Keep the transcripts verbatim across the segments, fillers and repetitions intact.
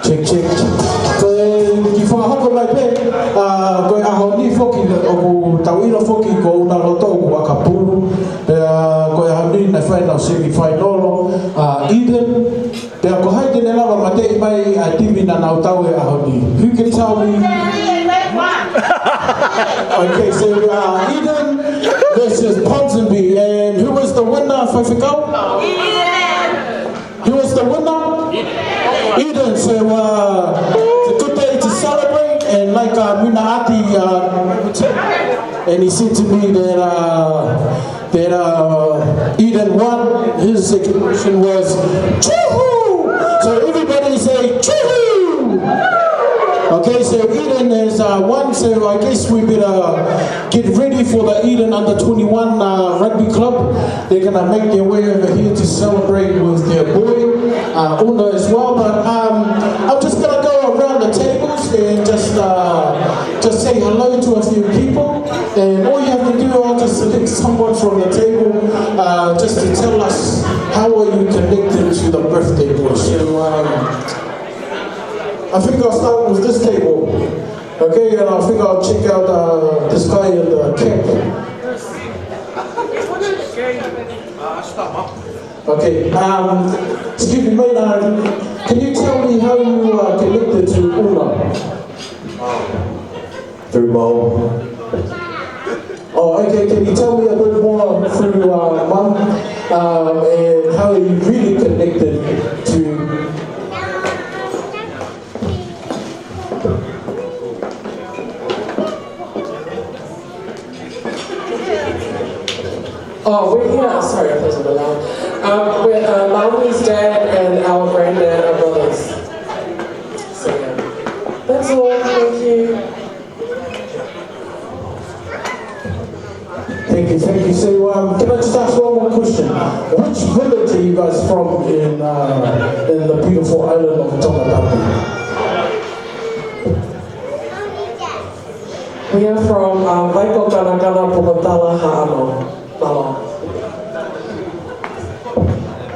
Check, check. Ko e kiʻi fakahoko mai pē, ā, ko e ʻaho ni foki, ʻoku tau ʻilo foki ko ʻUnaloto ʻoku ʻakapulu. Pea ko e ʻaho ni naʻe fai ʻenau semifinal, ā, Eden. Pea ko hai te ne lava mateʻi mai ʻa e timi naʻa nau tau he ʻaho ni? Who can tell me? Okay, so, uh, Eden versus Ponsonby. And who was the winner, Faifekau? Who was the winner? Eden. So, uh, it's a good day to celebrate. And like, uh, Muna Ati, uh, and he said to me that, uh, that, uh, Eden won, his expression was, "Choohoo!" So everybody say, "Choohoo!" Okay, so Eden has, uh, won, so I guess we better get ready for the Eden under twenty-one, uh, rugby club. They're gonna make their way over here to celebrate with their boy, uh, Una as well. But, um, I'm just gonna go around the tables and just, uh, just say hello to a few people. And all you have to do, I'll just select someone from the table, uh, just to tell us how are you connected to the birthday boy. So, um, I think I'll start with this table. Okay, and I think I'll check out, uh, this guy in the cap. Okay, um, excuse me, Maynard, can you tell me how you are connected to Una? Through Mum. Oh, okay, can you tell me a bit more through, uh, Mum, um, and how are you really connected to Oh, we're here. Sorry, I wasn't allowed. Um, we're, uh, Mum, his dad, and our granddad are brothers. So, yeah. That's all. Thank you. Thank you, thank you. So, um, can I just ask one more question? Which village are you guys from in, uh, in the beautiful island of Tongatapu? We are from, uh, Vaikokanakana, Pukotala, Haʻano. Mālō.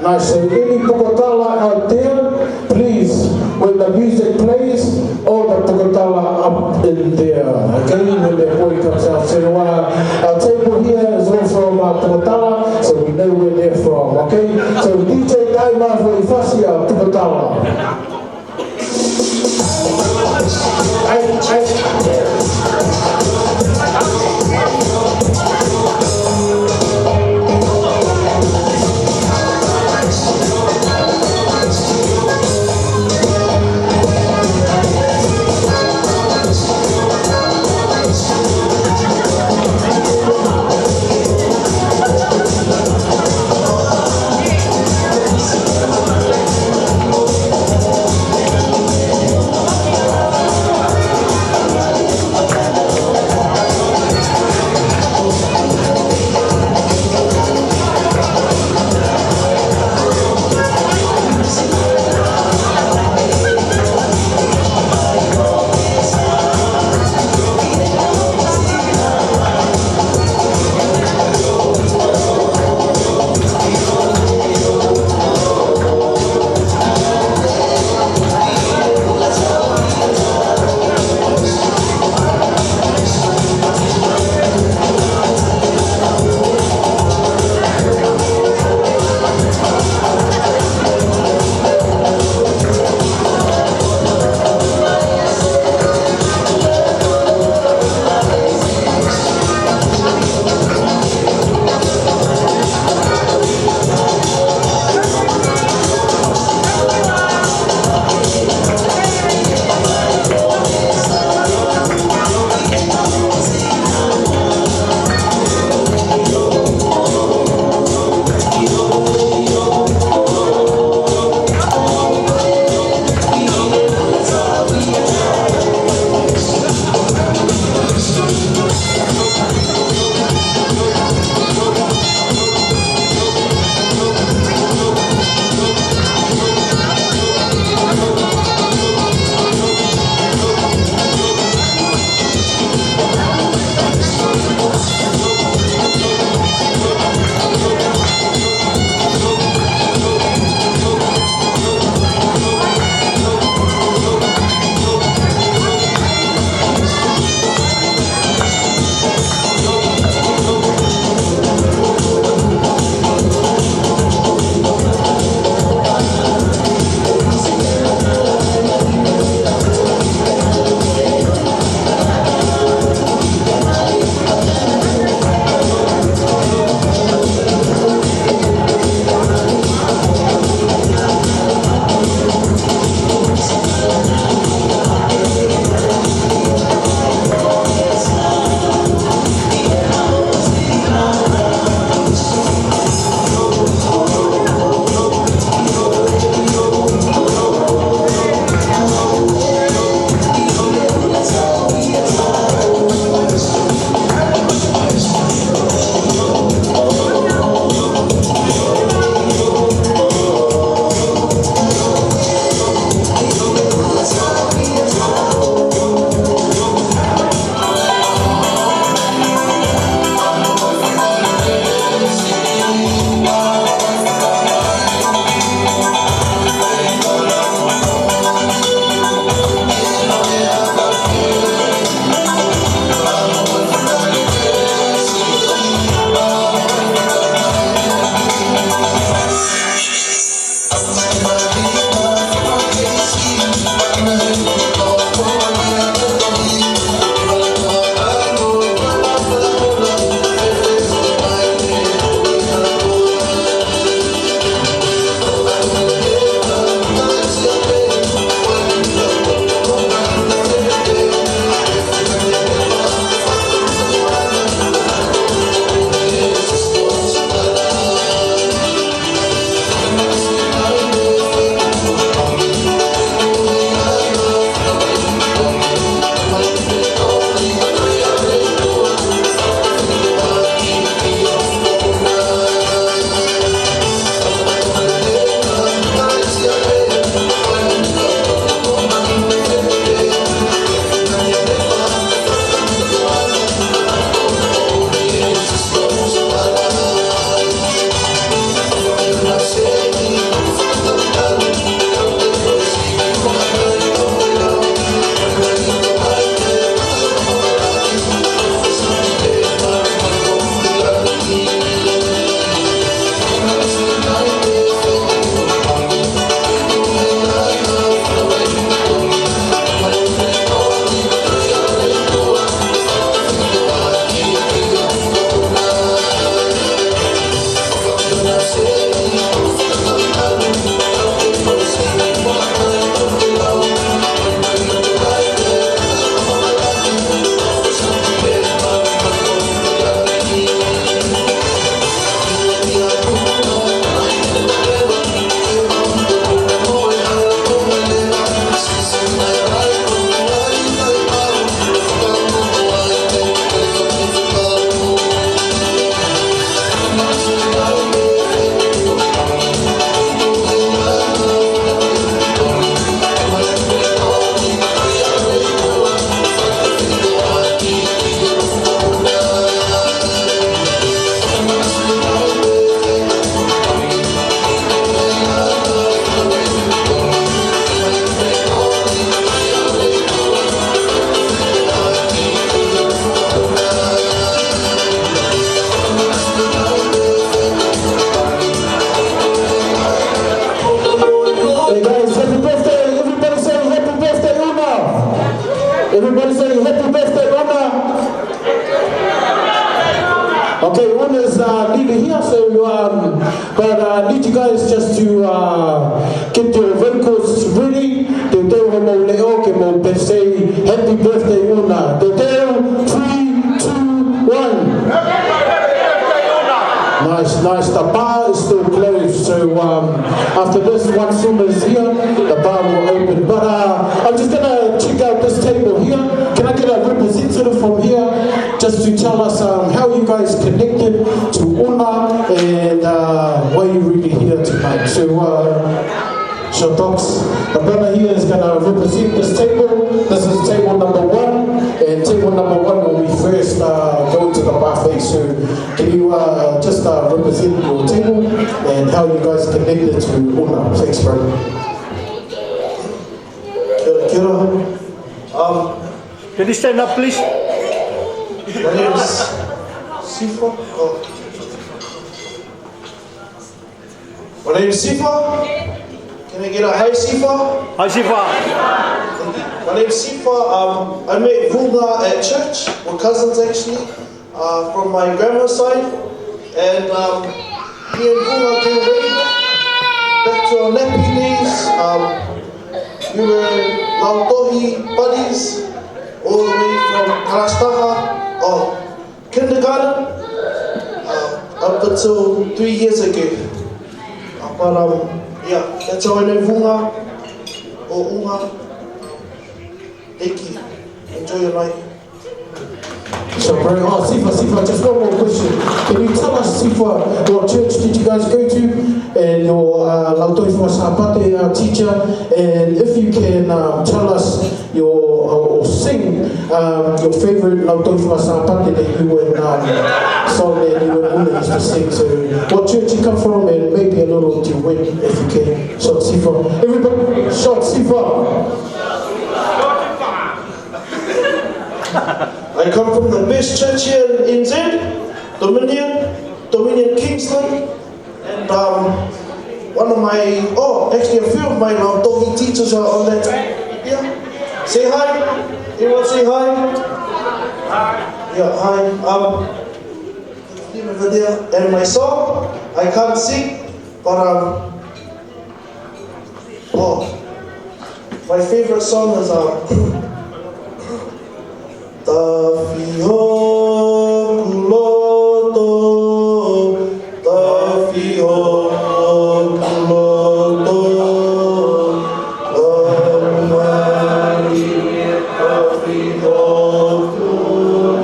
Nice. So any Pukotala out there, please, when the music plays, all the Pukotala up in there. Okay, when that boy comes out. So, uh, our table here is all from, uh, Pukotala, so we know where they're from. Okay, so D J Daima for Ifasia, Pukotala. You guys just to, uh, get your vocals ready. Teuteu hoʻomou leʻo ke mou pehē, "Happy birthday, Una." Teuteu, three, two, one. Nice, nice. The bar is still closed, so, um, after this, once Una's here, the bar will open. But, uh, I'm just gonna check out this table here. Can I get a representative from here just to tell us, um, how you guys connected to Una and, uh, why you really here tonight? So, uh, Short Talks. The brother here is gonna represent this table. This is table number one, and table number one will be first, uh, go to the buffet. So can you, uh, just, uh, represent your table and how you guys connected to Una? Thanks, bro. Kia ora, kia ora. Um, can you stand up, please? My name is Sifa. Oh. My name is Sifa. Can I get a hi, Sifa? Hi, Sifa. My name is Sifa. Um, I met Vunga at church. We're cousins, actually, uh, from my grandma's side. And, um, me and Vunga came way back, back to our nappy days. Um, we were Lautohi buddies all the way from Karasataka. Oh, kindergarten, uh, up until three years ago. Uh, but, um, yeah, that's how I know Vunga or Unga. Thank you. Enjoy your night. So, very hard. Sifa, Sifa, just one more question. Can you tell us, Sifa, what church did you guys go to? And your, uh, Lautohi Fakasāpate, uh, teacher. And if you can, um, tell us your, or, or sing, um, your favorite Lautohi Fakasāpate that you and, um, song that you and Una used to sing. So what church you come from and maybe a little duet if you can. Short Sifa. Everybody, Short Sifa. I come from the best church here in N Z, Dominion, Dominion Kingsland. And, um, one of my, oh, actually a few of my Lautohi teachers are on that. Yeah. Say hi. Everyone say hi. Yeah, hi. Um, over there. And my song, I can't sing, but, um, oh, my favorite song is, um, Tafi hoku loto, tafi hoku loto, tafi hoku loto.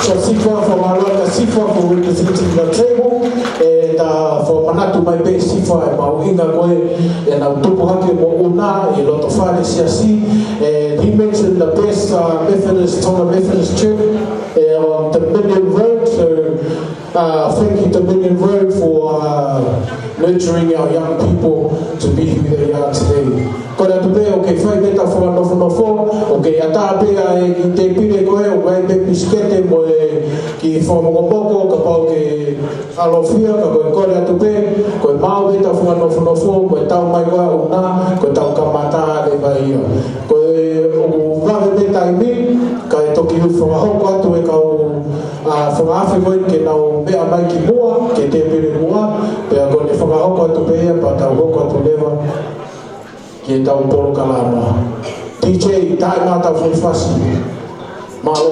So Sifa, fakamālō kia Sifa for representing the table. And, uh, fakamanatu mai pē Sifa e mahuʻinga ko ē ʻenau tupu hake mo Una ʻi loto fale siasi. And he mentioned the best, uh, Methodist, Tonga Methodist Church, uh, on Dominion Road. So, uh, thank you, Dominion Road, for, uh, nurturing our young people to be who they are today. Kole atu pē ʻoku ke fai pē ʻetau fakanofonofo, ʻoku ke ʻatā pē ʻa e kiʻi tēpile ko ē, ʻoku ʻi ai pē pisikete mo e kiʻi fakamokomoko, kapau ʻoku ke ʻalofia, ka ko e kole atu pē, ko e maʻu pē ʻetau fakanofonofo, ko e tau mai ko ē ʻa Una, ko e tau kamata leva ia. Ko e ʻoku vave pē taimi, kae toki fakahoko atu e kau, ʻa, fakaafe ko ē ke nau meʻa mai ki muʻa, ki he tēpile muʻa, pea ko ʻene fakahoko atu pē ia, pea tau hoko atu leva ki heʻetau polokalama. D J, tā mai ʻetau foʻi fasi. Mālō.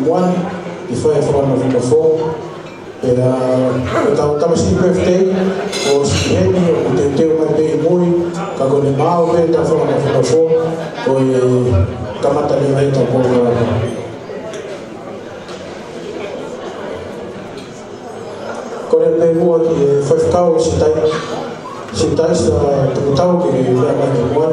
Moani, ke fai e fakanofonofo. Pea, ʻa, ko ʻetau tamasiʻi birthday, ʻosi ʻi heni, ʻoku teuteu mai pē ʻi mui, ka ko ʻene maau pē ʻetau fakanofonofo, ko e kamata leva ʻetau polokalama. Kole pē muʻa ki he faifekau Sitai, Sitai Sa Tuputau ke meʻa mai ki muʻa.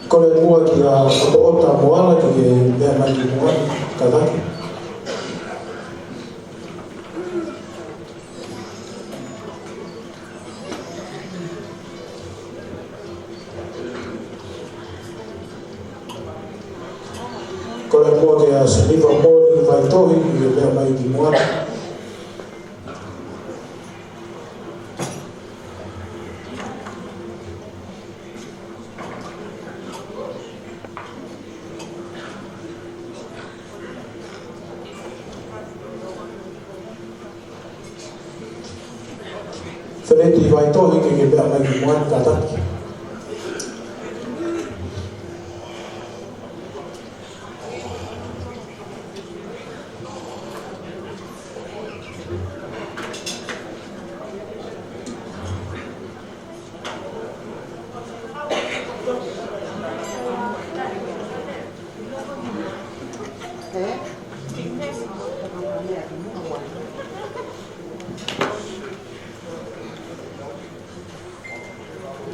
Kole muʻa kia ʻOtoʻota Moala ke ke meʻa mai ki muʻa, kātaki. Kole muʻa kia Siliva Moli Vaitohi ke ke meʻa mai ki muʻa. Feleti Vaitohi ke ke meʻa mai ki muʻa, kātaki.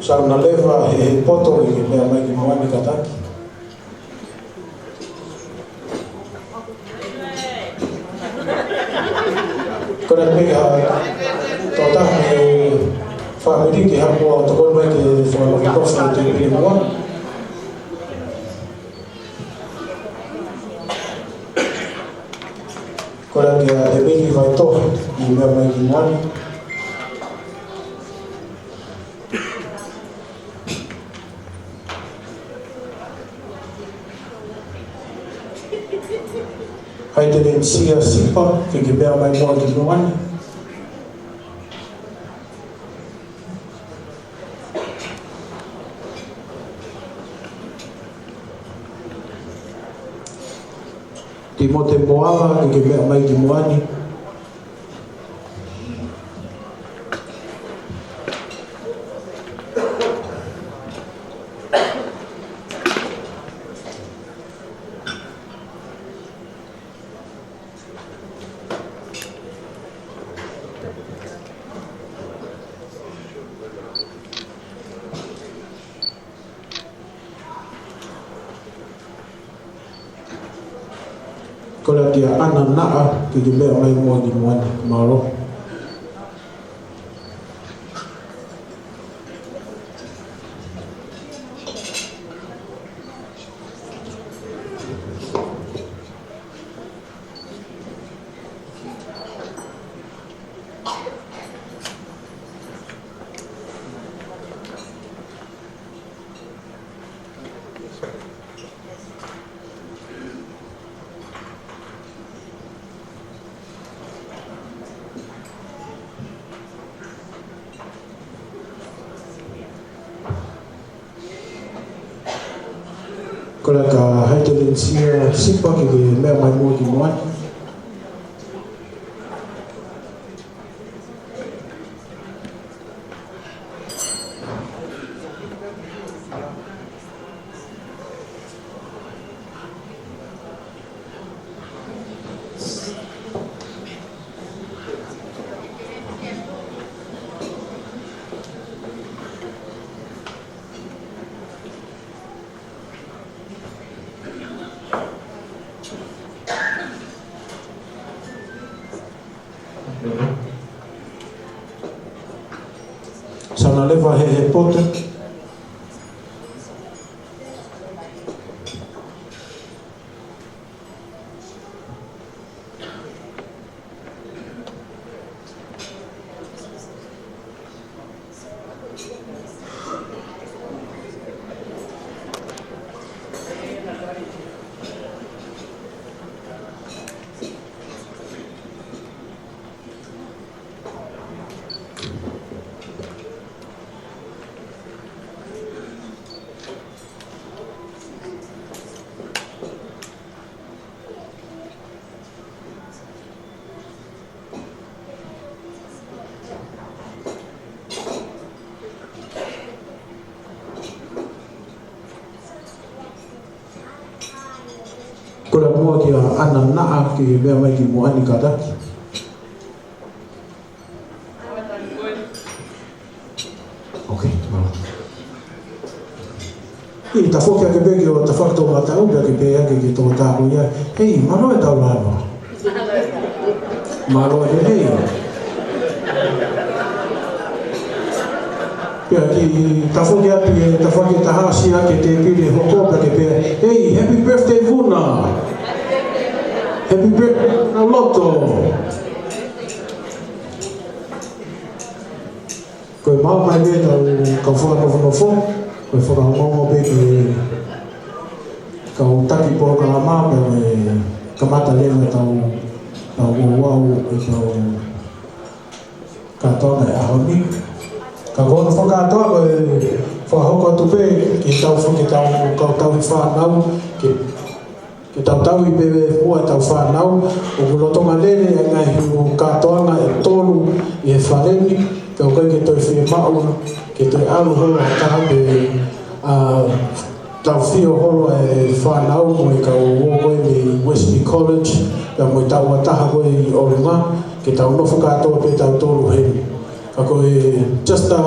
Sauna leva he, he poto ke ke meʻa mai ki muʻa, kātaki. Kole pē ha tokotaha mei he fāmili ke haʻu ʻo tokoni mai ke fakanofonofo e tēpile muʻa. Kole kia Emili Vaitohi ke meʻa mai ki muʻa. Haitelenisia Sipa, ke ke meʻa mai muʻa ki muʻa. Timote Moala, ke ke meʻa mai ki muʻa. Kole kia ʻAna Naʻa, ke ke meʻa mai muʻa ki muʻa, mālō. Kole kia Haitelenisia Sipa ke ke meʻa mai muʻa ki muʻa. Leva he, he poto. Ko e muʻa kia Ana Naʻa ke meʻa mai ki muʻa ni kātaki. Okay, mālō. ʻI, tafoki ake pē ki ho tafaʻaki toʻomataʻu, pea ke pehē ake ki he tokotaha ko ia. Hei, mālō e tau lava. Mālō e hei. Pea ke tafoki atu ki he tafaʻaki ʻe taha, siʻi ake tēpile hoko, pea ke pehē, hei, happy birthday Vuna. Happy birthday Vuna Loto. Ko e maama ʻeni ʻetau kau fakanofonofo, ko e fakaongoongo pē ki he kau taki polokalama, pea mo e kamata leva ʻetau, ʻetau ouau, ʻetau kātoanga he ʻaho ni. Ka ko hono fakakātoa ko e fakahoko atu pē ke tau foki ʻetau kau tauhi fānau, ke ke tau tauhi pē muʻa ʻetau fānau. ʻOku lolotonga lele ʻa e ngaahi ʻū kātoanga ʻe tolu ʻi he fale ni, pea ʻoku ʻikai ke toe fiemaʻu ke toe ʻalu holo ha taha pē, ʻa, tau fio holo e fānau mo e kau ō ko ē mei Wesley College, pea mo e taʻu ʻa taha ko ē ʻi ʻolunga, ke tau nofo kātoa pē tautolu heni. Ka ko e, just a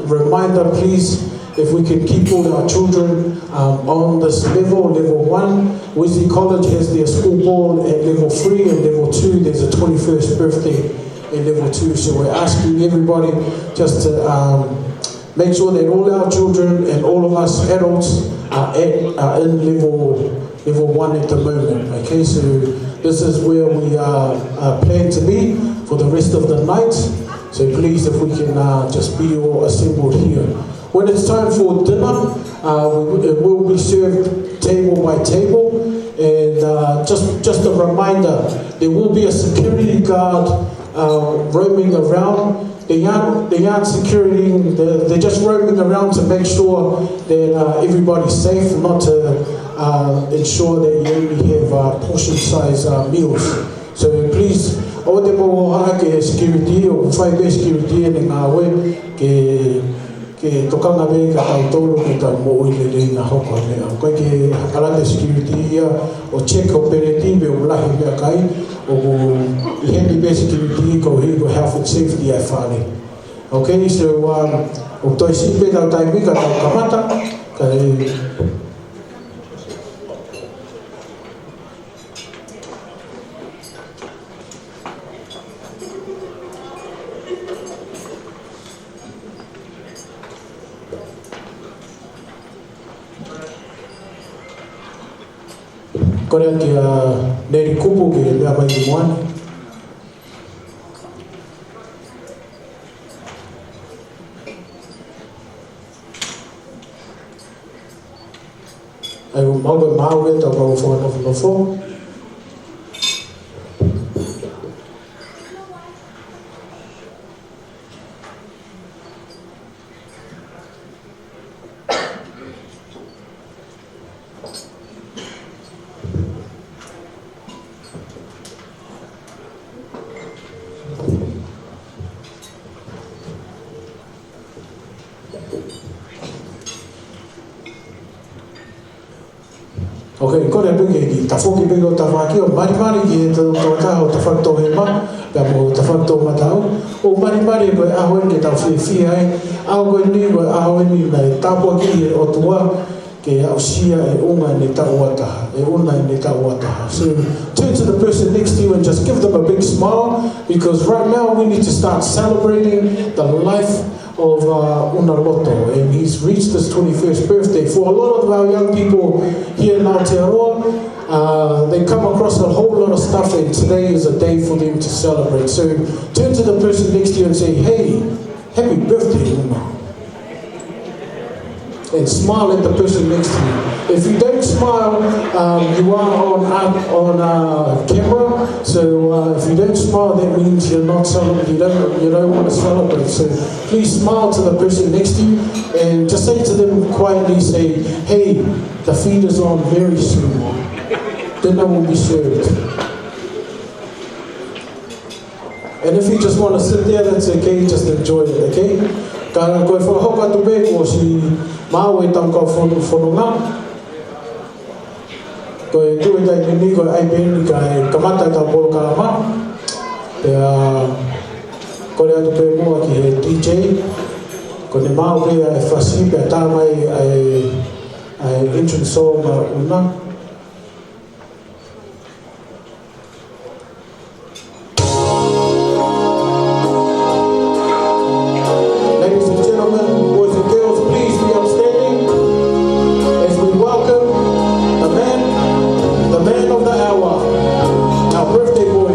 reminder, please, if we can keep all our children, um, on this level, level one. Wesley College has their school ball at level three and level two. There's a twenty-first birthday at level two. So we're asking everybody just to, um, make sure that all our children and all of us adults are at, are in level level one at the moment. Okay, so this is where we are, uh, plan to be for the rest of the night. So please, if we can, uh, just be all assembled here. When it's time for dinner, uh, we, it will be served table by table. And, uh, just, just a reminder, there will be a security guard, uh, roaming around. They aren't, they aren't securing, they're, they're just roaming around to make sure that, uh, everybody's safe, not to, uh, ensure that you only have, uh, portion size, uh, meals. So please, ʻoua te mou hohaʻa ki he security, ʻoku fai pē security ʻene ngāue ke, ke tokanga pē kia tautolu ke tau moʻui lelei ʻi he ʻaho ko eni. ʻOku ʻikai ke hakaʻi ʻe he security ia ʻo check ʻo peleti pe ʻoku lahi e meʻakai, ʻoku ʻi heni pē security koeʻuhi ko e health and safety ʻa e fale. Okay, so, um, ʻoku toe siʻi pē ʻetau taimi ka tau kamata, kae kole atu kia Neli Kupu ke meʻa mai ki muʻa ni. ʻAi, ʻoku mau pē mau ʻetau kau fakanofonofo. Okay, kole pē ke, ke tafoki pē ki ho tafaʻaki ʻo malimali ki he to-, tokotaha ho tafaʻaki toʻohema, pea mo ho tafaʻaki toʻomataʻu. ʻO malimali ko e ʻaho eni ke tau fiefia ai. ʻAho ko eni ko e ʻaho eni naʻe tāpuakiʻi ʻe he ʻOtua ke aʻusia e ʻunga ʻene taʻu ua taha, e ʻunga ʻene taʻu ua taha. So turn to the person next to you and just give them a big smile, because right now we need to start celebrating the life of uh, Una Loto, and he's reached his twenty-first birthday. For a lot of our young people here in Aotearoa, uh, they come across a whole lot of stuff, and today is a day for them to celebrate. So turn to the person next to you and say, "Hey, happy birthday, Una." And smile at the person next to you. If you don't smile, um, you are on uh, on uh, camera. So uh, if you don't smile, that means you're not celebrating. You don't you don't want to celebrate. So please smile to the person next to you and just say to them quietly, say, "Hey, the feed is on very soon. Dinner will be served." And if you just want to sit there, that's okay. Just enjoy it, okay? Ka ko e fakahoko atu pē, kuo ʻosi maʻu e tangata fonu fononga. Ko e tuʻu e taimi ni ko e ʻai pē eni kae kamata ʻetau polokalama. Pea kole atu pē muʻa ki he D J. Ko ʻene maʻu pē ʻa e fasi pea tā mai ʻa e, ʻa e entrance song ʻa Una. Ladies and gentlemen, boys and girls, please be upstanding as we welcome the man, the man of the hour, our birthday boy.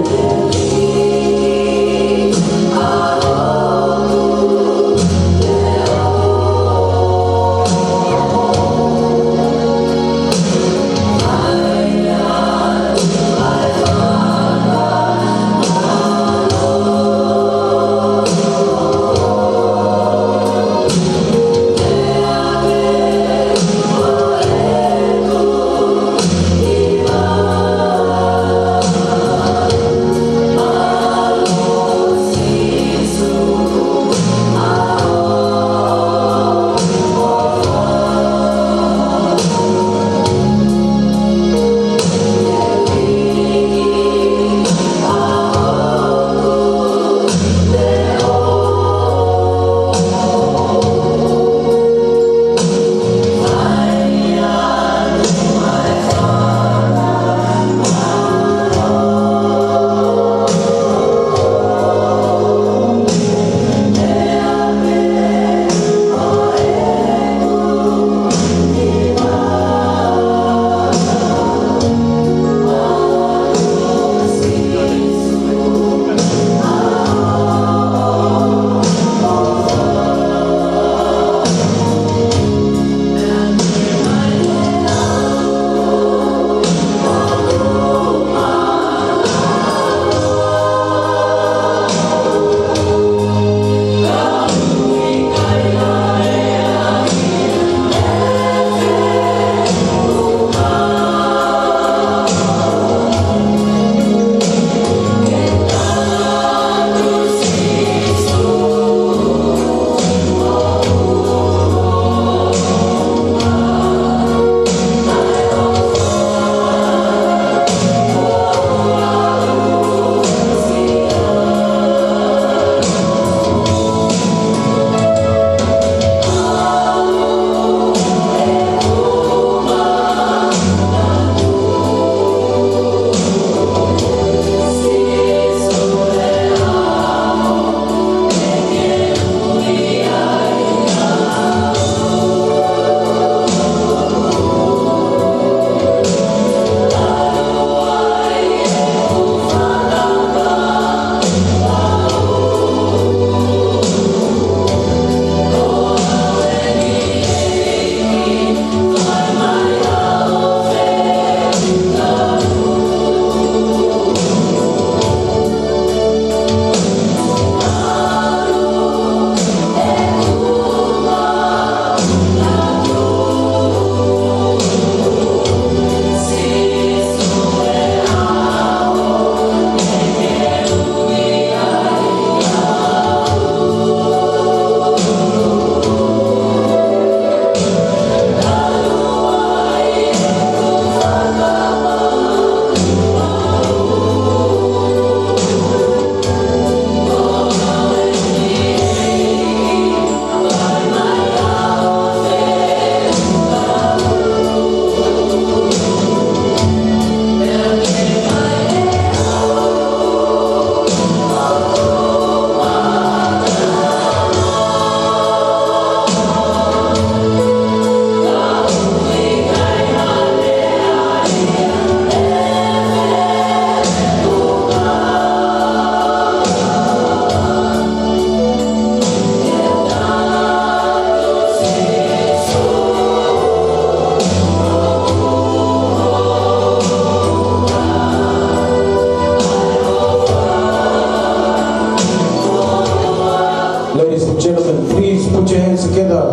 Put your hands together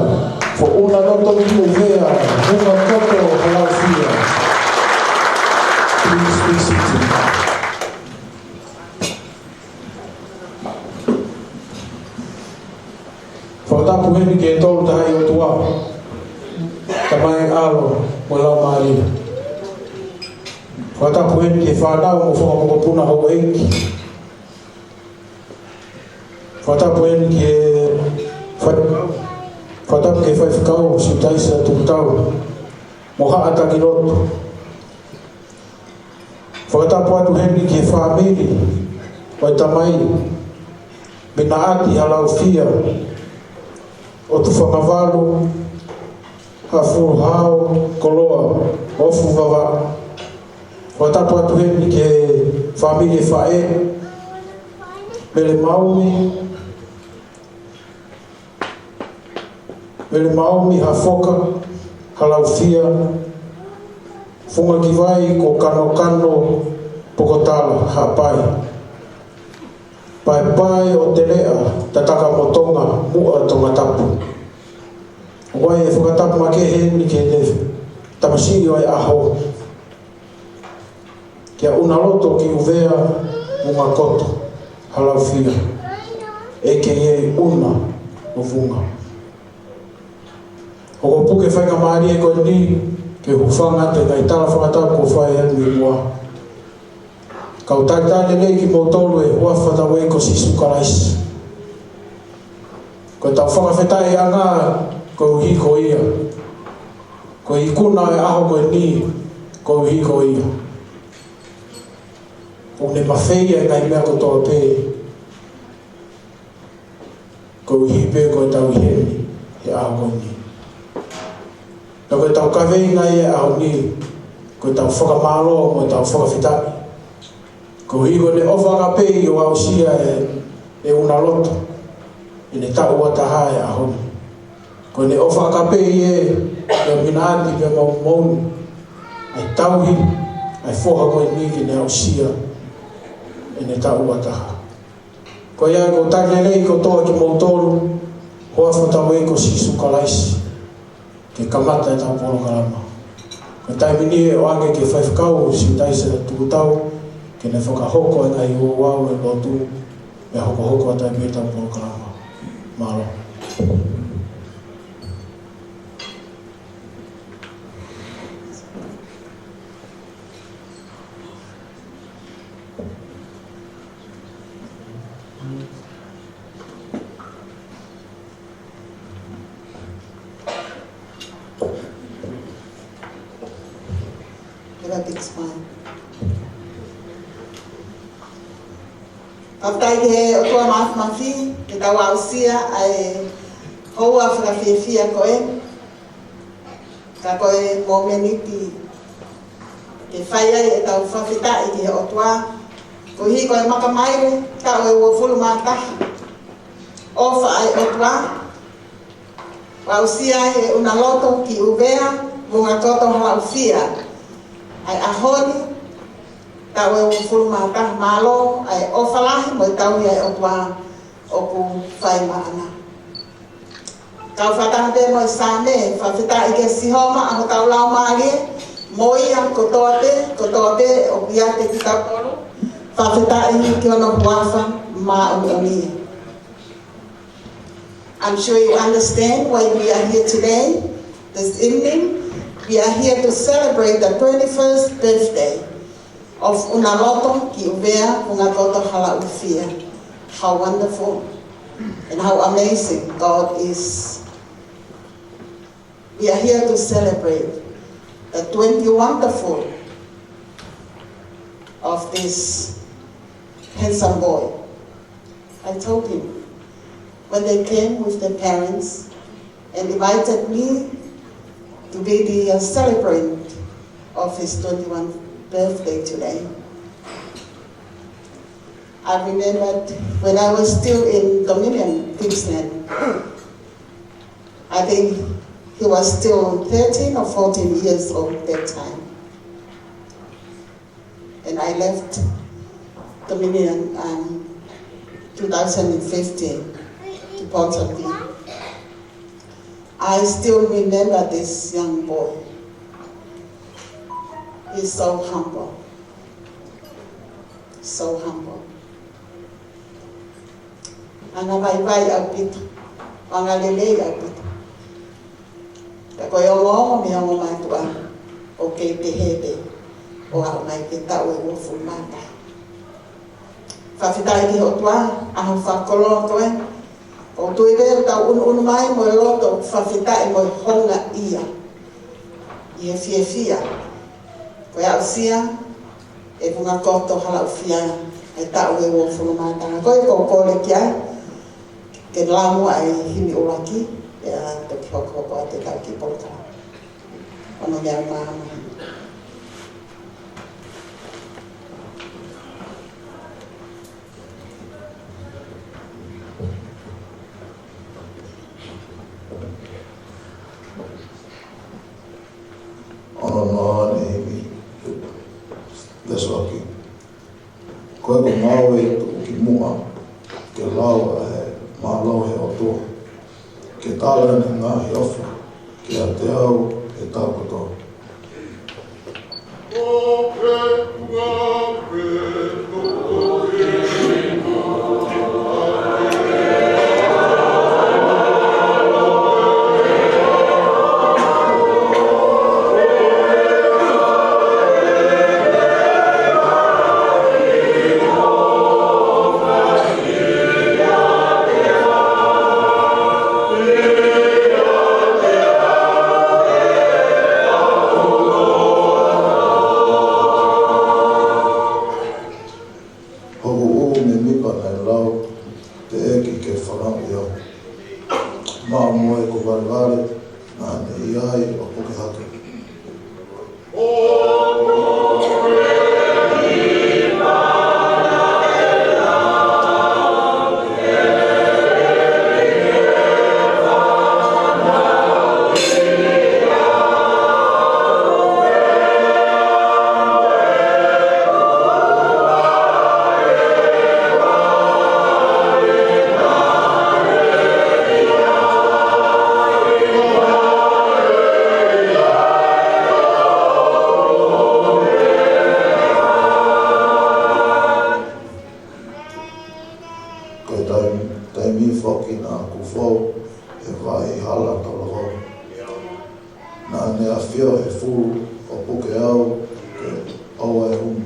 for ʻUnaloto ki ʻUvea, Vunga Koto Halaufia. Please be seated. Fakatapu heni ki he Tolu Tahaʻi ʻOtua, Tamai, ʻAlo mo e Laumālie. Fakatapu heni ki he fānau mo e fanga mokopuna houʻeiki. Fakatapu heni ki he fai-, fakatapu ki he faifekau, Siutaisa Tukutau, mo haʻa taki lotu. Fakatapu atu heni ki he fāmili ʻo e tamai, Minaati Halaufia, ʻo Tufangavalu, Hafulu Hao, Koloa, Ofuvava. Fakatapu atu heni ki he fāmili faʻē, Mele Maumi, Mele Maumi Hafoka Halaufia, Fungakivai ko Kanokano Pokotala Haʻapai, Paepae ʻo Teleʻa, Tatakamotonga, Muʻa Tongatapu. ʻOku ʻi ai e fakatapu makehe heni ki he tamasiʻi ʻo e ʻaho, kia ʻUnaloto ki ʻUvea, Vunga Koto Halaufia, A K A ʻUna ʻo Vunga. ʻOku ou puke faingamālie ko eni ke u hūfanga atu he ngaahi tala fakatapu kuo fai atu ʻi muʻa. Kau talitali lelei kimoutolu ʻi he huafa ʻo hotau ʻEiki ko Sīsū Kalaisi. Ko ʻetau fakafetaʻi ʻanga koeʻuhi ko ia. Ko e ikuna ʻo e ʻaho ko eni koeʻuhi ko ia. ʻOku ne mafeia e ngaahi meʻa kotoa pē, koeʻuhi pē ko ʻetau ʻi heni he ʻaho ko eni. Pea ko ʻetau kaveinga ʻi he ʻaho ni, ko ʻetau fakamālō mo ʻetau fakafetaʻi. Koeʻuhi ko ʻene ʻofa ʻakapei ʻo aʻusia ʻe, ʻe ʻUnaloto ʻene taʻu ua taha he ʻaho ni. Ko ʻene ʻofa ʻakapei ʻe, ʻe Minaati pea mo Moʻoni, ʻa e tauhi ʻa e foha ko eni ke ne aʻusia ʻene taʻu ua taha. Ko ia ʻoku ou talitali lelei kotoa kimoutolu, huafa ʻo hotau ʻEiki ko Sīsū Kalaisi, ke kamata ʻetau polokalama. Ko e taimi ni ʻe ʻoange ki he faifekau, Siutaisa Tukutau, ke ne fakahoko ʻa e ngaahi ouau ʻo e lotu, pea hokohoko atu ai pē ʻetau polokalama. Mālō. Give a big smile. Fakafetaʻi ki he ʻOtua Māfimafi, ke tau aʻusia ʻa e houa fakafiefia ko eni. Ka ko e mōmeniti ke fai ai ʻetau fakafetaʻi ki he ʻOtua, koeʻuhi ko e makamaile taʻu ʻe uofulu mā taha ʻofa ʻa e ʻOtua, ʻo aʻusia ai ʻe ʻUnaloto ki ʻUvea, Vunga Koto Halaufia, ʻa e ʻaho ni, taʻu ʻe uofulu mā taha. Mālō ʻa e ʻofa lahi mo e tauhi ʻa e ʻOtua ʻoku fai maʻana. Kau fakataha pē mo e Saame, fakafetaʻi kia Sihova ʻa hotau laumālie, mo ia kotoa pē, kotoa pē ʻoku ʻiate kitautolu, fakafetaʻi ki hono huafa māʻoniʻoni. I'm sure you understand why we are here today, this evening. We are here to celebrate the twenty-first birthday of ʻUnaloto ki ʻUvea, Vunga Koto Halaufia. How wonderful and how amazing God is. We are here to celebrate the twenty wonderful of this handsome boy. I told him when they came with their parents and invited me to be the, uh, celebrant of his twenty-one birthday today. I remembered when I was still in Dominion, Queensland. I think he was still thirteen or fourteen years old that time. And I left Dominion, um, two thousand fifteen to Ponsonby. I still remember this young boy. He's so humble. So humble. Anga vaivai ʻaupito. Anga lelei ʻaupito. Ka ko e ongoongo mei he ongo mātuʻa ʻoku kei pehē pē ʻo aʻu mai ki he taʻu ʻe uofulu mā taha. Fakafetaʻi ki he ʻOtua, ʻaho fakakoloa ko ē. ʻOku ou tui pē ʻoku tau ʻunuʻunu mai mo e loto ʻoku fakafetaʻi mo e houngaʻia ʻi he fiefia. Ko e aʻusia ʻe Vunga Koto Halaʻufia ʻa e taʻu ʻe uofulu mā taha. Ko ia ʻoku ou kole ki ai ke lau muʻa ʻa e himi ʻuluaki, pea toki hokohoko atu e kau ki he polokalama. Ono mea mama. Ono noa ni mi. That's okay. Ko e ko mau e tuʻu ki muʻa ke lau ʻa e mālō ʻa e ʻOtua, ke tala ʻene ngaahi ʻofa kiate au he taʻu kotoa. Hoku ʻū mēmipa naʻe lau, teʻeki ke fanauʻi au. Maʻu mo ʻeku valevale naʻa ne ʻi ai ʻo puke hake. Ko e taimi, taimi foki naʻa ku fou he vai hala tolo hou. Naʻa ne ʻafio he fulu ʻo puke au ke ʻoua ʻe humi.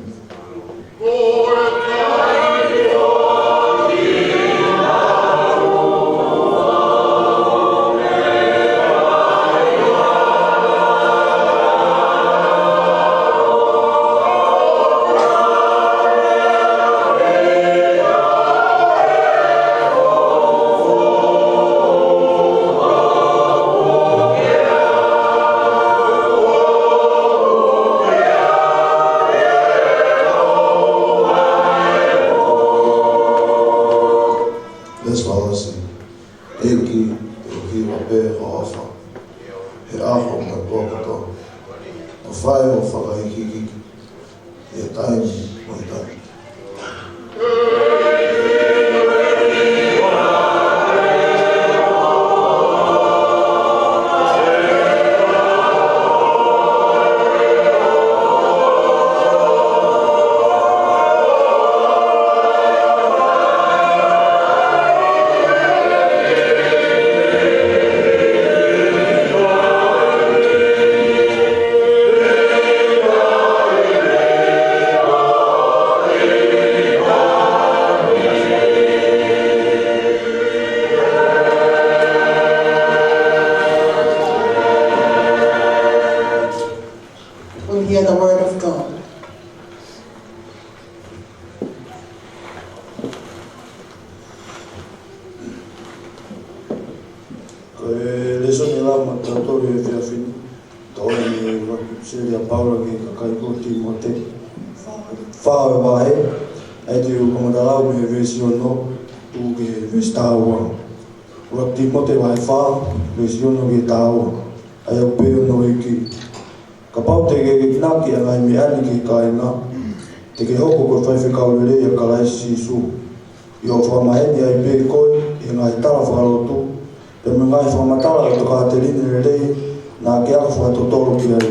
Let's follow us. ʻEiki, ʻoku hiva pē ho ʻofa he ʻaho mo e pō kotoa. ʻO fai hoʻo fakahīkihiki ʻi he taimi mo e taimi. We'll hear the word of God. Ko e lēsoni ʻe lau maʻatautolu he efiafi ni, toʻo mei he ʻuluaki ʻipiseli ʻa Paula ki he kakai ko Tīmote. Fā ʻo e vahe, ʻa ia te u kamata lau mei he veesi ono, tuku ki he veesi taha ua. ʻUluaki Tīmote vahe fā, veesi ono ki he taha ua. ʻA ia ʻoku pehē hono ʻEiki: Kapau te ke enginaki ʻa e ngaahi meʻa ni ki he kāinga, te ke hoko ko e faifekau lelei ʻa Kalaisi Sīsū, ʻi hoʻo fakamaheni ai pē koe ʻi he ngaahi tala fakalotu, Pea mo e ngaahi fakamatala ʻa e tokāteline lelei naʻa ke ako fakatotolo ki ai.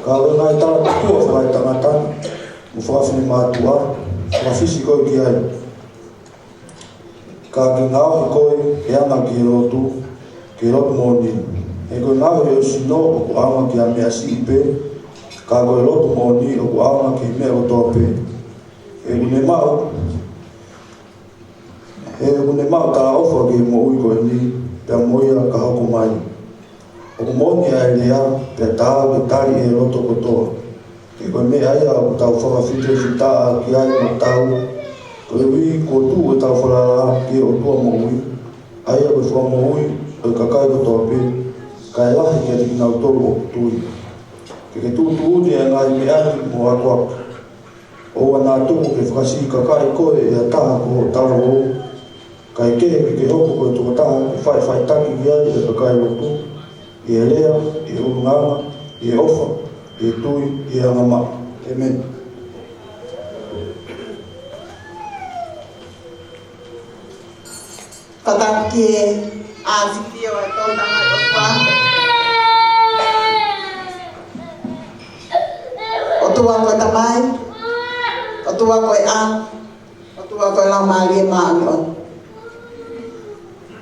Ka ko e ngaahi tala tukuʻa fakaetangata mo fakafinemātuʻa, fakafisi koe ki ai. Ka ke ngaohi koe ke anga ki he lotu, ki he lotu moʻoni. He ko e ngaohi ʻo e sino ʻoku ʻaonga ki ha meʻa siʻi pē, ka ko e lotu moʻoni ʻoku ʻaonga ki he meʻa kotoa pē. He ʻoku ne maʻu, he ʻoku ne maʻu talaʻofa ki he moʻui ko eni, pea mo ia ka hoko mai. ʻOku moʻoni ʻa e lea, pea taau ke tali ʻe he loto kotoa. He ko e meʻa ia ʻoku tau fakafitefitaʻa ki ai mo tau, koeʻuhi kuo tuʻu ʻetau falala ki he ʻOtua moʻui, ʻa ia ko e fakamoʻui ʻo e kakai kotoa pē, kae lahi kiate kinautolu ʻoku tui. Ke ke tuʻutuʻuni ʻa e ngaahi meʻa ni mo akoako. ʻOua naʻa tuku ke fakasiʻi kakai koe ʻe ha taha ko hoʻo talavou, kae kehe ke ke hoko ko e tokotaha ke faʻifaʻitaki ki ai ʻa e kakai lotu, ʻi he lea, ʻi he ʻulungaanga, ʻi he ʻofa, ʻi he tui, ʻi he angamaʻa. ʻĒmeni. Fakatapu ki he ʻafio ʻa e Tohi Tapu ʻa e ʻOtua. ʻOtua ko e Tamai, ʻOtua ko e ʻAlo, ʻOtua ko e Laumālie Māʻoniʻoni.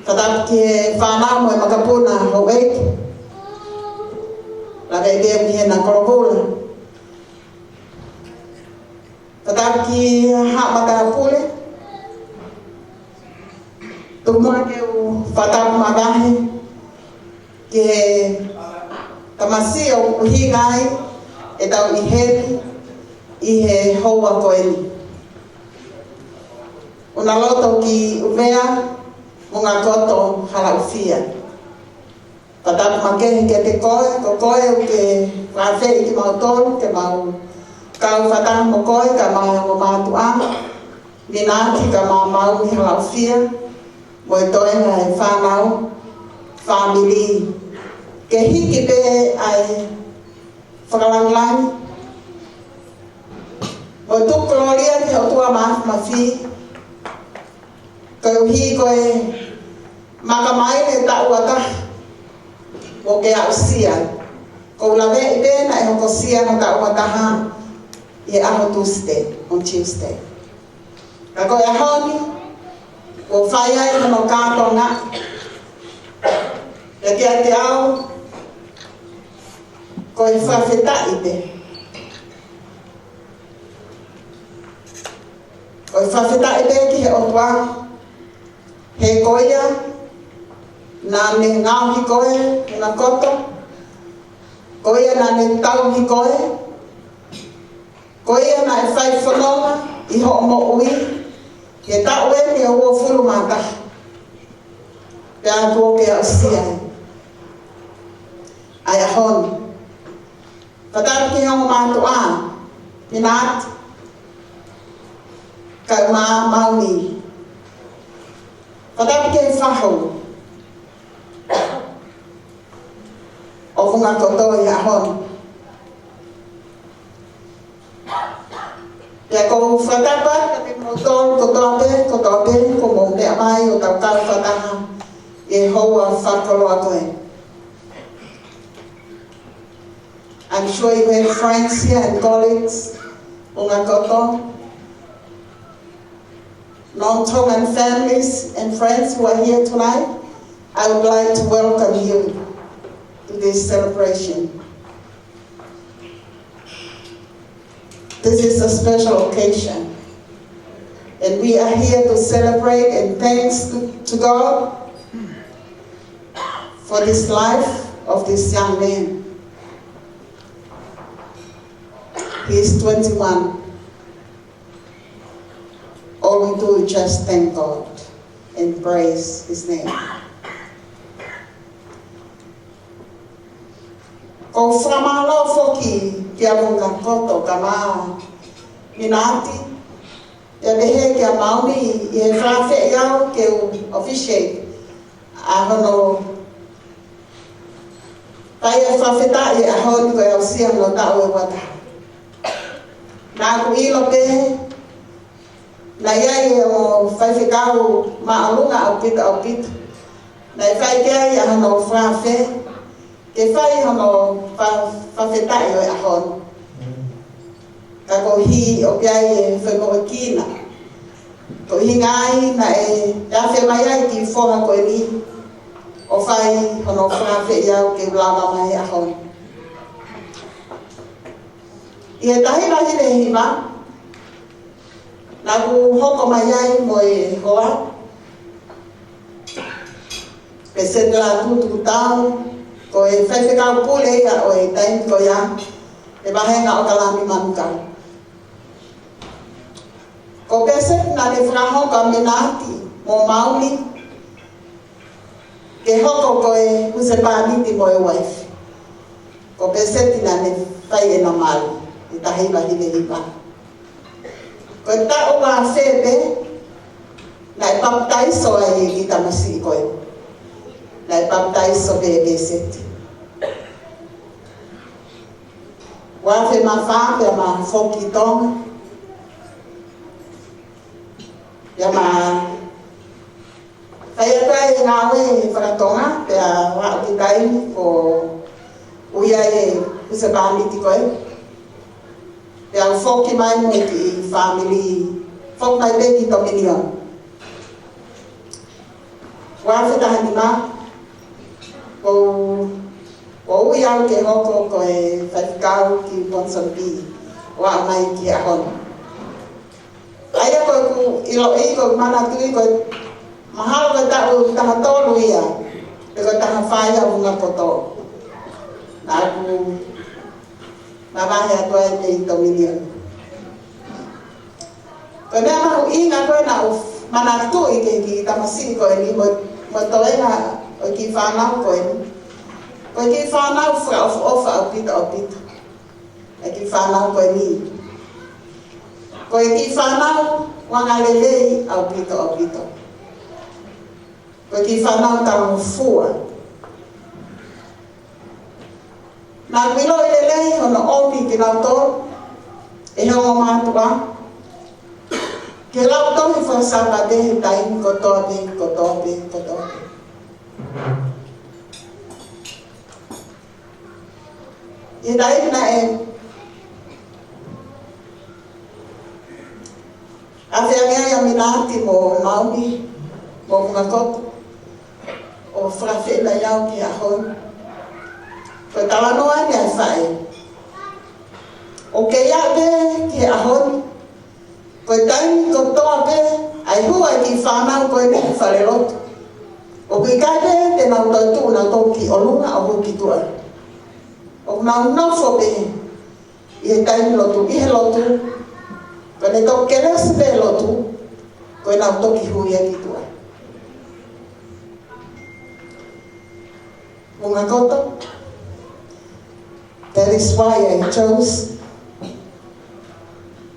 Fakatapu ki he fānau mo e makapuna houʻeiki. Lave ʻi he mihena kolovula. Fakatapu ki he haʻa matāpule. Tuku muʻa ke u fakatapu mavahe ki he tamasiʻi ʻoku ʻuhinga ai ʻetau ʻi heni ʻi he houa ko eni. ʻUnaloto ki ʻUvea, Vungakoto, Halaʻufia. Fakatapu makehe kiate koe, ko koe ʻoku ke fakaafeʻi kimautolu ke mau kau fakataha mo koe, kae ʻumaʻā e ongo mātuʻa, Minati kae ʻumaʻā Maumi, Halaʻufia, mo e toenga e fānau, fāmili. Ke hiki pē ʻa e fakalāngilangi mo e tuku kolōlia ki he ʻOtua Māfimafi, koeʻuhi ko e makamaile taʻu ʻe taha kuo ke aʻusia. ʻOku ou laveʻi pē naʻe hokosia hono taʻu ʻe taha ʻi he ʻaho Tūsite, on Tuesday. Ka ko e ʻaho ni, kuo fai ai hono kātoanga. Pea kiate au, ko e fakafetaʻi pē. Ko e fakafetaʻi pē ki he ʻOtua. He ko ia naʻa ne ngaohi koe, Vungakoto. Ko ia naʻa ne tauhi koe. Ko ia naʻe fai fononga ʻi hoʻo moʻui he taʻu eni ʻe uofulu mā taha. Pea kuo ke aʻusia ai ʻa e ʻaho ni. Fakatapu ki he ongo mātuʻa, Minati kae ʻumaʻā Maumi. Fakatapu ki he fahu ʻo Vungakoto ʻi he ʻaho ni. Pea ʻoku ou fakatapu atu kiate kimoutolu kotoa pē, kotoa pē, kuo mou meʻa mai ʻo tau kau fakataha ʻi he houa fakakoloa ko eni. I'm sure you have friends here and colleagues, Vungakoto. Non-Tongan families and friends who are here tonight, I would like to welcome you to this celebration. This is a special occasion, and we are here to celebrate and thanks to, to God for this life of this young man. He is twenty-one. All we do is just thank God and praise His name. ʻOku ou fakamālō foki kia Vungakoto kae ʻumaʻā Minati, pea pehē kia Maumi ʻi he fakaafeʻi au ke u officiate ʻa hono fai ʻa e fakafetaʻi ʻi he ʻaho ni ko e aʻusia hono taʻu ʻe ua taha. Naʻa ku ʻilo pē naʻe ʻi ai e ongo faifekau māʻolunga ʻaupito, ʻaupito. Naʻe fai ki ai ʻa hono fakaafe, ke fai hono fa-, fakafetaʻi ʻo e ʻaho ni. Ka ko e hā ʻoku ʻi ai e femoʻuekina. Ko e ʻuhinga ia naʻe afe mai ai e kiʻi foha ko eni ʻo fai hono fakaafeʻi au ke u lava mai he ʻaho ni. ʻI he taha hiva hiva hiva, naʻa ku hoko mai ai mo e hoa, Pēseti Lātū Tukutau, ko e faifekau pule ia ʻo e taimi ko ia he vāhenga ʻo Kalani Manukau. Ko Pēseti naʻa ne fakahoko ʻa Menati mo Mauli ke hoko ko e husepāniti mo e uaifi. Ko Pēseti naʻa ne fai ʻena mali ʻi he taha hiva hiva hiva. Ko e taʻu ua afe pē, naʻe papitaiso ai e kiʻi tamasiʻi ko ē. Naʻe papitaiso pē ʻe Pēseti. Ua afe mā fā pea ma foki ki Tonga. Pea ma fai atu ai e ngāue faka-Tonga, pea aʻu ki he taimi ko ē ʻoku ʻi ai e husepāniti ko ē. Pea u foki mai mo e kiʻi fāmili, foki mai pē ki Tominion. Ua afe taha nima, ko, ko ui au ke hoko ko e faifekau ki Ponsonby, ʻo aʻu mai ki he ʻaho ni. ʻA ia ko ʻeku ʻiloʻi, ko ʻeku manatuʻi, ko e mahalo ko e taʻu taha tolu ia, pe ko e taha fā ia ʻo Vunga Koto. Naʻa ku mavahe atu ai mei Tominion. Ko e meʻa mahuʻinga ko ē naʻa ku manatuʻi ki he kiʻi tamasiʻi ko eni mo, mo e toenga ʻo e kiʻi fānau ko eni. Ko e kiʻi fānau fakaʻofoʻofa ʻaupito, ʻaupito. E kiʻi fānau ko eni. Ko e kiʻi fānau angalelei ʻaupito, ʻaupito. Ko e kiʻi fānau talangofua. Naʻa ku ʻiloʻi lelei hono ʻomi kinautolu ʻe he ongo mātuʻa ke lau tohi fakasāpate he taimi kotoa pē, kotoa pē, kotoa pē. ʻI he taimi naʻe afe ange ai ʻa Minati mo Mauli mo Vunga Koto ʻo fakaafeʻi mai au ki he ʻaho ni, ko e talanoa ʻeni ʻa e faʻē: ʻOku kei aʻu pē ki he ʻaho ni, ko e taimi kotoa pē ʻa e hū ʻa e kiʻi fānau ko eni ki falelotu, ʻoku ʻikai pē te nau toe tuʻu nautolu ki ʻolunga ʻo hū ki tuʻa. ʻOku nau nofo pē ʻi he taimi lotu, ʻi he lotu. Ko ʻene toki kelesi pē lotu, ko ʻenau toki hū ia ki tuʻa. Vunga Koto. That is why I chose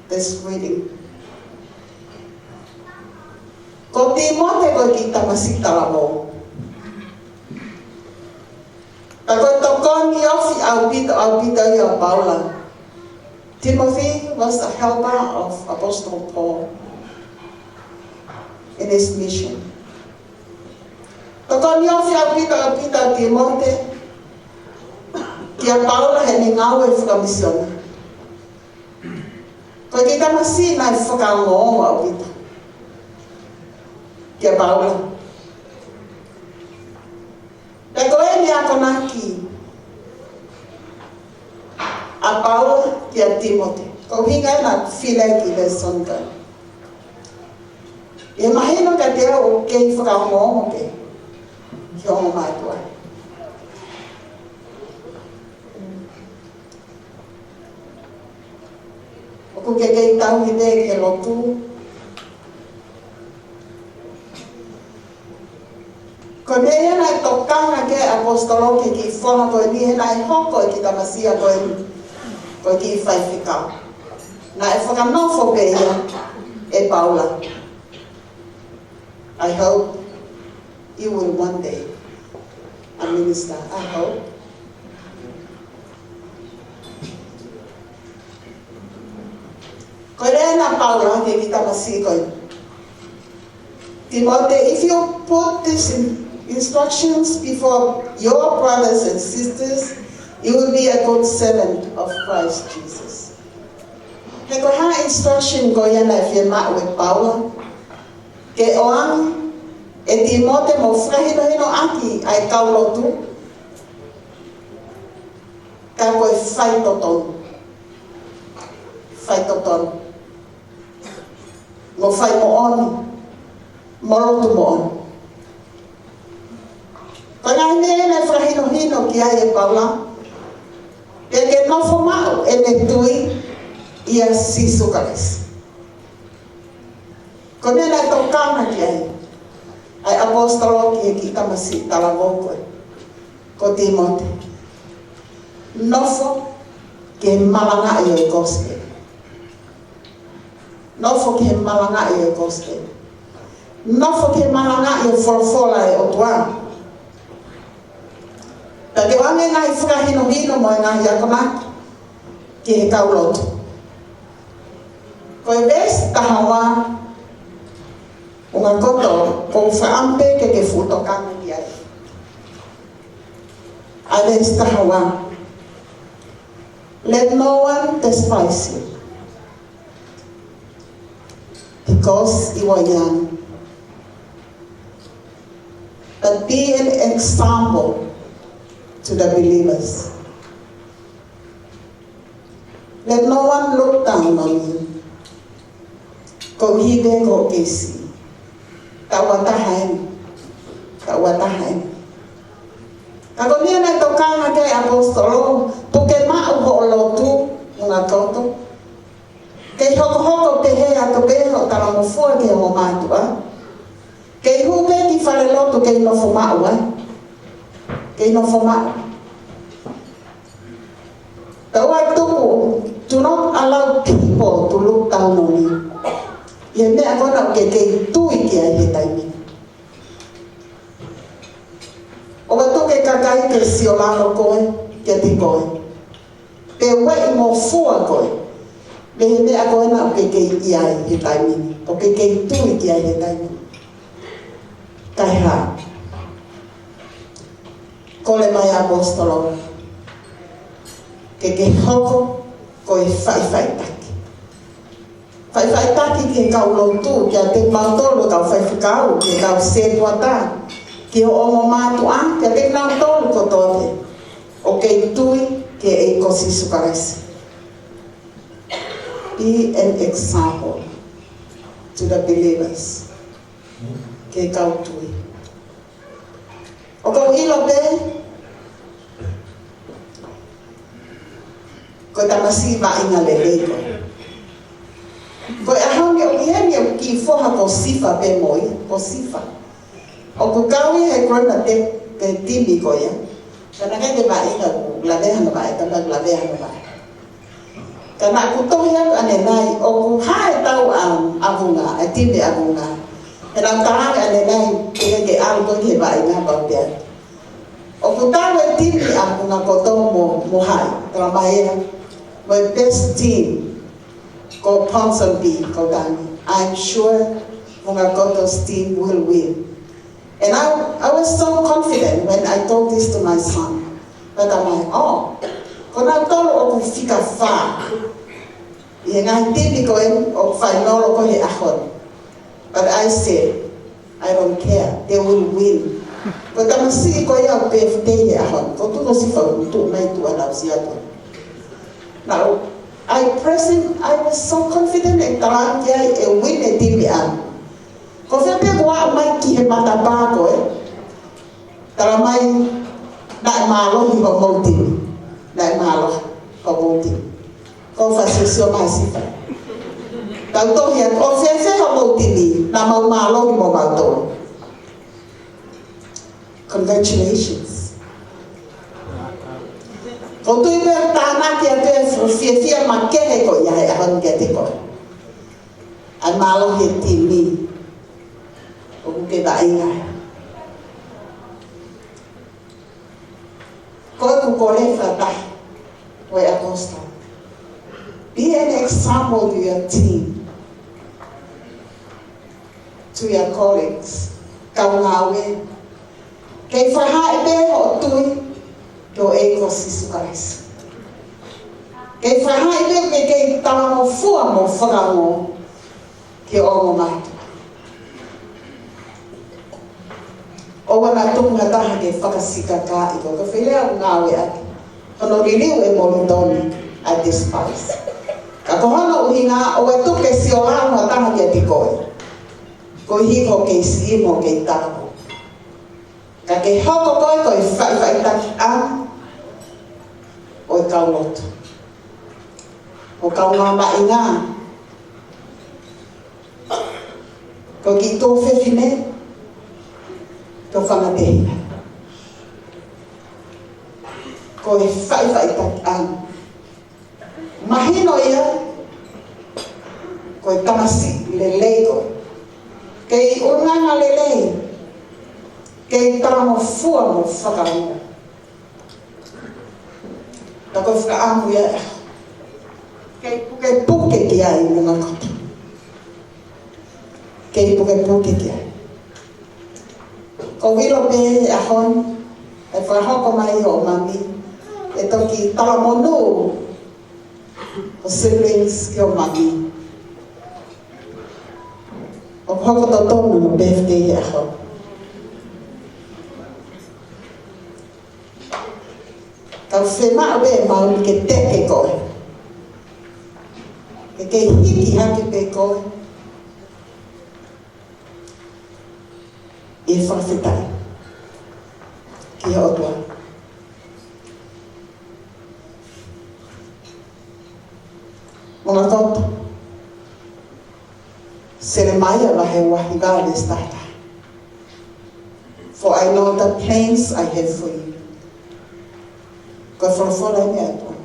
this reading. Ko Tīmote ko e kiʻi tamasiʻi talavou. Ka ko e tokoni ofi ʻaupito, ʻaupito ia ʻo Paula. Timothy was a helper of Apostle Paul in his mission. Tokoni ofi ʻaupito, ʻaupito ʻa Tīmote kia Paula heʻene ngāue fakamisiona. Ko e kiʻi tamasiʻi naʻe fakaongoongo ʻaupito kia Paula. Pea ko ʻene akonaki ʻa Paula kia Tīmote, ko e ʻuhinga ia naʻa ku fili ai e kiʻi lēsoni ko eni. ʻE mahino kiate au ʻoku kei fakaongoongo pē ki he ongo mātuʻa. ʻOku ke kei tauhi pē ki he lotu. Ko e meʻa ia naʻe tokanga ki ai e ʻaposetolo ki he kiʻi foha ko eni, he naʻe hoko e kiʻi tamasiʻi ko eni ko e kiʻi faifekau. Naʻe fakanofo pē ia ʻe Paula. I hope you will one day a minister. I hope. Ko e lea ʻa Paula ki he kiʻi tamasiʻi ko ē: Tīmote, if you put this in, instructions before your brothers and sisters, you will be a good servant of Christ Jesus. He ko e hā e instruction ko ia naʻe fiemaʻu ʻe Paula ke ʻoange ʻe Tīmote mo fakahinohinoʻaki ʻa e kau lotu? Ka ko e faitotonu. Faitotonu. Mo fai moʻoni. Mo lotu moʻoni. Ko e ngaahi meʻa ʻeni naʻe fakahinohino ki ai ʻe Paula, pea ke nofo maʻu ʻene tui ʻia Sīsū Kalaisi. Ko e meʻa naʻe tokanga ki ai ʻa e ʻaposetolo ki he kiʻi tamasiʻi talavou ko ē, ko Tīmote. Nofo ki he malangaʻi ʻo e kosipeli. Nofo ki he malangaʻi ʻo e kosipeli. Nofo ki he malangaʻi ʻo e folofola ʻa e ʻOtua. Pea ke ʻoange e ngaahi fakahinohino mo e ngaahi akonaki ki he kau lotu. Ko e veesi taha ua, ʻuhinga kotoa, ʻoku ou fakaʻamu pē ke ke fuʻu tokanga ki ai. ʻA e veesi taha ua. Let no one despise you because you are young, but be an example to the believers. Let no one look down on you. Koeʻuhi pē ko hoʻo kei siʻi. Taʻu ua taha eni. Taʻu ua taha eni. Ka ko e meʻa naʻe tokanga ki ai ʻa e ʻaposetolo, puke maʻu hoʻo lotu, ʻuhinga kotoa. Kei hokohoko pehē atu pē hoʻo talangofua ki hoʻo mātuʻa. Kei hū pē ki falelotu kei nofo maʻu ai. Kei nofo maʻu. Taʻu ua tuku, do not allow people to look down on you. ʻI he meʻa ko ena ʻoku ke kei tui ki ai he taimi ni. ʻOua tuku e kakai ke siolalo koe, kiate koe. Pe ueʻi mo fua koe mei he meʻa ko ena ʻoku ke kei ʻi ai he taimi ni, ʻoku ke kei tui ki ai he taimi ni. Kae hā? Kole mai ʻa e ʻaposetolo ke ke hoko ko e faʻifaʻitaki. Faʻifaʻitaki ki he kau lotu, kiate kimautolu kau faifekau, ki he kau sētuata, ki hoʻo ongo mātuʻa, kiate kinautolu kotoa pē ʻoku kei tui ki he ʻEiki ko Sīsū Kalaisi. Be an example to the believers. Ki he kau tui. ʻOku ou ʻilo pē ko e tamasiʻi vaʻinga lelei koe. Ko e ʻaho ni ʻoku ʻi heni ʻeku kiʻi foha ko Sifa pē mo ia, ko Sifa. ʻOku kau ia he Grima te, te timi ko ia. Ka naʻe ʻikai ke vaʻinga, ʻoku lavea hano vaʻe, ka naʻe lavea hano vaʻe. Ka naʻa ku tohi atu ʻanenai, ʻoku hā e tau ʻa, ʻa Vunga, e timi ʻa Vunga. He naʻa ku talaange ʻanenai, ʻikai ke ʻalu koe ki he vaʻinga pau pea. ʻOku tau e timi ʻa Vunga Koto mo, mo hai, talamai ʻe ia, mo e best team, ko Ponsonby, ko Tani. I'm sure Vunga Koto's team will win. And I, I was so confident when I told this to my son. Pea talamai, oh, ko nautolu ʻoku fika fā ʻi he ngaahi timi ko eni ʻoku fainolo ko ē he ʻaho ni. But I said, I don't care, they will win. Ko e tamasiʻi ko ia ʻoku birthday he ʻaho ni, ko Tuko Sifa, ʻoku tuʻu mai tuʻa lau siapo. Now, I press him, I was so confident ʻe talaange ki ai ʻe win e timi ʻaʻaku. Ko fē pē kuo aʻu mai ki he matapā ko ē, talamai naʻe mālohi homou timi. Naʻe mālohi homou timi. Ko e fāsiosio mai ʻa Sifa. Tau tohi atu, ʻo fēfē homou timi, naʻa mau mālohi mo mautolu. Congratulations. ʻOku ou tui pē ʻoku tānaki atu e fuʻu fiefia makehe ko ia he ʻaho ni kiate koe. ʻA e mālohi e timi ʻoku ke vaʻinga ai. Ko ʻeku kole fakataha ko e ʻaposetolo. Be an example to your team, to your colleagues, kau ngāue, Kei fakahā pē hoʻo tui ki he ʻEiki ko Sīsū Kalaisi. Kei fakahā pē ke kei talangofua mo fakaongo ki he ongo mātuʻa. ʻOua naʻa tuku ha taha ke fakasikakaʻi koe, ko e foʻi lea ʻoku ngāueʻaki. Hono liliu ʻe Molitoni, "I despise." Ka ko hono ʻuhinga, ʻoua tuku ke sio lalo ha taha kiate koe koeʻuhi ko hoʻo kei siʻi mo hoʻo kei tau. Ka ke hoko koe ko e faʻifaʻitakiʻanga ʻo e kau lotu, ʻo e kaungāmeʻa, ko e kiʻi tuofefine, ko e fanga tehina. Ko e faʻifaʻitakiʻanga. Mahino ia, ko e tamasiʻi lelei koe. Kei ʻulungaanga lelei. Kei talangofua mo fakaongo. Ka ko e fakaʻamu ia, kei pukepuke ki ai mo e ngaahi koto. Kei pukepuke ki ai. ʻOku ou ʻilo pē he ʻaho ni, ʻe fakahoko mai hoʻo mami, ʻe toki talamonū hoʻo siblings ki hoʻo mami. ʻOku hoko totonu hono birthday he ʻaho ni. Ka ʻoku fiemaʻu pē ʻe maumi ke teke koe, ke kei hiki hake pē koe ʻi he fakafetaʻi ki he ʻOtua. Muna koto, Selemaia vahe ua hiva veesi taha taha. "For I know the plans I have for you." Ko e folofola eni ʻa e ʻOtua,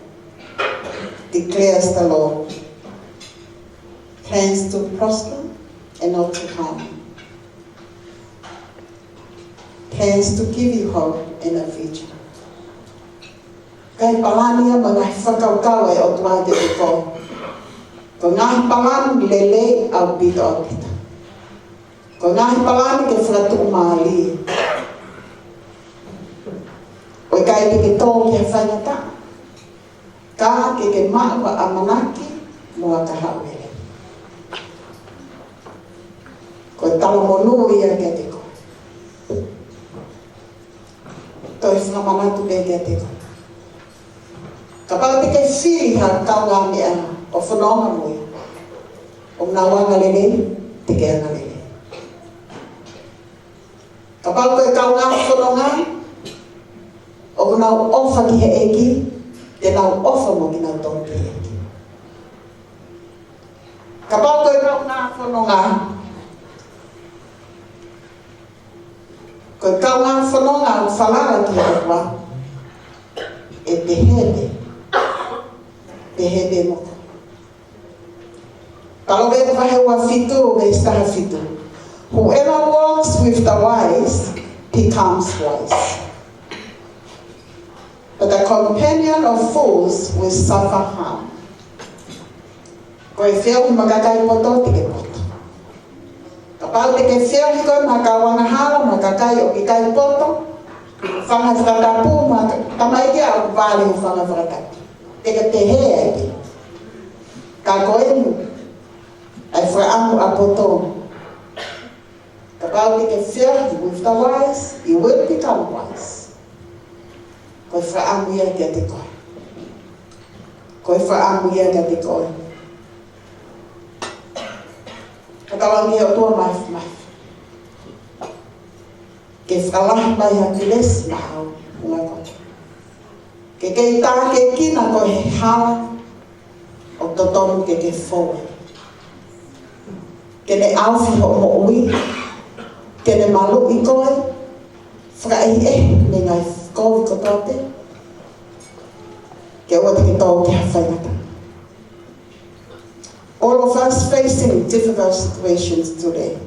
declares the Lord. "Plans to prosper and not to harm you. Plans to give you hope and a future." Ko e palani ia mo e ngaahi fakakaukau ʻa e ʻOtua kiate koe, ko e ngaahi palani lelei ʻaupito, ʻaupito. Ko e ngaahi palani ke fakatuʻumālie. ʻOku ʻikai ke ke tō ki ha faingataʻa, ka ke ke maʻu ha ʻamanaki mo ha kahaʻu lelei. Ko e talamonū ia kiate koe. Toe fakamanatu pē kiate koe. Kapau te ke fili ha kaungāmeʻa ʻo fononga mo ia, ʻoku nau anga lelei, te ke anga lelei. Kapau ko e kaungā fononga ʻoku nau ʻofa ki he ʻEiki, te nau ʻofa mo kinautolu ki he ʻEiki. Kapau ko e kaungā fononga, ko e kaungā fononga ʻoku falala ki he ʻOtua, ʻe pehē pē, pehē pē mo koe. Palōvepi vahe ua fitu, veesi taha fitu. "Whoever walks with the wise becomes wise. But the companion of fools will suffer harm." Ko e feohi mo e kakai poto te ke poto. Kapau te ke feohi koe mo e kau angahala, mo e kakai ʻoku ʻikai poto, fanga fakatapu, mo e ka-, tamaiki ʻoku vale he fanga fakatapu, te ke pehē ai pē. Ka ko eni ʻa e fakaʻamu ʻa e poto. Kapau te ke feohi with the wise, you will become wise. Ko e fakaʻamu ia kiate koe. Ko e fakaʻamu ia kiate koe. Ka tau angi ʻOtua mai, mai. Ke fakalahi mai ha kelesi maʻau, ʻuhinga ko ke kei tākiekina koe he hala ʻoku totonu ke ke fou ai. Ke ne ʻaofi hoʻo moʻui, ke ne maluʻi koe, fakaʻehiʻehi mei he ngaahi kovi kotoa pē, ke ʻoua te ke tō ki ha faingataʻa. All of us facing difficult situations today.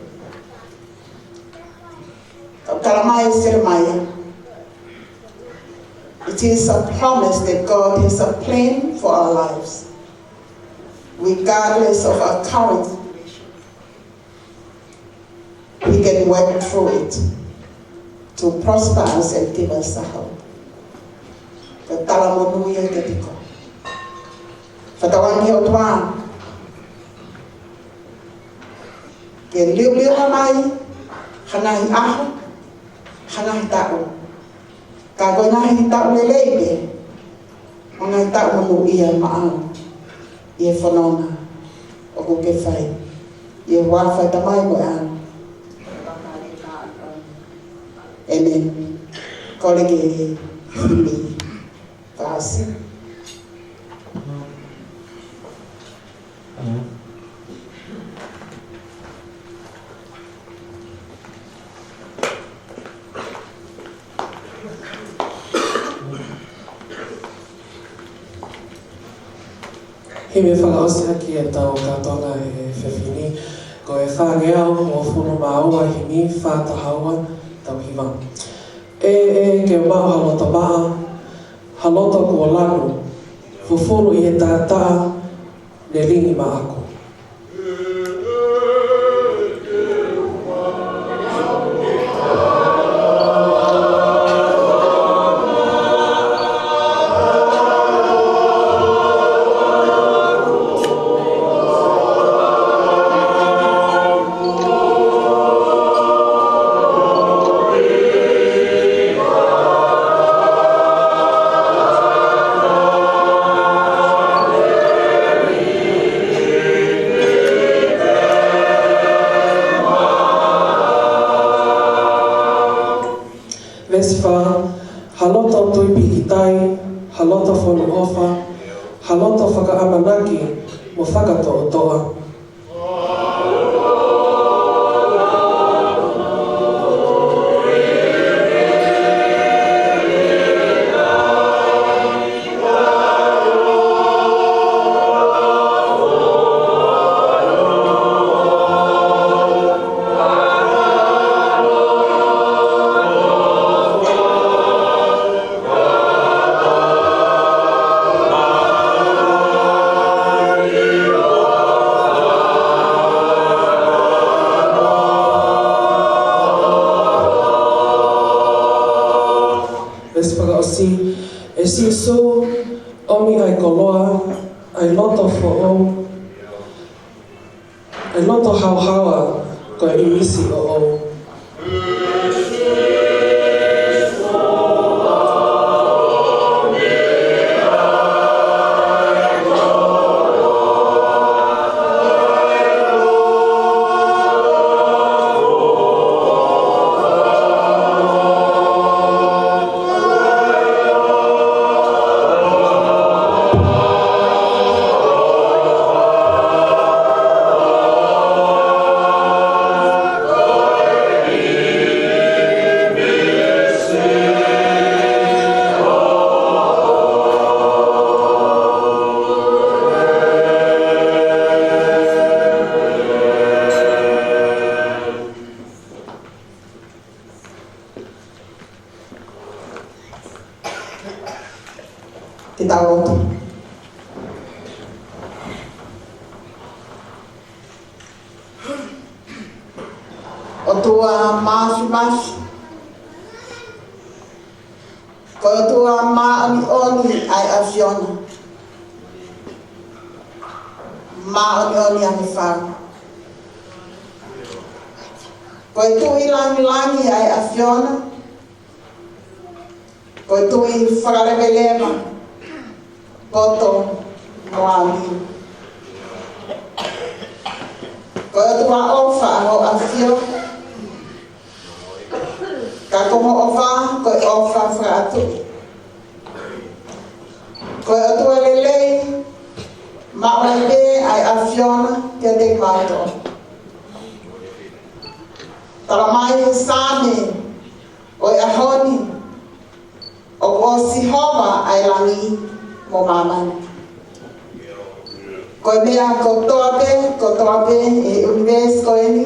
Ka ʻoku tala mai ʻe Selemaia, it is a promise that God has a plan for our lives, regardless of our current situation. He can work through it. to prosper us and give us a hope. Ko e talamonū ia kiate koe. Fakatauange ki he ʻOtua ke liuliu mai ha ngaahi ʻaho, ha ngaahi taʻu. Ka ko e ngaahi taʻu lelei pē, ʻo ngaahi taʻu monūʻia maʻau ʻi he fononga ʻoku ke fai. ʻI he huafa ʻo e Tamai mo e ʻAlo. ʻĒmeni. Kole ke himi fakaʻosi. Himi fakaʻosi ʻaki ʻetau kātoanga he efiafi ni, ko e fāngeau hongofulu mā ua, himi fā taha ua, tau hiva. ʻĒ, ʻē, ke u maʻu ha loto maʻa, ha loto kuo lanu, fufulu ʻi he taʻataʻa, ne lingi maʻaku. Veesi fā, ha loto tui pīkitai, ha loto fonu ʻofa, ha loto fakaʻamanaki mo fakatoʻotoʻa. Veesi fakaʻosi, ʻe Sīsū, ʻomi ʻa e koloa, ʻa e loto foʻou, ʻa e loto haohaoa, ko e ʻīmisi ʻoʻou. Ke tau lotu. ʻOtua Māfimafi, ko e ʻOtua māʻoniʻoni ʻa e ʻAfiona. Māʻoniʻoni ʻa e fau. Ko e Tuʻi langilangi ʻa e ʻAfiona. Ko e Tuʻi fakaleveleva, poto mo langi. Ko e ʻOtua ʻofa ʻa Hoʻo ʻAfio. Ka ko Hoʻo ʻofa, ko e ʻofa fakaʻatuʻi. Ko e ʻOtua lelei, maʻu ai pē ʻa e ʻAfiona kiate kimautolu. Talamai he Saame ʻo e ʻaho ni, ʻoku ʻo Sihova ʻa e langi mo māmani. Ko e meʻa kotoa pē, kotoa pē ʻi he ʻunivēsi ko eni,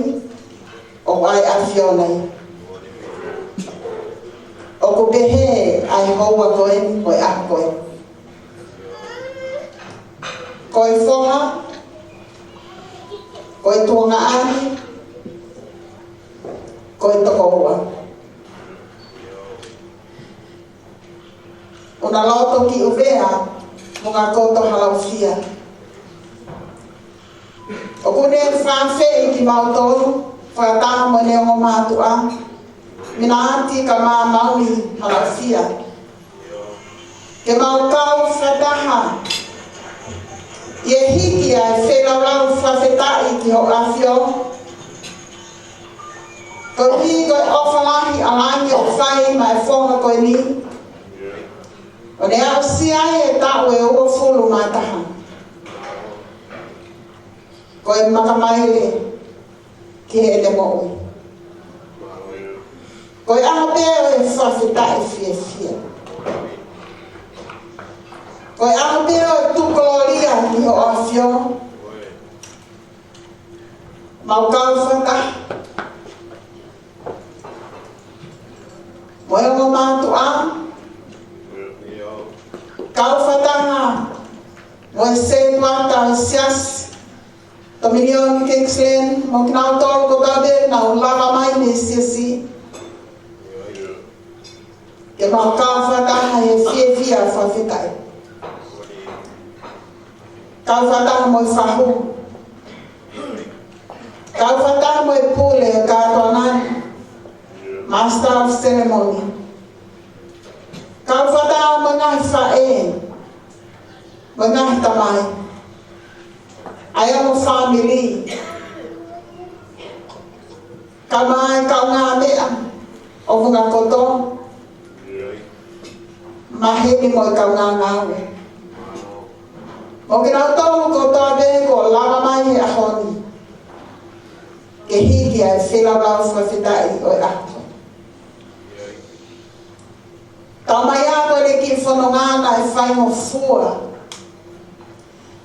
ʻoku ʻa e ʻAfiona ia. ʻOku pehē ʻa e houa ko eni, ko e ʻaho ko eni. Ko e foha, ko e tuongaʻane, ko e tokoua. ʻUluaki ki ʻUvea, Vunga Koto Halaufia. ʻOku ne fakaafeʻi kimautolu, fakataha mo ʻene ongo mātuʻa, Minati Kamāmauni Halaufia, ke mau kau fakataha ʻi he hiki ʻa e feilaulau fakafetaʻi ki Hoʻo ʻAfio, koeʻuhi ko e ʻofa lahi ʻa langi ʻoku fai maʻa e foha ko eni, ʻo ne aʻusia ai e taʻu ʻe uofulu mā taha. Ko e makamaile ki heʻene moʻui. Ko e ʻaho pē ʻo e fakafetaʻi fiefia. Ko e ʻaho pē ʻo e tukulōlia ki Hoʻo ʻAfio. Mau kau fakataha mo e ongo mātuʻa, kau fakataha mo e sētuata ʻo e Siasi Tōminioni Kingsland, mo kinautolu kotoa pē ʻoku nau lava mai mei he Siasi, ke mau kau fakataha he fiefia fakafetaʻi. Kau fakataha mo e fahu. Kau fakataha mo e pule ʻo e kātoanga ni, Master of Ceremony. Kau fakataha mo e ngaahi faʻē, mo e ngaahi tamai, ʻa e ongo fāmili, kae ʻumaʻā e kaungāmeʻa ʻo Vunga Koto, maheni mo e kaungāngāue, mo kinautolu kotoa pē kuo lava mai he ʻaho ni ke hiki ʻa e feilaulau fakafetaʻi ʻo e ʻaho. Taumaiā ko ʻene kiʻi fononga naʻe faingofua,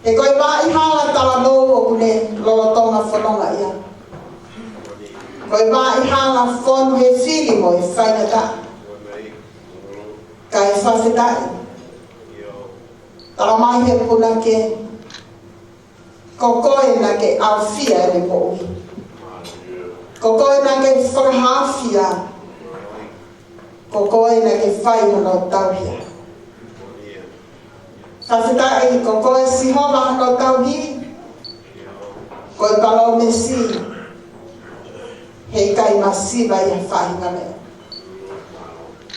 he ko e vaʻa hala talavou ʻoku ne lolotonga fononga ia. Ko e vaʻa hala fonu he fili mo e faingataʻa. Kae fakafetaʻi, talamai he punake, ko koe naʻa ke ʻafio ʻene moʻui. Ko koe naʻa ke fakahaofi ia. Ko koe naʻa ke fai hono tauhi ia. Fakafetaʻi, ko koe Sihova hono tauhi. Ko e palōmesi, heʻikai masiva ia ʻi ha faʻahinga meʻa.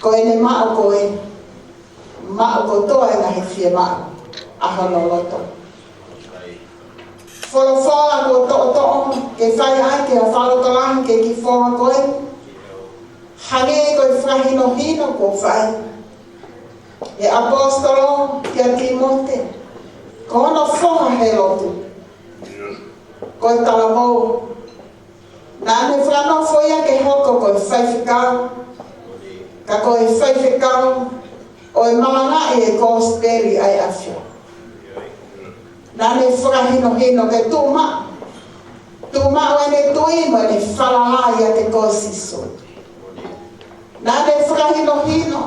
Ko ʻene maʻu ko ē, maʻu kotoa e ngaahi fiemaʻu ʻa hono loto. Folofola kuo toʻotoʻo ke fai ʻaki ʻa e fakalotolahi ki he kiʻi foha ko ē, hangē ko e fakahinohino kuo fai ʻe he ʻaposetolo kia Tīmote, ko hono foha he lotu, ko e talavou. Naʻa ne fakanofo ia ke hoko ko e faifekau, ka ko e faifekau ʻo e malangaʻi e kosipeli ʻa e ʻAfio. Naʻa ne fakahinohino ke tuʻu maʻu, tuʻu maʻu ʻene tui mo ʻene falala ʻiate koe Sīsū. Naʻa ne fakahinohino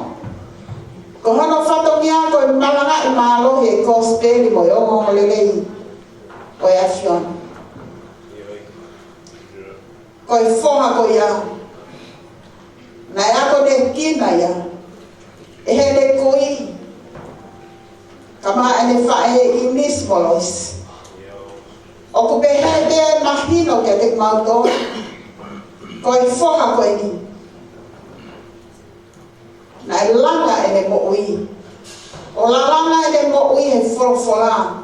ko hono fatongia ko e malangaʻi mālohi e kosipeli mo e ongoongolelei ʻo e ʻAfiona. Ko e foha ko ia, naʻe akonekina ia ʻe heʻene kui, kae ʻumaʻā ʻene faʻē ʻInisi mo Loisi. ʻOku pehē pē mahino kiate kimautolu, ko e foha ko eni naʻe langa ʻene moʻui, ʻo lalanga ʻene moʻui he folofola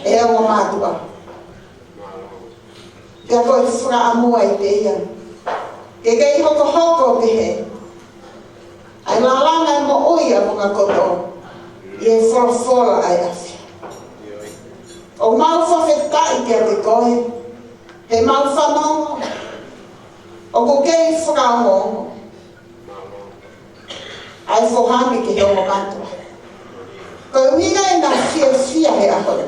ʻe he ongo mātuʻa. Pea ko e fakaʻamu ʻiate ia ke kei hokohoko pehē, ʻa e lalanga e moʻui ʻa Vunga Koto ʻi he folofola ʻa e ʻAfio. ʻOku mau fakafetaʻi kiate koe, he mau fanongo ʻoku kei fakaongoongo ʻa e foha ni ki he ongo mātuʻa. Ko e ʻuhinga ʻena fiefia he ʻaho ni,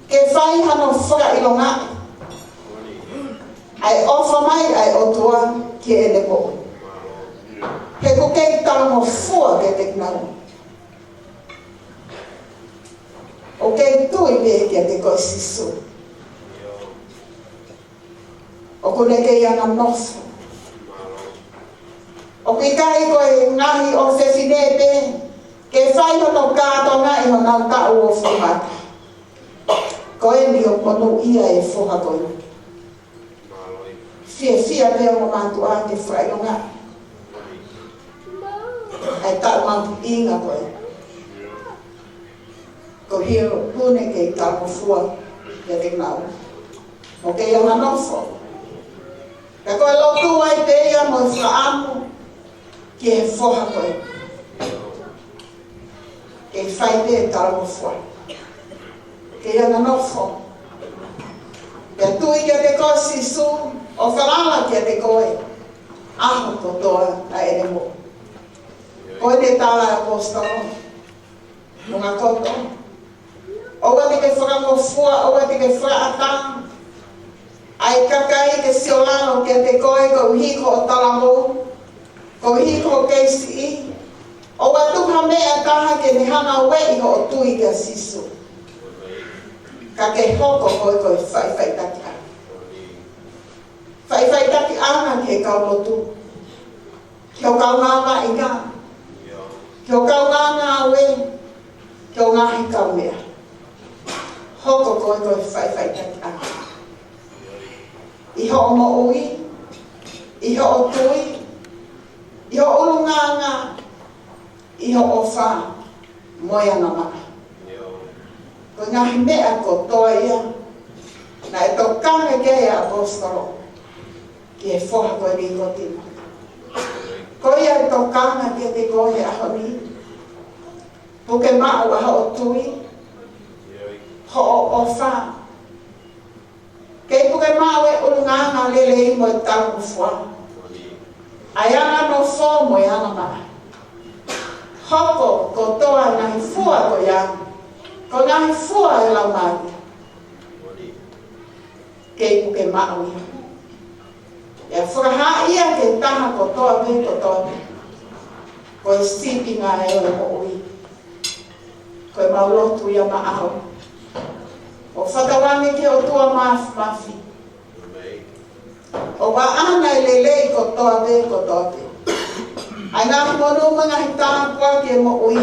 ke fai hano fakaʻilongaʻi ʻa e ʻofa mai ʻa e ʻOtua ki heʻene moʻui. He ʻoku kei talangofua kiate kinaua ʻoku kei tui pē kiate koe Sīsū. ʻOku ne kei anganofo. ʻOku ʻikai ko e ngaahi ʻofefine pē ke hono kātoanga ʻi honau taʻu ʻe hongofulu mā taha. Ko eni ʻoku monūʻia e foha ko eni. Fiefia pē ʻa e ongo mātuʻa ke fakaʻilonga ʻa e taʻu mahuʻinga ko eni. Ko e hia pune ke talangofua kiate kinaua. ʻOku ʻi ai hano nofo. Ka ko e lotu ai pē ia mo e fakaʻamu ki he foha ko ē. Ke fai pē talangofua. Ke ʻi ai hano nofo. Pea tui kiate koe Sīsū, ʻo falala kiate koe. ʻAho kotoa ʻa ʻene moʻui. Ko ʻene tala ʻaposetolo. Mo e ngaahi koto. ʻOua te ke fakangofua, ʻoua te ke fakaʻatā ʻa e kakai ke siolalo kiate koe koeʻuhi ko hoʻo talavou, koeʻuhi ko hoʻo kei siʻi. ʻOua tuku ha meʻa ʻe taha ke ne hanga ʻo ueʻi hoʻo tui kia Sīsū. Ka ke hoko koe ko e faʻifaʻitakiʻanga. Faʻifaʻitakiʻanga ki he kau lotu. Ki hoʻo kaungā vaʻinga. Ki hoʻo kaungā ngāue. Ki hoʻo ngaahi kaumeʻa. Hoko koe ko e faʻifaʻitakiʻanga. ʻI hoʻo moʻui. ʻI hoʻo tui. ʻI hoʻo ʻulungaanga. ʻI hoʻo ʻofa. Mo e angamaʻa. Ko e ngaahi meʻa kotoa ia. Naʻe tokanga ki ai ʻa e ʻaposetolo. Ki he foha ko eni ko Tīmote. Ko ia ʻe tokanga kiate koe he ʻaho ni. Puke maʻu ʻa hoʻo tui, hoʻo ʻofa. Kei puke maʻu e ʻulungaanga lelei mo e talangofua. ʻA e anga nofo mo e angamaʻa. Hoko kotoa ngaahi fua ko ia. Ko e ngaahi fua ʻa e Laumālie. Kei puke maʻu ia. ʻE fakahā ia ki he taha kotoa pē, kotoa pē. Ko e sīpinga ʻo e moʻui. Ko ʻemau lotu ia maʻau. ʻO fakatauange ki he ʻOtua Māfimafi. ʻO ʻaʻana e lelei kotoa pē, kotoa pē. ʻA e ngaahi monū mo e ngaahi tāpuaki ʻo e moʻui.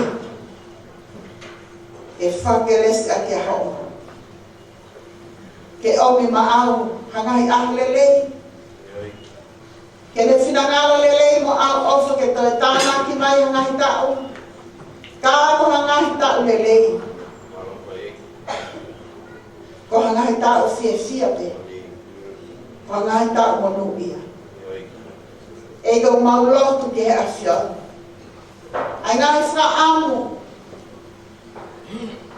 ʻE fakakelesi ʻaki ʻa hoʻo moʻui. Ke ʻomi maʻau ha ngaahi ʻaho lelei. Ke ne finangalo lelei mo ʻofa ke toe tānaki mai ha ngaahi taʻu. Ka ko ha ngaahi taʻu lelei. Ko ha ngaahi taʻu fiefia pē. Ko ha ngaahi taʻu monūʻia. ʻEiki, ʻoku mau lotu ki he ʻAfiona. ʻA e ngaahi fakaʻamu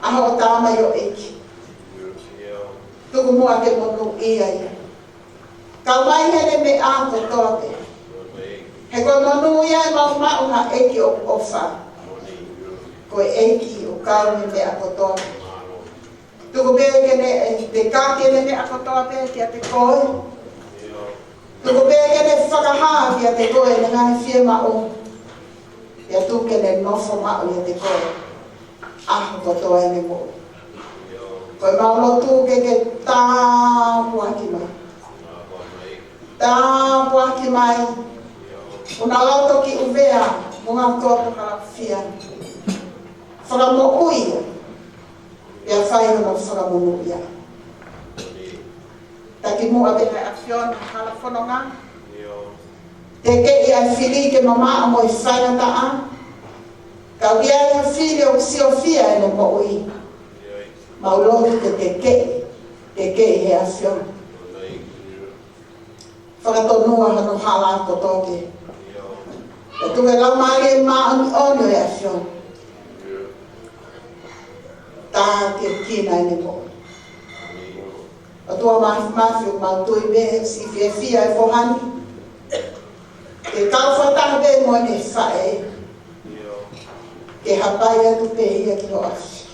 ʻa hoʻo tamaioʻeiki. Tuku muʻa ke monūʻia ia. Kau mai heʻene meʻa kotoa pē. He ko e monū ia ʻemau maʻu ha ʻEiki ʻoku ʻofa. Ko e ʻEiki ʻoku kau he meʻa kotoa pē. Tuku pē ke ne, ʻe, te ka ke ne meʻa kotoa pē kiate koe. Tuku pē ke ne fakahā kiate koe ʻene ngaahi fiemaʻu. Pea tuku ke ne nofo maʻu ʻiate koe. ʻAho kotoa ʻene moʻui. Ko ʻemau lotu ke ke tāpuaki mai. Tāpuaki mai. ʻUna loto ki ʻUvea, mo e ngaahi koto halafia. Fakamoʻui ia. Pea fai hono fakamonūʻia. Taki muʻa pē ʻa e ʻAfiona hala fononga. Tekeʻi ʻa e fili ke mamaʻo mo e faingataʻa. Ka ʻoku ʻi ai ha fili ʻoku siofia ʻene moʻui. Mau lotu ke tekeʻi, tekeʻi he ʻAfiona. Fakatonua hano hala kotoa pē. ʻE tuku e Laumālie Māʻoniʻoni ʻo e ʻAfiona. Tākiekina ʻene moʻui. ʻOtua Māfimafi, ʻoku mau tui pē siʻi fiefia e foha ni. Ke kau fakataha pē mo ʻene faʻē. Ke hapai atu pē ia ki ho ʻafi.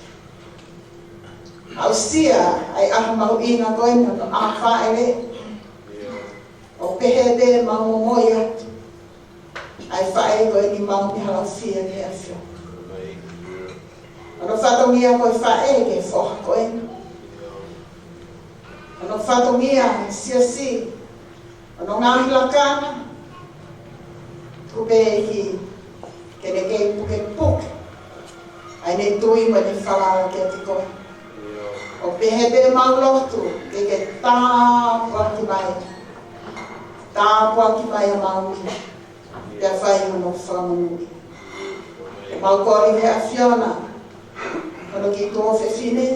Aʻusia ʻa e ʻaho mahuʻinga ko eni ʻo e ʻaho fāʻele. ʻO pehē pē mau momoi atu. ʻA e faʻē ko eni mau meʻa halafia ki he ʻAfiona. Hono fatongia ko e faʻē ki he foha ko eni. Hono fatongia he siasi. Hono ngaahi lakanga. Tuku pē ʻEiki ke ne kei pukepuke. ʻEiki, tui mai ʻene falala kiate koe. ʻO pehē pē ʻemau lotu, ke ke tāpuaki mai. Tāpuaki mai ʻa Maui. Pea fai hono fakamonūʻia. ʻOku mau kole ki he ʻAfiona, hono kiʻi tuofefine,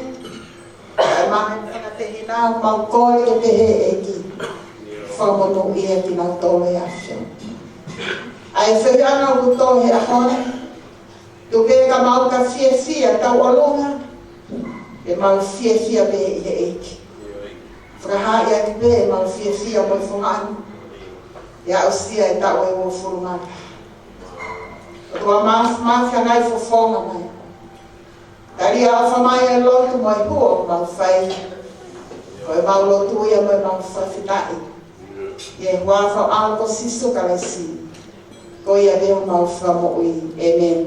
ʻa e mama fakatehina, ʻoku mau kole ke pehē ʻEiki. Fakamonūʻia kinautolu ʻe he ʻAfiona. ʻA e fehuʻi ʻoku tō he ʻaho ni, tuku pē ka mau ka fiefia tauʻolunga, ʻe mau fiefia pē ʻi he ʻEiki. Fakahā ia ke pē ʻemau fiefia mo e fononga. ʻI he aʻusia e taʻu ʻe uofulu mā taha. ʻOtua Māfimafi, hanga ʻo fofonga mai. Tali ʻofa mai e lotu mo e hū ʻoku mau fai. Ko ʻemau lotu ia mo ʻemau fakafetaʻi. ʻI he huafa ʻo ho ʻAlo ko Sīsū Kalaisi. Ko ia pē homau Fakamoʻui. ʻĒmeni.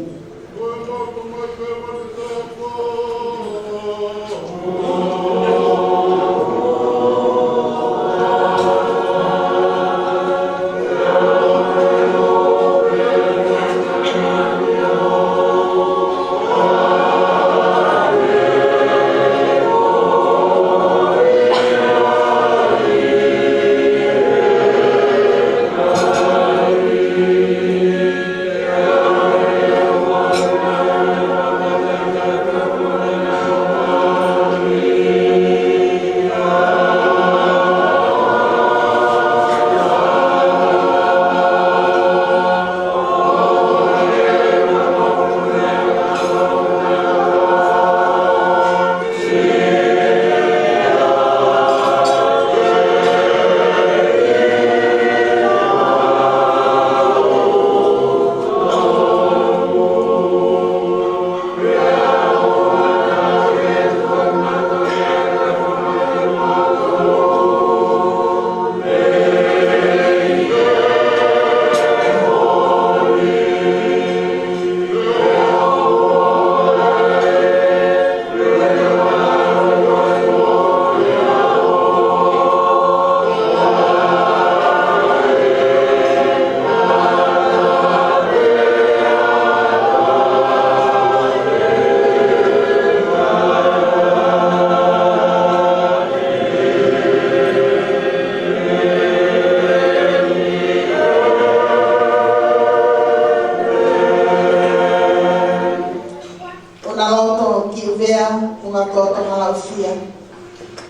Tuna loto ki ʻUvea, Pungakoto, Halaufia.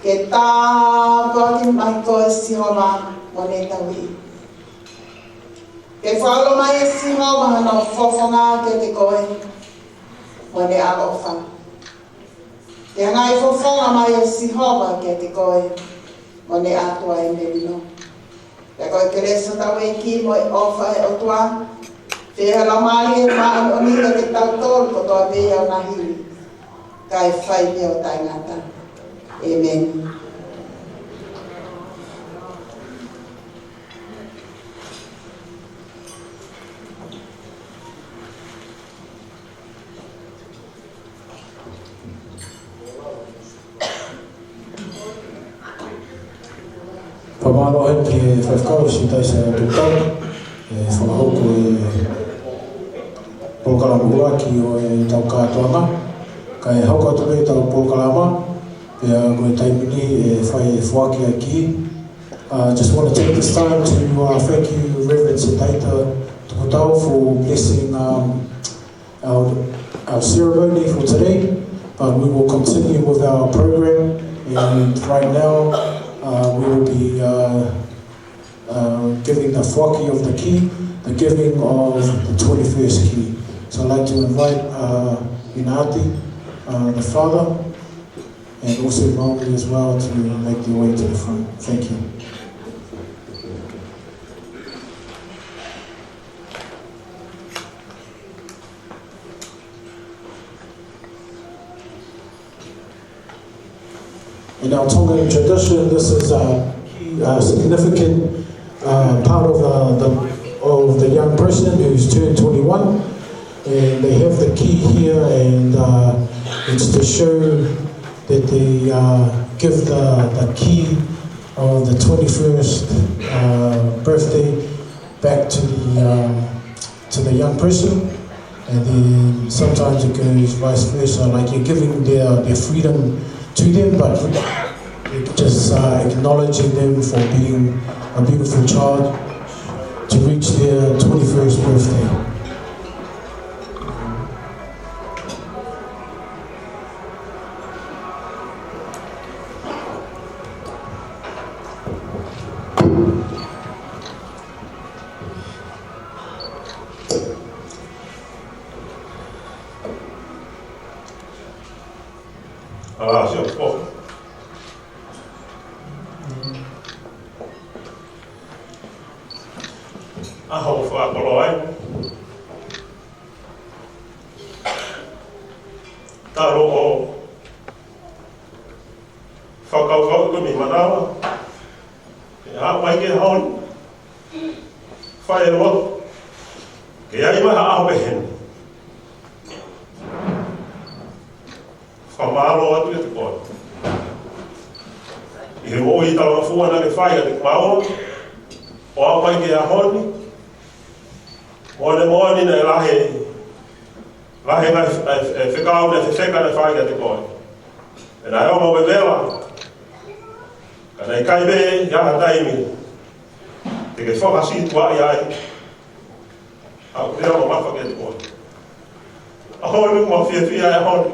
Ke tāpuaki mai koe Sihova mo ʻene tauhi. Ke fakaʻilo mai ʻe Sihova hono fofonga kiate koe mo ʻene ʻaloʻofa. Ke hanga ʻo fofonga mai ʻa Sihova kiate koe mo ʻene ʻAtua ʻe melino. Pea ko e kelesi ʻa hotau ʻEiki mo e ʻofa ʻa e ʻOtua, feohi ʻa e Laumālie Māʻoniʻoni ʻiate kitautolu kotoa pē ʻi he ʻaho ni, kae fai pē ʻo taʻengata. ʻĒmeni. Fakamālō atu ki he faifekau, Sitaisa Tupou, ʻe fakahoko e polokalama ʻuluaki ʻo ʻetau kātoanga. Kae hoko atu pē ʻetau polokalama, pea ko e taimi ni ʻe fai e foaki ʻa e kī. Uh, just want to take this time to, uh, thank you, Reverend Sitaita Tupou, for blessing, um, our, our ceremony for today, but we will continue with our program. And right now, uh, we will be, uh, uh, giving the foaki of the kī, the giving of the twenty-first kī. So I'd like to invite, uh, Inati, uh, the father, and also Maui as well to make their way to the front. Thank you. In our Tongan tradition, this is a, a significant, uh, part of, uh, the, of the young person who's turned twenty-one, and they have the kī here, and, uh, it's to show that they, uh, give the, the kī of the twenty-first, uh, birthday back to the, um, to the young person. And then sometimes it goes vice versa, like you're giving their, their freedom to them, but it just uh, acknowledging them for being a beautiful child to reach their twenty-first birthday. ʻAla, sio, ko. ʻAho fakakoloa ai. Talu ʻo fakakaukau ko eni manawa. ʻE haʻu mai ki he ʻaho ni. Fai e lotu. Ke ʻi ai mai ha ʻaho peheni. Fakamālō atu kiate koe. ʻI he moʻui talangofua naʻa ke fai kiate kimaua. ʻO aʻu mai ki he ʻaho ni. Moʻoni moʻoni naʻe lahi. Lahi e ngaahi, e, e fekau naʻe fefeka naʻe fai kiate koe. Pea naʻe ʻomi e vela. Ka naʻe ʻikai pē ʻi ai ha taimi te ke fakasītuʻaʻi ai. ʻA ʻoku ou ʻofa kiate koe. ʻAho ni ʻoku mau fiefia he ʻaho ni.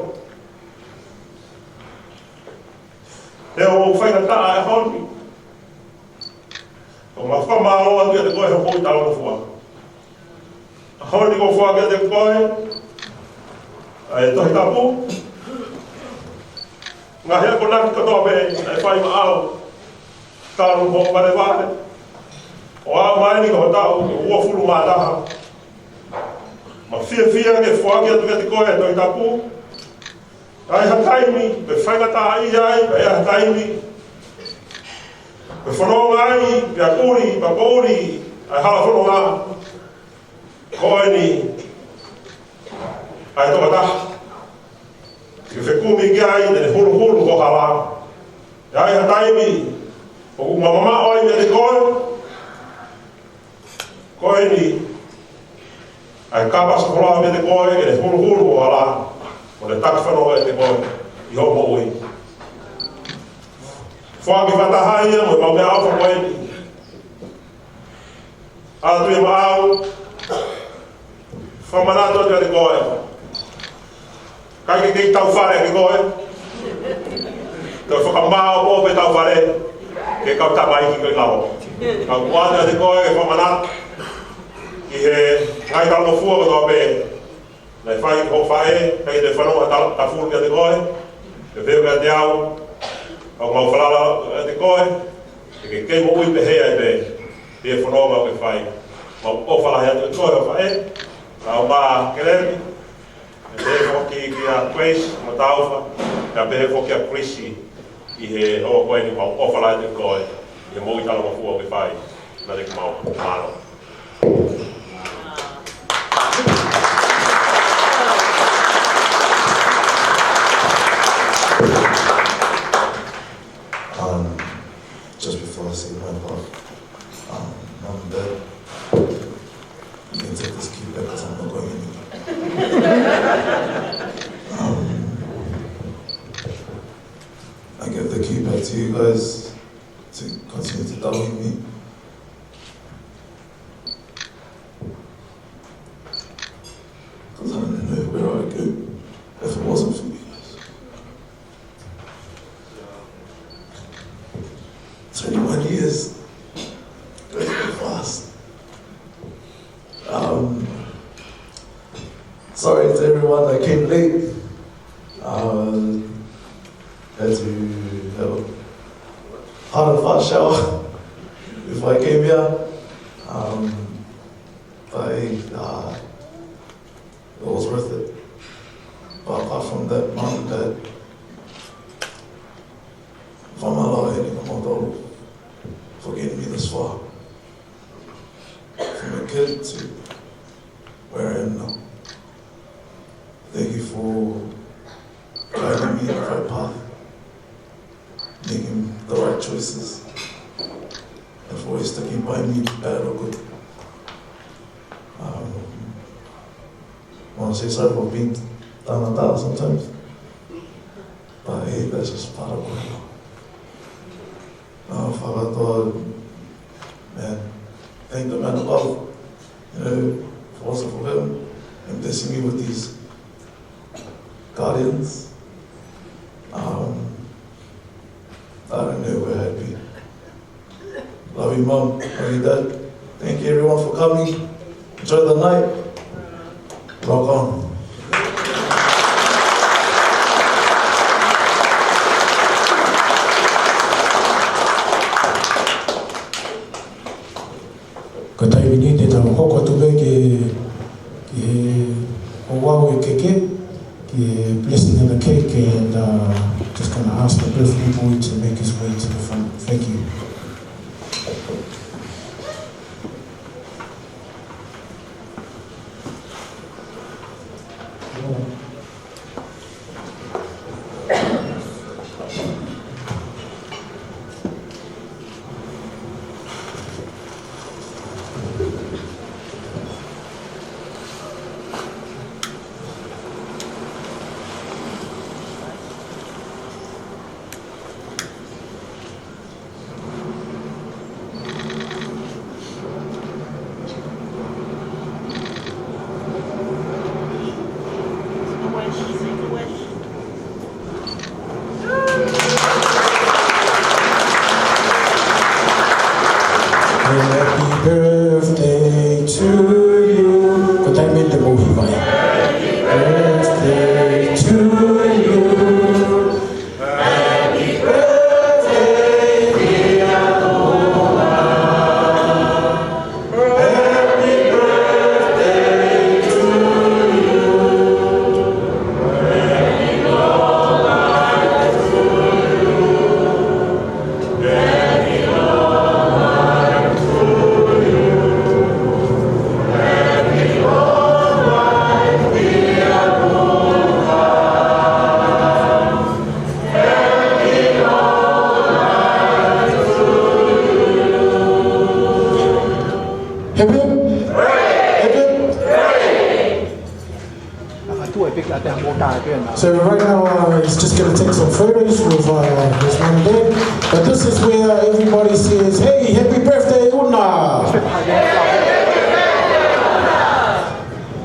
He ʻoku faingataʻa he ʻaho ni. ʻOku mau fakamālō atu kiate koe he moʻui talangofua. ʻAho ni kuo foaki kiate koe ʻa e Tohi Tapu. Ngaahi akonaki kotoa pē naʻe fai maʻau. Talu hoʻo valevale. ʻO aʻu mai eni ki hoʻo taʻu ʻe uofulu mā taha. Mau fiefia ke foaki atu kiate koe ʻa e Tohi Tapu. ʻI ai ha taimi, pe faingataʻaʻia ai, pe ʻi ai ha taimi. Pe fononga ai, pea ʻuli, pea poʻuli, ʻa e hala fononga. Ko eni, ʻa e tokotaha. Ke fekumi ki ai, te ne huluhulu ho hala. ʻI ai ha taimi, ʻoku mamamaʻo ai meiate koe. Ko eni, ʻa e kapa sokoloa meiate koe, ke ne huluhulu ho hala. Mo ne taki fanongo meiate koe, ʻi hoʻo moʻui. Foaki fakataha ia, mo e mau meʻaʻofa ko eni. ʻA e tuʻi maʻau, fakamanatu atu kiate koe. ʻIkai ke kei tau fale ʻaki koe. Toe fakamaʻopoʻopo e tau fale. Ke kau tamaiki ko e kau. Ka ʻoku ʻoatu kiate koe, ke fakamanatu. ʻI he ngaahi talangofua kotoa pē. Naʻe fai ki hoʻo faʻē, ʻikai te fanongo ha ta-, tafulu kiate koe, ke pehē kiate au, ʻoku mau falala kiate koe, ke ke kei moʻui pehē ai pē, pea fononga ʻoku ke fai. Mau ʻofa lahi atu kiate koe hoʻo faʻē, ʻa e ʻOtua Keleni, pea pehē foki kia Grace, mo Taufa, pea pehē foki kia Chrissy, ʻi he ʻaho ko eni mau ʻofa lahi atu kiate koe, ʻi he moʻui talangofua ʻoku ke fai, naʻa ke mau mālō. Um, just before I say my part, um, Mum and Dad, you can take this key back 'cause I'm not going anywhere. Um, I give the key back to you guys to continue to tauhi me. 'Cause I don't know where I'd go if it wasn't for you guys. Twenty-one years. Very fast. Um, sorry to everyone that came late. Uh, had to have a hot and fast shower before I came here. Um, but, uh, it was worth it. But apart from that, Mum and Dad, fakamālō ʻaupito kiate kimoutolu for getting me this far. From a kid to where I am now. Thank you for guiding me in the right path, making the right choices, and for always sticking by me, bad or good. Um, I want Say sorry for being tangata sometimes. But hey, that's just part of life. Uh, Father God, man, thank the man above, you know, for also for him and blessing me with these guardians. Um, I don't know where I'd be. Love you, Mom. Love you, Dad. Thank you, everyone, for coming. Enjoy the night. Rock on. Ko e taimi ni te tau hoko atu pē ki he, ki he ouau ʻa e keke, ki he blessing of the cake, and, uh, just gonna ask the birthday boy to make his way to the front. Thank you. Happy birthday to you. Ko e taimi eni te mou hiva ai. Birthday to you. Happy birthday, dear Loma. Happy birthday to you. Happy long life to you. Happy long life to you. Happy long life, dear Loma. Hip, hip. Hip, hip. So right now, uh, he's just gonna take some photos with, uh, his mum and dad. But this is where everybody says, "Hey, happy birthday, Una!"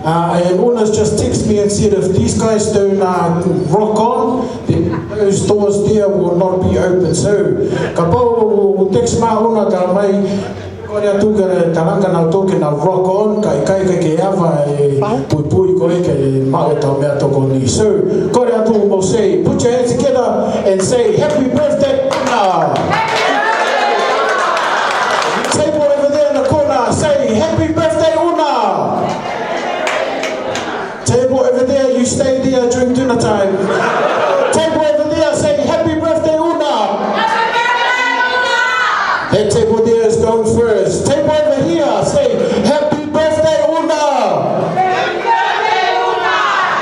Uh, and Una's just texted me and said if these guys don't, uh, rock on, then those doors there will not be open. So, kapau ʻoku text mai ʻa Una, ka mai, kole atu ke talanga nautolu ke nau rock on, ka ʻikai ke ke ava e puipui ko ē ke maʻu ʻetau meʻatokoni. So, kole atu mo say, put your hands together and say, "Happy birthday, Una!" Table over there in the corner, say, "Happy birthday, Una!" Table over there, you stay there during dinner time. Table over there, say, "Happy birthday, Una." That table there is going first. Table over here, say, "Happy birthday, Una."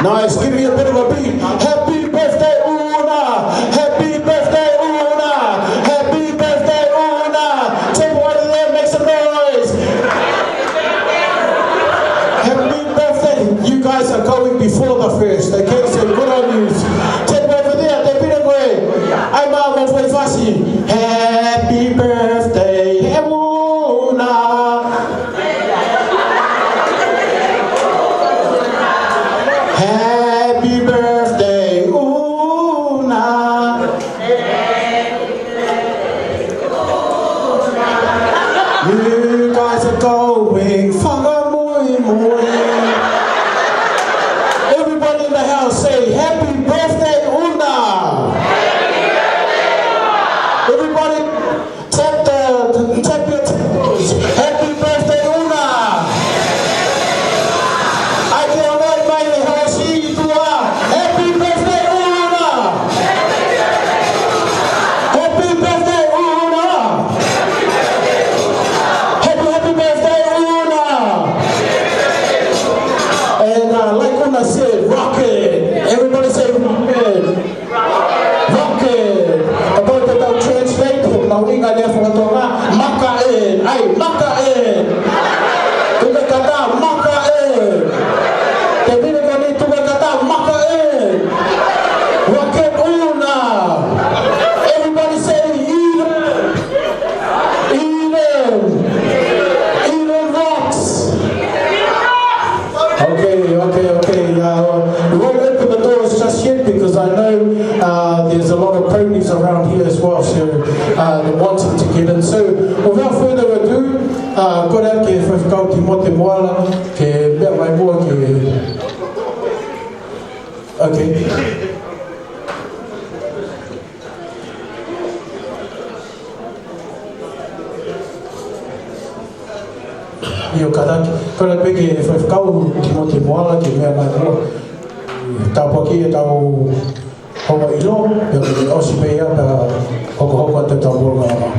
Nice, give me a bit of a beat. Happy birthday, Una. Happy birthday, Una. Happy birthday, Una. Table over there, make some noise. Happy birthday. You guys are going before the first, okay? So good on you. Table over there, te pina koe. ʻAi, mou fai fasi. Happy birthday, Una. Happy birthday, Una. You guys are going fakamuimui. Everybody in the house say, "Happy birthday, Una." Everybody, tap the, tap your tables. Happy birthday, Una. ʻAi ke ʻomai mai e hoosi ʻi tuʻa. well, so, uh, the wanting to get in. So, without further ado, uh, kole atu ki he Faifekau Timote Moala ke meʻa mai muʻa ke, okay. ʻIo, kātaki. Kole atu pē ki he Faifekau Timote Moala ke meʻa mai muʻa. Tāpuakiʻi ʻetau houʻeiki, pea ʻosi pē ia pea hokohoko atu ʻetau polokalama.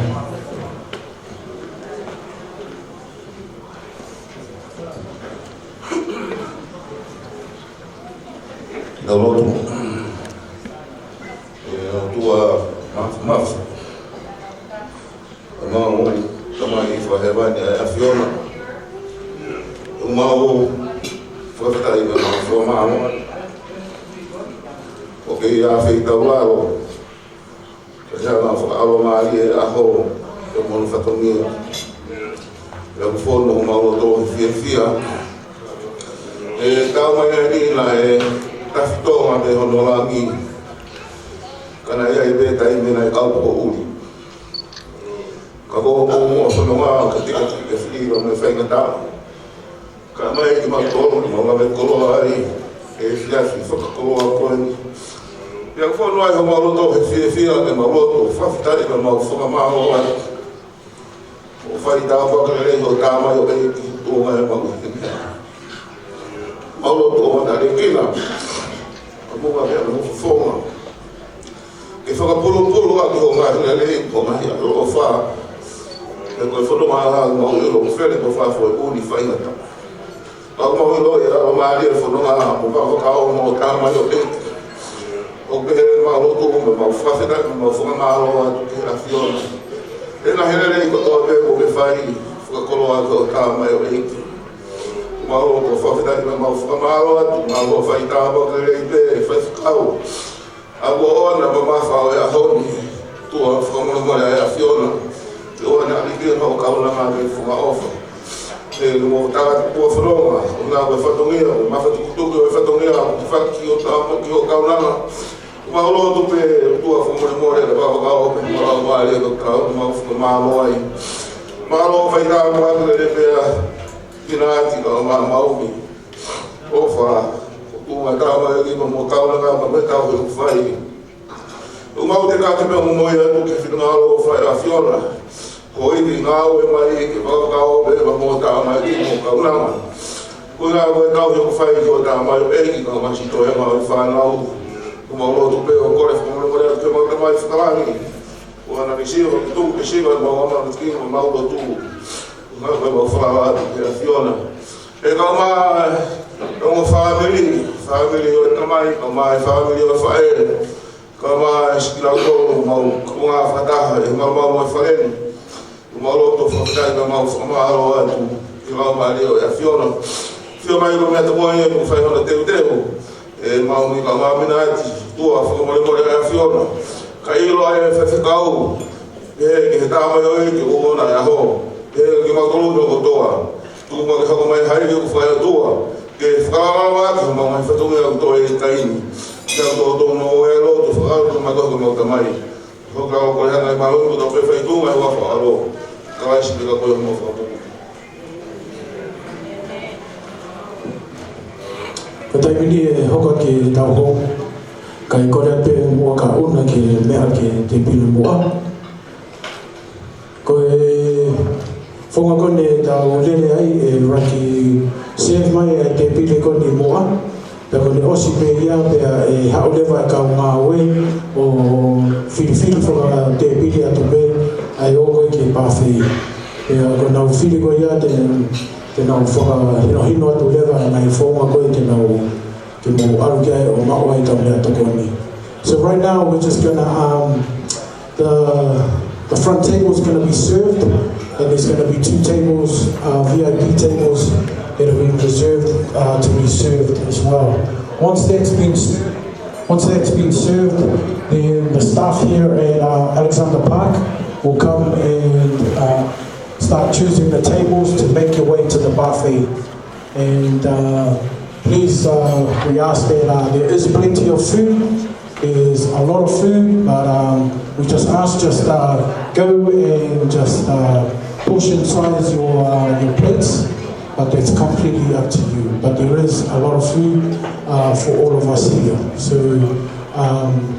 Tau lotu. ʻE ʻOtua Māfimafi, ʻemau Tamai fakahēvani ʻa e ʻAfiona, ʻoku mau fakafetaʻi mo mau fakamālō ʻoku ke ʻi ai ʻi hotau lalo, ke ʻi ai ʻemau fakaʻalomālie he ʻaho, ke mo hono fatongia. Pea ʻoku fonu homau loto he fiefia. ʻE tau mai ai ni naʻe tafitonga mei hono langi, ka naʻe ʻi ai pē taimi naʻe kau poʻuli. Ka ko hoʻomou fononga ke tika ke fili ʻa e faingataʻa. Ka mai ki mau tolo, mau lave koloa ai, ʻe fiafi fakakoloa ko eni. Pea ʻoku fonu ai homau loto he fiefia, ke mau loto fakafetaʻi, ke mau fakamālō ai. ʻO fai tāpuaki lelei hoʻo tamaioʻeiki, ʻo ngai mau hiki. Mau loto ʻo matalekina. Ka mo ka mea mo fofonga. Ke fakapulupulu ʻaki hoʻo ngaahi lelei, hoʻo ngaahi ʻaloʻofa. He ko e fononga ʻa e ʻOtua, mau ʻilo ʻoku fele ko fafo e ʻuli faingataʻa. Ka ʻoku mau ʻilo ʻe ʻalomālie e fononga mo e fakakaukau ʻa hoʻo tamaioʻeiki. ʻOku pehē ʻemau lotu, mo ʻemau fakafetaʻi, mo ʻemau fakamālō atu ki he ʻAfiona he ngaahi lelei kotoa pē kuo ke fai, fakakoloa ʻaki hoʻo tamaioʻeiki. Mau lotu fakafetaʻi mo mau fakamālō atu, mau fai tāpuaki lelei pē, Faifekau. ʻA ia ʻoku ʻoʻona mamafa ʻo e ʻaho ni, ʻOtua fakamolemole ʻa e ʻAfiona, ke ʻoua naʻa ʻikai ke hoko kaunanga ke fakaʻofa. He mo tala kuo fononga, ʻo na ko e fatongia, ʻo mafatukutuku ʻo e fatongia, ʻo faki ʻo tāpuaki ʻo kaunanga. Mau lotu pē, ʻOtua fakamolemole, ke fakakaukau pē, mau lau vale, ko kau, mau fakamālō ai. Mālō fai tāpuaki lelei pē, Kinaati ka ʻo maʻamaumi. ʻOfa, ʻoku mau tamaioʻeiki mo mau kaunanga, ka mo e tauhi ʻoku fai. ʻOku mau tekaki pea mo moʻui atu ki he finangalo ʻo e ʻAfiona. Ko e ʻikai ngāue mai ke fakakaukau pē mo mau tamaioʻeiki mo kaunanga. Ko e ngāue tauhi ʻoku fai ki hoʻo tamaioʻeiki, ka ʻoku mau sio ki he ngaahi fānau. ʻOku mau lotu pē ʻo kole fakamolemole atu ki heʻemau Tamai Fakalangi. ʻOua naʻa ke siva, ke tuku ke siva ʻemau ʻamanaki mo ʻemau lotu. Ngāue pē mau falala atu ki he ʻAfiona. ʻE kau mai, kau mai fāmili, fāmili ʻo e tamai, kau mai fāmili ʻo e faʻē, kau mai siʻi kinautolu, mau, kau mai fakataha, ʻe mau, mau, mau fale ni. Mau lotu fakafetaʻi mo mau fakamālō atu ki he Laumālie ʻo e ʻAfiona. Fio mai ko e meʻa tokoni ʻoku fai hono teuteu. ʻE mau ni ka mau minati, ʻOtua fakamolemole ʻa e ʻAfiona. Ka ʻilo ʻa e faifekau, ʻe, ki he tamaioʻeiki ʻoku ʻoʻona e ʻaho. ʻE, kimautolu kotoa. Tuku muʻa ke hoko mai ha ivi ʻoku fai ʻOtua. Ke fakalālāveʻi ʻaki homau ngaahi fatongia ʻoku toe ʻi he taimi ni. Ke ʻoua ʻe tō tō mo e lotu, fakalotu mai ko homau Tamai. Hoka o ko e hanga ʻe mālōlō kotoa pē fai tuʻunga he huafa ʻo e ʻAlo. Kalaisi pē ko homau Fakamoʻui. Ko e taimi ni ʻe hoko atu ʻetau hou. Kae kole atu pē muʻa kia Una ke meʻa ki he tēpile muʻa. Ko e founga ko eni ʻe tau lele ai ʻe Raki Save mai e tēpile ko eni muʻa. Pea ko ʻene ʻosi pē ia pea ʻe haʻu leva e kau ngāue ʻo filifili fakatēpile atu pē ʻa e ō ko ē ki he buffet. Pea ko ʻenau fili ko ia te, te nau fakahinohino atu leva e ngaahi founga ko ē te nau, te nau ʻalu ki ai ʻo maʻu ai ʻetau meʻatokoni. So right now we're just gonna, um, the, the front table is gonna be served, and there's gonna be two tables, uh, V I P tables that have been reserved, uh, to be served as well. Once that's been s-, once that's been served, then the staff here at, uh, Alexander Park will come and, uh, start choosing the tables to make your way to the buffet. And, uh, please, uh, we ask that, uh, there is plenty of food. There's, a lot of food, but, um, we just ask, just, uh, go and just, uh, portion size your, uh, your plates, but it's completely up to you. But there is a lot of food, uh, for all of us here. So, um,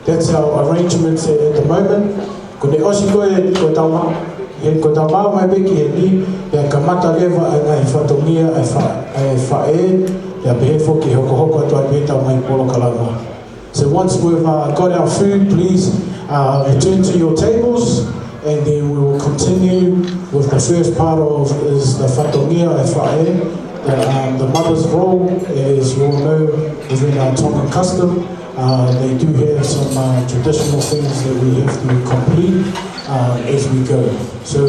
that's our arrangements at, at the moment. Ko ʻene ʻosi ko ē, ko e tau ma-, he ko e tau maʻu mai pē ki heni, pea kamata leva ʻa e ngaahi fatongia ʻa e fa-, ʻa e faʻē, pea pehē foki hokohoko atu ai pē ʻetau ngaahi polokalama. So once we've, uh, got our food, please, uh, return to your tables, and then we will continue with the first part of is the fatongia ʻa e faʻē. The, um, the mother's role, as you all know, within our Tongan custom, uh, they do have some, uh, traditional things that we have to complete, uh, as we go. So,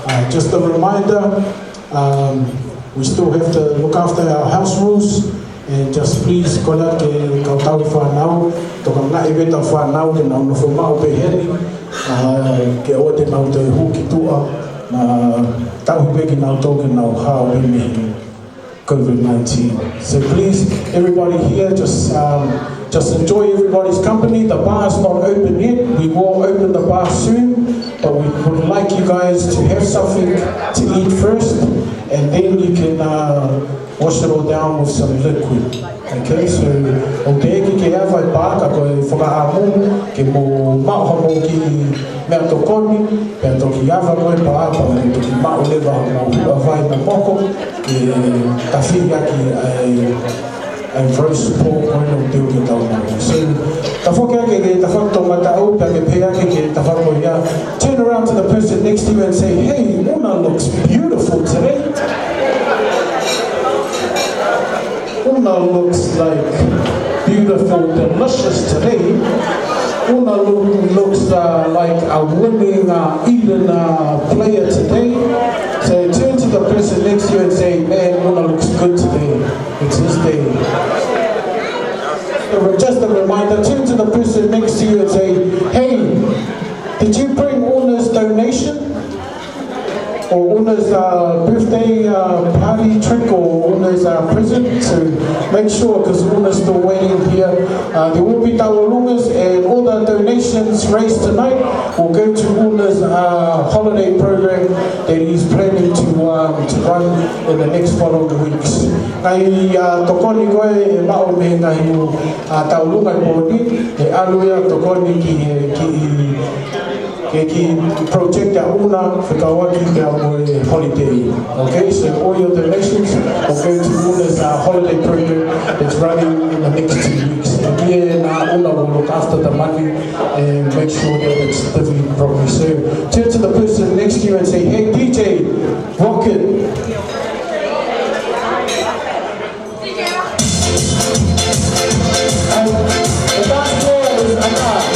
uh, just a reminder, um, we still have to look after our house rules, and just please, kole atu ki he kau tauhi fānau, tokangaʻi pē ʻetau fānau ke nau nofo maʻu pē heni, uh, ke ʻoua te nau toe hū ki tuʻa, uh, tauhi pē kinautolu ke nau hao pē mei he COVID nineteen. So please, everybody here, just, um, just enjoy everybody's company. The bar's not open yet. We will open the bar soon, but we would like you guys to have something to eat first, and then you can, uh, wash it all down with some liquid. Okay, so ʻoku teʻeki ke ava e pā, ka ko e fakaʻamu ke mou maʻu haʻamou kiʻi meʻatokoni, pea toki ava ko ē pā, pea mou toki maʻu leva haʻamou huʻa vai momoko, ke tafiʻaki ʻa e, ʻa e roast pork ko ē ʻoku teu ke tau maʻu. So, tafoki hake ki he tafaʻaki toʻomataʻu, pea ke pehē hake ki he tafaʻaki ko ia. Turn around to the person next to you and say, "Hey, Una looks beautiful today." Una looks like beautiful, delicious today. Una look, looks, uh, like a winning, uh, Eden, uh, player today. So turn to the person next to you and say, "Man, Una looks good today. It's his day." Just a reminder, turn to the person next to you and say, "Hey, did you bring Una's donation?" Or Una's, uh, birthday, uh, party trick or Una's, uh, present. So make sure, 'cause Una's still waiting here. Uh, there will be tauʻolunga, and all the donations raised tonight will go to Una's, uh, holiday program that he's planning to, um, to run in the next following weeks. Ngaahi, uh, tokoni ko ē ʻe maʻu mei he ngaahi, uh, tauʻolunga ʻi he pō ni, ʻe ʻalu ia ʻo tokoni ki he, ki he, ki he project ʻa Una, fekauʻaki pea mo e holiday. Okay, so all your donations will go to Una's, uh, holiday program that's running in the next two weeks. And me and, uh, Una will look after the money and make sure that it's divvied properly. So turn to the person next to you and say, "Hey, D J, rock it." And the dance floor is attacked.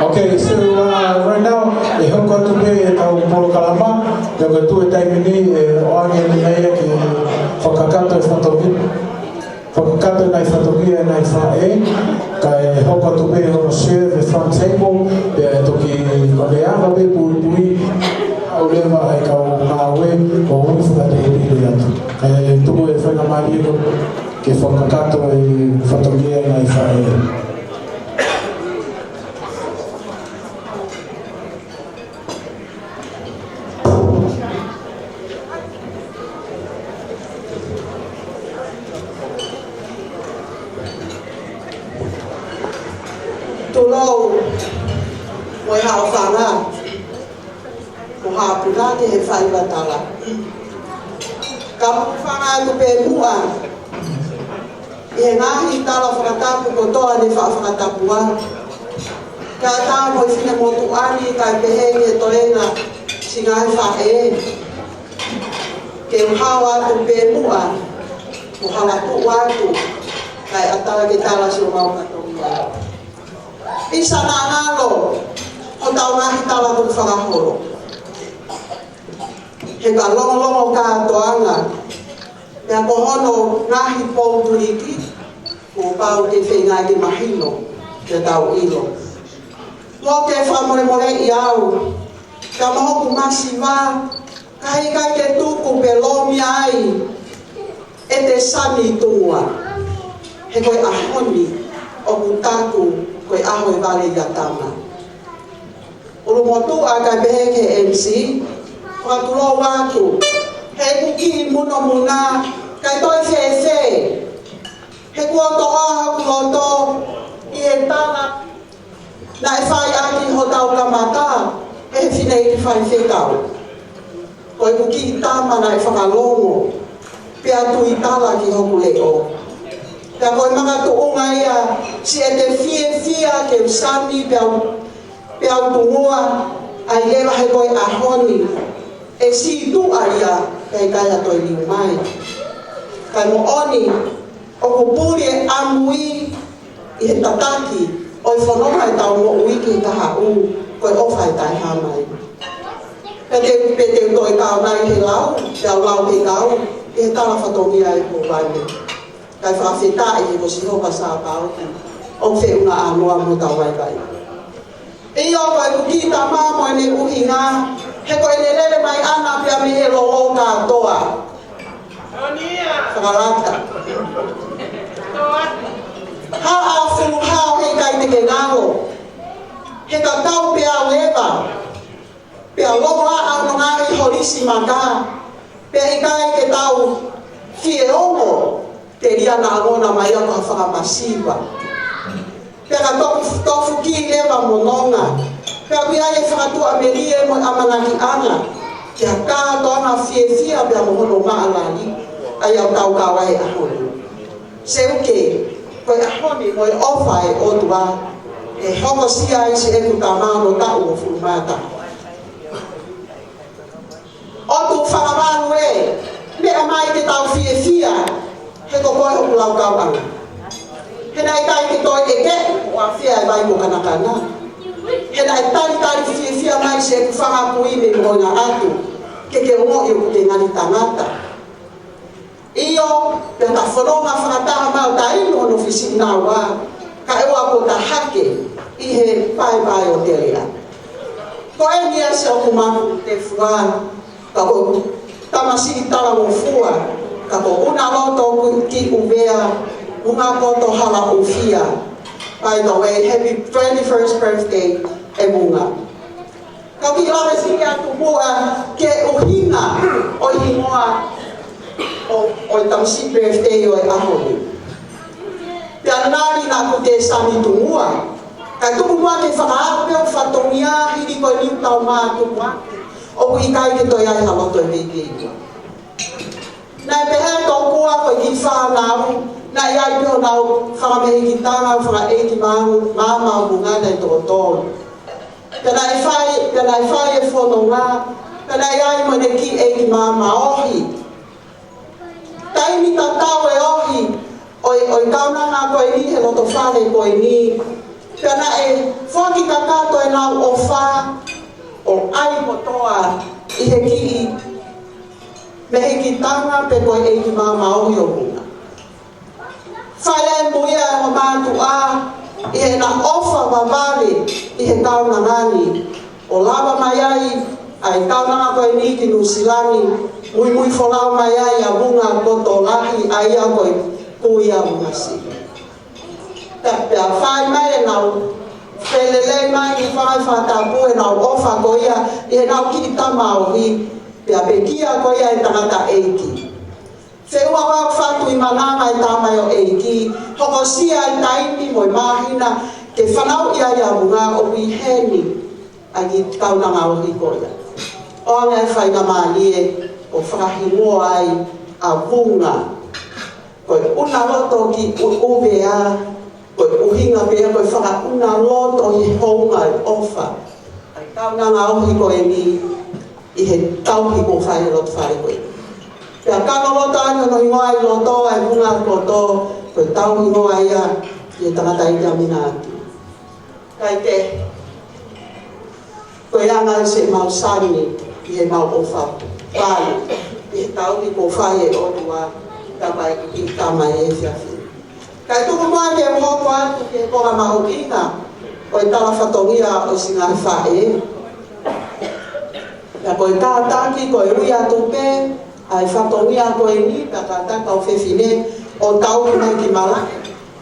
Okay, so, uh, right now, ʻe hoko atu pē ʻetau polokalama, pea ko e tuʻu e taimi ni, ʻe ʻoange ʻe Lina ia ke fakakakato e fatongia, fakakakato e ngaahi fatongia ʻa e ngaahi faʻē, kae hoko atu pē hono share the front table, pea ʻe toki ʻave pē puipui, ʻa e leva ʻa e kau ngāue, ʻo ui fakatōkilalo atu. Kae tuku e faingamālie ko ē ke fakakakato e fatongia ʻa e ngaahi faʻē. Tulou, mo e haʻofanga, mo haʻapuke he faiva tala. Ka u hūfanga atu pē muʻa ʻi he ngaahi tala fakatapu kotoa ne faʻa fakatapua, kae ʻatā mo e finemotuʻa ni kae pehē ki he toenga siʻi ngaahi faʻē, ke u hao atu pē muʻa, ʻo hala tuʻu atu, kae ʻatā ke tala siʻomau fatongia. ʻIsa naʻa ngalo hotau ngaahi tala tukufakaholo. He ka longolongo kātoanga, pea ko hono ngaahi pou tuliki, kuo pau ke feinga ke mahino, ke tau ʻilo. Kuo ke fakamolemoleʻi au, kae ʻumaʻā hoku masiva, ka ʻikai ke tuku pe lōmia ai ʻete sani ʻi tuʻa. He ko e ʻaho ni, ʻoku taku, ko e ʻaho ʻe vale ʻia Tama. ʻUlumotuʻa kae pehē ki he M C, fakatulou atu, he ʻoku kiʻi munomuna, kae toe fēfē. He kuo toʻa hoku loto ʻi he tala naʻe fai ʻaki hotau kamata ʻe he fineʻeiki faifekau. Ko ʻeku kiʻi tama naʻe fakalongo, pea tuitala ki hoku leʻo. Pea ko e makatuʻunga ia siʻete fiefia ke u sani pea u, pea u tungua, ʻa ia he ko e ʻaho ni, ʻe sītuʻa ia, kae ʻikai ha toe liu mai. Kae moʻoni, ʻoku puli e ʻamui ʻi he tataki ʻo e fononga ʻetau moʻui ki he kahaʻu, ko e ʻofa ʻe taʻehāmai. Pea te u, pea te u toe kaunai he lau, te u lau he lau, ʻi he tala fatongia ʻo e pō ni. Kae fakafetaʻi he ko Sihova Sāpaoti, ʻoku feʻunga ʻānoa mo hotau vaivai. ʻIo, ko ʻeku kiʻi tama mo ʻene ʻuhinga, he ko ʻene lele mai ʻana pea mei he lolo kātoa. Fakalata. Haʻa fulu hao he ʻikai te ke ngalo. He ka tau pea leva. Pea lolo ʻa hono ngaahi holisi maka. Pea ʻikai ke tau fie ongo. Telia naʻa ngona mai ʻa e fakamasiva. Pea ka tofu, tofu ki leva mo nonga. Pea ʻoku ʻi ai e fakatuʻamelie mo e ʻamanakiʻanga. Ke ʻa kātoanga fiefia pea mo hono maʻalali. ʻA ia ʻoku tau kau ai he ʻaho ni. Seuke, ko e ʻaho ni mo e ʻofa ʻa e ʻOtua. ʻE hokosia ai siʻeku tama ʻo taʻu ʻo fulumata. ʻOtu fakavalu ē, meʻa mai ke tau fiefia, he ko koe hoku laukauʻanga. He naʻe ʻikai ke toe ʻeke, ʻo ʻafea e vai mo kanakana. He naʻe talitali fiefia mai siʻeku fanga kui mei Moʻunga atu, ke ke ongoʻi ʻoku ke ngali tangata. ʻIo, pea ta fononga fakataha maʻu taimi hono fisi naua, kae ʻoua kuo ta hake ʻi he paepae ʻo Telea. Ko eni ʻa siʻoku maku te fua, ka ko tamasiʻi talangofua, ka ko ʻuna loto ku ki ʻUvea, Unga Koto Hala ʻUfia. By the way, happy twenty-first birthday, ʻe Unga. Ka u kiʻi lave siʻi atu muʻa ki he ʻuhinga ʻo e hingoa ʻo, ʻo e tamasiʻi birthday ʻo e ʻaho ni. Pea ngali naʻa ku te sani tungua. Kae tuku muʻa ke fakaaʻu pē ʻeku fatongia hili ko e niʻihi taʻu mā tuku atu. ʻOku ʻikai ke toe ʻi ai ha loto ʻe veiveiua. Naʻe pehē tokua ko e kiʻi fānau, naʻe ʻi ai pē honau fanga mehikitanga, fanga ʻeiki maama, maama ʻo Unga naʻe toko tolu. Pea naʻe fai, pea naʻe fai e fononga, pea naʻe ʻi ai mo ʻene kiʻi ʻeiki maama ohi. Taimi tatau e ohi, ʻo e, ʻo e kaunanga ko eni he loto fale ko eni. Pea naʻe foaki kakato ʻenau ʻofa ʻo ʻai kotoa ʻi he kiʻi mehikitanga pe ko e ʻeikimāmāohi ʻo Vunga. Fai ai mo ia ʻa e ongo mātuʻa ʻi heʻena ʻofa vavale ʻi he kaunanga ni. ʻO lava mai ai ʻa e kaunanga ko eni ki Nuʻusila ni, muimui folau mai ai ʻa Vungakoto Lahi, ʻa ia ko e kui ʻa Vunga Sipi. Pea, pea fai mai ʻenau felelei mai ʻi he fanga fakatapu ʻenau ʻofa ko ia ʻi heʻenau kiʻi tamaohi, pea pekia ko ia ʻe he tangataʻeiki. Feʻunga ʻoku fatu ʻi manava ʻa e tamaioʻeiki, hokosia ʻa e taimi mo e māhina ke fanauʻi ai ʻa Vunga ʻo ʻi heni ʻa e kiʻi kaunanga ohi ko ia. ʻOange ʻa e faingamālie ʻo fakahingoa ai ʻa Vunga. Ko e ʻuna loto ki ʻUvea, ko e ʻuhinga pē ia ko e fakaʻuna loto ʻi he hounga ʻo e ʻofa ʻa e kaunanga ohi ko eni ʻi he tauhi kuo fai he loto fale ko eni. Pea kano loto ai hono hingoa ʻi loto ʻa e Vungakoto, ko e tauhi hingoa ia ʻi he tangataʻeiki ʻa Minaki. Kae kehe, ko e anga ʻo e siʻemau sani ʻi heʻemau ʻofa vale ʻi he tauhi kuo fai ʻe he ʻOtua, tamai, ʻi tamai e fiafia. Kae tuku muʻa ke u hoko atu ki he konga mahuʻinga ʻo e tala fatongia ʻo e siʻi ngaahi faʻē. Pea ko e kātaki ko e ui atu pē ʻa e fatongia ko eni, pea kātaki kau fefine ʻo tauhi mai ki Malaʻe,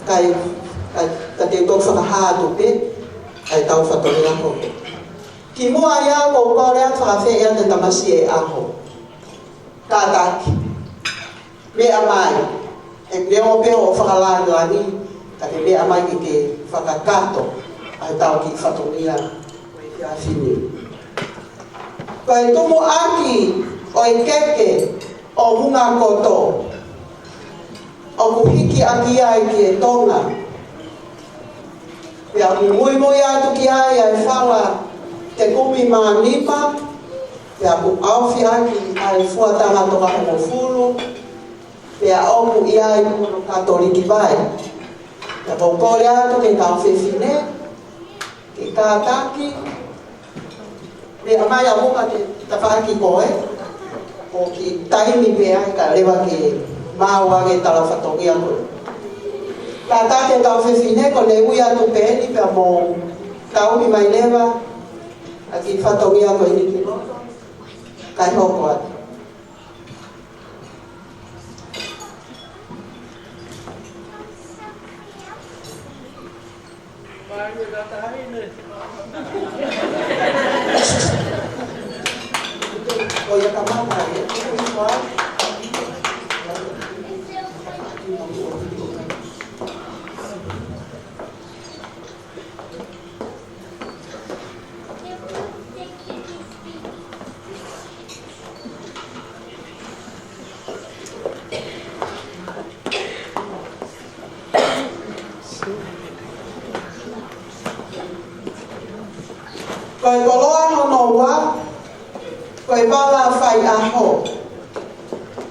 kae, kae, kae te u toki fakahā atu pē ʻa e tau fatongia ko ē. Kimuʻa ia ʻoku ou kole atu fakafeʻiloaki atu e tamasiʻi ʻaho. Kātaki. Meʻa mai. ʻE meʻa pē ʻo fakalāngilangi, ka ke meʻa mai ke ke fakakakato ʻa e tau kiʻi fatongia ko e efiafi ni. Ko e tumuʻaki ʻo e keke ʻo Vungakoto, ʻoku hiki ʻaki ai ki he Tonga. Pea ʻoku muimui atu ki ai ʻa e fala Tekumi mā nima, pea ʻoku ʻaofia ʻaki ʻa e fuatanga toko hongofulu, pea ʻoku ʻi ai hono Katoliki vai. Pea ʻoku ou kole atu ki he kau fefine ke kātaki, meʻa mai ʻa Vunga ke tafaʻaki koe, ʻo kiʻi taimi pē ai kae leva ke maʻu ange e tala fatongia ko ē. Kātaki e kau fefine, ko ʻene ui atu pē eni pea mou tauhi mai leva ʻa e kiʻi fatongia ko eni ki loto, kae hoko atu. Ko e koloa hono ua, ko e vala faiʻaho,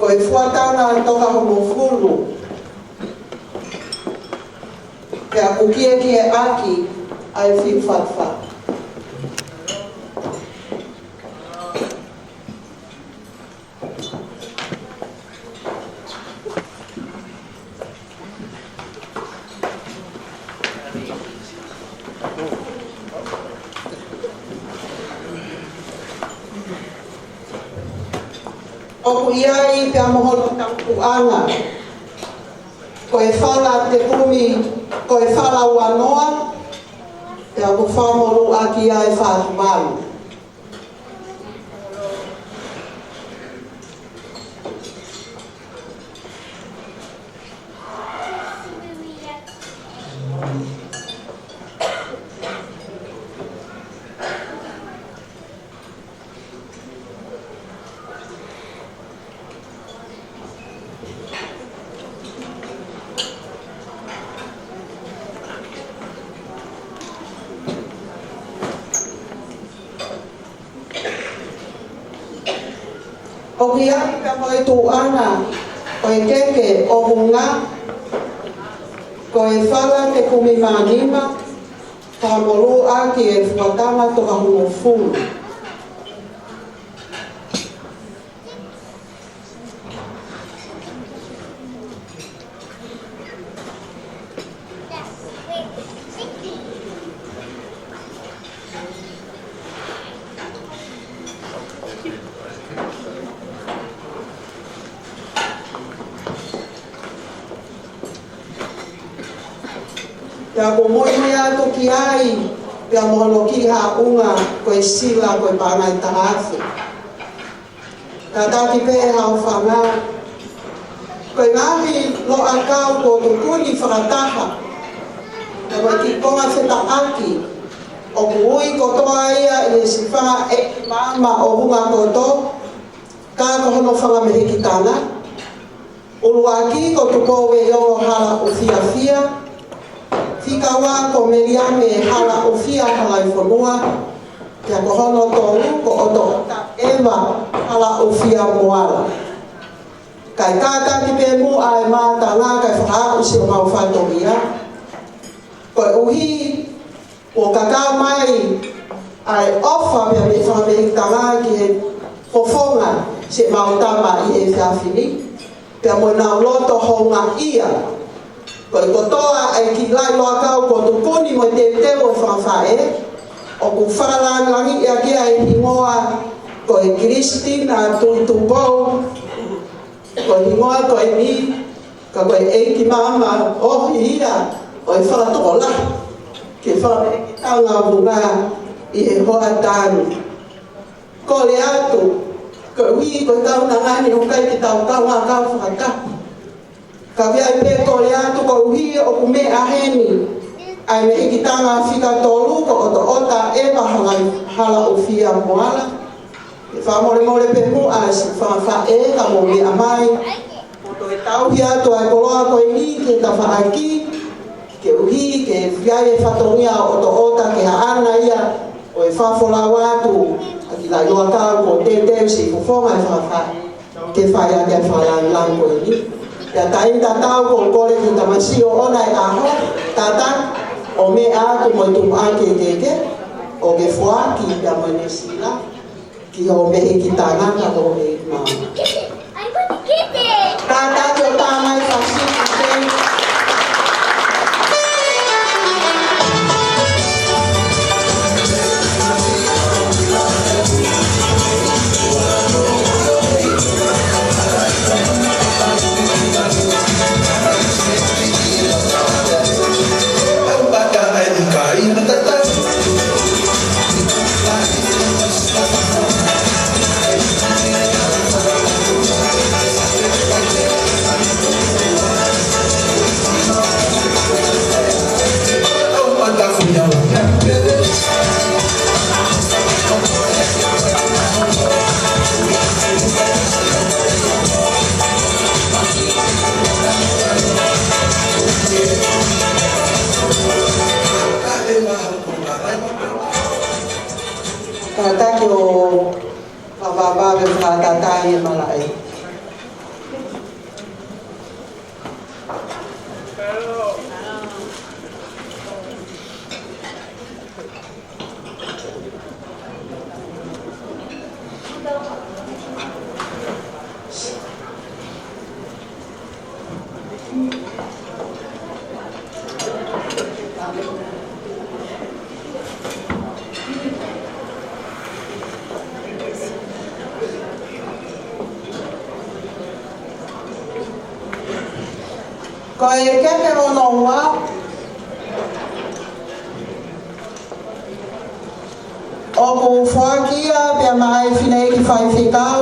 ko e fuatanga toko hongofulu, pea ʻoku kiekieʻaki ʻa e fiu fatufatu. ʻOku ʻi ai pea mo hono tautuʻanga. Ko e fala Tekumi, ko e fala ua noa, pea ʻoku fakamolū ʻaki ʻa e fatu valu. ʻOku ʻi ai pea mo e tuʻunga ʻo e keke ʻo Vunga, Ko e fala te kumi mā nima, fakamolū ʻaki e fuatanga toko hongofulu. Pea ʻoku ou muimui atu ki ai, pea mo hono kiʻi haʻunga ko e sila ko e paʻanga ʻe taha afe. Kātaki pē ʻe hao fānau, ko e ngaahi loʻakau kuo tuku ni fakataha, pea mo e kiʻi konga fetaʻaki, ʻoku ui kotoa ia ʻi he siʻi fanga ʻeiki maama ʻo Vunga Koto, ka ko hono fanga mehikitanga. ʻUluaki ko Tupou Veiongo Hala ʻo Fiafia, fika ua ko Meliame Hala ʻo Fia Halaifonua, pea ko hono tolu ko ʻOtoʻota ʻEva Hala ʻo Fia Moala. Kae kātaki pē muʻa e mātanga kae fakaaʻu siʻomau fatongia. Koeʻuhi kuo kakau mai ʻa e ʻofa pea mei he fanga mehikitanga ki he fofonga siʻemau tama ʻi he efiafi ni, pea mo ʻenau loto houngaʻia. Ko e kotoa ʻa e kiʻi laʻi loʻakau kuo tuku ni mo e teuteu ʻo e fanga faʻē, ʻoku fakalāngilangiʻi ʻaki ʻa e hingoa ko e Kilistina Tuʻitupou. Ko e hingoa ko eni, ka ko e ʻeiki maama ʻohi ia ʻo e fakatokolahi ki he fanga mehikitanga Vunga ʻi he hoʻatā ni. Kole atu, koeʻuhi ko e kaunanga ni ʻoku ʻikai ke tau kaungā kau fakataha. Ka ʻoku ʻi ai pē kole atu koeʻuhi ʻoku meʻa heni ʻa e mehikitanga fika tolu ko ʻOtoʻota ʻEva Hala, Hala ʻo Fia Moala. Ke fakamolemole pē muʻa siʻi fanga faʻē ka mou meʻa mai. Mo toe tauhi atu ʻa e koloa ko eni ki he tafaʻaki, koeʻuhi ke fai e fatongia ʻo ʻOtoʻota ke haʻana ia ʻo e fakafolau atu ʻa e kiʻi laʻi loʻakau kuo teuteu siʻi fofonga e fanga faʻē ke fai ʻaki e fakalāngilangi ko eni. Pea taimi tatau ʻoku ou kole ki he tamasiʻi ʻoʻona e ʻaho, kātaki ʻo meʻa atu mo e tumuʻaki e keke, ʻo ke foaki pea mo ʻene sila ki hoʻo mehikitanga ka ko hoʻo ʻeiki maama. Kātaki ʻo tā mai fasi. Kātaki ʻo fakavavevave fakatātā e malaʻe. Ko e keke hono ua, ʻoku foaki ia pea maʻa e fineʻeiki faifekau,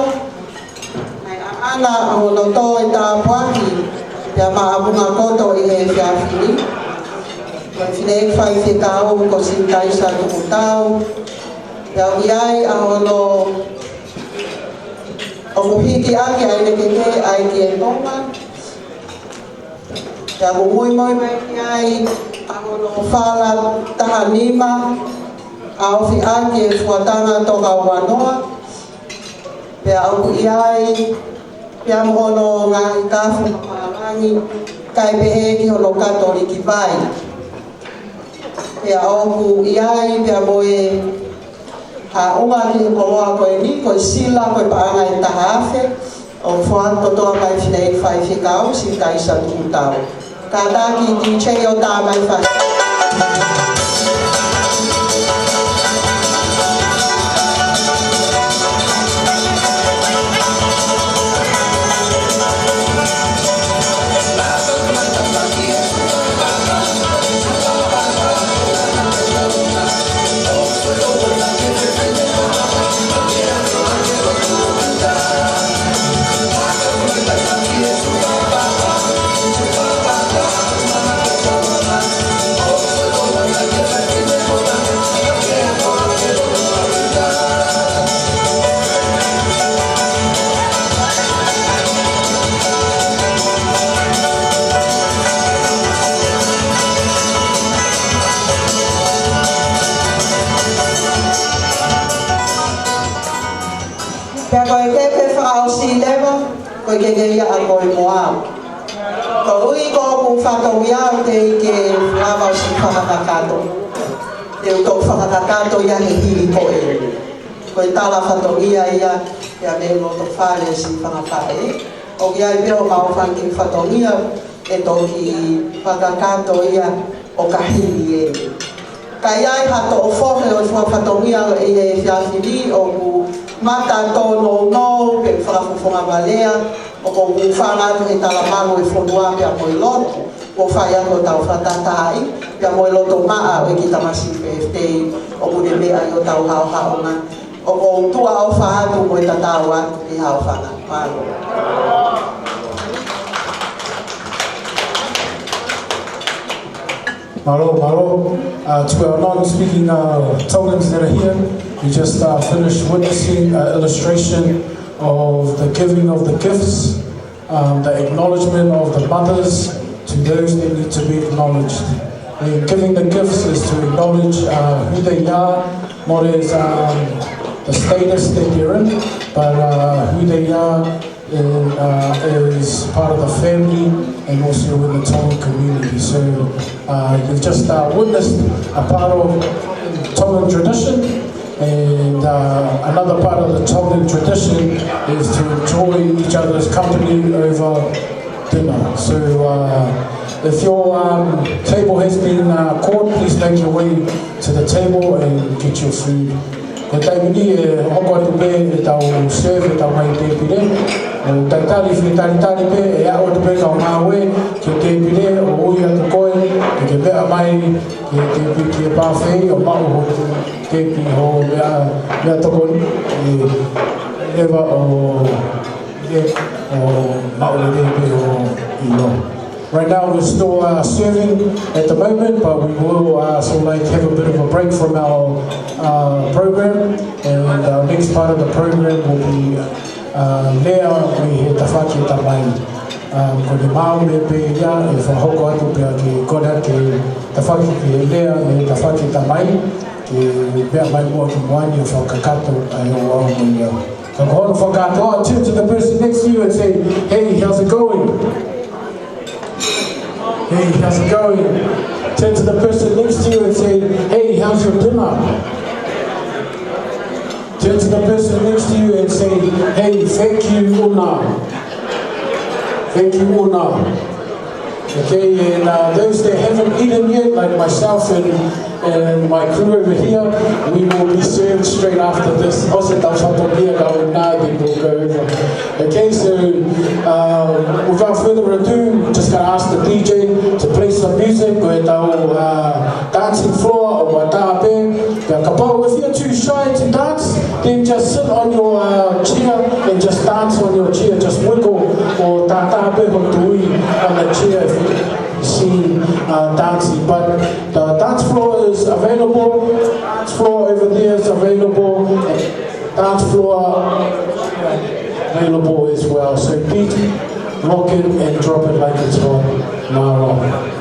ʻa e ʻaʻana ʻa hono tō e tāpuaki pea maʻa Vunga Koto ʻi he efiafi ni. Ko e fineʻeiki faifekau ko Sinitaisa Tukutau, pea ʻoku ʻi ai ʻa hono ʻoku hiki ʻaki ʻa ʻene keke ʻa e kiʻi tonga. Pea ʻoku muimui mai ki ai ʻa hono fala taha nima, ʻa e ofi ʻaki e fuatanga toko uanoa. Pea ʻoku ʻi ai pea mo hono ngaahi kafu pālangi, kae pehē ki hono kato likivai. Pea ʻoku ʻi ai pea mo e haʻunga ki he koloa ko eni, ko e sila, ko e paʻanga ʻe taha afe, ʻo foaki kotoa mai fineʻeiki faifekau, Sitaisa Tukutau. Kātaki D J ʻo tā mai fai. Pea ko e kehe fakaʻosi leva, ko e kehe ia ʻa koe mo au. Koeʻuhi ko hoku fatongia ʻoku teʻeki ke lava ʻo siʻi fakakakato, te u toki fakakakato ia he hili ko ē. Ko e tala fatongia ia, ia mei loto fale siʻi fanga faʻē. ʻOku ʻi ai pē ʻemau fanga kiʻi fatongia ʻe toki fakakakato ia ʻo ka hili ē. Ka ʻi ai ha toʻo fohe ʻo e fua fatongia ʻi he efiafi ni ʻoku mata tō nounou pe fakafofonga valea, ʻoku ou hūfanga atu he talamalu ʻo e fonua pea mo e lotu, ʻo fai atu ʻetau fakatahatahaʻi, pea mo e loto maʻa ʻo e kiʻi tamasiʻi birthday, ʻoku ne meʻa ʻi hotau haʻohaʻonga. ʻOku ou tuʻa ʻofa atu mo e tatau atu ki he haʻofanga. Mālō. Mālō, mālō. Uh, to our non-speaking, uh, Tongans that are here, we just, uh, finished witnessing an illustration of the giving of the gifts, um, the acknowledgement of the mothers to those that need to be acknowledged. And giving the gifts is to acknowledge, uh, who they are, not as, um, the status that they're in, but, uh, who they are and, uh, as part of the family and also in the Tongan community. So, uh, you've just, uh, witnessed a part of Tongan tradition, and, uh, another part of the Tongan tradition is to enjoy each other's company over dinner. So, uh, if your, um, table has been, uh, called, please make your way to the table and get your food. Ko e taimi ni ʻe hoko atu pē ʻetau serve ʻetau ngaahi tēpile. ʻOku talitali, fie talitali pē, ʻe aʻu atu pē kau ngāue ki he tēpile, ʻo ui atu koe ke ke meʻa mai ki he tēpile, ki he buffet, ʻo maʻu ho tēpile, ho meʻa, meʻatokoni, ʻe lava ʻo, ʻe, ʻo maʻu lelei pē hoʻo ʻilo. Right now, we're still, uh, serving at the moment, but we will, uh, sort of, like, have a bit of a break from our, uh, program, and our next part of the program will be, uh, Lea mei he Tafaʻaki ʻo e Tamai. Um, ko e maʻu pē ia ʻe fakahoko atu pea ke kole atu ke tafaʻaki ki he lea mei he Tafaʻaki ʻo e Tamai, ke meʻa mai muʻa ki muʻa ni ʻo fakakakato ai ʻo au mo ia. Ka ko hono fakakātoa, turn to the person next to you and say, "Hey, how's it going?" Hey, how's it going? Turn to the person next to you and say, "Hey, how's your dinner?" Turn to the person next to you and say, "Hey, thank you, ʻuna. Thank you, ʻuna." Okay, and, uh, those that haven't eaten yet, like myself and, and my crew over here, we will be served straight after this. Also, tau fatongia ka ʻuna, then we'll go over. Okay, so, uh, without further ado, just gonna ask the D J to play some music. Ko ʻetau, uh, dancing floor ʻoku tātā pē. Pea kapau if you're too shy to dance, then just sit on your, uh, chair and just dance on your chair. Just wiggle ʻo tātā pē ho tui on the chair if you see, uh, dancing. But the dance floor is available. Dance floor over there is available. Dance floor available as well. So please rock it and drop it like it's hot. Mālō.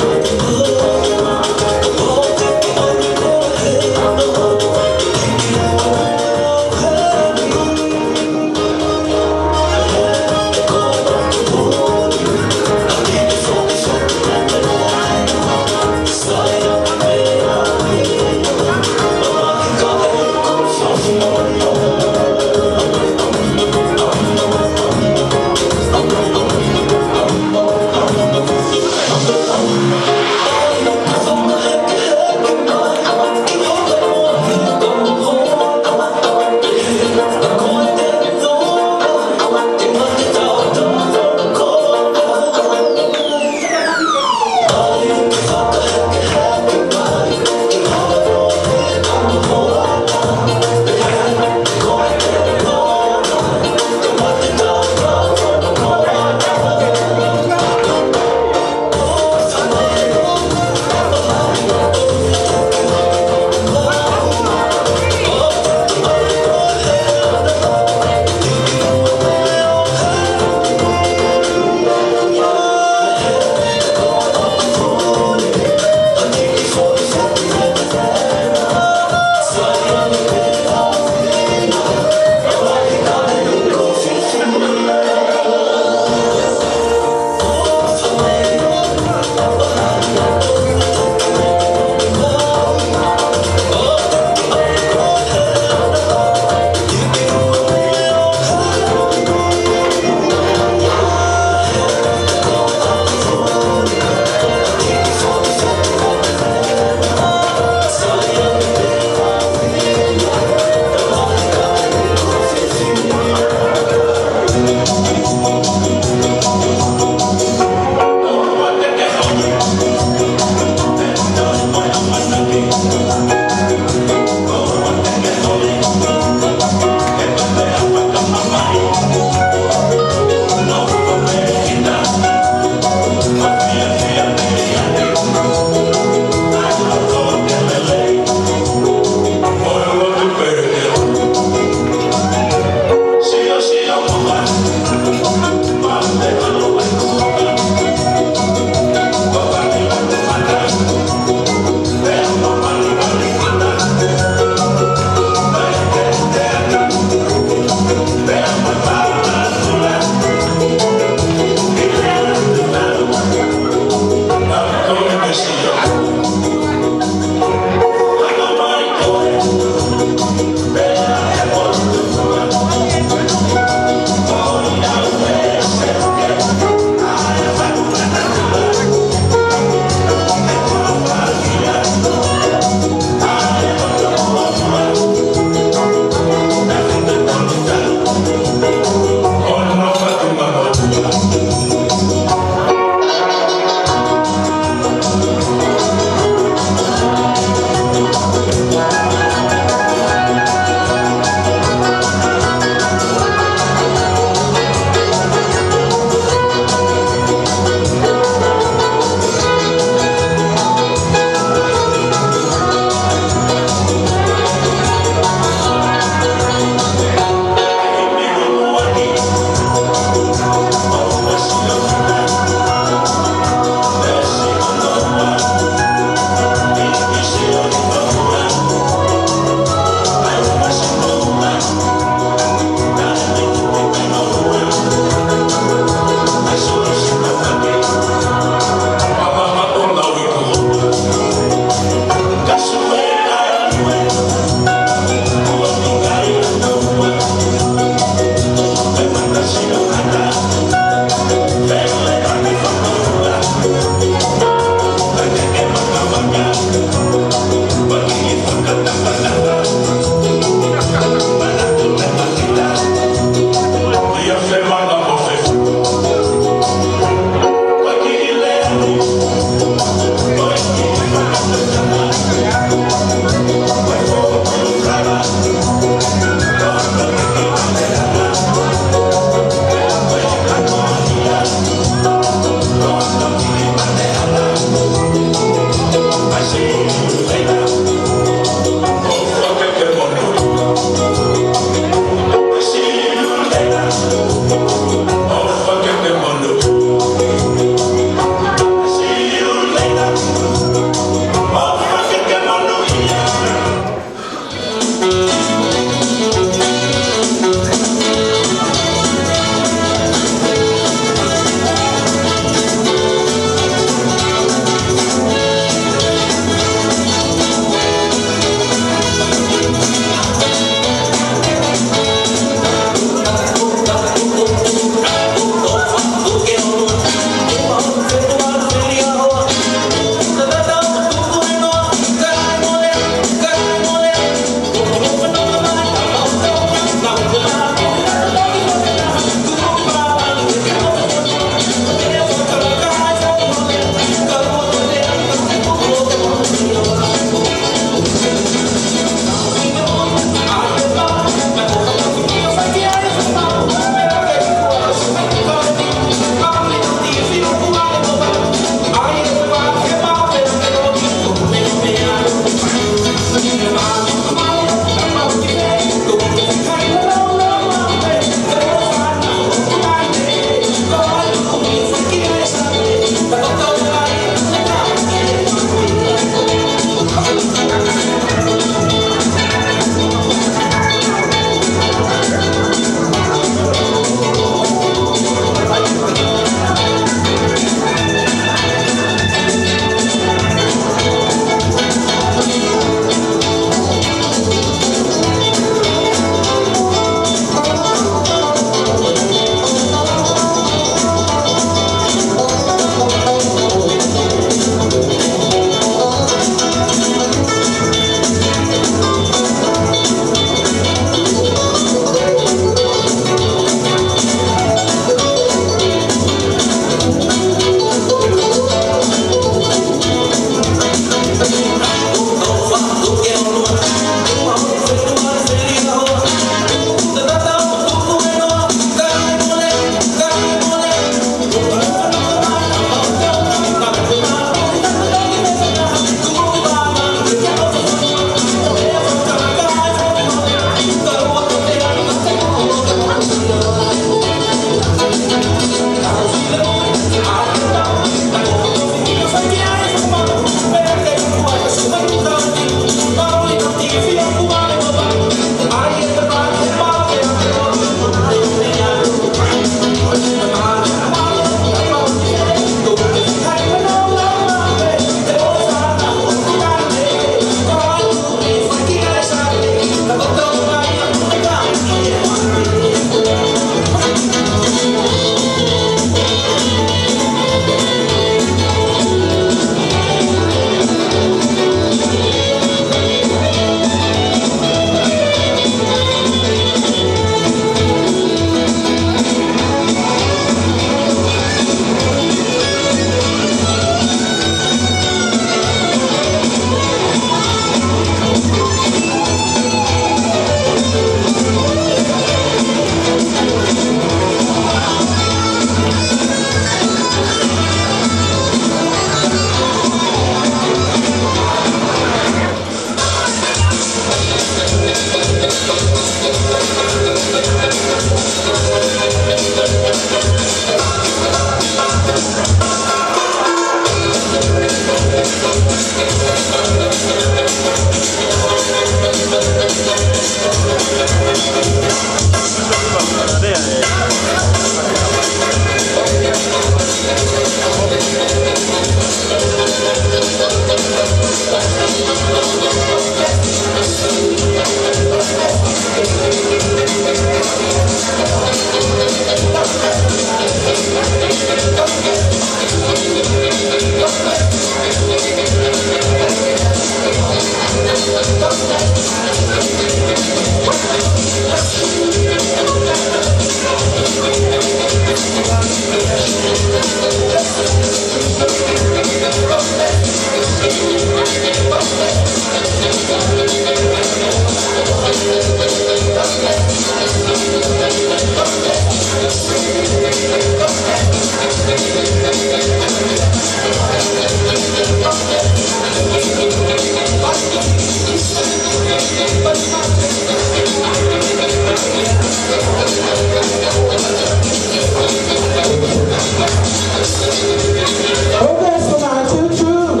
Oh, that's for my choo-choo.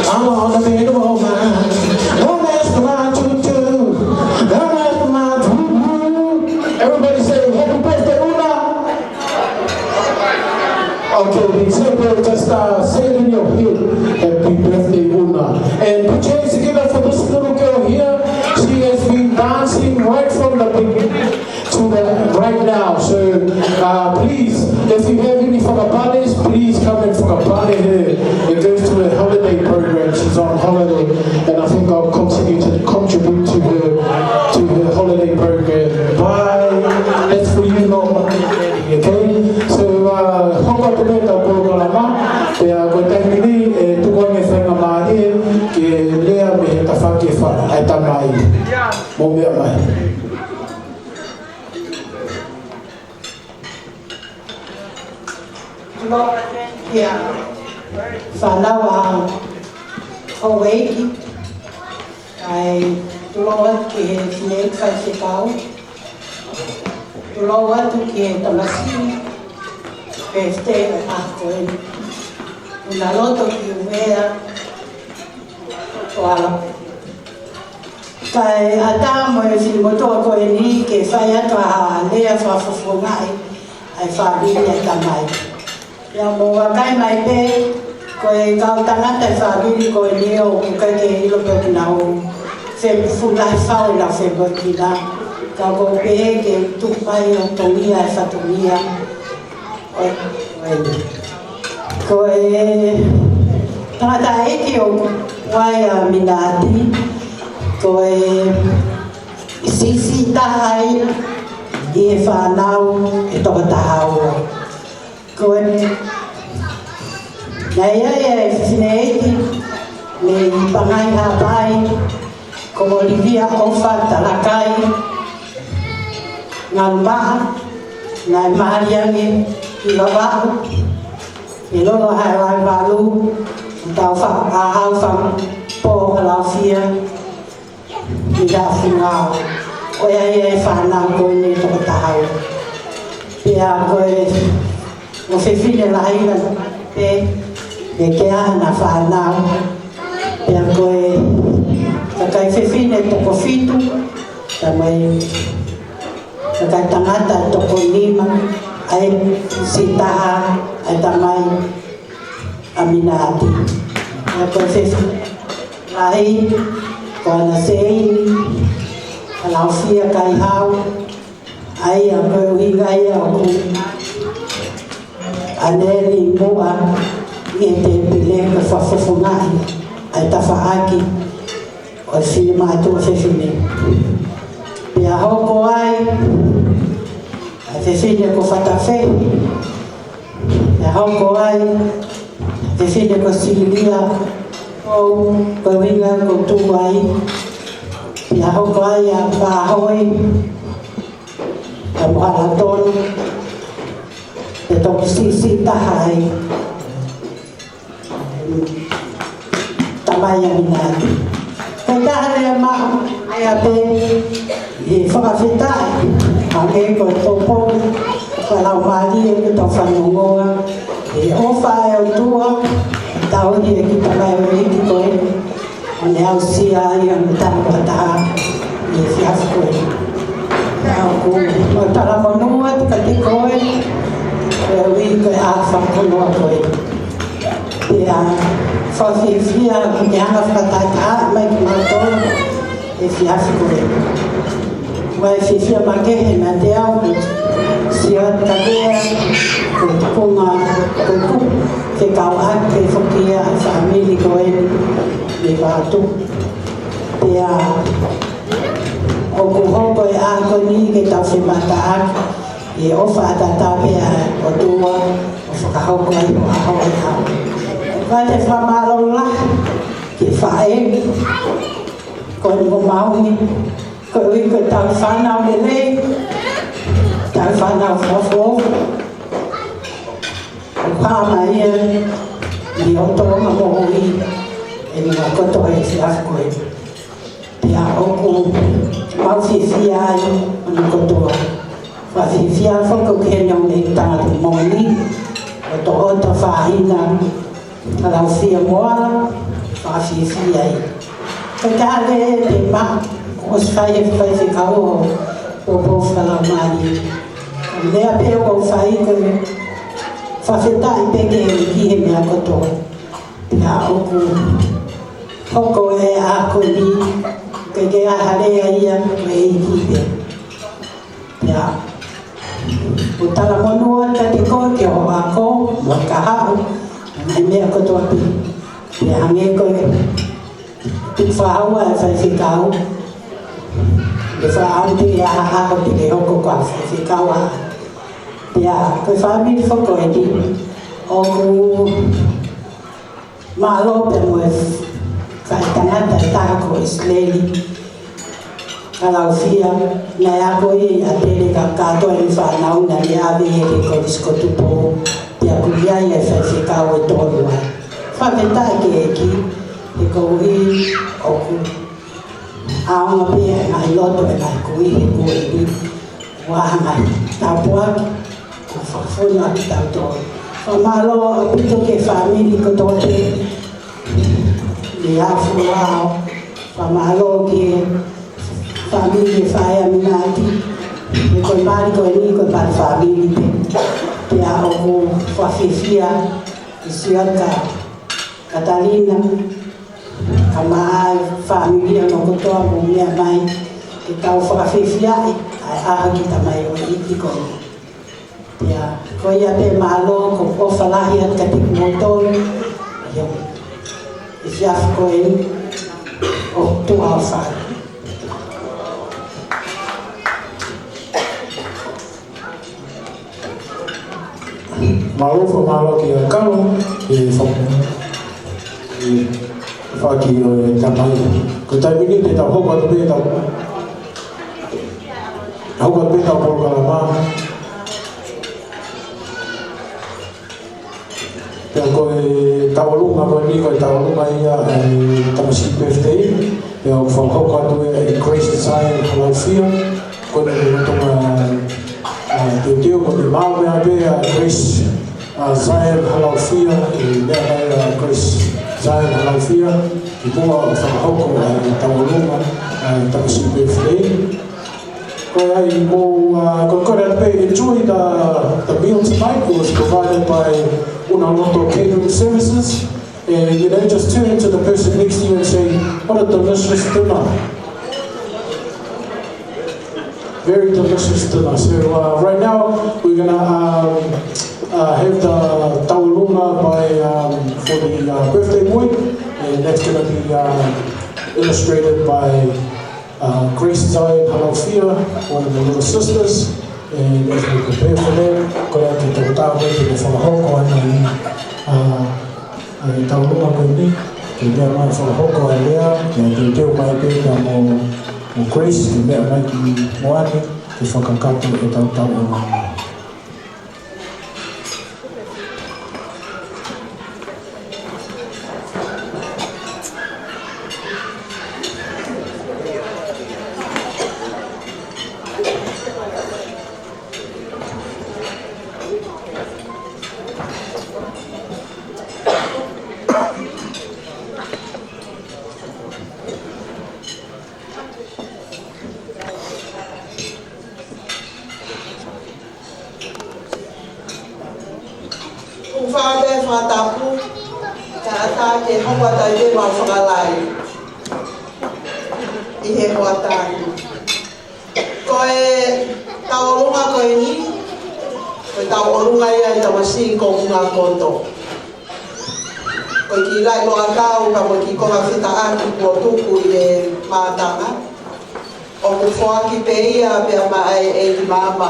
I'm on the main woman. Oh, that's for my choo-choo. Oh, that's for my choo-choo. Everybody say, "Happy birthday, Una." Okay, then so just, uh, say it in your head. Happy birthday, Una. And put your hands together for this little girl here. She has been dancing right from the beginning to the right now. So, uh, please, if you have any fakapale, please come and fakapale her. It goes to a holiday program. She's on holiday, and I think I'll continue to contribute to her, to her holiday program. Bye. That's for you, not Okay? So, uh, hoko atu pē ʻetau polokalama, pea ko e taimi ni, ʻe tuku ange faingamālie ke lea mei he tafaʻaki ʻa e fa-, ʻa e tamai. Mou meʻa mai. Loa atu ki he fānau ʻa houʻeiki, kae tuku loa atu ki he fineʻeiki faifekau, tuku loa atu ki he tamasiʻi, pēfitei ʻo e ʻaho ko eni. Una Loto ki Uvea, ʻo ala. Kae ʻatā mo e finemotuʻa ko eni ke fai atu ha lea fakafofongaʻi ʻa e fāmili ʻa e tamai. Pea mou vakai mai pē, ko e kau tangata ʻi he fāmili ko eni ʻoku ʻikai ke ʻilo pe ʻoku nau fefufulahi fau ʻenau femoʻuekina. Ka ʻoku ou pehē ke tuku mai ʻo tongia e fatongia. ʻOi, ʻoi. Ko e tangataʻeiki ʻoku ʻi ai ʻa Minati, ko e siʻisiʻi taha ia ʻi he fānau ʻe toko taha ua. Ko e, naʻe ʻi ai e fineʻeiki mei Pangai Haʻapai, ko Olivia ʻOfa Talakai Ngalumaʻa, naʻe mali ange ʻi Vavaʻu, ʻi Lolo Haʻa Valu, tau fa-, ʻa Hau Fa Pō Halaufia, ʻi Lafungao. ʻOku ʻi ai e fānau ko eni ʻe toko taha ua. Pea ko e ʻofefine lahi ʻa Pē, pea ko ʻena fānau. Pea ko e kakai fefine toko fitu, pea mo e kakai tangata toko nima, ʻa e siʻi taha, ʻa e tamai ʻa Minati. Pea ko e fefine lahi, ko ʻAna Seini Halaufia Kaihau, ʻa ia ko e ʻuhinga ia ʻoku ʻaneli muʻa ʻi he tēpile ke fakafofongaʻi ʻa e tafaʻaki ʻo e finemātuʻa fefine. Pea hoko ai ʻa e fefine ko Fatafehi, pea hoko ai ʻa e fefine ko Silia, ʻo, ko e ʻuhinga ʻoku tuʻu ai, pea hoko ai ʻa Pāhoi, ʻa Mohalatonu, pea toki siʻisiʻi taha ai tamai ʻa Minati. Ko e taha lea maʻu ai ʻa Pē, ʻe fakafetaʻi, ʻa e ko e poupou fakalaumālie ke tau fanongoa ʻi he ʻofa ʻa e ʻOtua, tauhi e kiʻi tamai ʻo e ʻEiki ko ē, ʻo ne aʻusia ai ʻa e tama fakataha ʻi he efiafi ko ē. Pea ʻoku ou talamonū atu kiate koe, koeʻuhi ko e ʻaho fakakoloa ko ē. Pea fakafiefia ke ke hanga ʻo fakataha mai kimautolu he efiafi ko ē. Ua e fiefia makehe meiate au, sio atu ka pea, ko e tukunga, ko e tuku, ke kau ake foki ʻa e fāmili ko ē mei Vavaʻu. Pea ʻoku hoko e ʻaho ko eni ke tau femataʻaki ʻi he ʻofa ʻataʻatā pē ʻa e ʻOtua ʻo fakahoko ai ʻo ʻaho ʻo e ʻaho. Pea te fakamālō lahi ki he faʻē, ko e mo mauni, koeʻuhi ko e tau fānau lelei, tau fānau fakafoʻou. Pama ia, ni o tō ma moʻui, ʻe ni ma koto e siafu ko ē. Pea ʻoku mau fiefia ai, ʻo ni kotoa. Fakafiefia foki ʻoku heni ʻo ne tangata moʻoni, ʻo tō ʻo ta fāhina, Halaufia Moala, fakafiefia ai. Ka ka le te ma, ʻosi fai e faifekau ʻo, ʻo pō falaumani. Lea pē ʻoku fai ko e, fakafetaʻi pē ke ki he meʻa kotoa. Pea ʻoku hoko e ako ni, ke ke aha lea ia, ko e ʻEiki pē. Pea, ʻo talamonū atu kiate koe ki hoʻo ako, mo e kahaʻu, mo e meʻa kotoa pē. Pea hangē ko e, te fāua e faifekau, te fāua te ke aha ako te ke hoko ko ha faifekau ā. Pea, ko e fāmili foki ko eni, ʻoku mālō pē mo e faʻitangata ʻe taha ko ʻIsileli Halaufia, naʻe ako ia ʻi ʻAtele ka kātoa e fānau naʻe ʻave ia ki he Kolisi ko Tupou, pea kuo ʻi ai e faifekau ʻe tolu ai. Fakafetaʻi ki he ʻEiki, he koeʻuhi ʻoku ʻaonga pē ʻa e ngaahi loto ʻa e ngaahi kui he kuo ʻi ai ʻa e ngaahi tāpuaki kuo fakafonu ʻaki kitautolu. Fakamālō ʻaupito ki he fāmili kotoa pē, ʻi he ʻafu ʻo e ʻao. Fakamālō ki he fāmili ʻa e faʻē ʻAminati. He ko e mali ko eni, ko e mali fāmili pē. Pea ʻoku fakafiefia ʻi Siaka Katalina, kae ʻumaʻā e fāmili hono kotoa mou meʻa mai ke tau fakafiefiaʻi ʻa e ʻaho ki he tamaioʻeiki ko eni. Pea, ko ia pē mālō, ko e ʻofa lahi atu kiate kimoutolu, ʻio, ʻi he efiafi ko eni, ʻo tuʻa ʻo fai. Mālō, fakamālō ki he kau, ʻe fa-, ʻe faki ʻo e tamai. Ko e taimi ni te tau hoko atu pē tau, hoko atu pē tau polokalama. Pea ko e tauʻolunga ko eni, ko e tauʻolunga ia ʻa e tamasiʻi birthday. Pea ʻoku fakahoko atu ʻe Grace Zion Halaufia. Ko eni ko e tonga, ʻa, teuteu ko e maʻu meʻa pē ʻa Grace, ʻa, Zion Halaufia, ʻi he meʻa mai ʻa Grace Zion Halaufia, ki muʻa ʻo fakahoko ʻa e tauʻolunga, ʻa e tamasiʻi birthday. Ko ia ai mo, uh, ko, ko that pay enjoy the, the meal tonight was provided by Unaloto Catering Services. And, you know, just turn to the person next to you and say, "What a delicious dinner." Very delicious dinner. So, uh, right now, we're gonna, um, uh, have the tauʻolunga by, um, for the, uh, birthday boy, and that's gonna be, uh, illustrated by uh, Grace Zion Halaufia, one of the little sisters, and as we prepare for that, ko e ke tau tau mai ke fakahoko ai ʻa e, uh, ʻa e tauʻolunga ko eni, ke meʻa mai fakahoko ai lea, ke teuteu mai pē ka mo, mo Grace, ke meʻa mai ki muʻa ke fakakakato e tau tauʻolunga. ʻOku ou fakaʻamu ke fakatapu, kae ʻatā ke hoko atu ai pē ʻemau fakalahi ʻi he hoʻatā ni. Ko e tauʻolunga ko eni, ko e tauʻolunga ia ʻa e tamasiʻi ko Ungakoto. Ko e kiʻi laʻi loʻakau ka mo e kiʻi konga fetaʻaki kuo tuku ʻi he mātanga. ʻOku foaki pē ia pea maʻa e ʻEiki Maama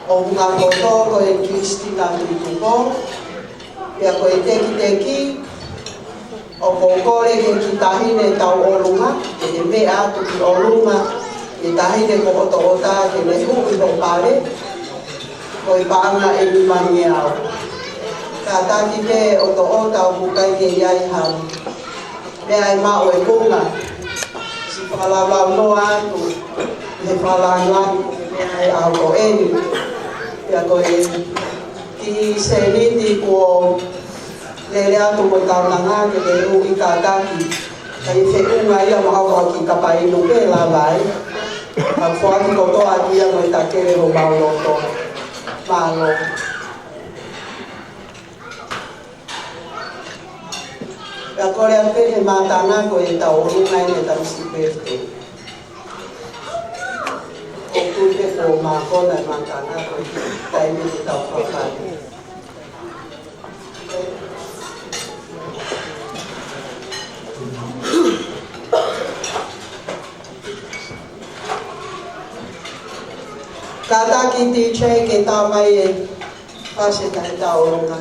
ʻo Ungakoto ko e Kilistina Tuʻitupou. Pea ko e tekiteki, ʻoku ou kole ki he kiʻi taʻahine tauʻolunga, ke ne meʻa atu ki ʻolunga, ki he taʻahine ko ʻOtoʻota ke ne huʻi hoʻo pale, ko e paʻanga ʻe nima ngeau. Kātaki pē ʻo toʻo ʻo tau bukai ke ʻi ai ha meʻa ʻe maʻu e kunga. Siʻi fakalaulaunoa atu ʻi he fakalaulaunoa ko e meʻa ʻe ʻau ko eni. Pea ko e kiʻi sēniti kuo lele atu mo e kaunanga ke te u ʻi kātaki. Ka ʻi he feʻunga ia mo ʻau ko e kiʻi kapa inu pē lava ai. Ka foaki kotoa atu ia mo e takele homau loto. Mālō. Pea kole atu pē he mātanga ko e tauʻolunga ʻi he tamasiʻi pē te. ʻOku pē ko mākona e mātanga ko e taimi ʻe tau fakafale. Kātaki D J ke tā mai e fasi taʻe tauʻolunga.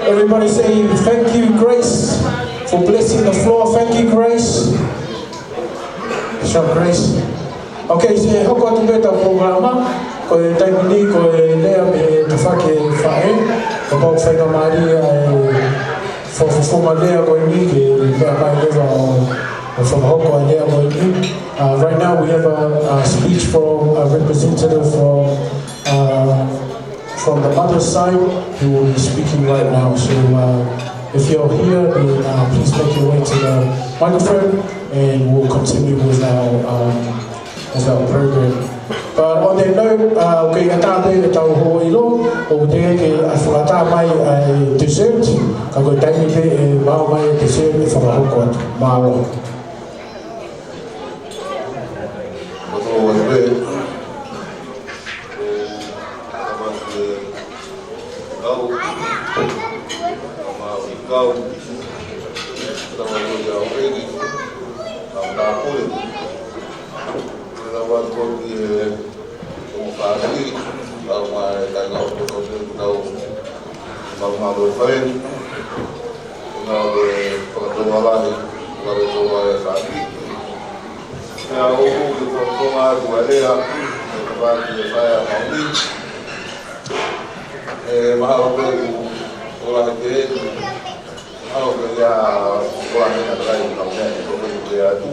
Everybody say, "Thank you, Grace, for blessing the floor. Thank you, Grace." Shout Grace. Okay, ʻe hoko atu pē ʻetau polokalama. Ko e taimi ni, ko e lea mei he tafaʻaki ʻo e faʻē. Kapau ʻoku faingamālie ʻa e fakafofonga lea ko eni ke meʻa mai leva ʻo, ʻo fakahoko ʻa e lea ko eni. Uh, right now we have a, a speech from a representative from, uh, from the mother's side who will be speaking right now. So, uh, if you're here, then, uh, please make your way to the microphone and we'll continue with our, um, with our program. But on that note, uh, ʻoku ʻikai ke ʻatā pē ʻetau houʻeiki, ʻoku teʻeki ke fakatā mai ʻa e dessert, ka ko e taimi pē ʻe maʻu mai e dessert ʻe fakahoko atu. Mālō. Ko e tau atu pē, ʻe, tama ke kau, tama ke kau, tama ke kau ʻEiki, tama tāpuni. Ko e tau atu ko ki he, ko e fāmili, tau mai, tau ngāue ko e tau, tau ngāue fale. Ko e ngāue fakatōʻā lahi, fakatōʻā lahi e fāmili. Pea ʻoku ou fakafofonga atu ʻa e lea, ʻe kavaki e faʻē ʻa Maui. ʻE mahalo pē ʻoku, ʻoku lahi pē, mahalo pē ia, ʻoku lahi pē ʻa e kakai ʻoku nau meʻa, ʻoku ou pehē atu.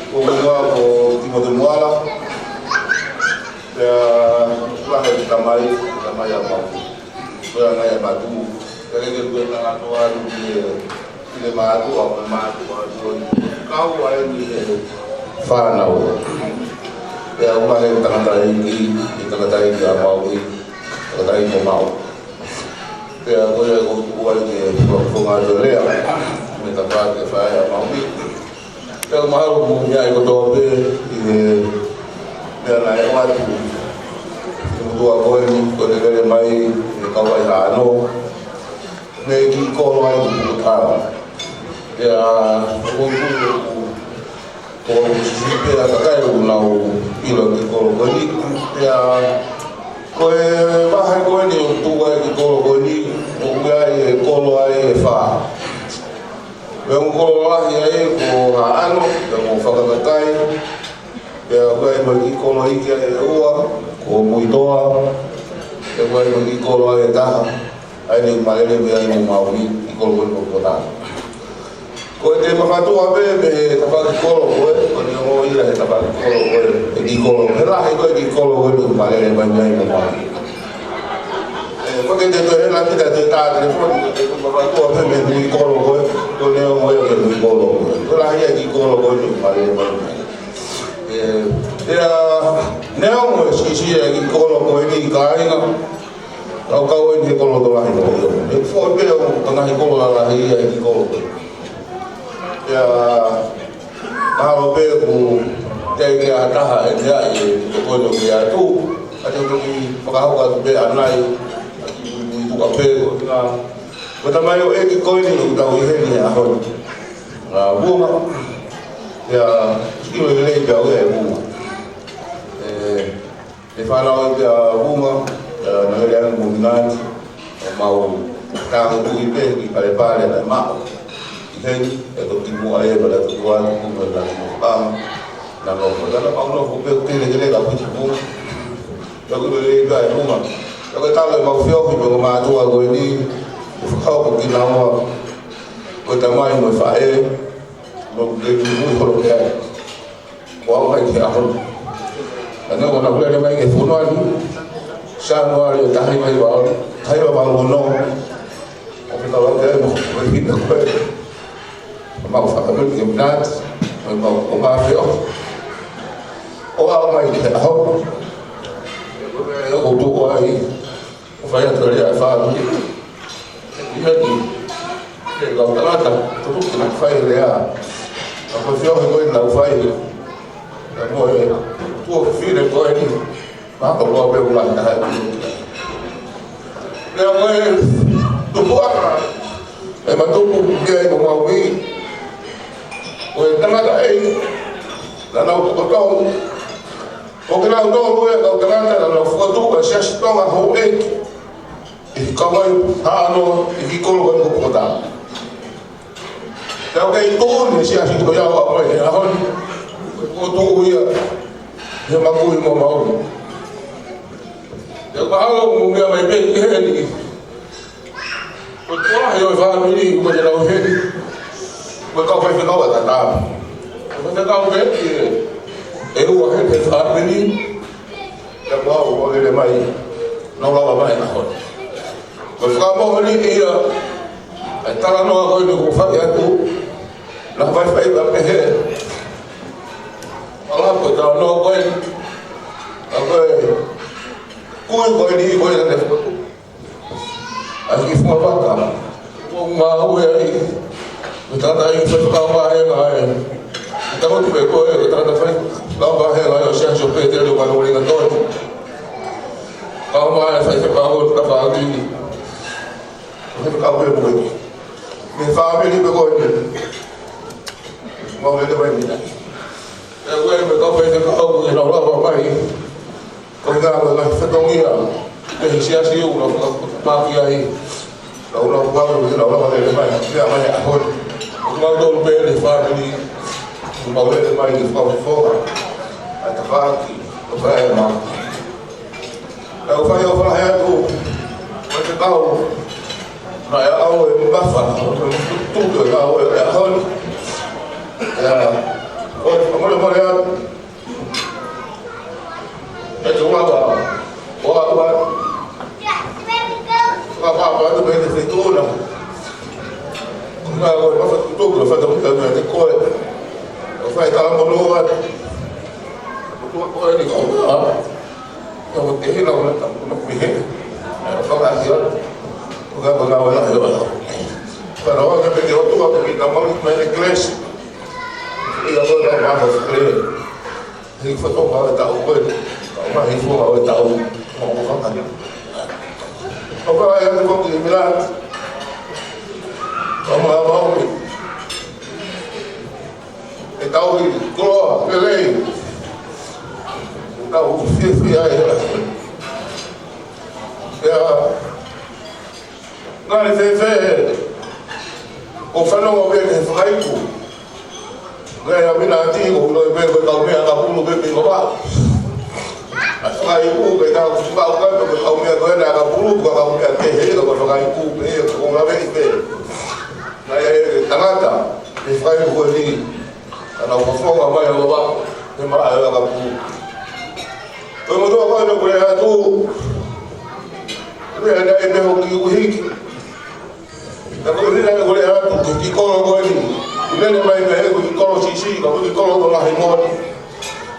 Ko hoku hingoa ko Timote Moala. Pea ʻoku lahi e tamai, tamai ʻa Maui. Ko e anga ia mātuʻa. Pea ʻikai ke u tui ʻe tangata atu ki he, ki he mātuʻa, mo e mātuʻa atu ʻo e kau ai ni he fānau. Pea ʻoku lahi e tangataʻeiki, e tangataʻeiki ʻa Maui, tangataʻeiki ʻo Maui. Pea ko ia ʻoku ou tuku ai ke fakafofonga atu e lea, mei he tafaʻaki ʻo e faʻē ʻa Maui. Pea mahalo ʻoku mou meaʻi kotoa pē ʻi he meʻa naʻe ʻoatu ʻi he motuʻa ko eni, ko ʻene lele mai ʻi he kau ai hano, mei he kiʻi kolo ai ʻoku tala. Pea ʻoku ou tui ʻoku, ʻoku siʻi pē ʻa e kakai ʻoku nau ʻilo e kiʻi kolo ko eni. Pea ko e vahe ko eni ʻoku tuku ai e kiʻi kolo ko eni, ʻoku ʻi ai e kolo ai ʻe fā. Pea ko e kolo lahi ai ko Haʻano, pea ko Fakakakai, pea ʻoku ʻi ai mo e kiʻi kolo iiki ai ʻe ua, ko Muitoa, pea ʻoku ʻi ai mo e kiʻi kolo ai ʻe taha, ʻa ia ʻoku malele mei ai mo Maui, kiʻi kolo ko eni ko Kota. Ko e te mafatuʻa pē mei he tafaʻaki kolo ko ē, ko e neongo ia he tafaʻaki kolo ko ē, e kiʻi kolo, he lahi ko ē kiʻi kolo ko ē ʻoku malele mai mei ai mo Maui. ʻE, ko e te toe hela kita te tā telefoni, ko e te mafatuʻa pē mei he kiʻi kolo ko ē, ko e neongo ia ko e kiʻi kolo ko ē. Ko e lahi ia kiʻi kolo ko ē ʻoku malele mai mei ai. ʻE, pea, neongo e siʻisiʻi e kiʻi kolo ko eni kāinga, kau kau eni he kolo tokolahi ko ē. ʻE foʻi pē ʻo ka ngaahi kolo lalahi ia e kiʻi kolo ko ē. Pea, mahalo pē ʻoku teʻeki ke ʻi ai ha taha ʻe meaʻi e kiʻi kolo ko ē ʻoku ʻi ai atu, ka te u toki fakahoko atu pē ʻanai, ʻa e kiʻi tuʻa pē ko ē. Ko e tamaioʻeiki ko eni ʻoku tau ʻi heni he ʻaho ni. ʻA Vuma, ia, ʻilo lelei pē au ia ʻe Vuma. ʻE, ʻe fānau ai pē ʻa Vuma, ia, naʻe lele ange mo Minati, ʻo mau tāngutuʻi pē ki Palepale naʻe maʻu. ʻI heni, ʻe toki muʻa ē, pea toki ua, toki muʻa, toki muʻa, naʻa nofo, naʻa nofo pē, ʻo kele kele ka piti Vuma. Ia ʻilo lelei pē ʻa e Vuma. Ia ko e tala ʻemau feohi pē ko e mātuʻa ko eni, ʻe fakahoko kinaua, ko e tamai mo e faʻē, mo e kei mui holo pē ai. Ko au mai ki he ʻaho ni. Ka neongo naʻa ku lele mai ki he fonua ni, Sānuali ʻo e taha hiva hiva ono, taha hiva valu ono. ʻO ke tala ke mo, ko e hina ko ē. Mau fakamili ke minati, mau, mau, mau mafeo. ʻO aʻu mai ki he ʻaho ni. ʻOku ou tuʻu ai, ʻo fai atu e lea ʻa e fāmili. ʻI heni, ke lau tangata, tuku ke nau fai e lea. Ka ko e feohi ko ē naʻa ku fai. Ka mo e, tuʻa fefine ko eni. Mahalo pē ʻoku lahi taha e tuʻa. Pea ko e tupuʻanga ʻema tupu ki ai mo Maui. Ko e tangataʻeiki, naʻa nau tokotong. Ko kinautolu e kau tangata naʻa nau fokotuʻu e Siasi Tonga houʻeiki. ʻI Ko e hā ʻa e kolo ko e Pokotā. Te u kei tuʻu ni siasi ko ia ʻo aʻu mai he ʻaho ni. ʻO tuʻu ia he makui mo maʻu. Te u mahalo mo meʻa mai pē ki heni. Ko e tuʻa he ʻo e fāmili, ko e lau heni. Ko e kau faifekau ʻa Tata. Ko e faifekau pē ki he ʻe ua he pē fāmili. Te u ʻoatu ʻo lele mai. Nau lava mai ʻaho ni. Ko e fakamoʻoni ia, ʻa e talanoa ko eni kuo fai atu, naʻe faifai ʻa pehē. ʻAla ko e talanoa ko eni, ʻa ko e kui ko eni ko eni ne fotu. ʻA ki Fuavaka, ʻo ngāue ai, ko e tangata ʻi he faifekau vāhenga ai. Takoto pē ko e, ko e tangata faifekau vāhenga ai, ʻo Siaosi ʻo Pēteli ʻo Manuʻalinga Toi. Kau mai e faifekau ʻo Tafaki ni. Faifekau pē mo e. Mei he fāmili pē ko eni. Mau lele mai ni. ʻE ue me kau faifekau ʻe nau lava mai. Ko e ngaahi, ko e ngaahi fatongia. Mei he siasi ʻoku nau fakapaki ai. Nau lava mai, nau lava lele mai. Meʻa mai ʻaho ni. ʻOku mau tolu pē he fāmili. Mau lele mai ni fakafofonga. ʻA Tafaki. ʻO fai e mau. Ka u fai ʻo fai atu, ʻo te kau, naʻe ʻau e mafa, ʻo te tutu e kau e ʻaho ni. ʻIa, ʻo te mole mole atu. ʻE te ua ka, ʻo ua ua. Ka papa atu me te fetuna. Ka ʻo e mafa tutu, ka fata muka me te koe. ʻO fai kala mono atu. Ko tua koe ni kau, ha? Ka ko te hina ko na tapu na kuihe. Ka ka hia. Ko ka ko na wala hia wala. Ka na waka peke o tua ko ki na mau ni mai le klesi. ʻIa ko na mau ni klesi. Hei fato ma e tau koe. Ka ma hei fua ma e tau. Ma ko ka ka. Ka ka hia ko ki mila. Ka ma mau ni. ʻE tau ʻi koloa, lelei. ʻE tau fiefia ai. ʻIa, ngali fēfē, ʻo fanongo pē ki he fakaiku. Ngai a mina ati, ʻo ʻilo pē ko e kau meʻa ka pulu pē pē ko wā. ʻA e fakaiku, pē ka kusi pau kai, pē ko e kau meʻa ko ena ka pulu, ko e kau meʻa kehe, ko e fakaiku, pē, ko ngā meʻa pē. Ngai e tangata, ʻe fakaiku ko eni. Ka nau fafonga mai ʻa Lova, he maʻa e laka pū. Ko e motuʻa ko ena ko e atu, ko e ana e meho ki uhiki. Ka ko e hina ko e atu, ko e ki kolo ko eni. Ko e nene mai ka he ko e ki kolo sisi, ka ko e ki kolo to lahi moni.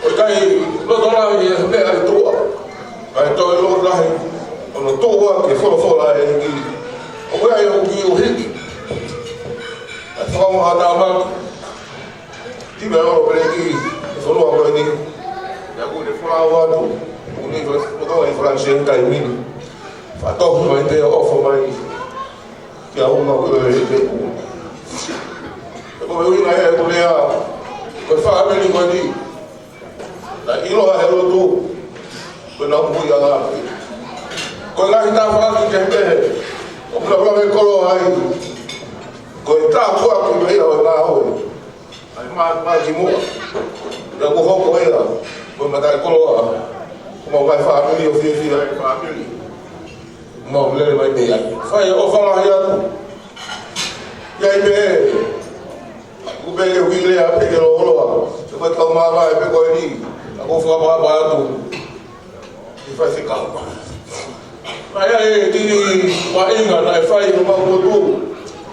ʻO kai, loto lahi e meʻa e tua. Ka e toe loto lahi, ʻo no tua ke folofola e ki. ʻO ko e ai ʻo ki uhiki. Ka e whakamoha tāmaki. Ti me ʻo pele ki, e fonua ko eni. ʻIa ku ne fula o atu. Ku ne fula, fula, fula, fula, se kai mini. Fatohu mai te ofo mai. Kia uma ko e te ku. E ko e uinga e ku lea. Ko e fāmili ko eni. Na ʻilo he lotu. Ko e na pui a ngā. Ko e ngaahi tāfaki ke pehe. ʻO pula pula me kolo ai. Ko e tāfaki me ia o e ngā oi. ʻAi mā, mā ki muʻa. ʻIa ko hoko ʻia, ko e matai koloa. Ko mau kai fāmili ʻo fiefia e fāmili. Mau lele mai pē ai. Fai ʻo fala hia tu. ʻIa i pē. Ku pē ke uile a pē ke loloa. Te ko e tau māmā e pē ko eni. ʻA ko fakapapā atu. ʻI fai fekau. Naʻe ʻi ai e kiʻi vaʻinga naʻe fai ʻo mau motu.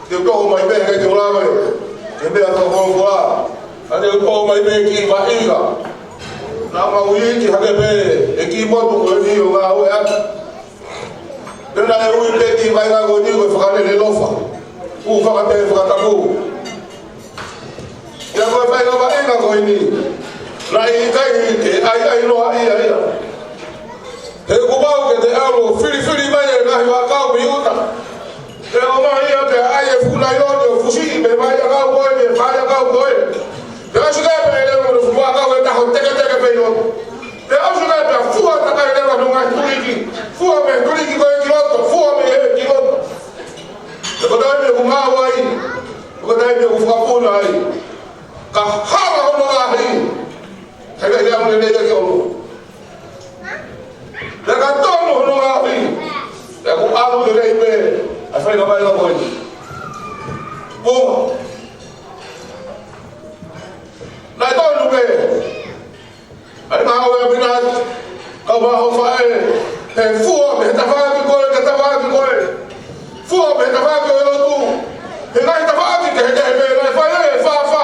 Ke u toho mai pē ke te ola mai. Ke mea ka kolofola. Ka te u toho mai pē kiʻi vaʻinga. Naʻa mau ui ki hake pē e kiʻi motu ko eni ʻo ngā ue atu. Pea naʻe ui pē kiʻi vaʻinga ko eni ko e fakalele lofa. Ku faka pē fakatapu. ʻIa ko e fai ka vaʻinga ko eni. Naʻe ʻikai ke ʻai ʻai loa ia ia. He kuo pau ke te ʻalu ʻo filifili mai e ngaahi vaʻakau mei ʻuta. Te o mai ia pea ʻai e fuku nailoni ʻo fusiʻi mei mai ʻakau ko eni, e fai ʻakau ko eni. Te ʻasi kai pea ʻi leva mo e fuku vaʻakau e taho teketeke pē ʻi loto. Te ʻasi kai pea fua takai leva no ngaahi tuliki. Fua mei tuliki ko e ki loto, fua mei he ki loto. Pea ka mai la ko eni. Puma. Naʻe tonu pē. ʻAi ma au e pina. Kau ma o fae. He fua mei he tafaʻaki ko ē, ke tafaʻaki ko ē. Fua mei he tafaʻaki ʻo e lotu. He ngaahi tafaʻaki kehekehe pē, naʻe fai ʻe fāfā.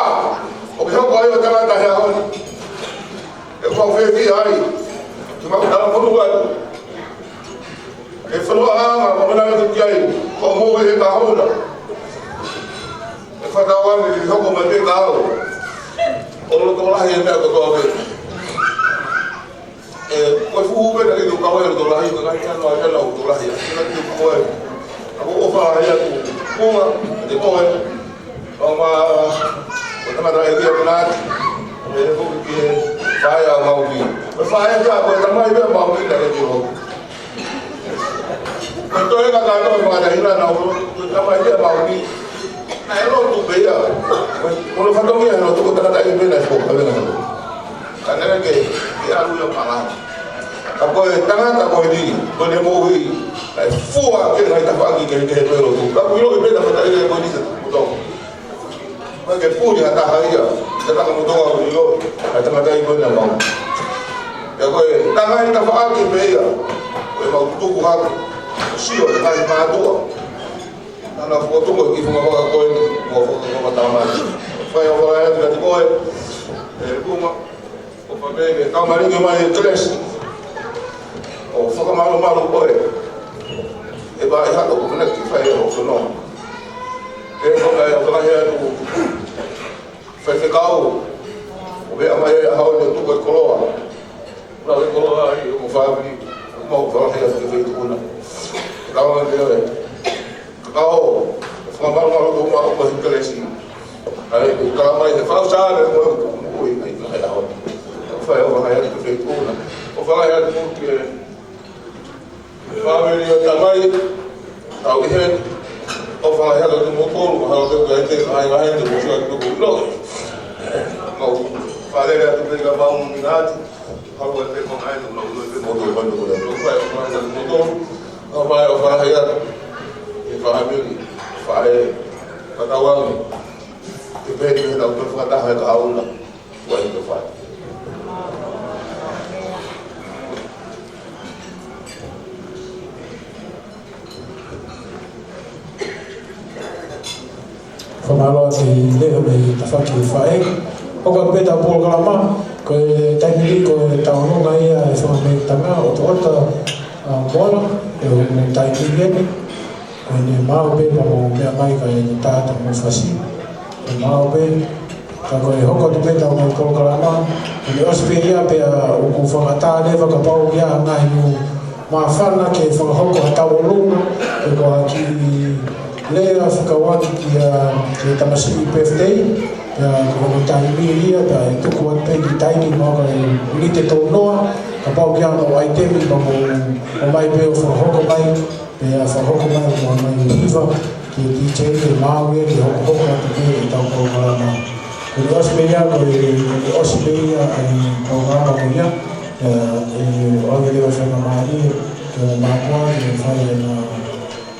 ʻO ke hoko ai ʻo tangata he ʻaho ni. ʻE mau fēfē ai. Ke mau tala monu ai. ʻE fanoa anga, ʻo mana atu ki ai, ko mo e ka hona. ʻE fakawa me hoko mai pē ka au. ʻO loto lahi e meʻa kotoa pē. ʻE, ko e fuhu pē ka ke tau kau e loto lahi, ka kai kano ai kano loto lahi. Ka ke tau kau e. Ka ko ʻofa ai atu, kua, te koe. ʻO ma, ʻo tangata e kia pina atu. ʻE, ko ke fai a mau ki. Ko e fai a kia, ko e tamai pē mau ki, ka ke tiro. Ko e toe ka ka toe fakatahina na o, ko e tamai ia mau ni. Naʻe lotu pē ia. Ko e, ko e fatongia he lotu ko e tangata ia pē naʻe fo, ka venga. Ka naʻe ke, ke alu ia palani. Ka ko e tangata ko eni, ko ʻene moʻui, naʻe fua ke ngaahi tafaʻaki ke, ke he ko e lotu. Ka ko e lotu pē tangata ia ko eni sa, ko tau. Mai ke puli ha taha ia, ke taka motoa ʻo ʻilo, ʻa e tangata ia ko ena mau. Ia ko e, tangata ia tafaʻaki pē ia, ko e mau tuku hake, sio, e ngaahi mātuʻa. Nana fokotuʻu e kiʻi funga vaka ko eni, mo fokotuʻu e tamai. Fai ʻo fai atu kiate koe, e kuma. ʻO fai pē ke tau malingi mai e kelesi. ʻO fakamālō mālō koe. ʻE vaʻe hato ko mena ki fai e hosono. Ke faka e fakahe atu. Fai fekau. ʻO meʻa mai e ʻaho ni ʻo tuku e koloa. Lau e koloa ai ʻo mo fāmili. Mau fakahe atu ki feituʻuna. Kau mai pē ʻo e. Ka ʻo, fakamālō mālō ko ma o ko he kelesi. ʻAi, ko ka mai he fau sa le ko ko i ai ka he ʻaho. Fai ʻo fai atu ki feituʻuna. ʻO fai atu ki he fāmili ʻo tamai. Tau ʻi heni. ʻO fai atu ki mo ko, mo hau ke ka te ai ka he te mo sua ki ko lo. Mau fai atu pē ka mau mi ngati. Halu atu pē ko ngai, no, no, no, pē mo to, mo to, mo to, mo to. Ka mai ʻo fai atu. E fāmili, fai, ka tau ange. Ke pehē ni he tau toe fakataha he kahaʻu na. Ua i ke fai. Fakamālō atu ki he leʻo mei tafaʻaki faʻē. ʻOku pē ʻetau polokalama, ko e taimi ni ko e tau nonga ia e fanga mei tanga ʻo toʻota, ʻa, mola, ʻe ʻo mei taimi eni. Ko ʻene maʻu pē pea mo meʻa mai ka ʻene tata mo fasi. ʻE maʻu pē, ka ko e hoko atu pē ʻetau ngaahi polokalama, ʻene ʻosi pē ia pea ʻoku fakatā leva kapau ʻoku ʻi ai ha ngaahi ʻū māfana ke fakahoko ha tauʻolunga, pe ko ha kiʻi lea fekauʻaki ki he, ki he tamasiʻi birthday, pea ko hono taimi ia, pea ʻe tuku atu pē ki taimi mo ka e miniti ʻe tolu noa, kapau ʻoku ʻi ai ha ʻaitemi pea mo, ʻomai pē ʻo fakahoko mai, pea fakahoko mai mo mai hiva, ki he D J ke maʻu ia ke hokohoko atu pē ʻetau polokalama. Ko e ʻosi pē ia, ko e, ko e ʻosi pē ia e polokalama ko ia, ʻe, ʻe, ʻoange leva e faingamālie, ki he mātuʻa, ke fai ʻena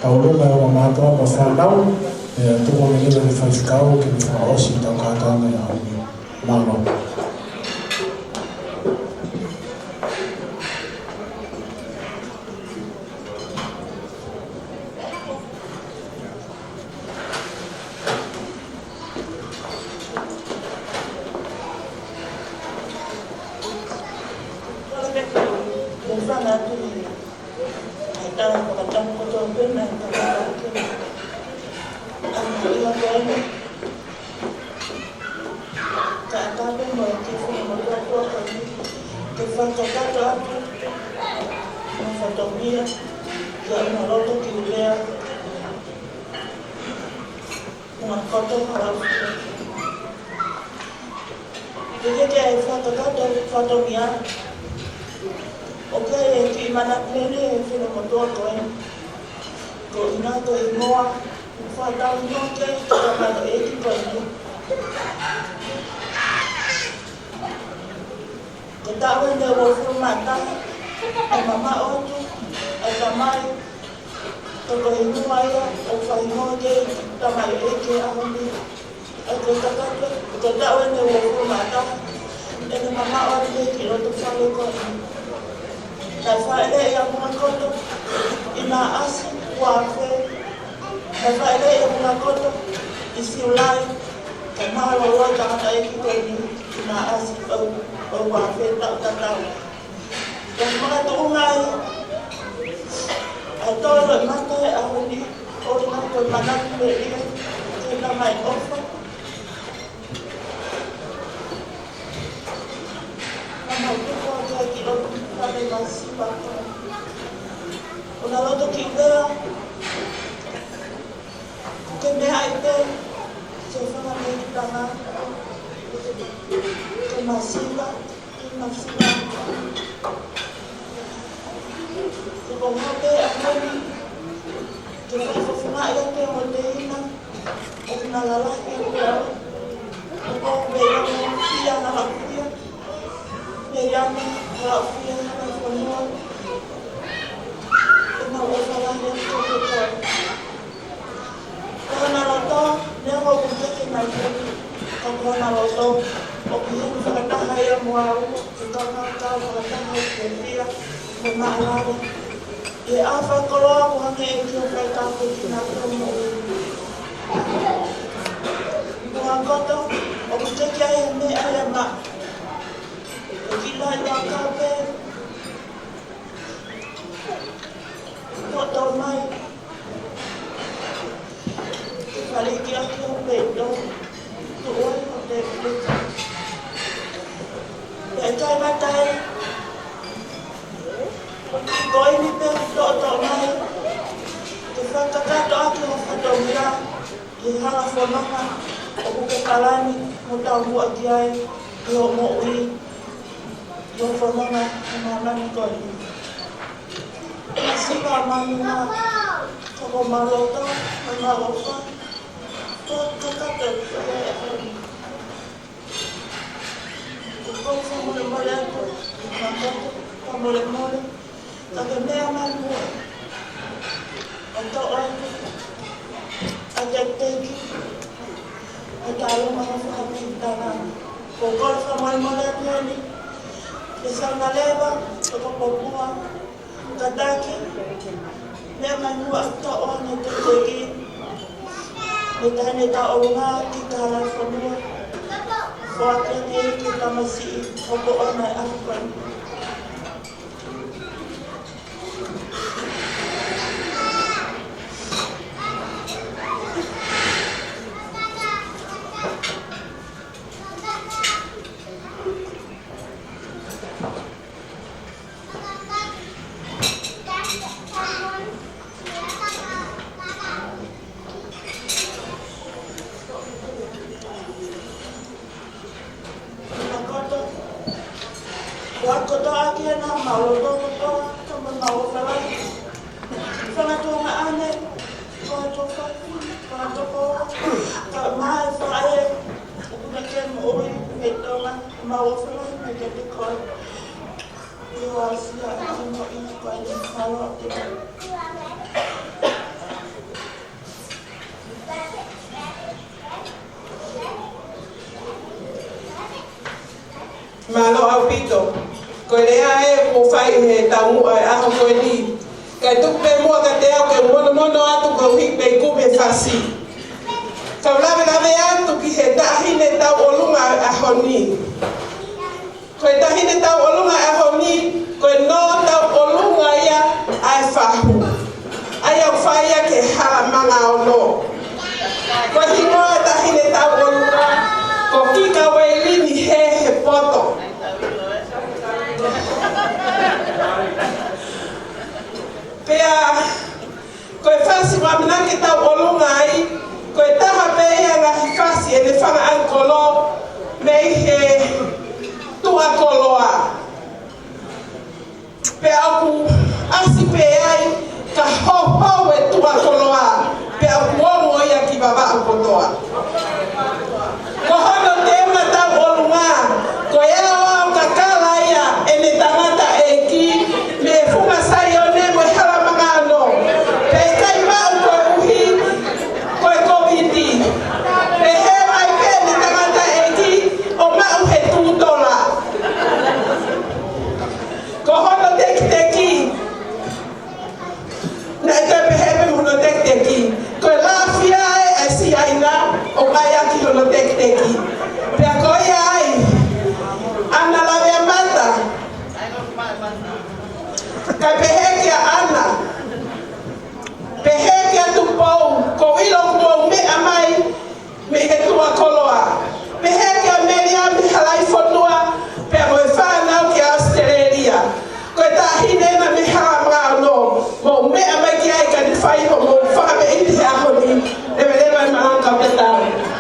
tauʻolunga ʻo e mātuʻa mo e fānau, ʻe, tuku ange leva ki he faifekau, ke fakaʻosi ʻetau kātoanga ʻi he ʻaho ni. Mālō. Ka ka pe mo e kiʻi fuʻu motuʻa ko eni, ke fakakakato atu, mo fatongia, ia mo loto ki lea, mo koto hala. Ke ke ke ai fakakakato, fatongia, ʻo ke e kiʻi mana pene e fuʻu motuʻa ko eni. Ko ina ko e moa, Fakatau noa ke, ke tau mano e ki ko eni. Ko e taʻu ʻe uofulu mā taha, ʻe mamaʻo atu, ʻe tamai, Ko e hingoa ia ʻoku fai hingoa ki ai e tamaioʻeiki he ʻaho ni. ʻA ia ko e kakato, ko e taʻu eni ʻe uofulu mā taha ʻene mamaʻo atu ki loto fale ko eni. Naʻe fāʻeleʻi ʻa Vungakoto ʻi Maʻasi ua afe. Naʻe fāʻeleʻi ʻa Vungakoto ʻi Siulai, kae mālōlō e tangataʻeiki ko eni ʻi Maʻasi ʻo e ua afe, taʻu tatau. Ko e makatuʻunga ia ʻa e tō loʻimata he ʻaho ni, ʻo ʻuhinga ko e manatu melie ki he Tamai ʻofa. Naʻa mau tuku atu ai ki loto fale masiva ko ē. ʻO na loto ki ʻUvea, ko e meʻa ia pē, se fanga mei tana, ko e masiva. Ko e masiva. Ko e konga pē ʻa e ʻaho ni, ke fakafofongaʻi atu e ongoʻi teina ʻoku na lalahi ʻi ʻolunga. ʻOku ou pehē ʻoku fie ʻalu ʻo fie. Pehē ʻalu ʻo fie ʻalu ʻo fonua. ʻE mau ʻofa lahi atu ki he ʻOtua. Ko hona loto, neongo ʻoku teke mai pē, ka ko hona loto ʻoku heni fakataha ia mo au, ke tau kau fakataha ʻi he fiefia mo e māʻolunga. ʻI he ʻaho fakakoloa kuo hangē ʻEiki ʻo fai tāpuekina ʻa e moʻui. Vungakoto, ʻoku teke ai e meʻa ia maʻa. ʻE kiʻi lahi ʻa e kape. Poto mai. Ke faleʻi ʻaki hoʻo peito. Tuʻu ai hoʻo tēpile. Pea ʻikai ngata ai, ko eni pē ʻoku toʻotoʻo mai ke fakakakato ʻaki hoʻo fatongia ʻi he hala fononga ʻoku ke palani mo taumuʻa ki ai ʻi hoʻo moʻui. ʻI hoʻo fononga he māmani ko eni. Masiva ʻa māmani, ko homau loto, homau ʻofa, ko e kakato ki he ʻaho ni. Ko e fakamolemole atu, Vungakoto, fakamolemole. Ka ke meʻa mai muʻa ʻo toʻo ʻa e tekiteki, ʻa e taulōfuʻu mo e fakafetaʻi. Ko e kole fakamolemole atu eni, ke sauna leva, toko popua, kātaki, meʻa mai muʻa ʻo toʻo ʻa e tekiteki, mei he Taʻahine Tauʻolunga ki he Kalafonua, foaki ʻaki ki he tamasiʻi, ʻo ko ʻona e ʻaho ko eni. Vungakoto. Vungakoto ʻaki ʻena mau loto kotoa, ka mau ʻofa lahi. Fanga tuongaʻane, fanga tofa, fanga tofa, ka mai faʻē, ʻoku na ke moʻui, mei Tonga, mau ʻofa lahi, mei kiate koe. ʻIo, ʻasia, ʻasia, moʻui, ko e ni falo, ʻasia. Mālō ʻaupito. Ko e lea ē kuo fai he taumuʻa e ʻaho ko eni. Kae tuku pē muʻa kiate au ke monomono atu koeʻuhi pē kuo mei fasi. Kau lavelave atu ki he Taʻahine Tauʻolunga e ʻaho ni. Ko e Taʻahine Tauʻolunga e ʻaho ni, ko e nō tauʻolunga ia ʻa e fahu. ʻA ia ʻoku fai ia ki he hala manga ono. Ko e hingoa e Taʻahine Tauʻolunga, ko Kika Ueilini Hehepoto. Pea ko e fasi ʻoku ʻamanaki ke tauʻolunga ai, ko e taha pē ia e ngaahi fasi ʻene fanga ʻangikolo mei he tuʻa koloa. Pea ʻoku ʻasi pē ai ka houhou e tuʻa koloa, pea ʻoku ongo ia ki Vavaʻu kotoa. Ko hono teunga tauʻolunga, ko e aoao kakala ia ʻene tangataʻeiki, mei he Funga Saione mo e hala manga ono. Pea ʻikai Mou ʻilo ʻoku mou meʻa mai mei he tuʻa koloa. Pehē kia Melia mei Halaifonua, pea mo e fānau ki ʻAositelēlia. Ko e taʻahine ena mei Halamaono. Mou meʻa mai ki ai ka ne fai hoʻomou fakameʻite he ʻaho ni. Leveleva e malanga, kau tatau.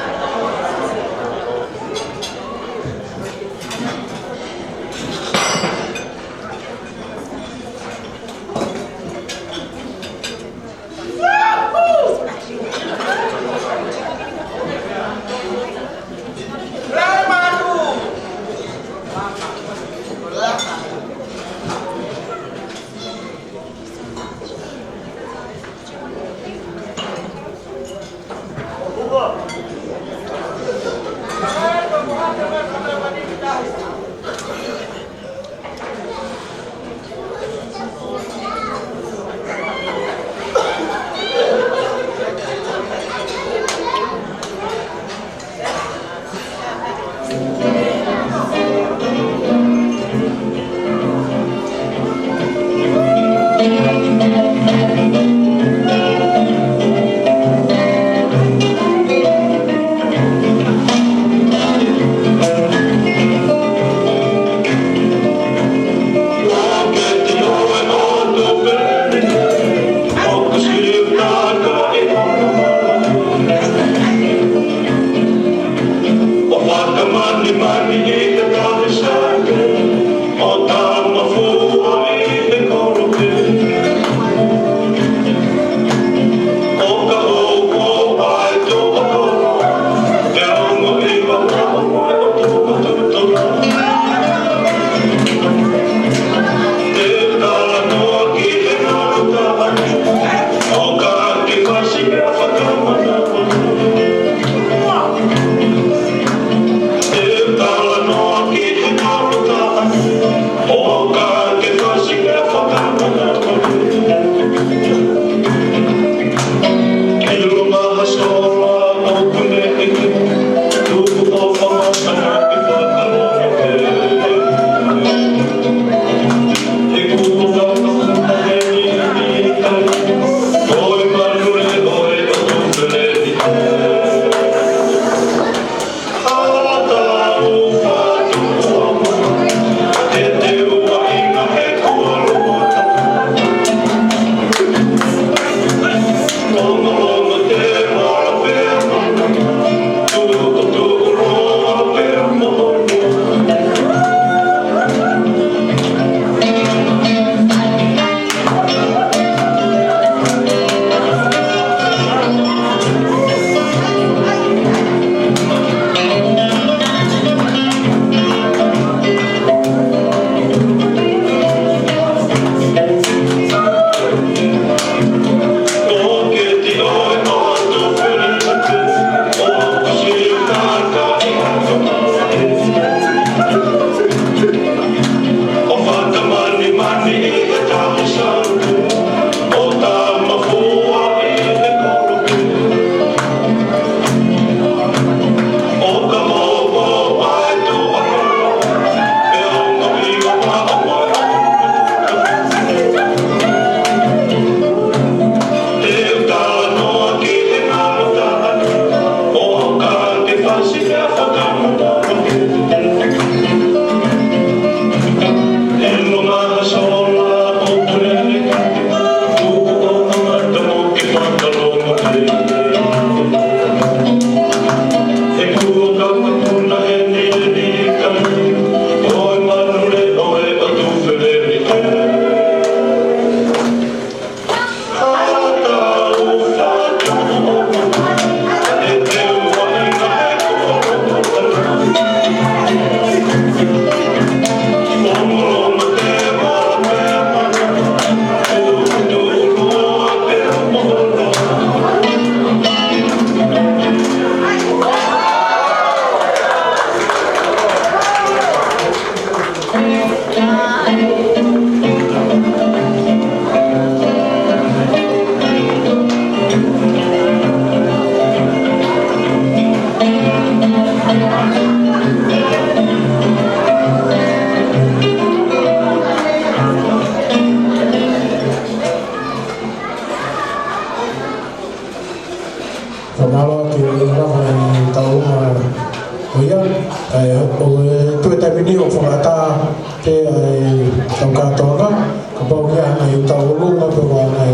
Ko e ʻuhinga pē ʻo e ngaahi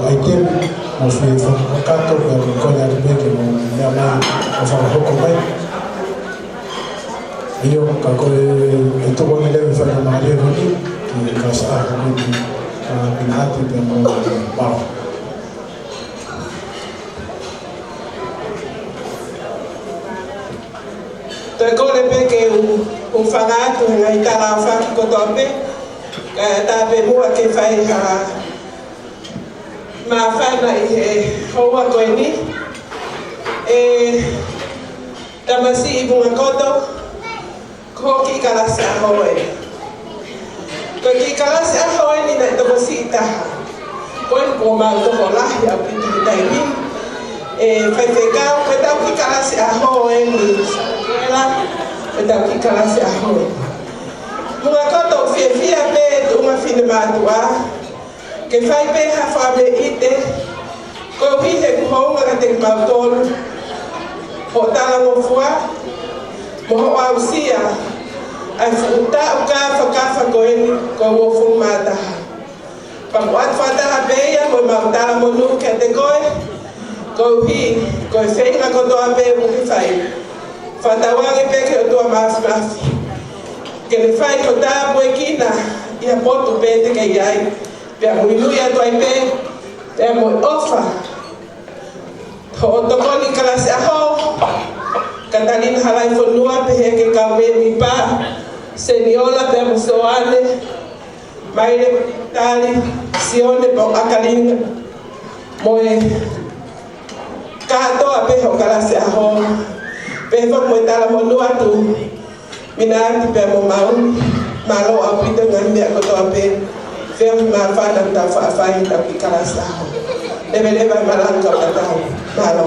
ʻaitemi, mo e fie fakakakato, pea mo e kole atu pē ke mou meʻa mai ʻo fakahoko mai. ʻIo, ka ko e, ʻe tuku ange leva e faingamālie ko eni ki he kalasi ʻaho ko eni, ʻa Pina Ati pea mo Mao. Toe kole pē ke u, u hūfanga atu he ngaahi tala fakakaukau kotoa pē, kae ʻatā pē muʻa ke fai ha māfana ʻi he houa ko eni. ʻE tamasiʻi Mungakoto, ko e kiʻi kalasi ʻaho eni. Ko e kiʻi kalasi ʻaho eni naʻe tokosiʻi taha. Ko eni kuo mau tokolahi ʻaupito he taimi ni. ʻE faifekau, ko ʻetau kiʻi kalasi ʻaho eni. Ko ʻetau kiʻi kalasi ʻaho eni. Mungakoto, fiefia pē tuʻunga finemātuʻa ke fai pē ha fakameʻite, koeʻuhi he kuo hounga kiate kimautolu hoʻo talangofua mo hoʻo aʻusia ʻa e fuʻu taʻu kāfakafa ko eni ko e uofulu mā taha. Pea ʻoku ʻoatu fakataha pē ia mo ʻemau talamonū kiate koe, koeʻuhi ko e feinga kotoa pē ʻoku ke fai. Fakatauange pē ki he ʻOtua Māfimafi ke ne fai ho tāpuekina ʻi ha potu pē te ke ʻi ai. Pea muimui atu ai pē, pea mo e ʻofa hoʻo tokoni kalasi ʻaho, Katalina Halaifonua, pehē ki he kau mēmipa, Seniola pea mo Soane, Maile, Tali, Sione pea mo ʻAkalinga, mo e kātoa pē hoʻo kalasi ʻaho. Pehē foki mo e talamonū atu Minati pea mo Maumi, mālō ʻaupito ngaahi meʻa kotoa pē. Feohi māfana ʻoku tau faʻa fai ʻi heʻetau kiʻi kalasi ʻaho. Leveleva e malanga kae ʻatā. Mālō.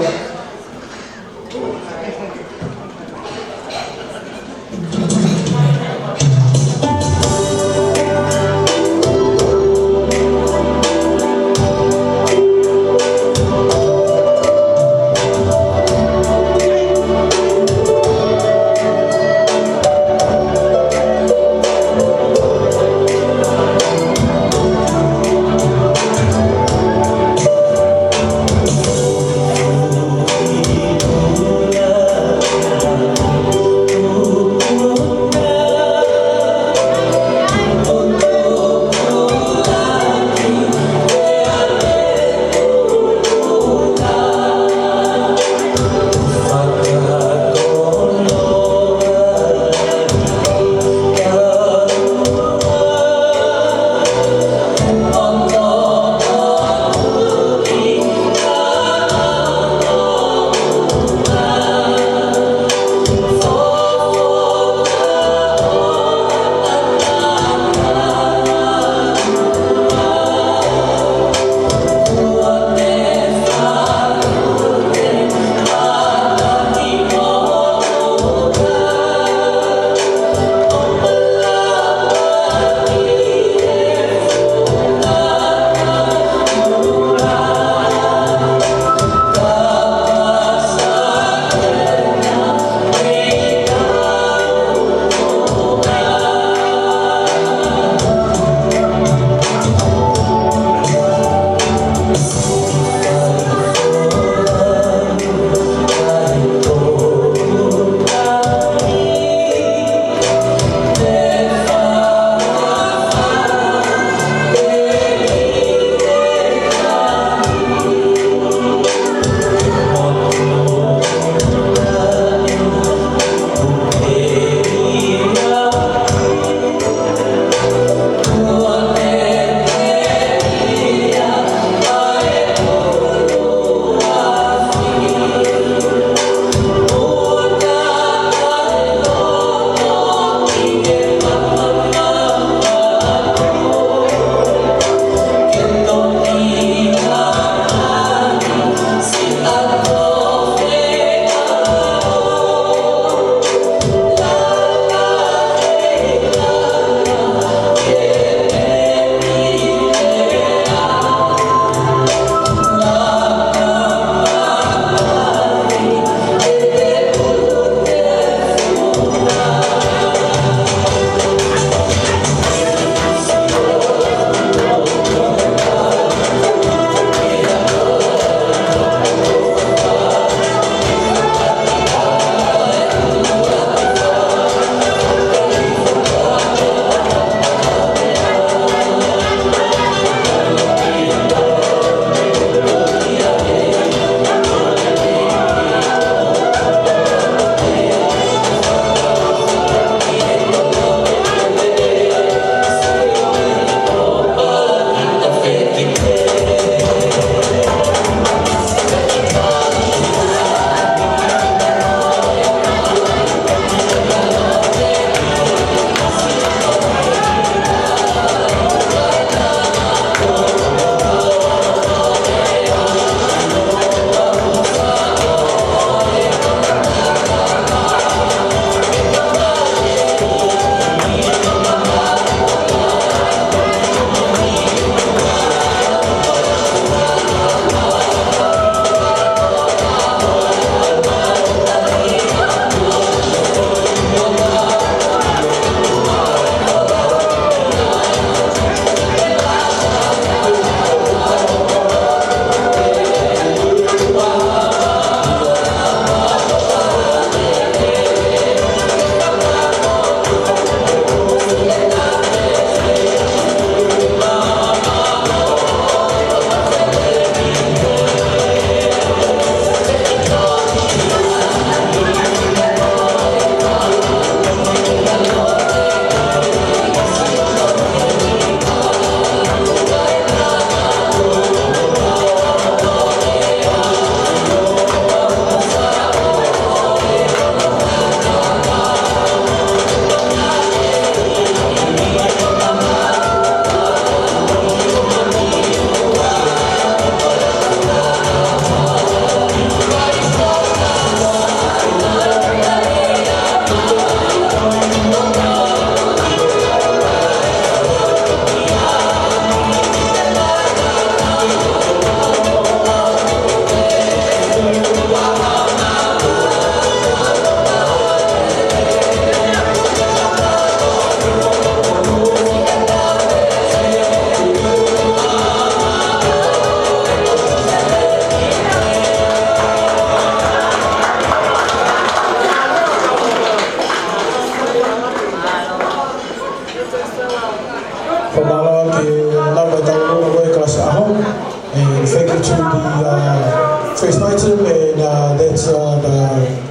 to the uh, first item, and uh, that's uh, the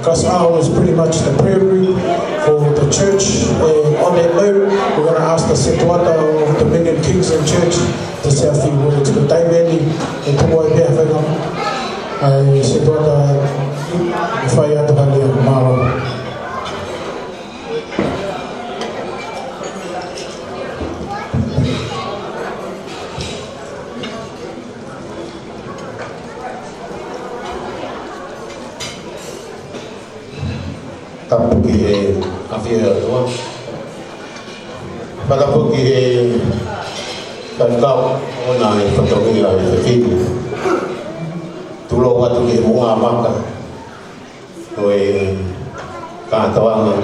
Kasa'aho is pretty much the prayer group for the church. And on that note, we're going to ask the Setuata of Dominion Kingsland Church to say a few words. Ko Taimeni, e tumo e pia fenga, ai Setuata, fai atu hali mālō. Tapu ki he ʻafio ʻa e ʻOtua. Fakatapu ki he faifekau ʻo e fatongia ʻo e fefine. Tulou atu ki he muʻa maka ʻo e kātoanga,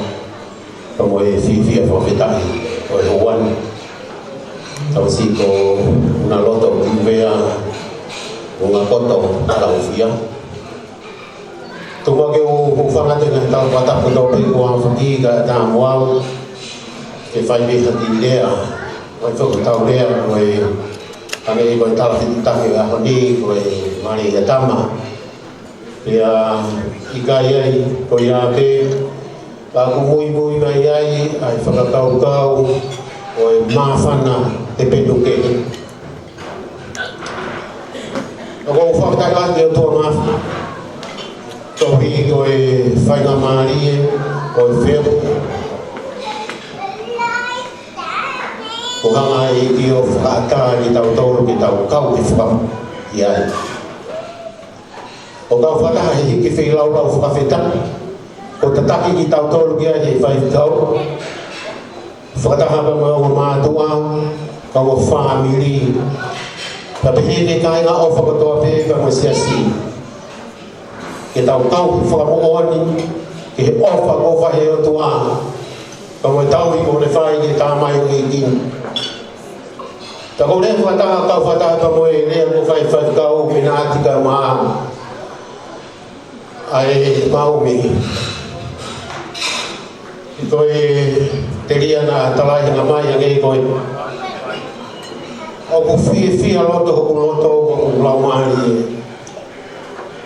pea mo e fiefia fakafetaʻi ʻo e houa ni. Tau sio ki he loto ʻo Kīvea, ʻo ngā koto ʻa Laufia. Tuku ke u hūfanga atu he tau fakatapu tau pē kuo fakahā kiate au ke fai pē ha kiʻi lea, ʻo e fakatau lea, ʻo e, ʻa e, ko e talafitaki ʻo e ʻaho ni, ko e mali ʻa e tama. Pea ʻikai ai, ko ia pē, ka ʻoku muimui mai ai ʻa e fakakaukau ʻo e māfana ʻi he penuke. ʻOku ou fakatauange ʻe ʻOtua Mafimafi, koeʻuhi ko e faingamālie ʻo e feohi, ʻoku hanga ʻe he ʻEiki ʻo fakaʻatā kitautolu ke tau kau he fakamoʻoni ʻi ai. ʻOku ou fakataha he hiki feilaulau fakafetaʻi, ʻo tataki kitautolu ki ai ʻe he faifekau, fakataha pea mo e ongo mātuʻa, kau fāmili, pea pehē ki he kāingalotu kotoa pē pea mo e siasi, ke tau kau he fakamoʻoni ki he ʻofa kuo fai ʻe he ʻOtua, pea mo e tauhi kuo ne fai ki he tamaioʻeiki ʻi heni. Ka ʻoku ou lea fakataha, kau fakataha pea mo e lea kuo fai ʻe he faifekau Minaatika mā ʻa e maumi. Ko e telia naʻa tala ʻi he ngaahi mai ange ko e, ʻoku fiefia loto hoku loto, ʻoku laumālie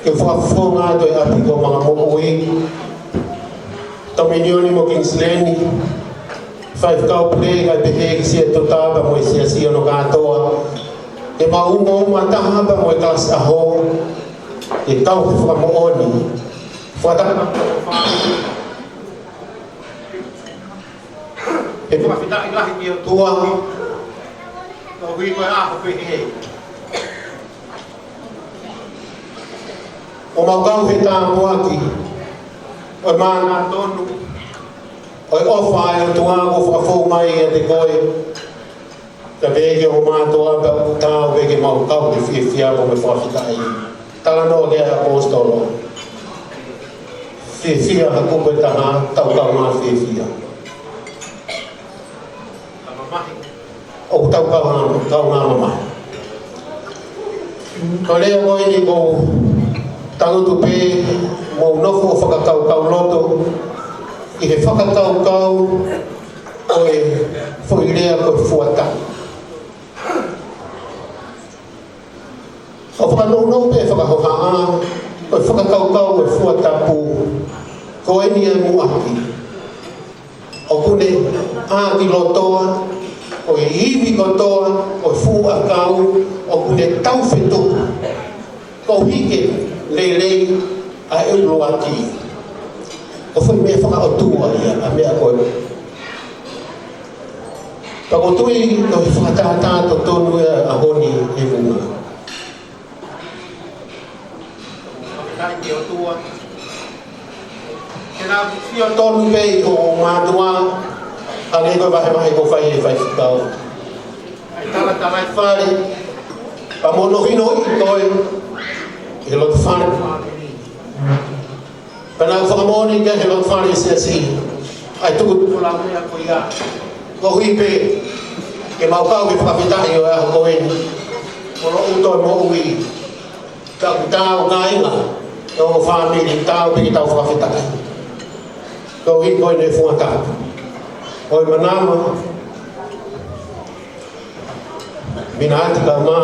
ke fakafofonga atu e ʻapi ko Mangamoʻui, Dominion mo Kingsland, faifekau pule kae pehē ki he siasi ʻo e ʻOtua pea mo e siasi hono kātoa, ke mau umauma taha pea mo e kalasi ʻaho, ke kau he fakamoʻoni. Fakataha he fakafetaʻi lahi ki he ʻOtua, koeʻuhi ko e ʻaho pehē, ʻo mau kau he tāpuaki ʻo e mana tonu ʻo e ʻofa ʻa e ʻOtua kuo fakafou mai ʻiate koe. Ka pehē ki he ongo mātuʻa pea ʻoku taau pē ke mau kau he fiefia pea mo e fakafetaʻi. Talanoa ki ai ʻa e ʻaposetolo, fiefia ha kupu ʻe taha, tau kaungā fiefia. ʻOku tau kaungā, kaungā mamahi. Ko e lea ko eni ʻoku ou tangutu pē mo nofo ʻo fakakaukau loto ʻi he fakakaukau ʻo e foʻi lea ko e fuatapu. ʻOku fakanounou pē fakahohaʻa, ko e fakakaukau ʻo e fuatapu ko eni ʻa e muʻaki. ʻOku ne ʻākilotoa, ʻo e ivi kotoa ʻo e fuʻu ʻakau, ʻoku ne taufetuku koeʻuhi ke lelei ʻa e ʻuluaki. Ko e foʻi meʻa fakaʻotua ia, ʻa e meʻa ko ē. Pea ʻoku ou tui ko e fakatātā totonu ia ʻa e ʻaho ni ʻe Vunga. Fakafetaʻi ki he ʻOtua. Ke na sio tonu pē ʻi hoʻo mātuʻa, hangē ko e vahevahe kuo fai ʻe he faifekau. ʻAi tala, tala ʻi fale, pea mo hono hinoʻi koe ʻi he loto fale. Pea naʻa ku fakamoʻoni ki he loto fale ʻi he siasi, ʻa e tukutuku laumea ko ia. Koeʻuhi pē ke mau kau he fakafetaʻi ʻo e ʻaho ko eni. Ko hoʻo toe moʻui. Ka ʻoku taau kāinga, ʻo fāmili, taau pē ke tau fakafetaʻi. Koeʻuhi ko eni fuatapu ʻo e manava, Minaatika mā,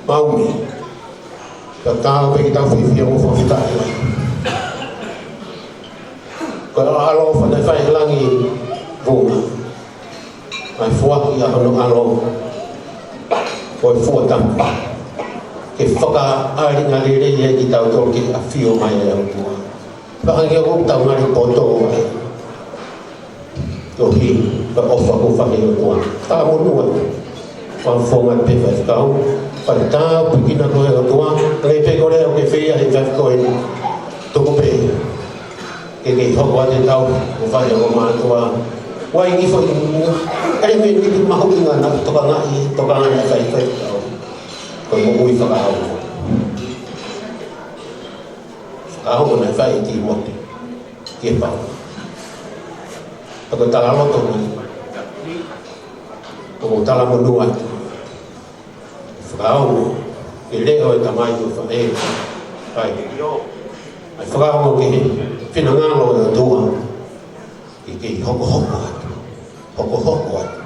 Maumi. Ka tau pē ke tau fiefia mo fakafetaʻi. Ko e ʻAlo ʻofa naʻe fai ʻi langi, Vunga. Naʻe foaki ʻa hono ʻAlo ko e fua tapu ke fakaʻalinga lelei ai kitautolu ki he ʻafio mai ʻa e ʻOtua. Pea hangē ʻoku tau ngali poto ai. Tohi, ko e ʻofa kuo fai ʻe he ʻOtua. Talamonū atu. Fakafofonga pē faifekau. Fakatapu ki he ʻOtua. Hangē pē ko e lea ʻoku ke fai ʻe he faifekau eni. Tuku pē ke kei hoko atu e tau ʻoku fai ʻe he mātuʻa. Wai ni foʻi ʻa e meʻa ni mahuʻinga naʻe tokangaʻi, tokangaʻi ʻe he faifekau. Ko e moʻui fakaʻauha. Fakaʻauha naʻe fai ʻe Tīmote. Ke pau. Pea ko e talaloto ni, ʻoku ou talamonū atu. Fakaongo ki he leʻo ʻo e Tamai ʻofa ē. Kai. ʻA e fakaongo ki he finangalo ʻo e ʻOtua. Ke kei hokohoko atu. Hokohoko atu.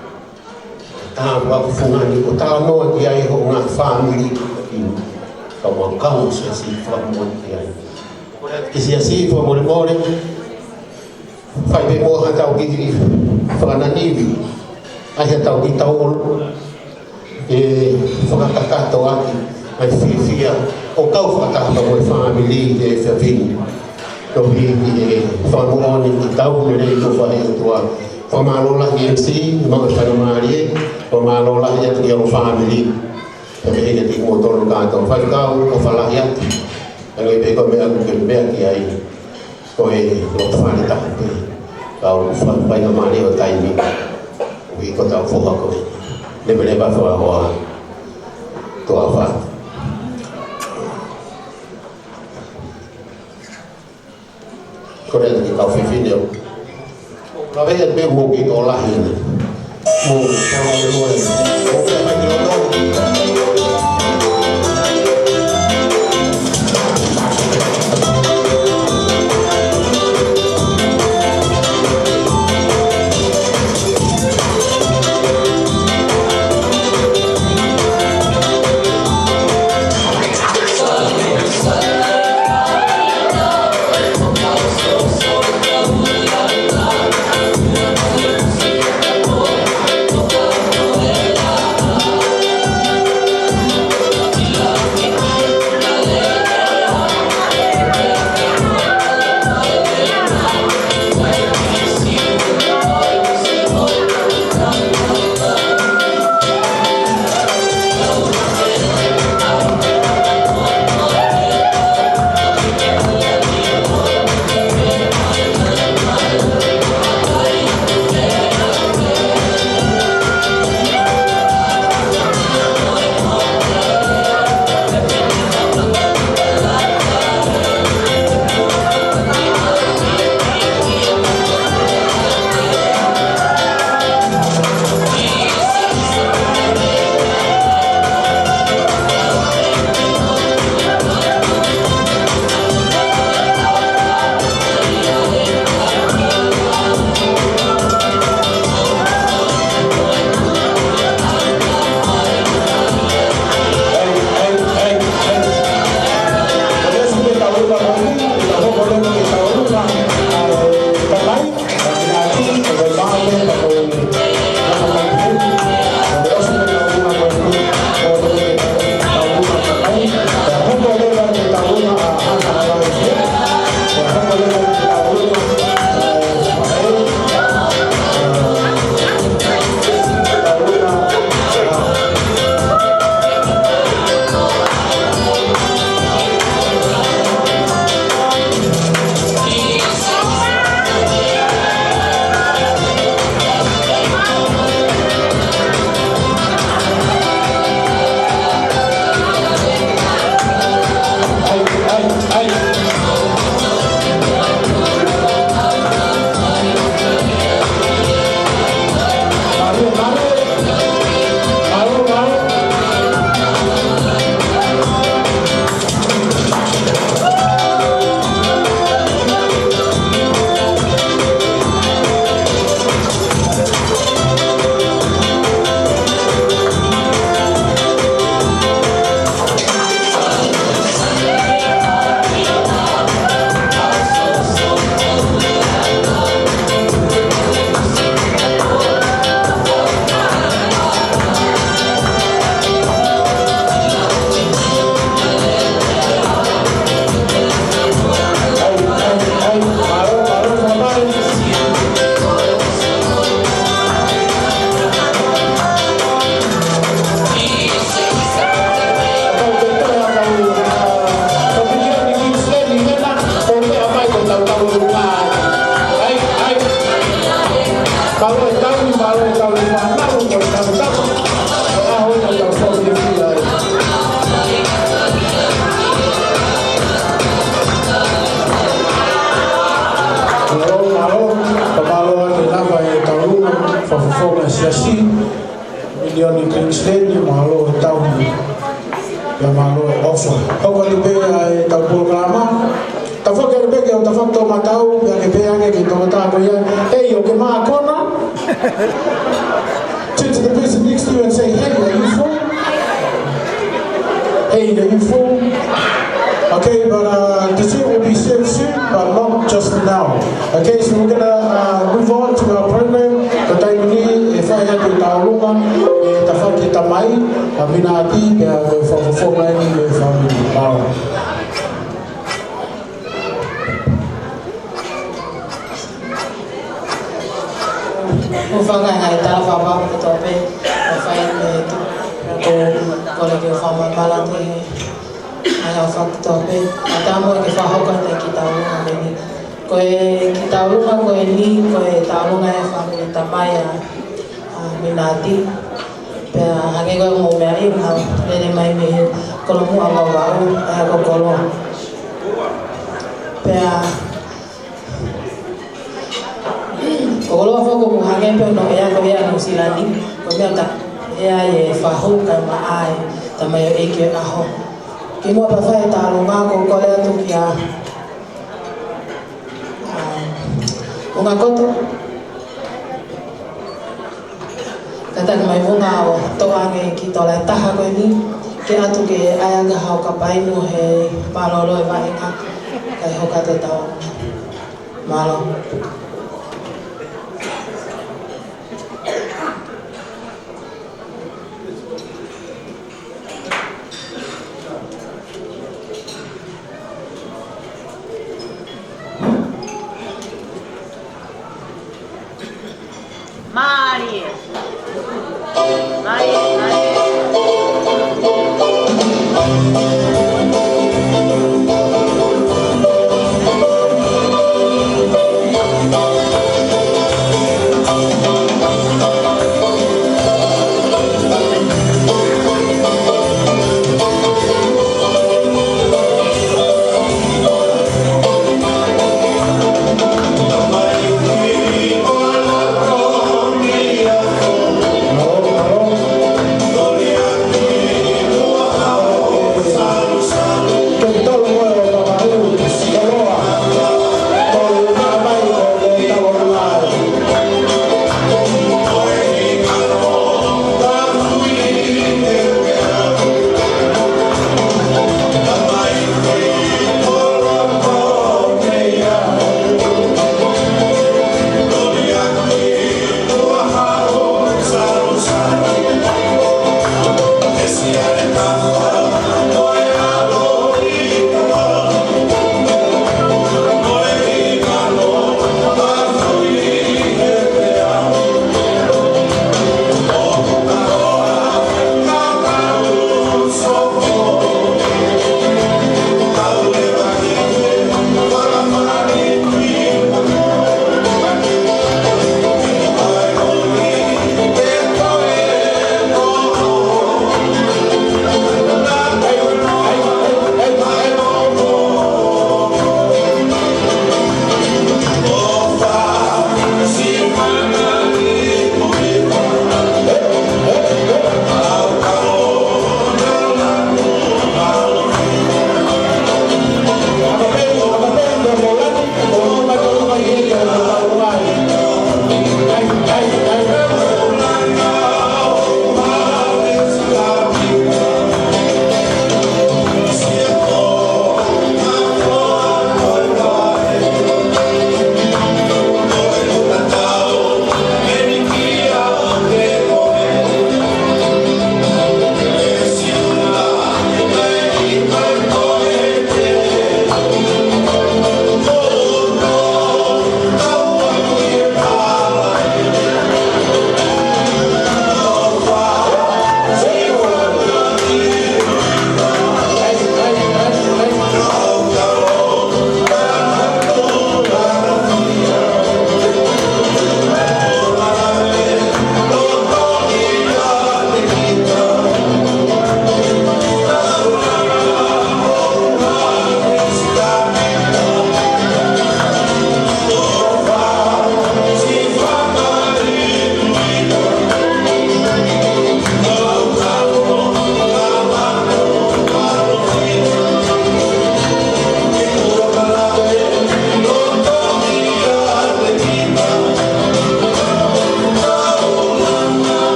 Tāpuaki fungani ʻoku talanoa ki ai hoʻo ngaahi fāmili. Kau mau kau siasi fakamoʻoni ki ai. Ke siasi fakamolemole. Fai pē mo haʻatau kiʻi fakananivi. ʻAi haʻatau kiʻi tauʻolunga. ʻE fakakakato ʻaki ʻa e fiefia ʻo kau fakataha mo e fāmili he efiafi ni. Tohi ʻi he fakamoʻoni ki he tau lelei kuo fai ʻe he ʻOtua. Fakamālō lahi M C, mo e faingamālie, fakamālō lahi atu ki ho fāmili. Pea pehē kiate kimoutolu kātoa. Faifekau, ʻofa lahi atu. Hangē pē ko e meʻa ʻoku ke meʻa ki ai. Ko e loto fale taha pē. Kau fa-, faingamālie ʻo e taimi. ʻUhi ko ʻetau foha ko ē. Leveleva fakahoa. Toa fa. Ko e kiʻi kau fefine ʻo. Ka vea te mo ki o lahi ni. Mo, mo, mo, mo. Siteni, mālō e tauhi. Pea mālō e ʻofa. Hoko atu pē ʻa e tau polokalama. Tafoki atu pē ki he tafoki toʻomataʻu, pea ke pehē ange ki he tokotaha ko ia, "Hey, ʻoku ke mākona?" Turn to the person next to you and say, "Hey, are you full? Hey, are you full?" Okay, but, uh, dessert will be served soon, but not just now. Okay, so we're gonna, uh, move on to our program. Ko e taimi ni, ʻe fai atu e tauʻolunga, ʻe tafoki e tamai, ʻa Minati, pea ko e fakafofonga eni ʻe he fāmili. Mālō. ʻOku ou fakaʻaongaʻi e tala fakapapau kotoa pē, ʻoku fai ʻe he tuʻi, ko, ko e kole ke fakamāmani atu he ʻa e ʻofa kotoa pē, ʻa e tau mo e ke fakahoko atu e kiʻi tauʻolunga ko eni. Ko e kiʻi tauʻolunga ko eni, ko e tauʻolunga ʻa e fāmili tamai ʻa, ʻa Minati. Pea hangē ko e mou meaʻi, ʻoku nau lele mai mei he kolomuʻa Vavaʻu, ʻa ia ko Koloa. Pea ko Koloa foki ʻoku hangē pē hono ʻea ko ia ʻa Nuʻusila ni, ko e meʻa ka ʻea ʻi he fahu kae maʻa e tamaioʻeiki ʻo e ʻaho. Kimuʻa pea fai e tauʻolunga, ʻoku ou kole atu kia, ʻa, Unga Koto. Kātaki mai Vunga ʻo toʻo ange e kiʻi tola ʻe taha ko eni, ke ʻatu ke ʻai ange hao kapainu he mālōlō e vaʻinga, kae hoko atu e tau. Mālō. Mālie. Mālie, mālie.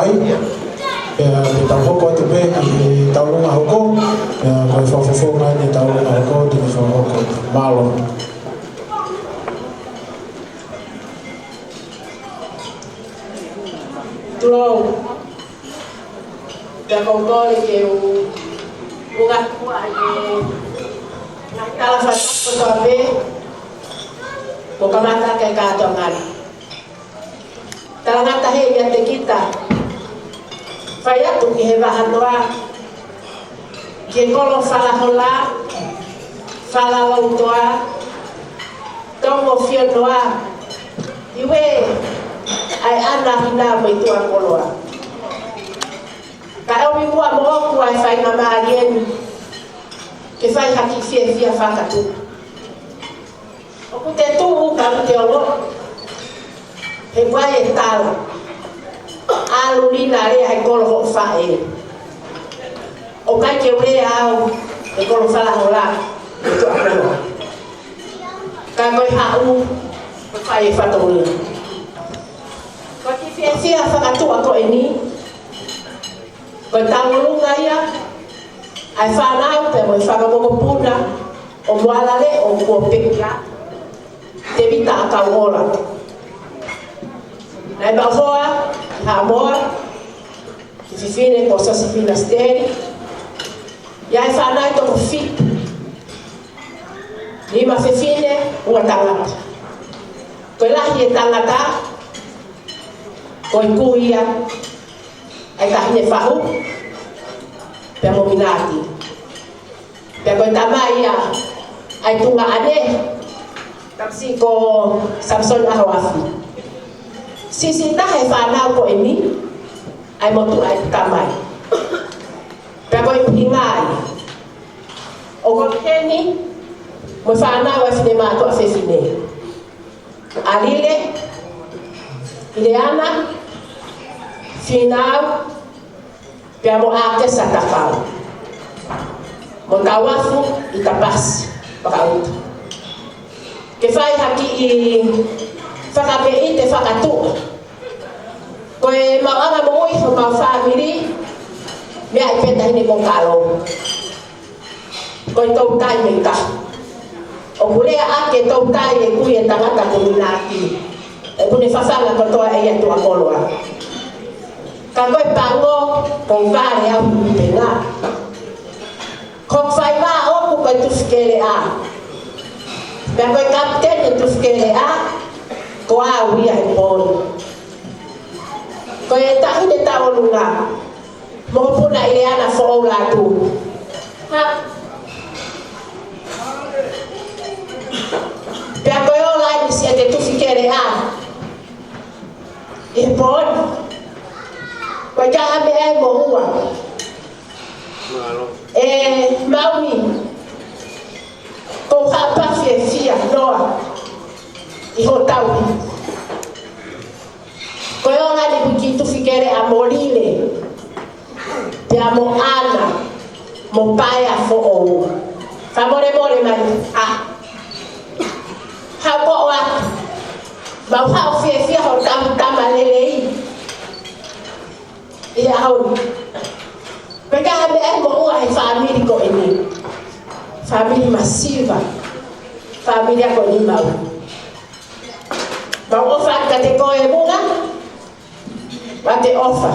Pea, pea tau hoko atu pē ki he taulunga hoko, pea ko e fakafofonga ʻi he taulunga hoko, te ne fakahoko. Mālō. Tulou. Pea ʻoku ou kole ke u, u ngākua ʻi he ngaahi tala fakatapu kotoa pē, kuo kamata ke kātoa ngali. Talangata he ʻiate kita, fai atu ki he vahanoa, ki he kolo Falahola, Falalautoa, Tongo Fionoa, Iwe, ʻa e ʻAna, Hina mo e Tuʻa Koloa. Ka ʻomi muʻa moʻoku ʻa e faingamālie ni, ke fai ha kiʻi fiefia fakatuʻa. ʻOku te tuʻu ka ʻoku te ongo, he ʻoku ʻi ai e tala. ʻAlu lina lea he kolo hoʻo faʻē. ʻOku ʻikai ke u lea au he kolo Falahola, he Tuʻa Koloa. Ka ko e haʻu, ko e fai e fatongia. Ko e kiʻi fiefia fakatuʻa ko eni, ko e taulunga ia ʻa e fānau pea mo e fanga mokopuna ʻo Moalale ʻo kuo pekia, Tevita ʻAkauʻola. Naʻe maʻu hoa ʻi Haʻamoa, kiʻi fefine ko Sosefina Siteli. ʻI ai e fānau toko fitu. Nima fefine, ua tangata. Ko e lahi e tangata, ko e kui ia ʻa e Taʻahine Fahu, pea mo Minati. Pea ko e tamai ia ʻa e tuongaʻane, tamasiʻi ko Samisoni ʻAhoafi. Siʻisiʻi taha e fānau ko eni, ʻa e motuʻa ʻa e tamai. Pea ko e ʻuhinga ia ʻoku ʻi heni, mo e fānau ʻa e finemātuʻa fefine. ʻAlile, ʻIleana, Fīnau, pea mo ʻAkesa Takau. Mo Tauafu ʻi Tapasi, Vakaʻuta. Ke fai ha kiʻi fakapeʻite fakatuʻa. Ko e maʻuʻanga moʻui homau fāmili, meʻa ʻi pē taʻahine ko Kalo. Ko e toutai mei ka. ʻOku lea ʻaki e toutai e kui e tangata ko Minati. ʻOku ne fafanga kotoa ʻe ia Tuʻa Koloa. Ka ko e pango, ko Vale au penga. Ko e faiva ʻoku ko e Tufikeleʻa. Pea ko e kapiteni e Tufikeleʻa, ko au ia he pō ni. Ko e taʻahine tauʻolunga. Mokopuna ʻIleana Foʻou Lātū. Ha. Pea ko e ola ʻeni siʻete Tufikeleʻa. ʻI he pō ni. Ko e kaha meʻa ʻe moʻua. ʻE Maumi. Ko ha pā fiefia noa. ʻI hoʻo tauhi. Ko e ola ʻeni ki Tufikeleʻa mo Lile. Pea mo ʻAna, mo Paea Foʻou. Fakamolemole mai, ʻa. Haʻu ko ʻoatu. Mau haʻu fiefia hoʻo tauhi tama lelei. ʻI he ʻaho ni. Pea ka ha meʻa ʻe moʻua he fāmili ko eni. Fāmili masiva. Fāmili ʻa ko eni mau. Mau ʻofa kiate koe Vunga, ʻa te ʻofa.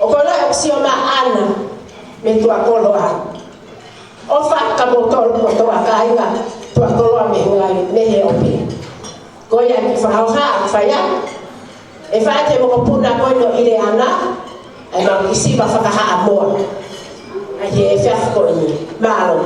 ʻOku ou ʻosi ʻomai ʻa ʻAna, mei Tuʻa Koloa. ʻOfa kia moutolu kotoa kāinga, Tuʻa Koloa mei he ngai, mei he ʻope. Ko ia ki fakahoha, fai ā. ʻE fai ʻe he mokopuna ko eni ʻo ʻIleana, ʻa e mau kiʻi siva fakahaʻamoa. ʻA ia he efiafi ko eni. Mālō.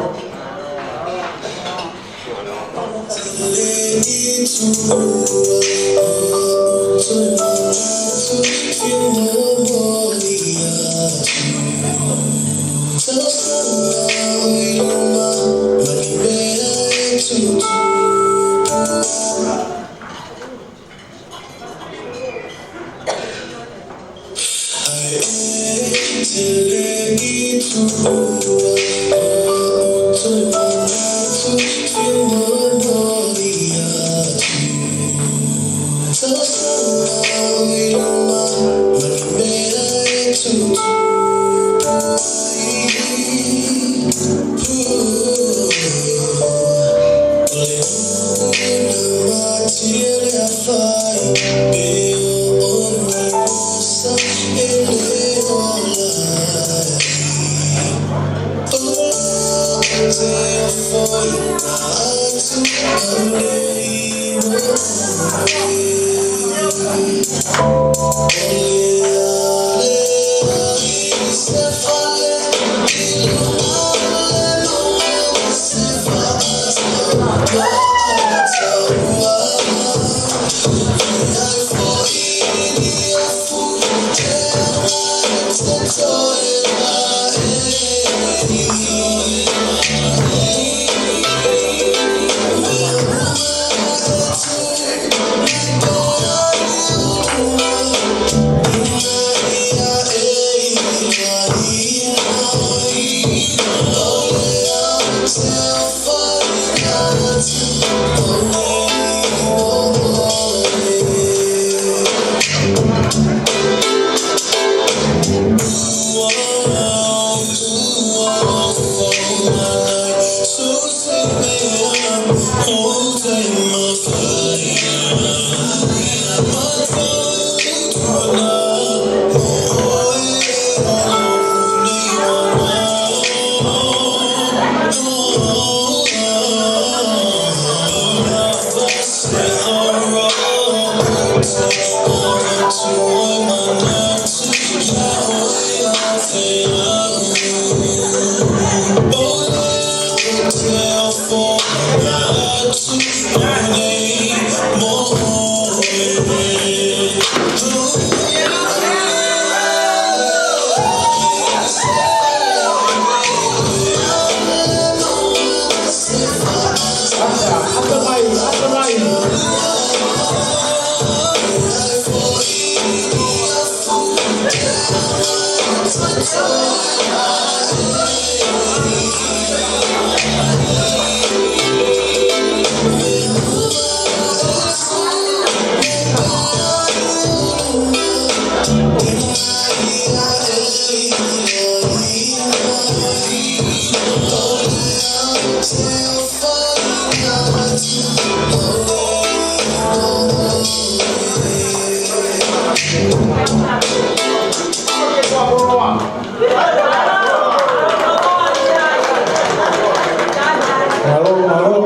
Mālō, mālō.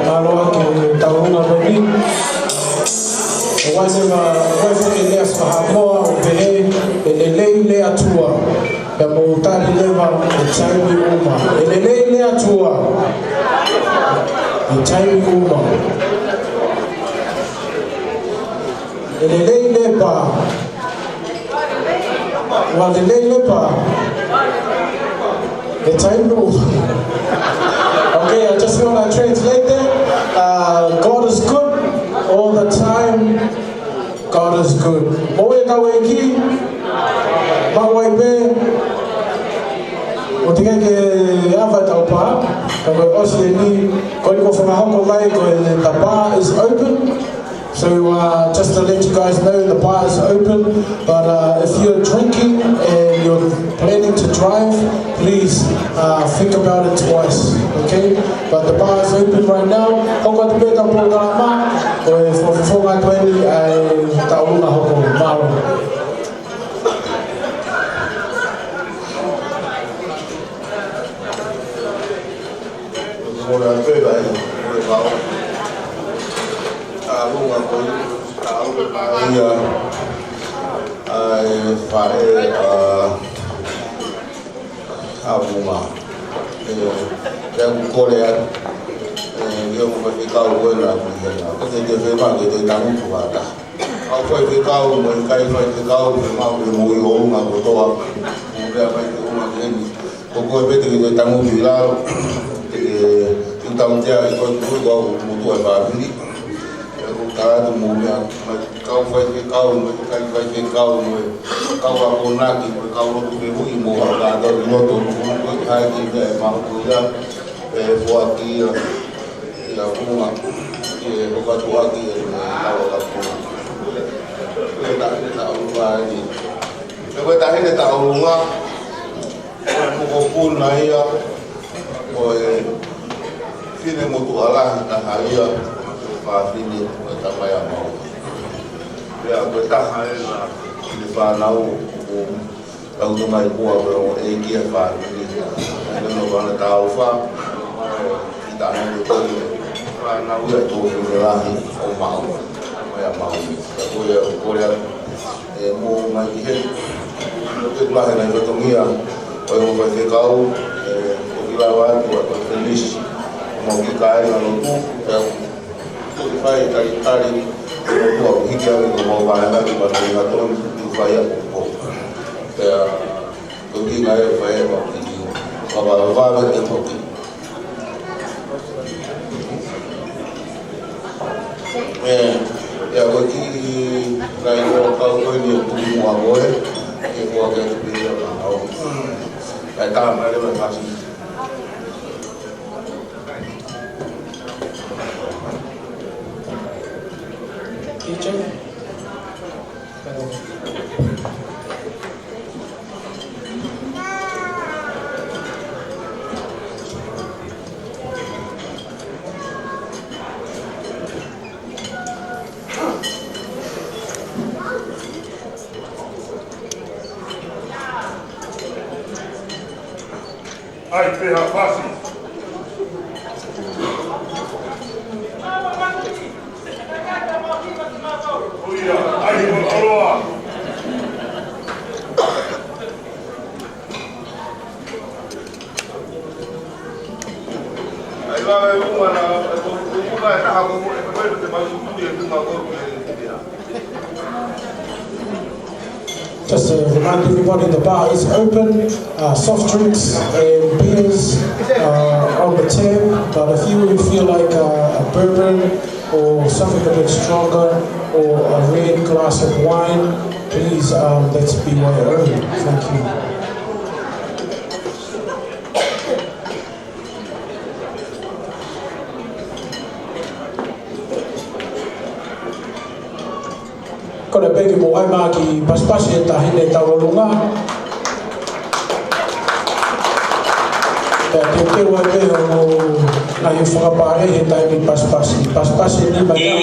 Mālō ʻaupito e tauʻolunga ko eni. ʻOku ʻi ai e, ʻoku ʻi ai e lea faka-Haʻamoa ʻoku pehē, ʻe lelei Leatua. Pea mou tali leva, ʻe taimi ʻuma. ʻE lelei Leatua. ʻE taimi ʻuma. ʻE lelei Lepa. Ua lelei Lepa. ʻE taimi ʻuma. Okay, I just wanna translate that. Uh, God is good all the time. God is good. Mou ʻi ai e kau ʻeiki, maʻu ai pē, ʻoku teʻeki ke ava e tau pā, ka ko e ʻosi eni, ko eni kuo fakahoko mai, ko e, the bar is open. So, uh, just to let you guys know, the bar is open, but, uh, if you're drinking and you're planning to drive, please, uh, think about it twice, okay? But the bar is open right now. Hoko atu pē ʻetau polokalama, ʻo e fakafofonga atu eni ʻa e tauʻolunga hoko. Mālō. Ko e ʻalu atu e kai, ko e kau. Tauʻolunga ko ia, tauʻolunga ia. ʻA e faʻē, ʻa, ʻa Vunga. ʻE, te u kole atu. ʻE, ke u faifekau ko ena, ko ena. Ko e te te fema, ke te tangutu ʻatā. Kau faifekau, mo e ʻikai faifekau, mo e mau, mo e ʻounga kotoa. Mo e pea faifekau, mo e ʻeni. Ko koe pē te ke tangutu ʻi lalo. Te ke, te ke tangutu ʻi he ko e tuʻu ko au motuʻa e fāmili. ʻE ko e tala atu mo e meʻa, mo e kau faifekau, mo e ʻikai faifekau, mo e kau akonaki, mo e kau lotu fehuʻi, mo e kau kātoa ki loto, mo e kau haiki, mo e mahuku ia, ʻe foaki ia, ia Vunga, ʻe hokatuʻaki, ʻe kau akonaki. Ko e taʻahine taʻolunga eni. Ko e taʻahine taʻolunga, ko e mokopuna ia, ko e finemotuʻa lahi taha ia, Fafine ko e tamai ʻa Maui. Pea ko e taha ʻena ʻi he fānau ʻoku tau tō mai kuo ʻave ʻo e ki he fafine. ʻE no vana tau fa. ʻI taha ni ko e fānau ia ʻo e tuofefine lahi ʻo Maui. Tamai ʻa Maui. Pea ko ia, ko ia, ʻe mo mai ki he. Ko e lahi ʻena fatongia ʻo e ʻū faifekau, ʻe, ʻoku lava atu ʻa e konifelenisī, mo e kiʻi kāingalotu, ʻe, ʻoku fai talitali, ʻe, ʻoku hiki ʻa e ʻū mau vaeana ki manu i ngatoni, ʻoku fai ʻa ko. ʻE, ʻoku kiʻi ngai ʻe fai ʻa e mau kiʻi, ʻo vavevave ʻe mau kiʻi. ʻE, ʻe, ʻa ko e kiʻi ngai ʻo kau ko eni ʻoku tuku muʻa ko ē, ʻe ko ē ke tuku ia ka au. ʻE, tā mai leva e fasi. Teacher? ʻAi pē ha fasi. ʻOiauē, ʻai mo ʻaloa. ʻAi vave mua na, e ko, ko mua e taha ko, ko e ko e te mau tui e tuma ko e te ia. Just to remind everybody, the bar is open. Uh, soft drinks and beers are on the tap, but if you feel like, uh, a bourbon or something a bit stronger or a red glass of wine, please, um, that's B Y O. Thank you. Ko e peki mo ai mā ki pasipasi e taʻahine tauʻolunga. Pea teuteu ai pē ʻo ngaahi fakapale he taimi pasipasi. Pasipasi ni mai au.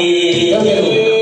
Teuteu.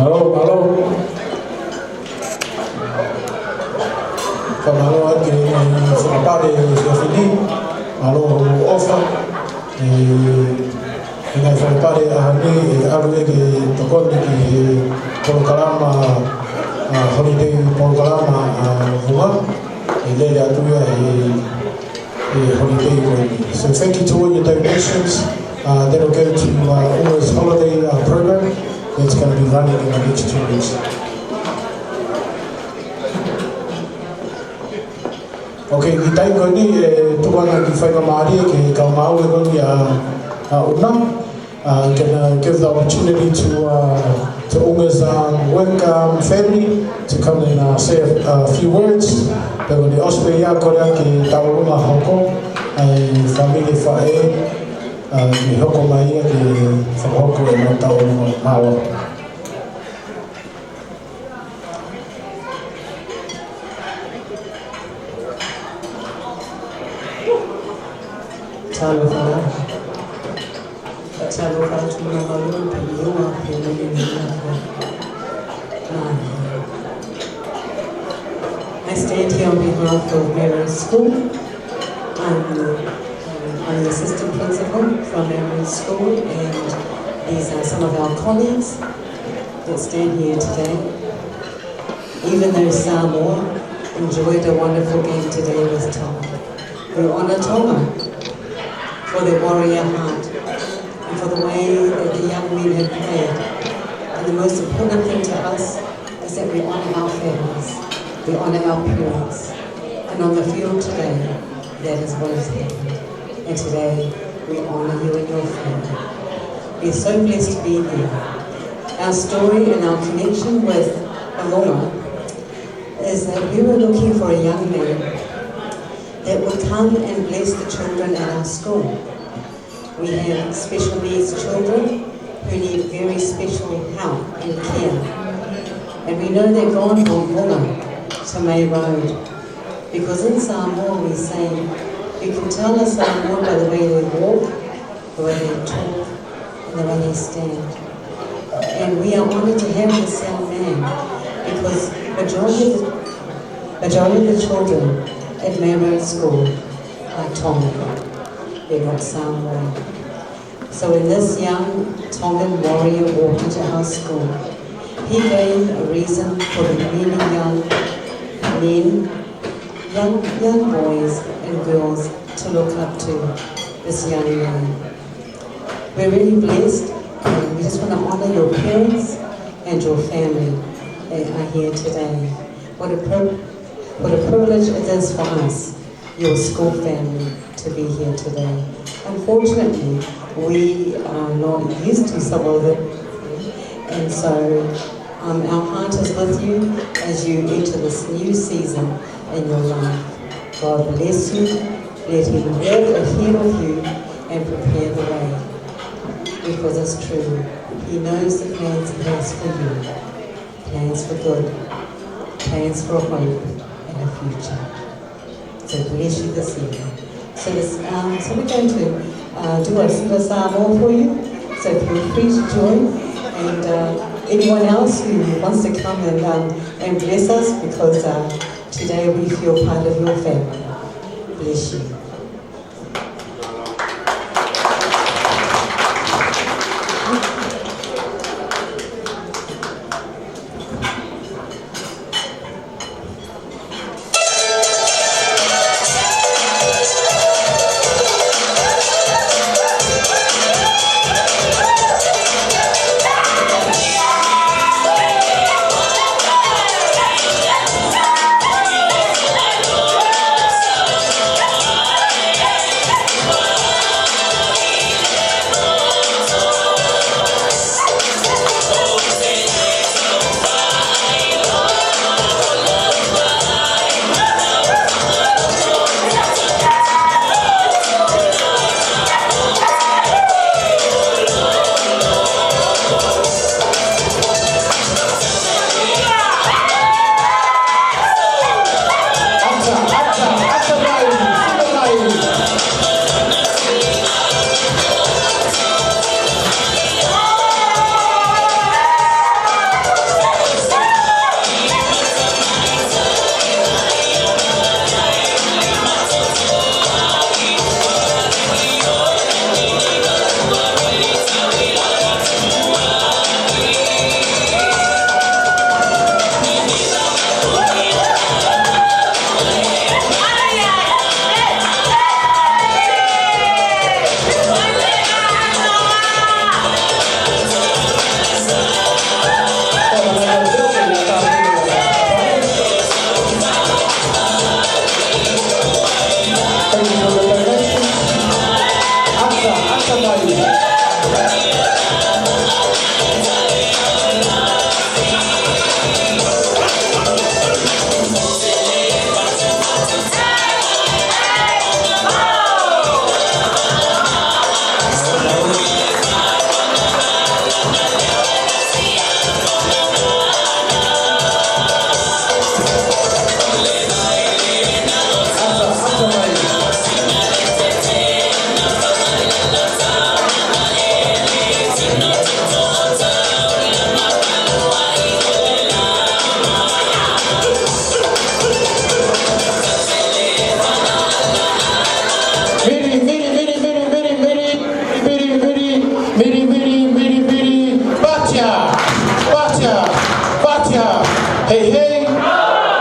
Mālō, mālō. Mālō ʻaupito e fakapale ʻa e efiafi ni, mālō hoʻomou ʻofa. ʻE, ʻi he ngaahi fakapale ʻa eni, ʻe ʻalu ʻo ke tokoni ki he polokalama, ʻa, holiday polokalama ʻa Vunga. ʻE lele atu ia he, he holiday ko eni. So thank you to all your donations. Uh, that'll go to, uh, Vunga's holiday, uh, program that's gonna be running in the next two weeks. Okay, ʻi he taimi ko eni, ʻe tuku atu e kiʻi faingamālie ki he kau ngāue ko eni ʻa, ʻa Vunga. Uh, can, uh, give the opportunity to, uh, to Vunga's, um, work, um, family to come and, uh, say a, a few words. Pea ko eni ʻosi pē ia ko eni ke tau ʻalu ʻo hoko, ʻa e fāmili faʻē, uh, ke hoko mai ia ke fakahoko ʻenau tau ʻalu ʻo hoko. Talofa. Talofa atu mālō pē ʻi he ʻofa pē mo e ʻofa. Ah. I stand here on behalf of Mary School. I'm, I'm the assistant principal from Mary School, and these are some of our colleagues that stand here today. Even though Samoa enjoyed a wonderful game today with Tonga, we honour Tonga for their warrior heart and for the way that the young men have played. And the most important thing to us is that we honour our families, we honour our parents, and on the field today, that is what has happened. And today, we honour you and your family. We're so blessed to be here. Our story and our connection with Vunga is that we were looking for a young man that would come and bless the children at our school. We have special needs children who need very special help and care. And we know that God brought Vunga to May Road, because in Samoa we say, you can tell a Samoan by the way they walk, the way they talk, and the way they stand. And we are honoured to have this young man, because majority of the, majority of the children at May Road School are Tongan. They're not Samoan. So when this young Tongan warrior walked into our school, he gave a reason for the many young men, young, young boys and girls to look up to this young man. We're really blessed, and we just wanna honour your parents and your family that are here today. What a pri-, what a privilege it is for us, your school family, to be here today. Unfortunately, we are not used to some of it, and so, um, our heart is with you as you enter this new season in your life. God bless you. Let him walk ahead of you and prepare the way. Because it's true, he knows the plans he has for you. Plans for good, plans for a hope and a future. So bless you this evening. So this, um, so we're going to, uh, do a, do a Samoa for you. So feel free to join. And, uh, anyone else who wants to come and, um, and bless us, because, uh, today we feel part of your family. Bless you.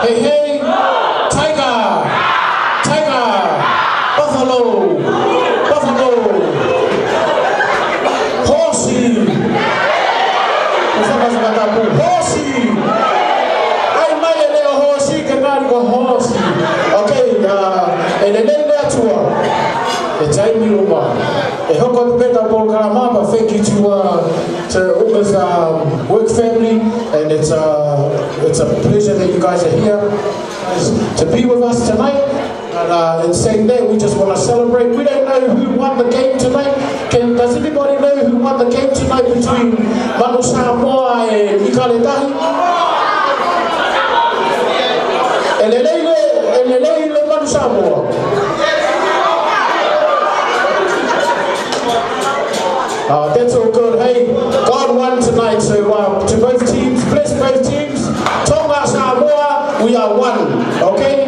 Hei, hei. Tiger. Tiger. Buffalo. Buffalo. Hoosi. Ko faka-, fakatapu. Hoosi. ʻAi mai e leʻo hoosi ke ngali ko hoosi. Okay, uh, ʻe lelei ʻa e ʻOtua. ʻE taimi ʻuma. ʻE hoko atu pē ʻetau polokalama, but thank you to, uh, to Uma's, um, work family, and it's, uh, it's a pleasure that you guys are here to be with us tonight. And, uh, in saying that, we just wanna celebrate. We don't know who won the game tonight. Can, does anybody know who won the game tonight between Manu Samoa and ʻIkale Tahi? ʻE lelei le, ʻe lelei le Manu Samoa. Uh, that's all good. Hey, God won tonight, so, uh, to both teams, bless both teams. Tonga, Samoa, we are one, okay?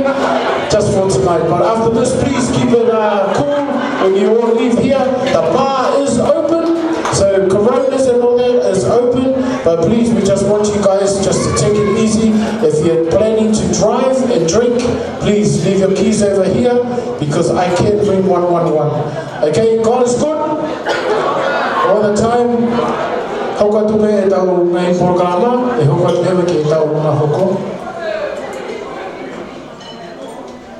Just for tonight. But after this, please keep it, uh, cool when you all leave here. The bar is open, so Coronas and all that is open. But please, we just want you guys just to take it easy. If you're planning to drive and drink, please leave your keys over here because I can't bring one one one. Okay, God is good all the time. Hoko atu pē ʻetau ngaahi polokalama, ʻe hoko atu pē ki heʻetau ngaahi hoko.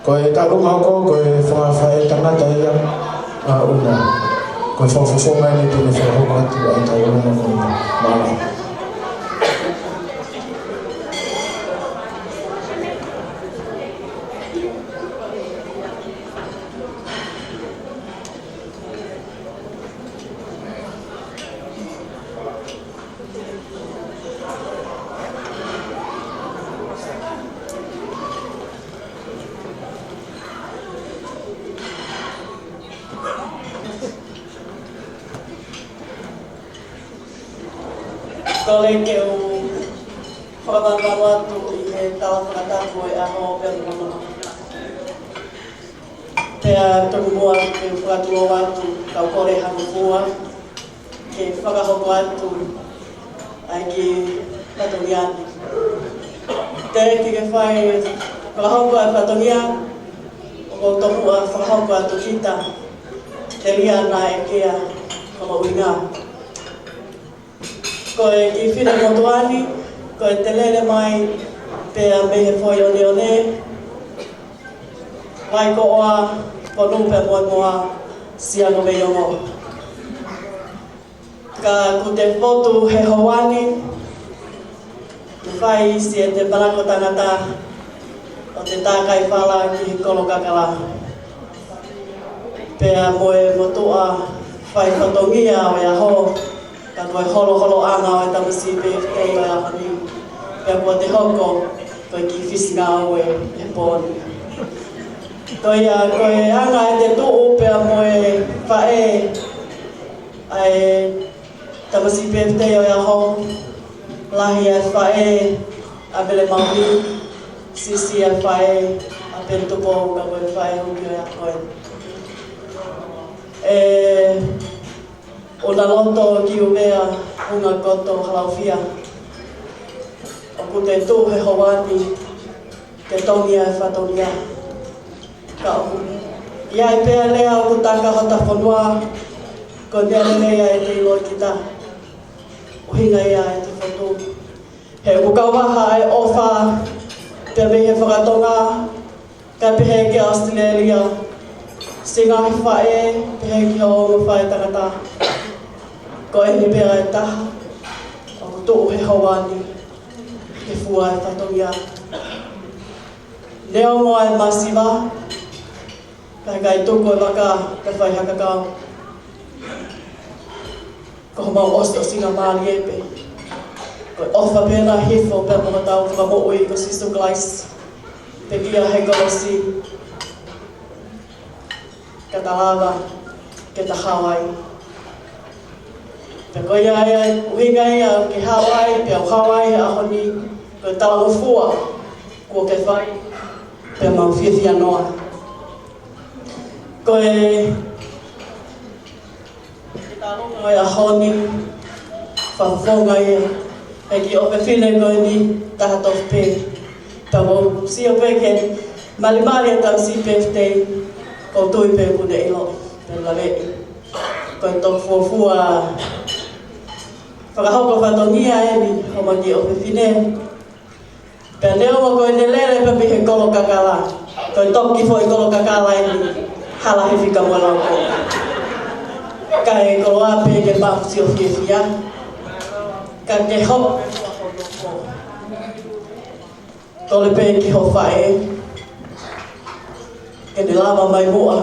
Ko ʻetau ngaahi hoko, ko e fakafaʻitangata ia ʻa ʻUma. Ko e fakafofonga eni te ne fakahoko atu ʻa ʻetau ngaahi hoko. Mālō. Kole ke u fakamalumalu atu ʻi he tala fakatapu ʻo e ʻaho pea mo e loto. Pea tuku muʻa ke u fakatulou atu, kau kole ha ngofua ke fakahoko atu ʻa e kiʻi fatongia ni. Teʻeki ke fai fakahoko ʻa e fatongia, ʻoku ou tomuʻa fakahoko atu kita, telia naʻe kea ko hono ʻuhinga. Ko e kiʻi finemotuʻa ni, ko e telele mai pea mei he foʻi oneone, Vaikoʻoa, Ponupea mo e moa, Siakoveiongo. Ka kuo te fotu he houa ni, ke fai siʻete manako tangata ʻo te tākai fala ki he kolo kakala. Pea mo e motuʻa fai fatongia ʻo e ʻaho, ka ko e holoholoʻanga ʻo e tamasiʻi pē ʻo e ʻaho ni. Pea kuo te hoko ko e kiʻi fisi ngāue he pō ni. Ko ia, ko e anga ʻete tuʻu pea mo e faʻē ʻa e tamasiʻi pē ʻo e ʻaho, lahi ʻa e faʻē ʻa Mele Mauli, siʻisiʻi ʻa e faʻē ʻa Peni Tupou ka ko e faʻē huki ʻo e ʻaho. ʻE, ʻo na loto ki uvea, hunga koto halaufia. ʻOku te tuʻu he houa ni, ke tongi ʻa e fatongia. Ka ʻoku ʻi ai pē ʻa e lea ʻoku taka hota fonua, ko e meʻa lelei ʻa e te ʻilo kita. ʻUhinga ia ʻa e te fotu. He ʻoku kau vaha ʻa e ʻofa, pea mei he fakatonga, kae pehē ki ʻAositelēlia, siʻi ngaahi faʻē, pehē ki hoʻo ongo faʻētangata. Ko eni pē ʻa e taha ʻoku tuʻu he houa ni ke fua e fatongia. Neongo ʻa e masiva, ka ʻikai tuku e vaka, ka fai ha kakau. Ko homau ʻosiʻosingamālie pē ko e ʻofa pē ʻa e hifo pea mo hotau Fakamoʻui ko Sīsū Kalaisi, pekia he kolosi, ka ta lava ke ta hao ai. Pea ko ia ʻa e ʻuhinga ia ke hao ai, pea u hao ai he ʻaho ni, ko e talangofua kuo ke fai, pea mau fiefia noa. Ko e, ke talonga ʻo e ʻaho ni, fakafofonga ia, ʻe kiʻi ʻofefine ko eni, taha tofu pē. Pea ʻoku ou sio pē ki he malimali ʻa e tausi pefitei, ʻoku ou tui pē ʻoku ne ʻilo, pea lave. Ko e toki fuofua fakahoko fatongia eni, homau kiʻi ʻofefine. Pea neongo ko ʻene lele pē mei he kolo kakala, ko e toki foʻi kolo kakala eni, hala he fika mo e lau ko. Ka e koloa pē ke pafusi ʻo fiefia. Ka ke hoko. Kole pē ki ho faʻē ke ne lava mai muʻa.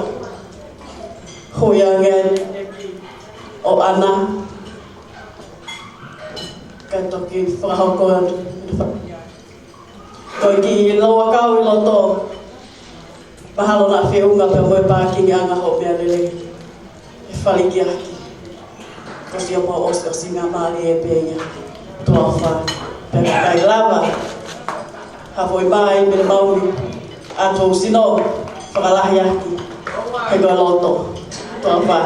Hui ange ʻo ʻana. Ka toki fakahoko atu. Ko e kiʻi lau ʻakau ʻi loto. Mahalo naʻa feʻunga pea mo e pākingi ʻanga hoʻo meʻalele. ʻE falikiaki. Ko siʻomou ʻosiʻosingamālie pē ia. Tuʻa ʻofa. Pea ʻikai lava ha foʻi mā ʻi mene maumi. ʻA tou sino fakalahiaki. He ko e loto. Tuʻa ʻofa.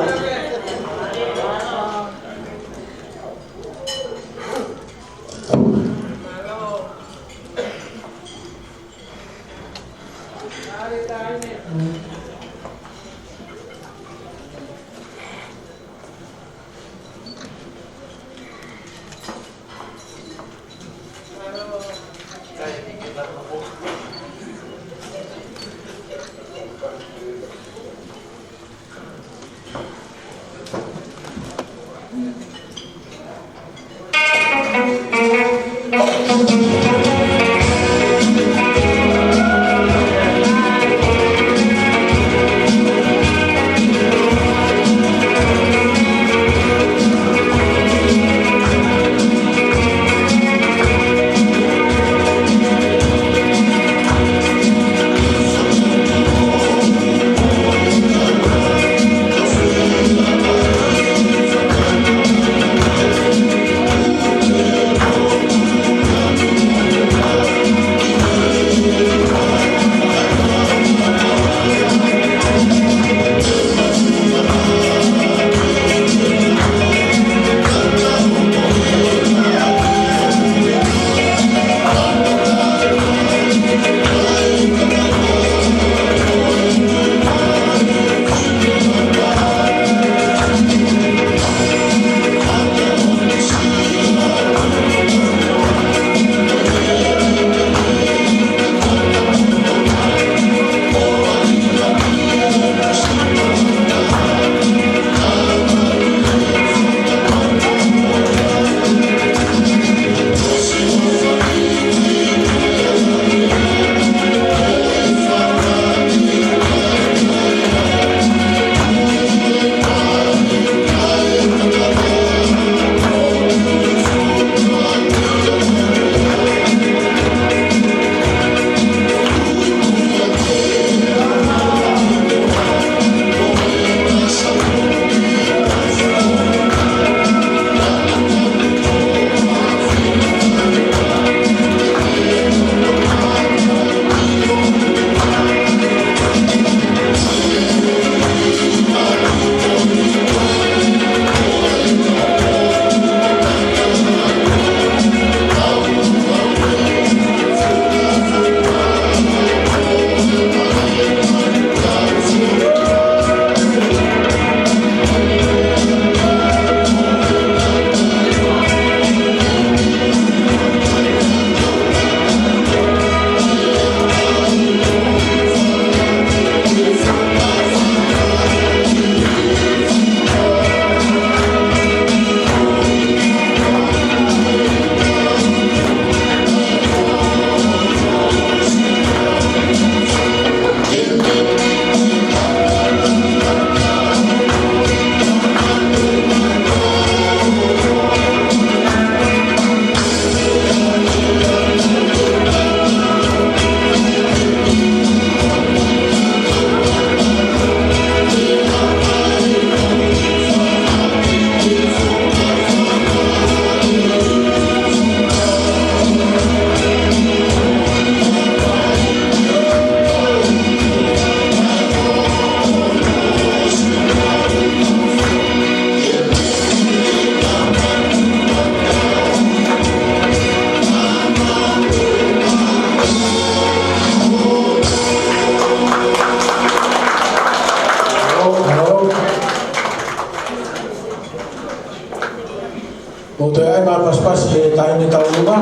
Pasipasi e taimi tauʻolunga.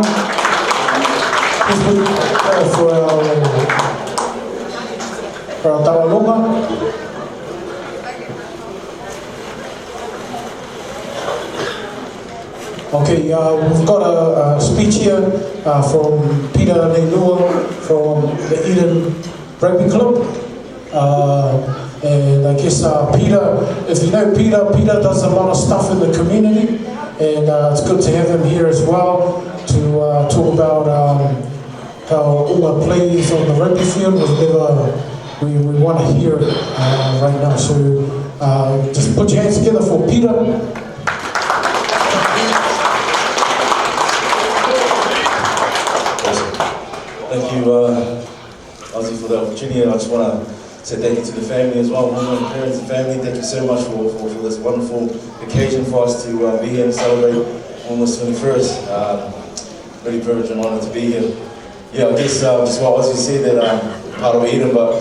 Please put, uh, for our, for our tauʻolunga. Okay, uh, we've got a, a speech here, uh, from Peter Leilua from the Eden Rugby Club. Uh, and I guess, uh, Peter, if you know Peter, Peter does a lot of stuff in the community, and, uh, it's good to have him here as well to, uh, talk about, um, how Uma plays on the rugby field. We've never, we, we wanna hear it, uh, right now. So, uh, just put your hands together for Peter. Awesome. Thank you, uh, Ozzy, for the opportunity, and I just wanna say thank you to the family as well, Uma and parents and family. Thank you so much for, for, for this wonderful occasion for us to, uh, be here and celebrate Uma's twenty-first. Um, really privileged and honored to be here. Yeah, I guess, uh, just what Ozzy said, that, um, part of Eden, but,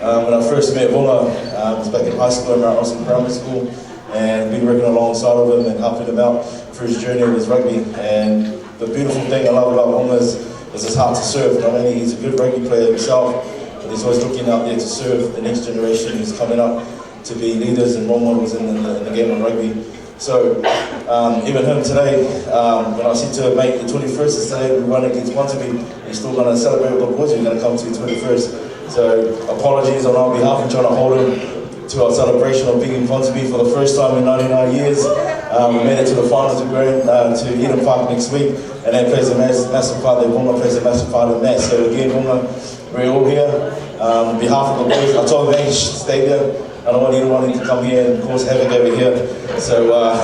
um, when I first met Uma, um, it was back in high school at Mount Austen Primary School, and been working alongside of him and helping him out through his journey with his rugby. And the beautiful thing I love about Uma is, is his heart to serve. Not only he's a good rugby player himself, but he's always looking out there to serve the next generation who's coming up to be leaders and role models in the, in the game of rugby. So, um, even him today, um, when I said to him, "Mate, the twenty-first is today, we won against Ponsonby, you're still gonna celebrate with the boys, you're gonna come to your twenty-first." So, apologies on our behalf for trying to hold him to our celebration of beating Ponsonby for the first time in ninety-nine years. Um, we made it to the finals of Grand, uh, to Eden Park next week, and that plays a mass-, massive part, that Uma plays a massive part in that. So again, Uma, we're all here. Um, on behalf of the boys, I told them, "Hey, sh-, stay there. I don't want anyone to come here and cause havoc over here." So, uh,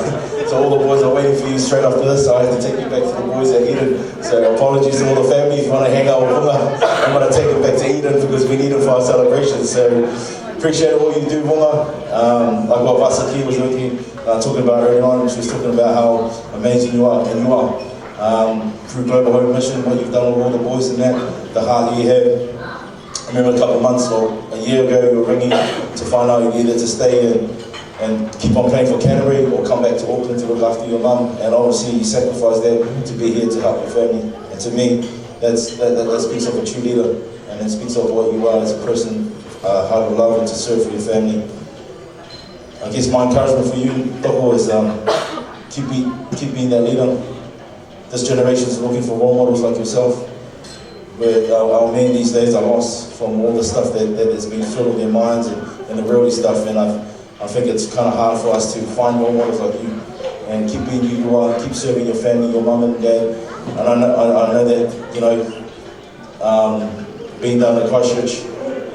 so all the boys are waiting for you straight after this. So I have to take you back to the boys at Eden. So apologies to all the family. If you wanna hang out with Uma, I'm gonna take him back to Eden because we need him for our celebration. So appreciate all you do, Uma. Um, like what Vasaki was looking, uh, talking about earlier on, she was talking about how amazing you are, and you are. Um, through Global Hope Mission, what you've done with all the boys and that, the heart you have. I remember a couple of months or a year ago, you were ringing to find out you needed to stay and, and keep on playing for Canterbury or come back to Auckland to look after your mum. And obviously, you sacrificed that to be here to help your family. And to me, that's, that, that, that speaks of a true leader, and it speaks of what you are as a person, uh, heart of love and to serve for your family. I guess my encouragement for you, Toko, is, um, keep be-, keep being that leader. This generation is looking for role models like yourself. Where our, our men these days are lost from all the stuff that, that has been filled in their minds and, and the worldly stuff. And I, I think it's kinda hard for us to find role models like you and keep being who you are, keep serving your family, your mum and dad. And I know, I, I know that, you know, um, being down in Christchurch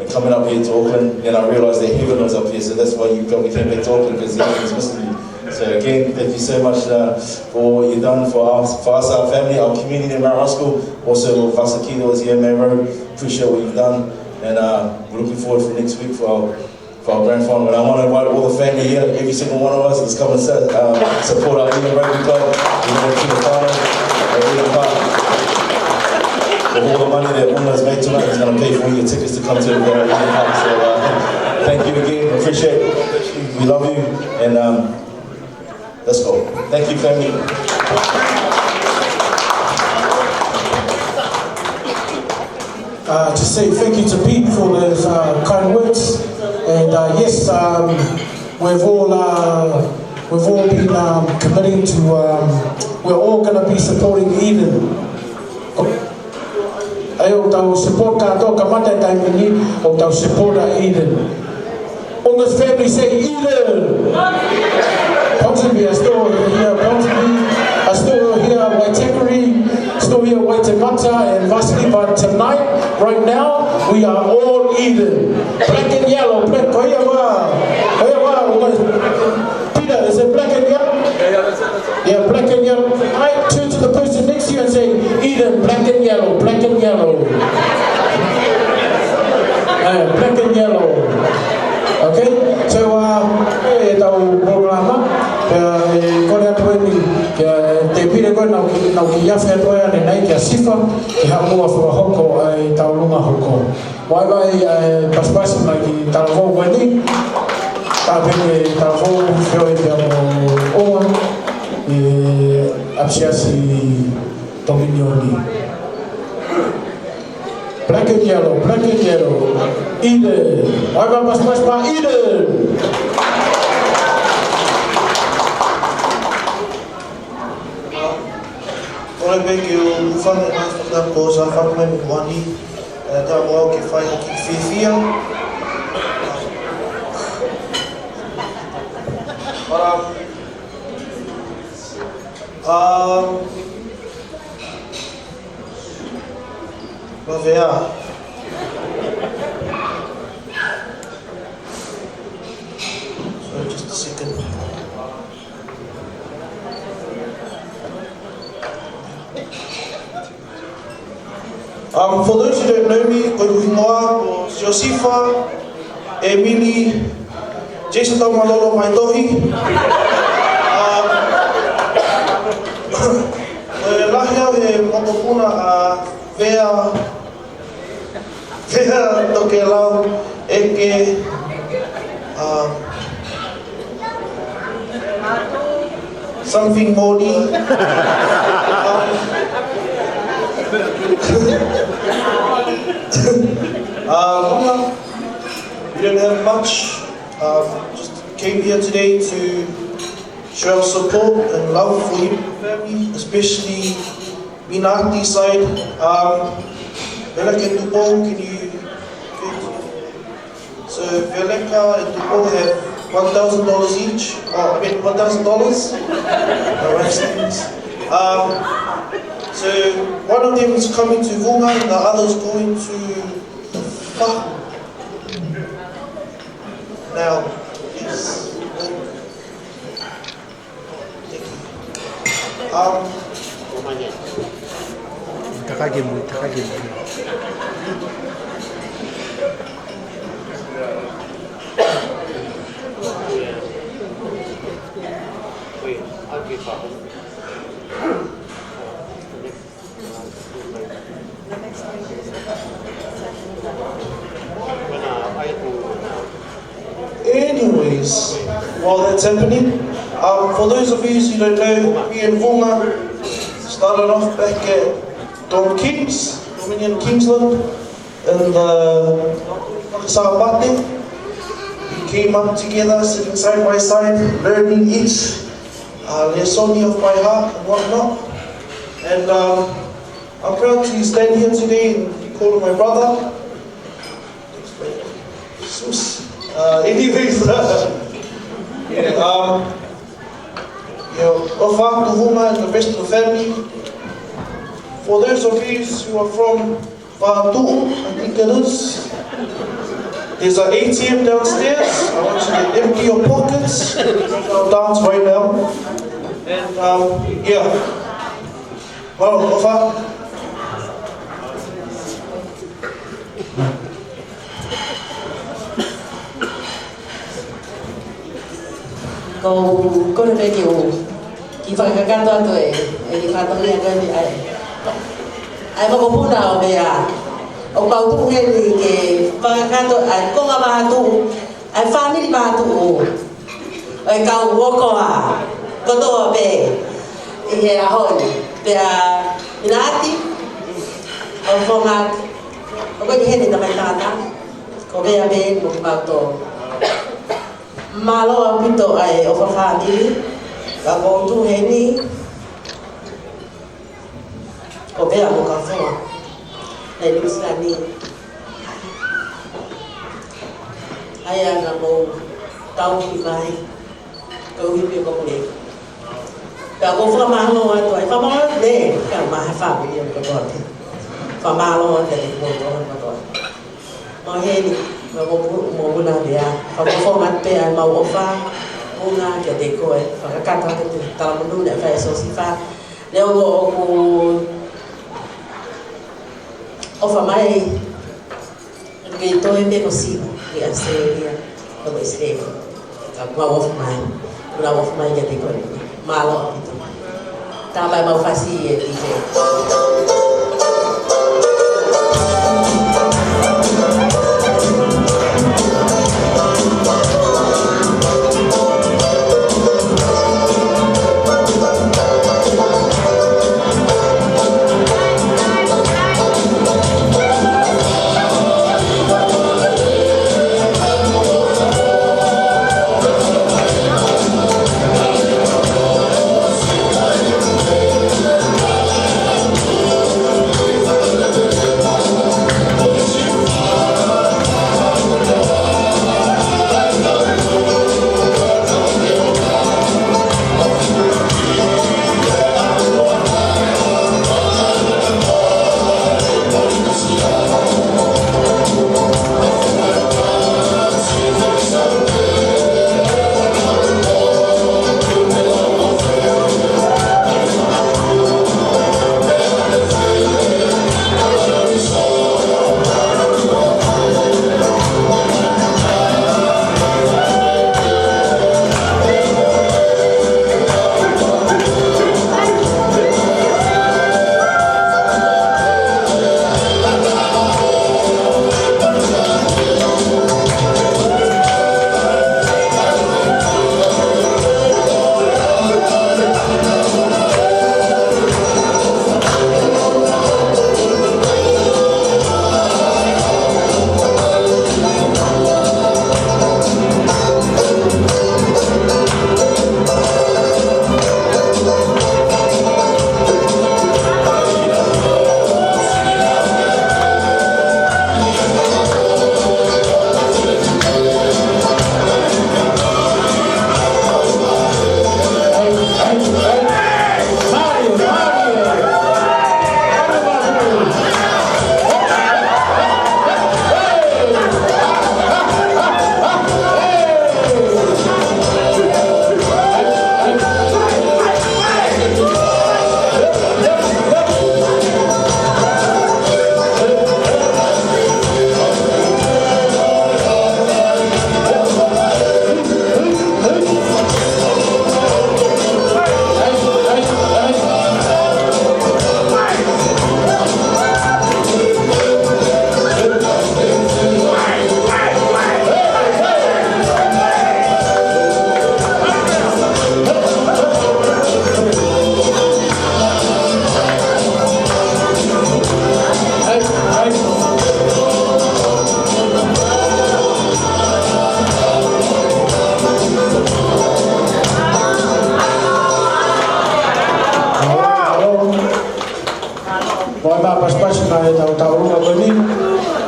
and coming up here to Auckland, and I realised that heaven was up here, so that's why you probably came back to Auckland, because heaven was missing you. So again, thank you so much, uh, for what you've done for us, for us, our family, our community in Mount Roskill. Also, Vasaki that was here, Mero, appreciate what you've done, and, uh, we're looking forward for next week for our for our grand final. And I wanna invite all the family here, every single one of us, let's come and set, um, support our Eden Rugby Club. You know, to the final at Eden Park. With all the money that Uma's made tonight, he's gonna pay for all your tickets to come to the, uh, Eden Park. So, uh, thank you again. Appreciate it. We love you. And, um, let's go. Thank you, family. Uh, to say thank you to Pete for those, uh, kind words. And, uh, yes, um, we've all, uh, we've all been, um, committing to, um, we're all gonna be supporting Eden. ʻA ia ʻoku tau support kātoa, kamata e taimi ni, ʻoku tau support ʻa Eden. All the family say, "Eden!" Ponsonby are still here, Ponsonby are still here, Waitakere, still here, Waitematā and Vasaki, but tonight, right now, we are all Eden. Black and yellow, black, ko ia ʻoku, ko ia ʻoku, Peter, is it black and yellow? Yeah, black and yellow. All right, turn to the person next to you and say, "Eden, black and yellow, black and yellow." Uh, black and yellow. Okay? So, uh, ʻe tau polokalama, pea ʻe kole atu eni, kia Tēpile ko ē naʻa ku, naʻa ku afe atu ai ʻanenai kia Sifa, ke haʻamou fakahoko ʻa e tauʻolunga hoko. Vaivai ʻa e pasipasi mai ki he talavou ko eni. Tāpene talavou, feohi pea mo Uma. ʻE, ʻApisiasi Tongi ni. Black and yellow, black and yellow. Eden. ʻOi, pasi, pasi, pasi, Eden. Kole pē ke u hūfanga he ngaahi fakatapu kuo ʻosi fai mai mei muʻa ni, ʻe, ka ʻoku ou ke fai ha kiʻi fiefia. Ora. Um, Lavea. Sorry, just a second. Um, for those who don't know me, ko hoku hingoa ko Siosifa Emili Jason Taumalolo Vaitohi. Um, ko e lahi au he mokopuna ʻa Vea, Vea Tokelau ʻEke, um, something Moni. Um, um, we don't have much. Um, just came here today to show our support and love for you, family, especially Minati side. Um, Veleka and Tupou, can you, so Veleka and Tupou have one thousand dollars each. Oh, I mean, one thousand dollars. All right, students. Um, so one of them is coming to Vunga and the other is going to Fahu. Now, yes. Um, Takagi mui, takagi mui. Anyways, while that's happening, um, for those of you who don't know, me and Vunga started off back at Dom Kings, Dominion Kingsland, in the Sāpate. We came up together, sitting side by side, learning each, uh, lēsoni off by heart and whatnot. And, um, I'm proud to stand here today and be called my brother. Sus. Uh, anyways, yeah, um, you know, ʻofa atu Vunga and the rest of the family. For those of you who are from Vatuʻu, I think it is, there's an A T M downstairs. I want you to empty your pockets. I'll dance right now. And, um, yeah. Mālō, ʻofa. Ko, ko e meʻa ke u kiʻi fakakakato atu ʻe, ʻe kiʻi fatongia ko eni ʻa e, ʻa e mokopuna ʻo Vea. ʻOku mau tuʻu heni ke fakakakato ʻa e konga Vatuʻu, ʻa e fāmili Vatuʻu, ʻo e kau ʻokoʻa kotoa pē ʻi he ʻaho ni. Pea Minati, ʻo Fonga, ʻoku ʻi heni e tamaiki tangata, ko Vea pē mo kimautolu. Mālō ʻaupito ʻa e ʻofa fāmili, ka ʻoku ou tuʻu heni, ko Vea mo Kafoa, ʻa e Nuʻusila ni. ʻA ia naʻa mou tauhi mai, koeʻuhi pē ko e pule. Ka ʻoku ou fakamālō atu ai, fakamālō atu, ne, ka maha fāmili ʻo kotoa pē. Fakamālō atu kiate kimoutolu kotoa. Mau heni, mau mo, mo Vunga Vea. Fakafofonga atu pē ʻa e mau ʻofa, Vunga, kiate koe. Fakakakato atu e talamonū naʻe fai ʻe Siosifa. Neongo ʻoku ʻofa mai, ʻoku kei toe pē ko Siva, ʻi ʻAositelēlia, ko ʻAositelēlia. Ka mau ʻofa mai, mau ʻofa mai kiate koe. Mālō ʻaupito. Tā mai mau fasi e D J.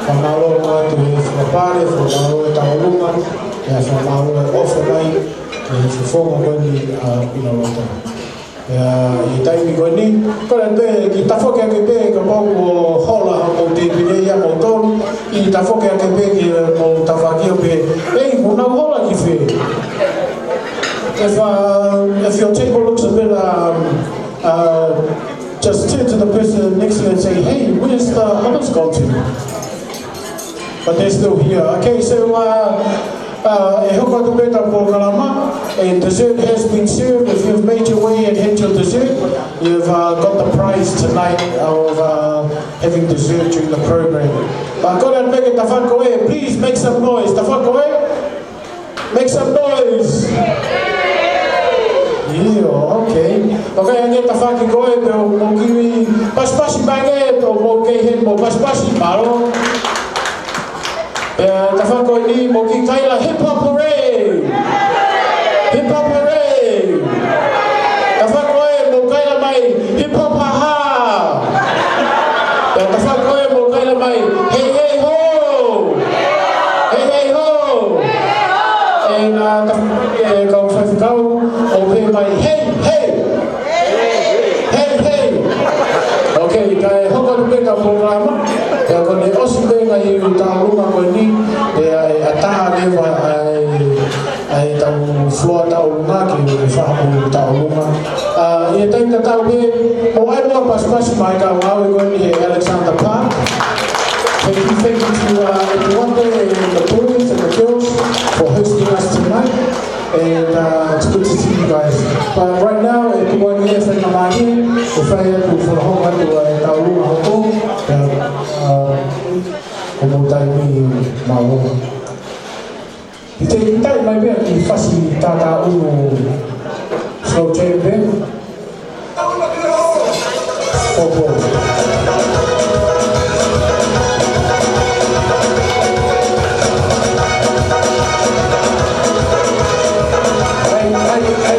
Fakamālō atu he fakapale, fakamālō e tauʻolunga, ʻa e fakamālō e ʻofa mai, ʻa e fofonga ko eni ʻa Pina Loto. ʻA ia, ʻi he taimi ko eni, kole pē ke tafoki ake pē, kapau ʻoku hola hoʻomou tēpile ʻia moutolu, ke tafoki ake pē ke mou tafoki ʻo pehē, "Ei, kuo nau hola ki fē?" If, uh, if your table looks a bit, um, uh, just turn to the person next to you and say, "Hey, where's the others gone to?" But they're still here. Okay, so, uh, uh, e hoko atu pē ʻetau polokalama, and dessert has been served. If you've made your way and had your dessert, you've, uh, got the prize tonight of, uh, having dessert during the program. But kole pē ki he tafaʻaki ko ē, please make some noise. Tafaʻaki ko ē, make some noise. ʻIo, okay. Okay, ange tafaʻaki ko ē, pea mou kiʻi pasipasi mai ange, ʻoku mou kei heni mou pasipasi, mālō. Pea tafaʻaki ko eni, mou kiʻi kaila hip hop hooray! Hip hop hooray! Tafaʻaki ko ē, mou kaila mai hip hop ha ha! Pea tafaʻaki ko ē, mou kaila mai, "Hei, hei, hō! Hei, hei, hō!" And, uh, tafaʻaki e kau faifekau, ʻo pehē mai, "Hei, hei! Hei, hei!" Okay, kae hoko atu pē ʻetau polokalama, pea kuo ne ʻosi pē ngaahi tauʻolunga ko eni, pea ʻe ʻatā leva ʻa e ʻa ʻetau floor tauʻolunga ki he fakapuleʻanga tauʻolunga. ʻA, ʻi he taimi tatau pē, mou ʻai muʻa pasipasi mai kau ngāue ko eni he Alexander Park. Thank you, thank you to, uh, everyone there and the boys and the girls for hosting us tonight. And, uh, it's good to see you guys. But right now, e tuku ange e faingamālie, ʻe fai atu fakahoko atu ʻa e tauʻolunga hoko. Uh, uh, ko mou taimi mālō. Kiʻi tali mai pē kiʻi fasi tātāʻunu slow jam pē. Popo. Ai, ai, ai.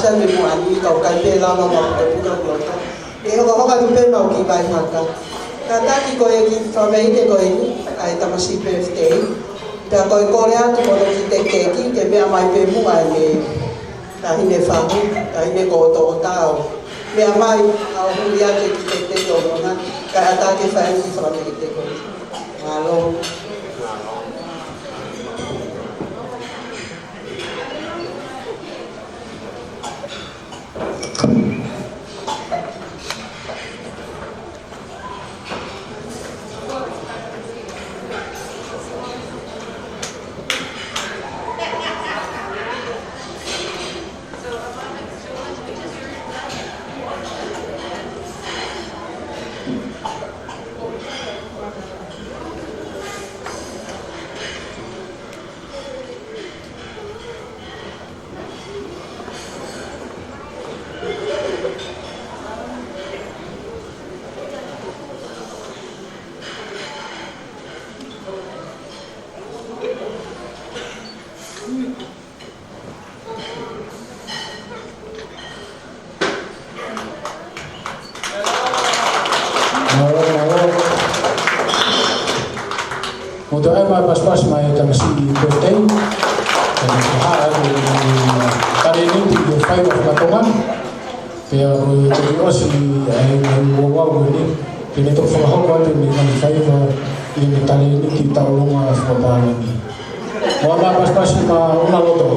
Mei muʻa ni, kau kai pē lava ma pukapuka loto. ʻE hokohoko atu pē mau ki Vaihaka. Kātaki ko e kiʻi fakamolemole ko eni, ʻa e tamasiʻi birthday. Pea ko e kole atu mo e kiʻi teketeki, ke meʻa mai pē muʻa ʻene taʻahine fahu, taʻahine ko Toʻotau. Meʻa mai, ʻo huli atu e kiʻi teketeki ʻo Mona, kae ʻatā ke fai e kiʻi fakamolemole ko eni. Mālō. Mālō, mālō. Mou toe ʻai mai e pasipasi maʻa e tamasiʻi birthday. Ko e hā atu e talēniti ʻi he faiva faka-Tonga. Pea ko e toki ʻosi ʻa e ngaahi ouau ko eni, pea ne toki fakahoko atu e ngaahi faiva ʻi heʻene talēniti taʻolunga fakapālangi. Mou ʻai mai e pasipasi maʻa Unaloto.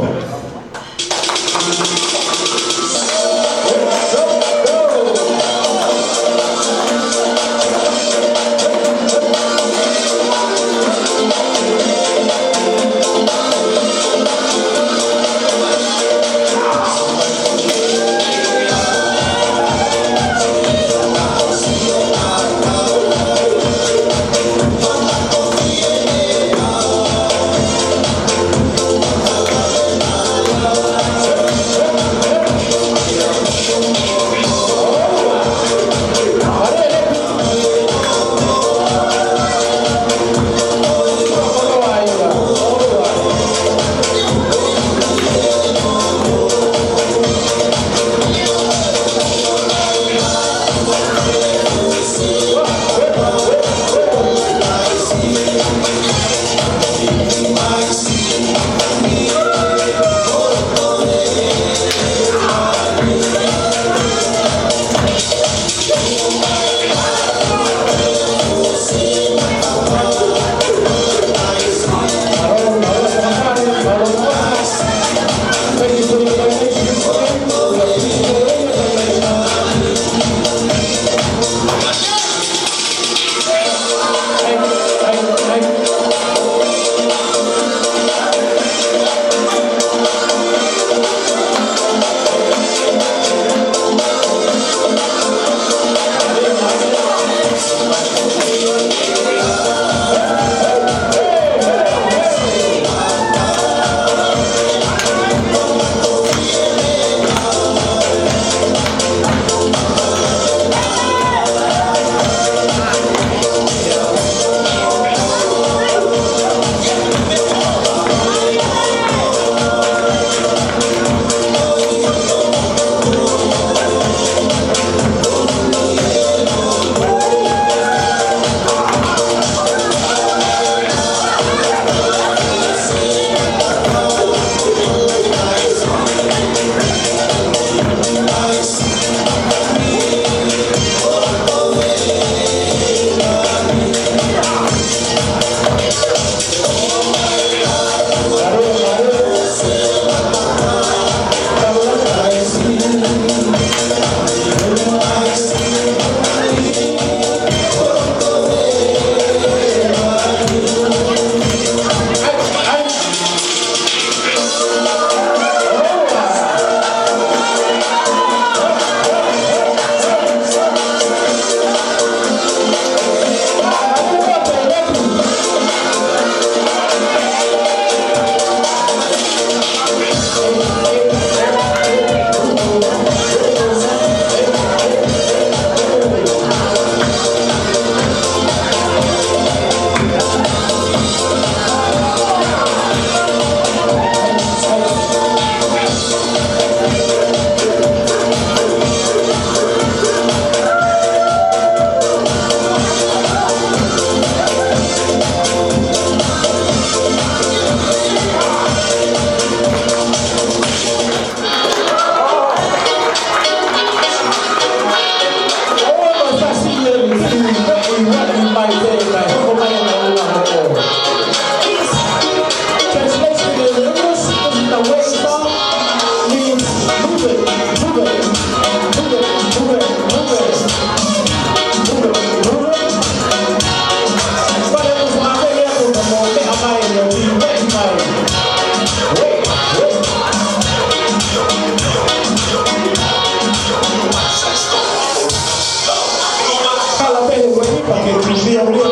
Okay, P J, ʻoua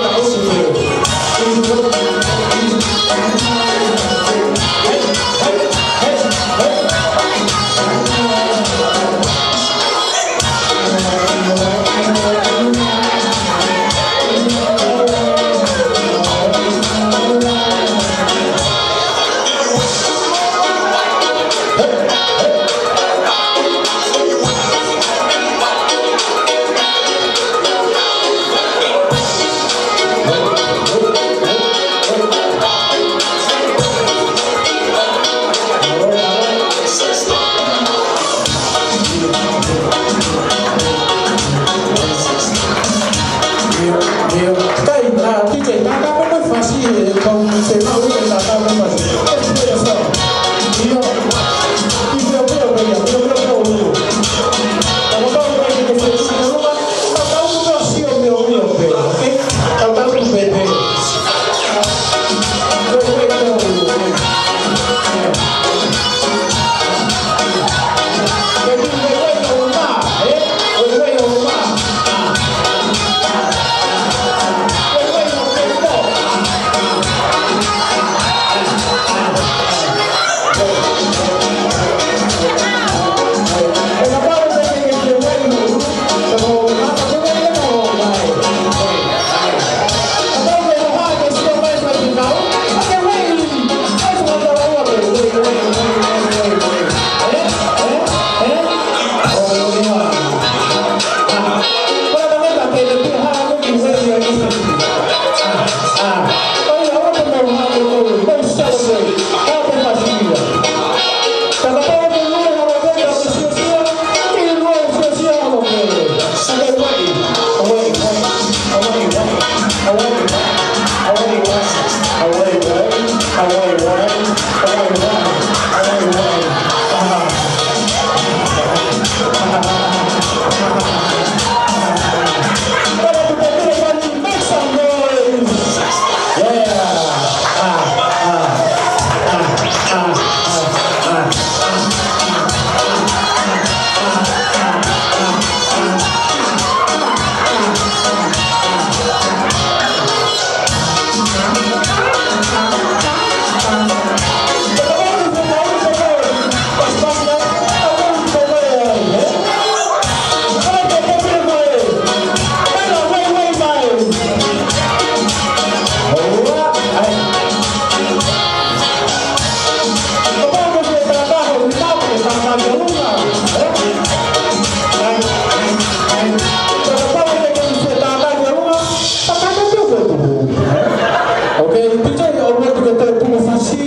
te ke toe tuku fasi,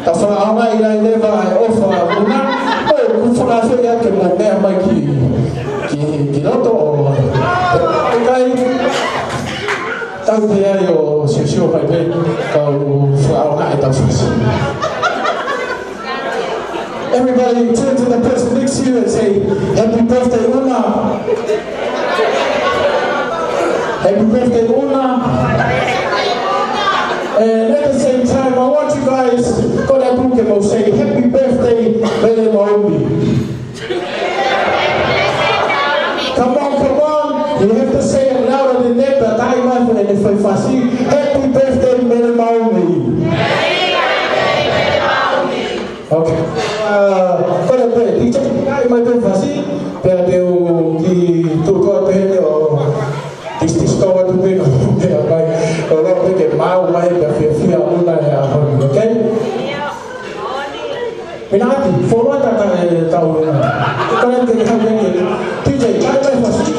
ka fakaʻaongaʻi ai leva e ʻofa ʻa Una. ʻOku ou fakaafeʻi ake mo meʻa mai ki, ki, ki loto ʻo, ʻikai, tau pē ai ʻo siosio mai pē, kau fakaʻaongaʻi ʻetau fasi. Everybody turn to the person next to you and say, "Happy birthday, Una." Happy birthday, Una. And at the same time, I want you guys, ko e tuʻu ke mou say, "Happy birthday, Mele Maumi." Come on, come on. You have to say it louder than that, but I want to say, "Happy birthday, Mele Maumi." Okay. Uh, ko e pē, ʻi he ʻai mai pē fasi, pea te u kiʻi tuʻu koe pē heni ʻo tistisco atu pē ko pē mai. ʻO lau pē ke maʻu mai pē fiefia ʻa Una he ʻaho ni, okay? Minati, folo ata ka e tau. Ko e ke hau ke P J, ʻai mai fasi.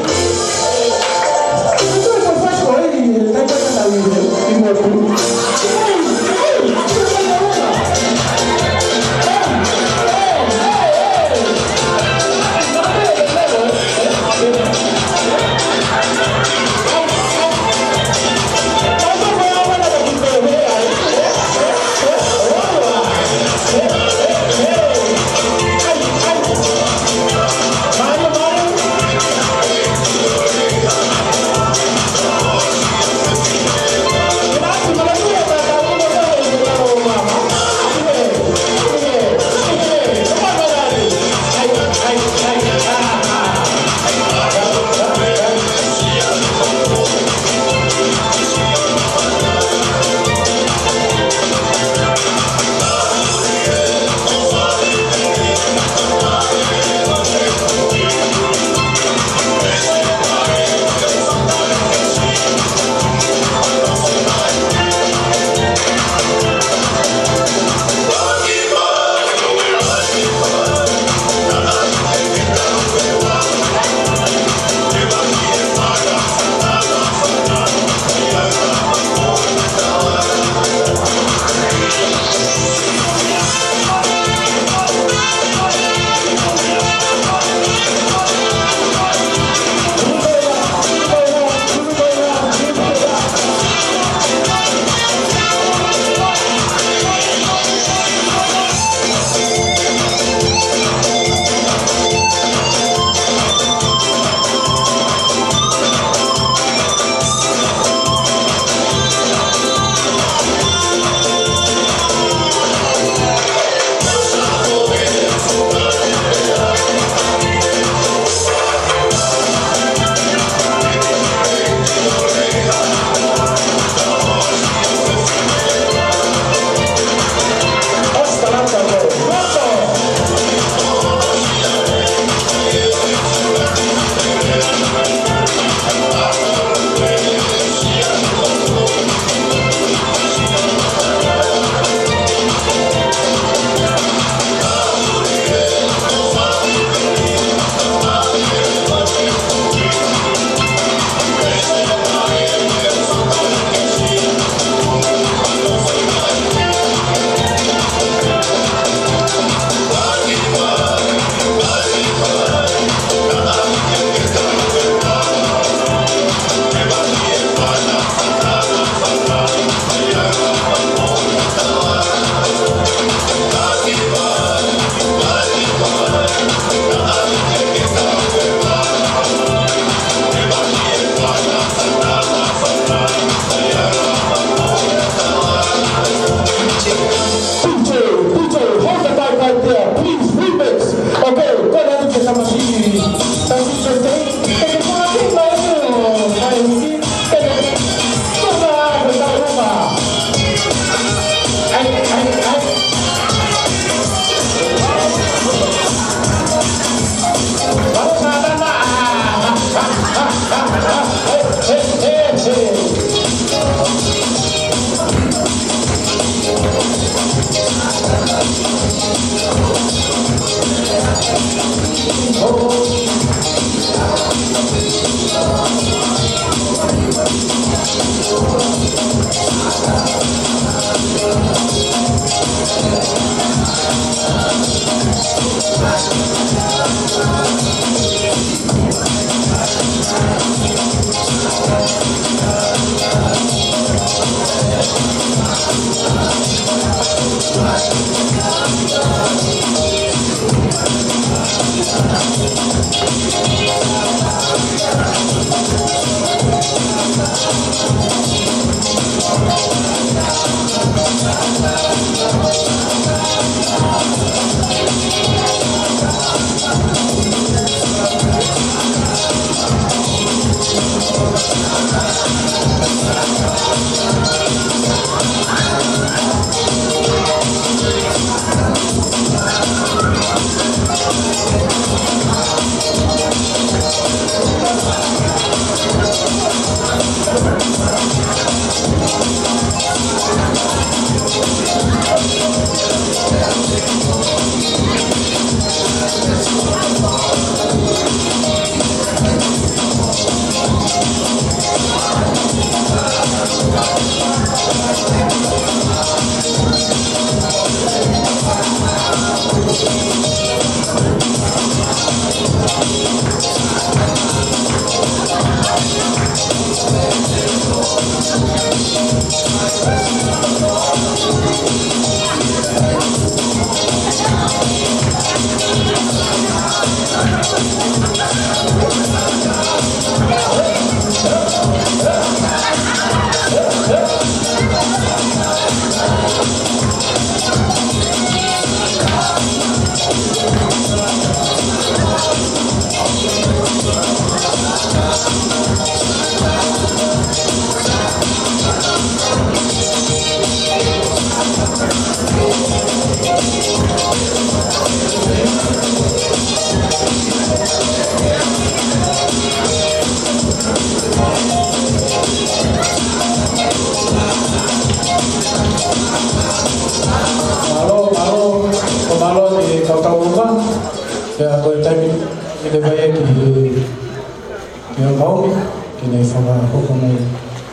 Hoko mai,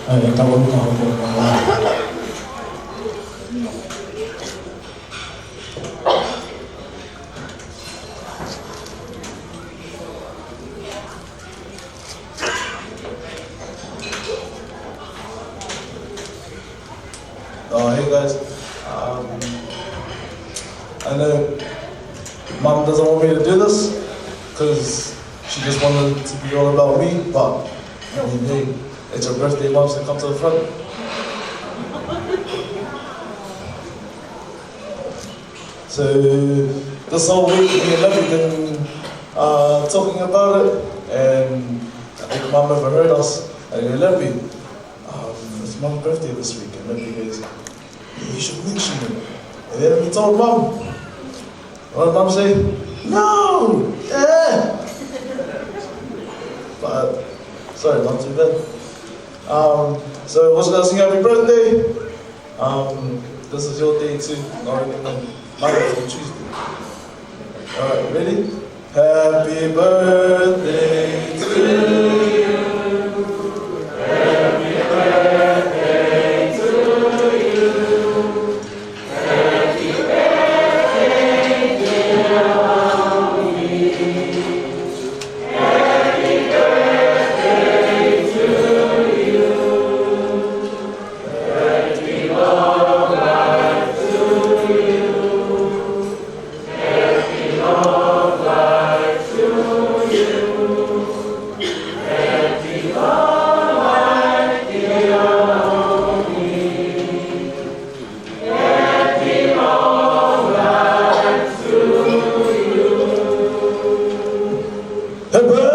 ʻa e tau ʻalu ka hoko mai. Uh, hey guys, um, I know Mum doesn't want me to do this because she just wanted it to be all about me, but I mean, hey, it's your birthday, Mum, so come to the front. So this whole week, me and Lovey been uh, talking about it, and I think Mum overheard us. I go, "Lovey, um, it's Mum's birthday this week." And Lovey goes, "Yeah, you should mention it." And then we told Mum. What did Mum say? "No! Yeah!" But, sorry, not too bad. Um, so, what's gonna sing happy birthday? Um, this is your day too. Not even Monday or Tuesday. All right, ready? Happy birthday to you. Happy birthday to you. Happy birthday, dear Mommy. Happy birthday to you. Happy long life to you. Happy long life to you. Happy long life, dear Mommy. Happy long life to you. Hip, hip. Hip, hip.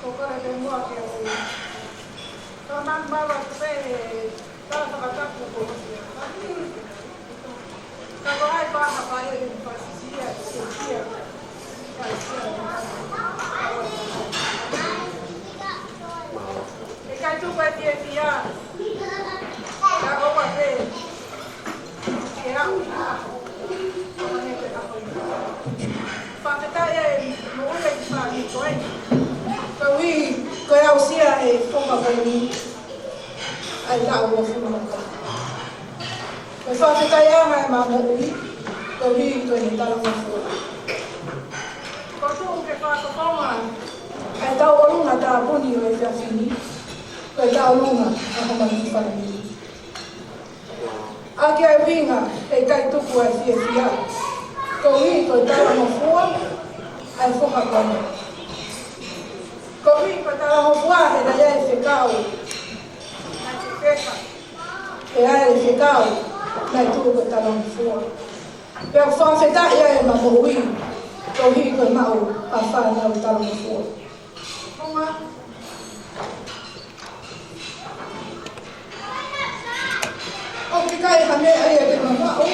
Ko kore te mua ke ui. Ka nang mara te pe, ka fakatapu ko ia. Ka ko ai pa ha pa e ni pa si ia, si ia. Ka si ia. E kai tu pa e fiefia. Ka ko pa pe. Fakafetaʻi e moʻui ʻa e kiʻi fāmili ko eni. Koeʻuhi ko e aʻusia e foha ko eni ʻa e taʻu uofulu mā taha. Ko e fakafetaʻiʻanga ʻemau moʻui, koeʻuhi ko ʻene talangofua. Ko e tuʻu ke fakafofonga ʻa e tauʻolunga tāpuni ʻo e efiafi ni, ko e tauʻolunga ʻa homau kiʻi fāmili. ʻA ia ko e ʻuhinga he ʻikai tuku ʻa e fiefia, koeʻuhi ko e talangofua ʻa e foha ko eni. Koeʻuhi ko e talangofua he naʻe ʻi ai e fekau. Naʻe feka. He naʻe ʻi ai e fekau, naʻe tuʻu ko e talangofua. Pea fakafetaʻi ai ʻemau moʻui, koeʻuhi ko e maʻu ʻa e fānau talangofua. Konga. ʻOku ʻikai ha meʻa ia ke mamaʻo.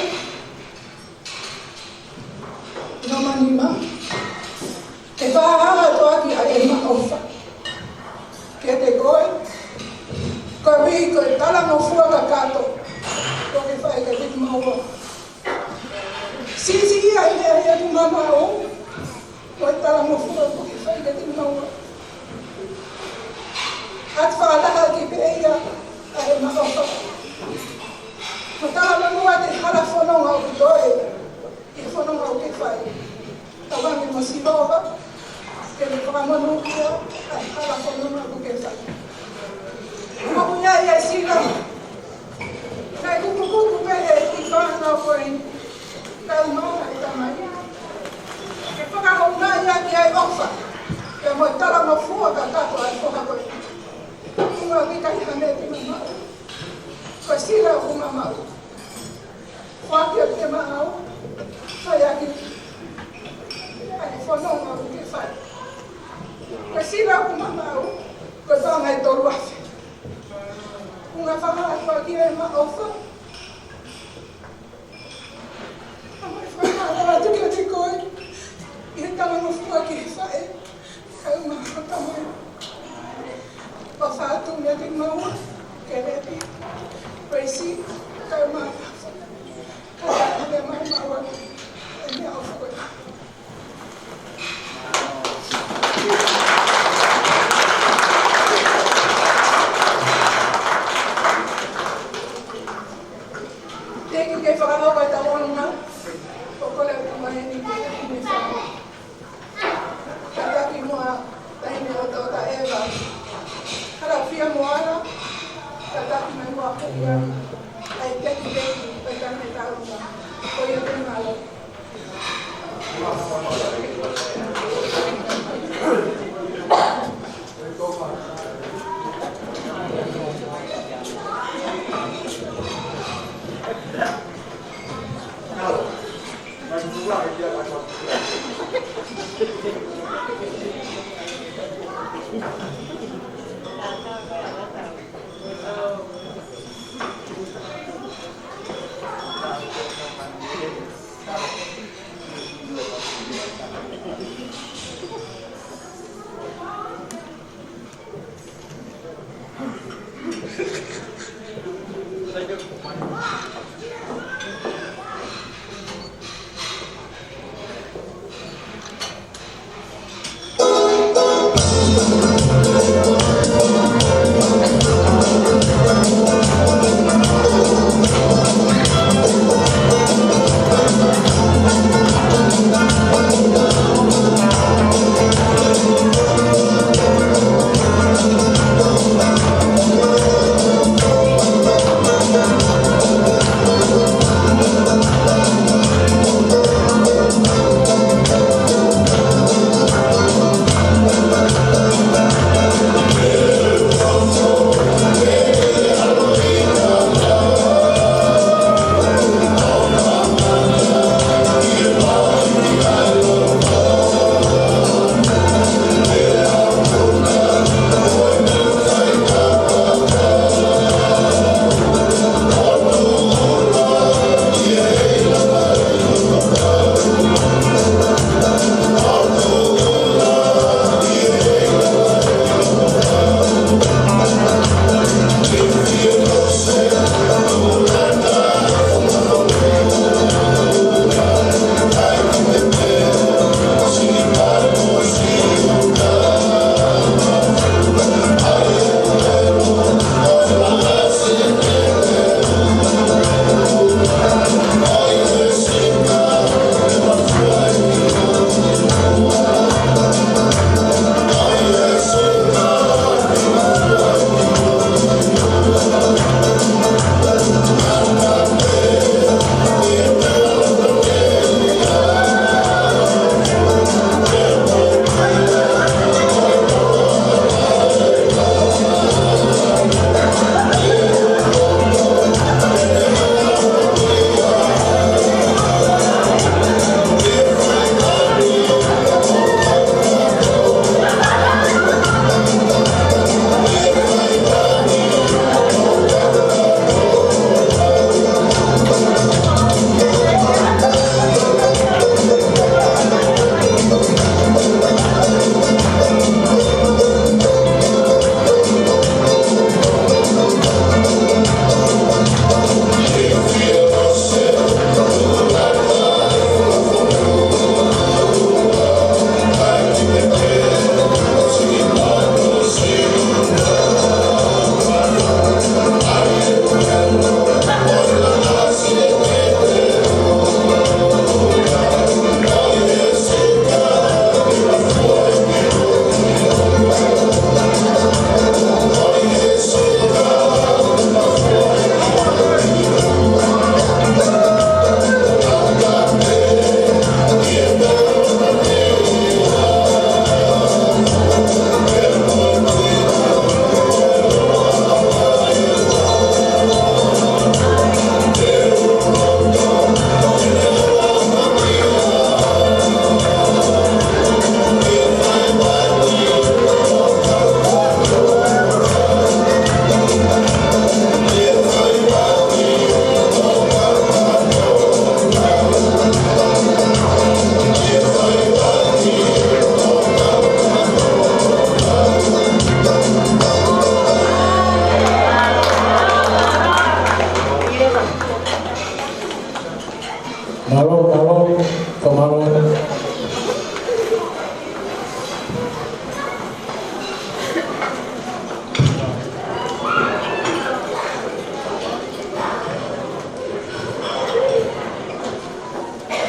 Nō manima. Ke fakahā atu ʻaki ʻa ʻema ʻofa kiate koe. Koeʻuhi ko e talangofua kakato kuo ke fai kiate kimaua. Siʻisiʻi ia ʻi he meʻa ia ʻoku mamaʻo, ko e talangofua kuo ke fai kiate kimaua. ʻOatu fakataha ki pē ia ʻa ʻema ʻofa. Mo talamonū ʻa e hala fononga ʻoku toe, ʻi he fononga ʻoku ke fai. Tauange mo Sihova ke ne fakamonūʻia ʻa e hala fononga ʻoku ke fai. Ko ia ia Sila. Naʻe kukukuku pē he kiʻi fānau ko eni. Kae ʻumaʻā e tamai. Ke fakahoungaʻi ʻaki ʻa e ʻofa. Pea mo e talangofua kakato ʻa e foha ko eni. Ko e ʻuhinga ʻoku ʻikai ha meʻa ke mamaʻo. Ko Sila ʻoku mamaʻo. Foaki ʻa e maʻu, fai ʻaki ʻa e fononga ʻoku ke fai. Ko Sila ʻoku mamaʻo, ko e paʻanga ʻe tolu afe. ʻOku ou fakahā atu ʻaki ʻema ʻofa. ʻOku ou fakahā atu kiate koe, ʻi he talangofua ki he faʻē, kae ʻumaʻā ho tamai. Fakafetaʻi atu kiate kimoua, Keleti, Gracie, kae ʻumaʻā Fafo. Kae ʻumaʻā mai maua e meʻaʻofa ko eni. Teʻeki ke fakahoko ʻetau ʻofa, ʻo kole atu mai eni ki he Taʻahine Fafo. Kātaki mo e Taʻahine ʻOtoʻota ʻEva. Halafiamoala, kātaki mai mo e ʻEiki. ʻAi peki peki, peki mai taunga. Ko ia te mālō.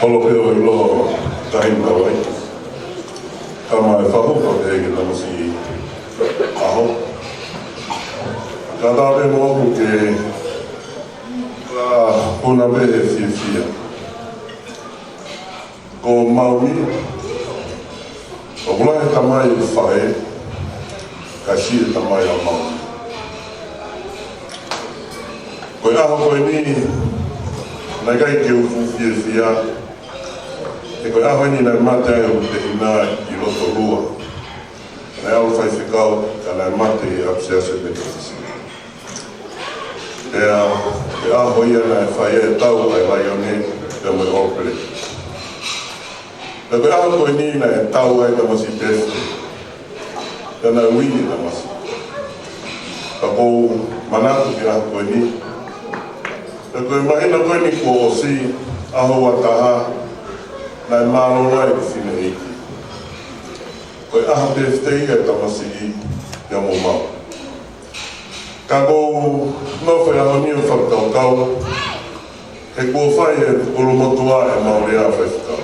Lolo pē ʻo ʻilo taimi ka wai. Ka mai fahu ka pehē ki he tamasiʻi ʻaho. Ka tā pē moʻoku ke ka puna pē he fiefia. Ko Maumi, ʻoku lahi e tamai ʻo faʻē, ka siʻi e tamai ʻa Maumi. Ko e ʻaho ko eni, naʻe ʻikai ke u fuʻu fiefia, he ko e ʻaho eni naʻe mate ai hoku tehina ʻi Lotolua. Naʻe ʻalu faifekau, ka naʻe mate ʻi he ʻapisiasi Metotisi. Pea, ko e ʻaho ia naʻe fai ai e tau ʻa e Laione, pea mo e All Black. Pea ko e ʻaho ko eni naʻe tau ai e tamasiʻi Pefu. Pea naʻe uini e tamasiʻi. Ka ʻoku ou manatu ki he ʻaho ko eni. Pea ko e māhina ko eni kuo ʻosi, ʻaho ua taha, naʻe mālōlō ai ʻeku fineʻeiki. Ko e ʻaho birthday ia e tamasiʻi ia mo Mau. Ka ʻoku ou nofo he ʻaho ni ʻo fakakaukau, he kuo fai ʻe he ʻulumotuʻa ʻemau lea faifekau.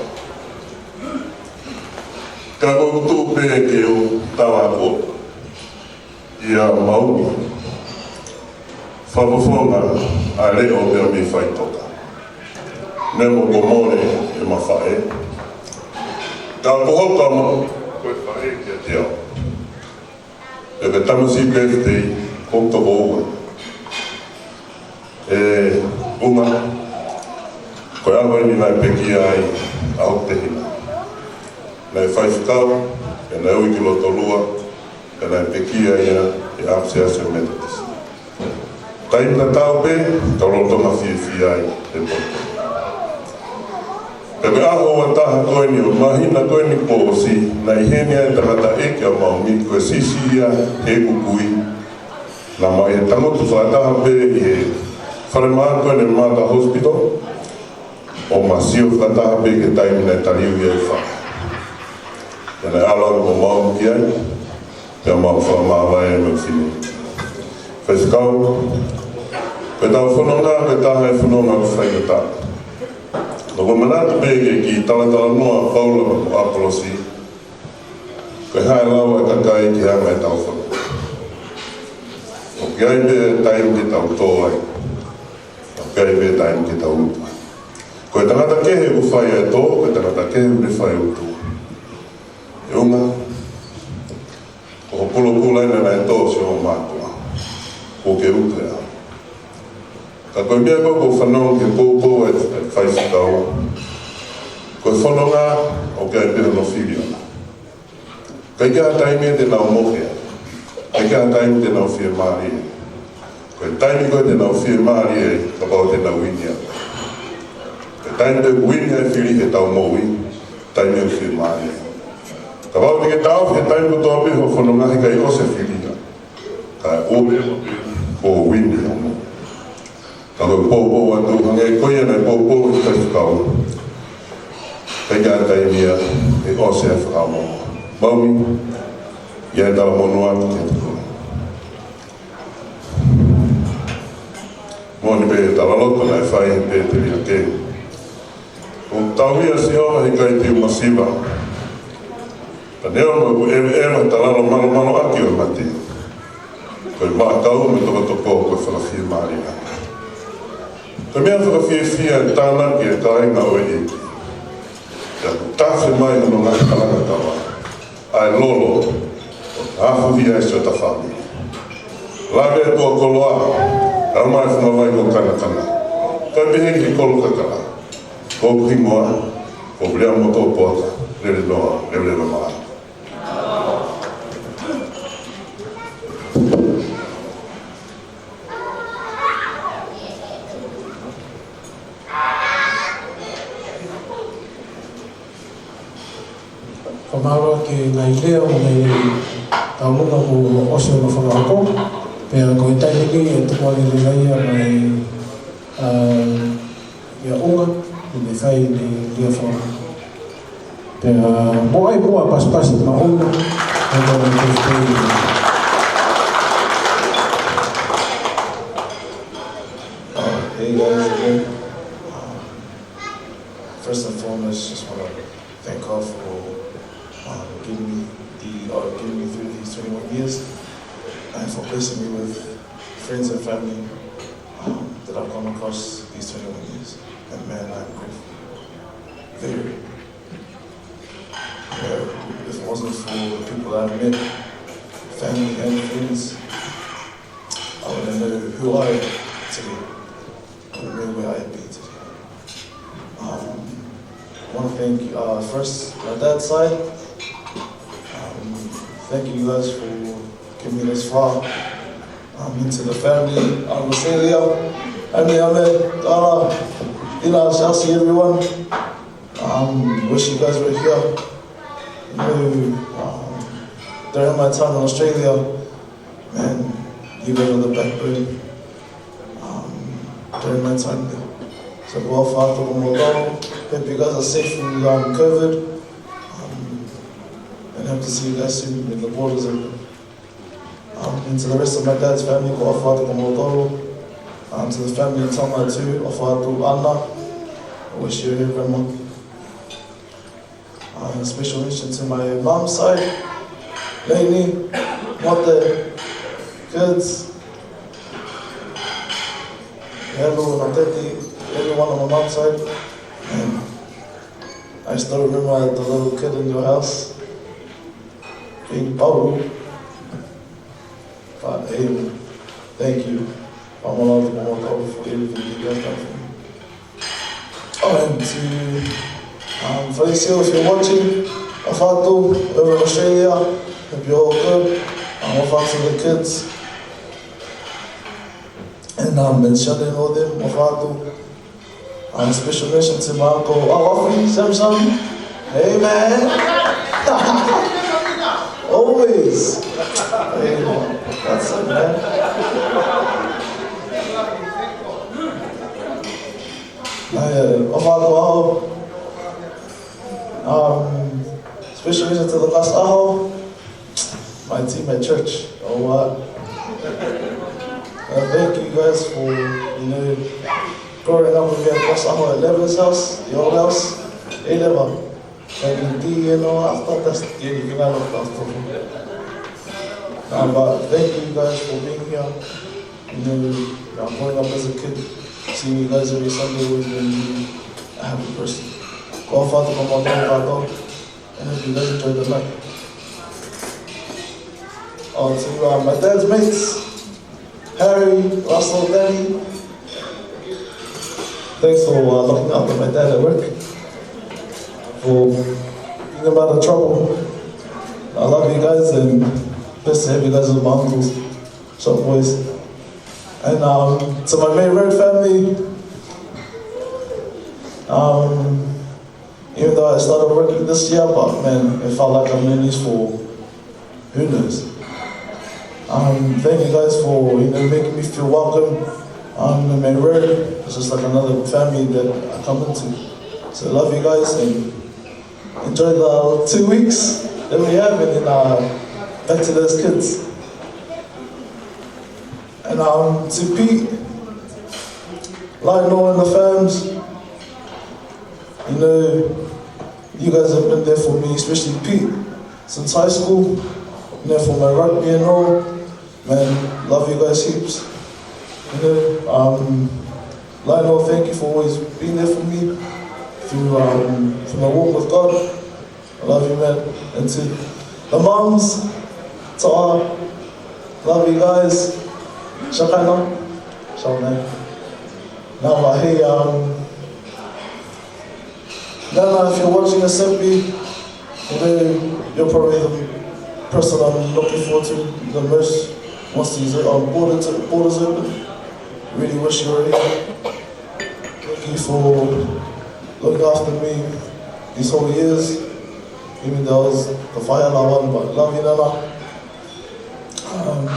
Ka ʻoku ou tuʻu pē ke u tala atu ia Maumi. Fakafofonga ʻa e leʻo pea mei faʻitoka. Neongo kuo mole ʻema faʻē. Ka ko hoku tama, ko e faʻē kiate au. Pea ko e tamasiʻi birthday, ko e toko ua. ʻE, ʻuhinga, ko e ʻaho eni naʻe pekia ai ʻa hoku tehina. Naʻe faifekau, pea naʻe ui ki Lotolua, pea naʻe pekia ia ʻi he ʻapisiasi Metotisi. Taimi tatau pē, ka lolotonga fiefia ai he potu. Pea ko e ʻaho ua taha ko eni ʻo e māhina ko eni kuo ʻosi, naʻe ʻi heni ai e tangataʻeiki ʻa Maumi, ko e siʻisiʻi ia heʻeku kui. Naʻa mau ʻi he tangutu fakataha pē ʻi he falemahaki ko eni Mater Hospital, ʻo ma sio fakataha pē ki he taimi naʻe taliui ai e faʻē. Pea naʻe ʻalu ange mo Maumi ki ai, pea mau fakamāvae mo e fineʻeiki. Faifekau, ko ʻetau fononga, ko e taha e fononga ʻoku faingataʻa. ʻOku ou manatu pē ki he kiʻi talatalanoa ʻa Paula mo ʻApolosi, ko e hā e lau ʻa e kakai ki he anga ʻetau fononga. ʻOku ʻi ai pē taimi ke tau tō ai. ʻOku ʻi ai pē taimi ke tau utu ai. Ko e tangata kehe ʻoku fai ʻa e tō, ko e tangata kehe ʻoku ne fai ʻa e utu. ʻE ʻuhinga, ko hoʻo pulopula ena naʻe tō siʻo mātuʻa. Kuo ke utu ē. Ka ko e meʻa ko ē ʻoku ou fanongo ki he poupou ʻa e faifekau. Ko e fononga ʻoku ʻi ai pē hono fili ʻona. ʻIkai ke ʻi ai ha taimi te nau mohe ai. ʻIkai ke ʻi ai ha taimi te nau fiemālie ai. Ko e taimi ko ē te nau fiemālie ai, kapau te nau uini ai. Ko e taimi te uini ai e fili heʻetau moʻui, taimi ʻoku fiemālie ai. Kapau te ke taʻofi he taimi kotoa pē hoʻo fononga he ʻikai ʻosi e fili ia. Kae ʻoua pē kuo uini ai. Ka ko e poupou atu hangē ko ia naʻe poupou ʻe he faifekau. ʻIkai ke ʻi ai ha taimi ia ʻe ʻosi ai e fakaongo. Maumi, ʻi ai e talamonū atu kiate koe. Moʻoni pē e talaloto naʻe fai ʻe Pēteli ʻa Kei. ʻOku tauhi ʻa Sihova he ʻikai te u masiva. Ka neongo ʻeku ʻeveʻeva he talalo malumalu ʻaki ʻo e mate. Ko e maʻa kau mo e tokotoko ko e fakafiemālie. Ko e meʻa fakafiefia e tānaki e kāinga ʻo e ʻEiki. Pea ʻoku tafe mai hono ngaahi kalanga tava. ʻA e lolo, ʻo tafuhi ai siʻota fāmili. Lave atu ʻa koloa, ʻalu mai e funga vai ko Kanakana. Kae pehē ki he kolo kakala. Ko hoku hingoa, ko Viliami Motuʻa Poata, lele noa, lele noa. Fakamālō ki he ngaahi lea ʻo e ngaahi tauʻolunga kuo ʻosi hono fakahoko. Pea ko e taimi ni ʻe tuku ange leva ia mai, ā, ia ʻUnga, ʻi he fai ni ia fo. Pea mo ai mua pasipasi ma ʻUnga, ʻa e kau ni. Hey guys, again. First and foremost, and for blessing me with friends and family um, that I've come across these twenty-one years. And man, I'm grateful. Very. Yeah, if it wasn't for the people that I met, family and friends, I wouldn't know who I am today. I wouldn't know where I'd be today. Um, I want to thank uh, first my dad's side. Um, thank you guys for coming this far. Um, and to the family, um, Rosalia, Ame, Ame, Donna, Ina, Chelsea, everyone. Um, wish you guys were here. You know, um, during my time in Australia, man, you guys are the backbone. Um, during my time there. So, ʻoku ou ʻofa atu kiate kimoutolu. Hope you guys are safe from um, COVID. Um, and hope to see you guys soon when the borders open. Um, and to the rest of my dad's family, ʻoku ou ʻofa atu kiate kimoutolu. Um, to the family in Tonga too, ʻofa atu Ana. I wish you were here, Grandma. Um, special mention to my mom's side, Lainey, Mote, kids, Helu, Nateti, everyone on my mom's side. And I still remember the little kid in your house, being Paul. But hey, thank you. I'm allowed to come out for everything you guys done for me. Oh, and to um, Felicio, if you're watching, ʻofa atu, over in Australia, hope you're all good. Um, ʻofa atu to the kids. And um, and Shannon and all them, ʻofa atu. Um, special mention to my uncle, oh, Samson. Hey, man. Always. Hey, that's it, man. ʻA ia, ʻofa atu ʻaho. Um, special mention to the last ʻaho. My team at church. Oh, what? Uh, thank you guys for, you know, growing up with me at last ʻaho at Levin's house, the old house. A level. Thank you, D, you know, after that's, yeah, you can have a pastor. Um, but thank you guys for being here. You know, I'm growing up as a kid, seeing you guys every Sunday was been a happy person. ʻOku ou ʻofa atu kiate kimoutolu kātoa, and hope you guys enjoy the night. Oh, to uh, my dad's mates, Harry, Russell, Danny. Thanks for uh, looking after my dad at work. For being a matter of trouble. I love you guys and best to have you guys as my uncles. Short boys. And um, to my May Red family, um, even though I started working this year, but man, it felt like I've known these for who knows. Um, thank you guys for you know making me feel welcome. Um, in May Red, it's just like another family that I come into. So I love you guys and enjoy the two weeks that we have, and then uh, back to those kids. And um, to Pete, Lionel and the fams, you know, you guys have been there for me, especially Pete, since high school, you know, for my rugby and all. Man, love you guys heaps. You know, um, Lionel, thank you for always being there for me through um, through my walk with God. I love you, man. And to the mums, to all, love you guys. Shakaina, shakaina. Now, uh, hey, um, Nana, if you're watching this, Seppi, you know, you're probably the person I'm looking forward to the most once these um, borders, borders open. Really wish you were here. Thank you for looking after me these whole years. Even though I was the fire alarm one, but love you, Nana. Um,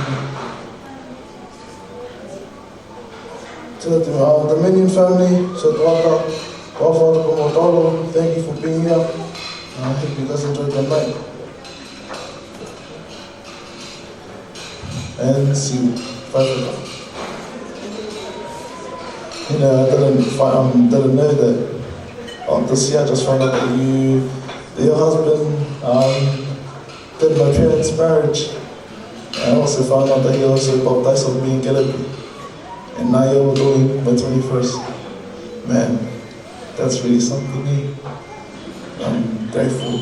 to the uh, Dominion family, to the Waka, Waka, Komotoro, thank you for being here. I hope you guys enjoyed the night. And see you. Bye for now. You know, I didn't, fi- um, didn't know that um, this year I just found out that you, that your husband um, did my parents' marriage. I also found out that he also baptized me in Kelepi. And now you're doing my twenty-first. Man, that's really something, eh? I'm grateful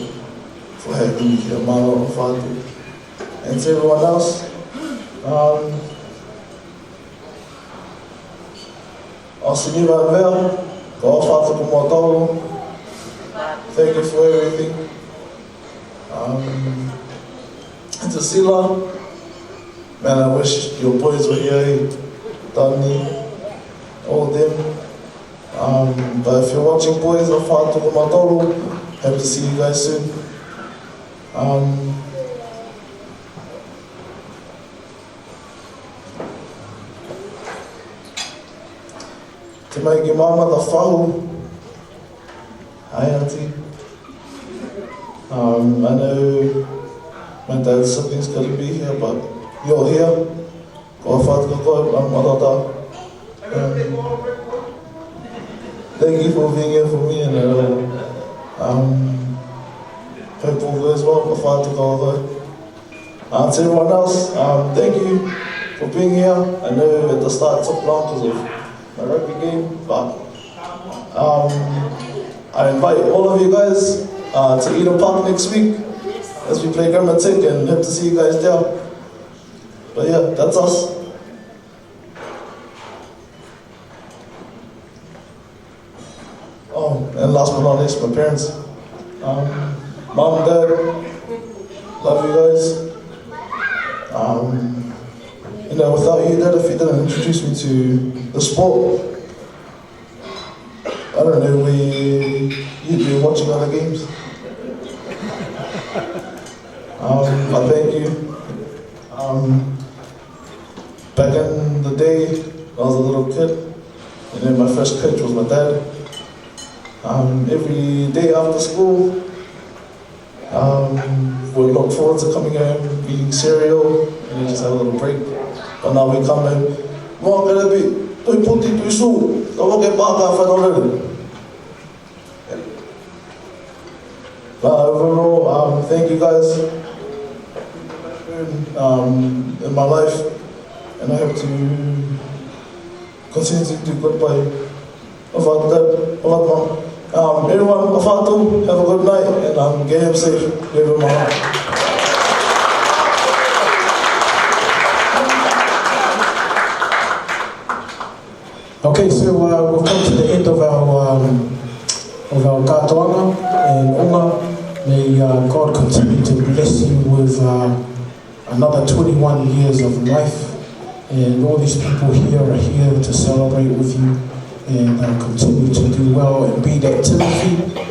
for having me here, mālō ʻaupito. And to everyone else, um, ʻo Siniva Vea, ko Fatu Kumotolo, thank you for everything. Um, and to Sila, man, I wish your boys were here, eh? Tani, all them. Um, but if you're watching, boys, ʻo Fatu Kumotolo, hope to see you guys soon. Um, Te mai ki māmani, Fahu. Hi, Auntie. Um, I know my dad's siblings couldn't be here, but you're here. Ko Fatu ko koe, um, Matata. Um, thank you for being here for me, and, uh, um, hope all goes well for Fatu ko koe. Uh, to everyone else, um, thank you for being here. I know at the start it took long because of my rugby game, but, um, I invite all of you guys, uh, to Eden Park next week as we play Grama Tech, and hope to see you guys there. But yeah, that's us. Oh, and last but not least, my parents. Um, Mom, Dad, love you guys. Um, you know, without you, Dad, if you didn't introduce me to the sport, I don't know where you'd be watching other games. Um, but thank you. Um, Back in the day, I was a little kid, and then my first coach was my dad. Um, every day after school, um, we look forward to coming home, eating cereal, and then just have a little break. But now we come home, "Mā, kelepi, tui puti, tui sū, ka wake pāka, whai nō lele." But overall, um, thank you guys, um, in my life, and I hope to continue to do good by, of that, of that one. Um, everyone, ʻofa atu, have a good night, and, um, get home safe, everyone. Okay, so, uh, we've come to the end of our, um, of our kātoanga, and ʻOnga, may, uh, God continue to bless you with, uh, another twenty-one years of life, and all these people here are here to celebrate with you, and, uh, continue to do well and be that Timothy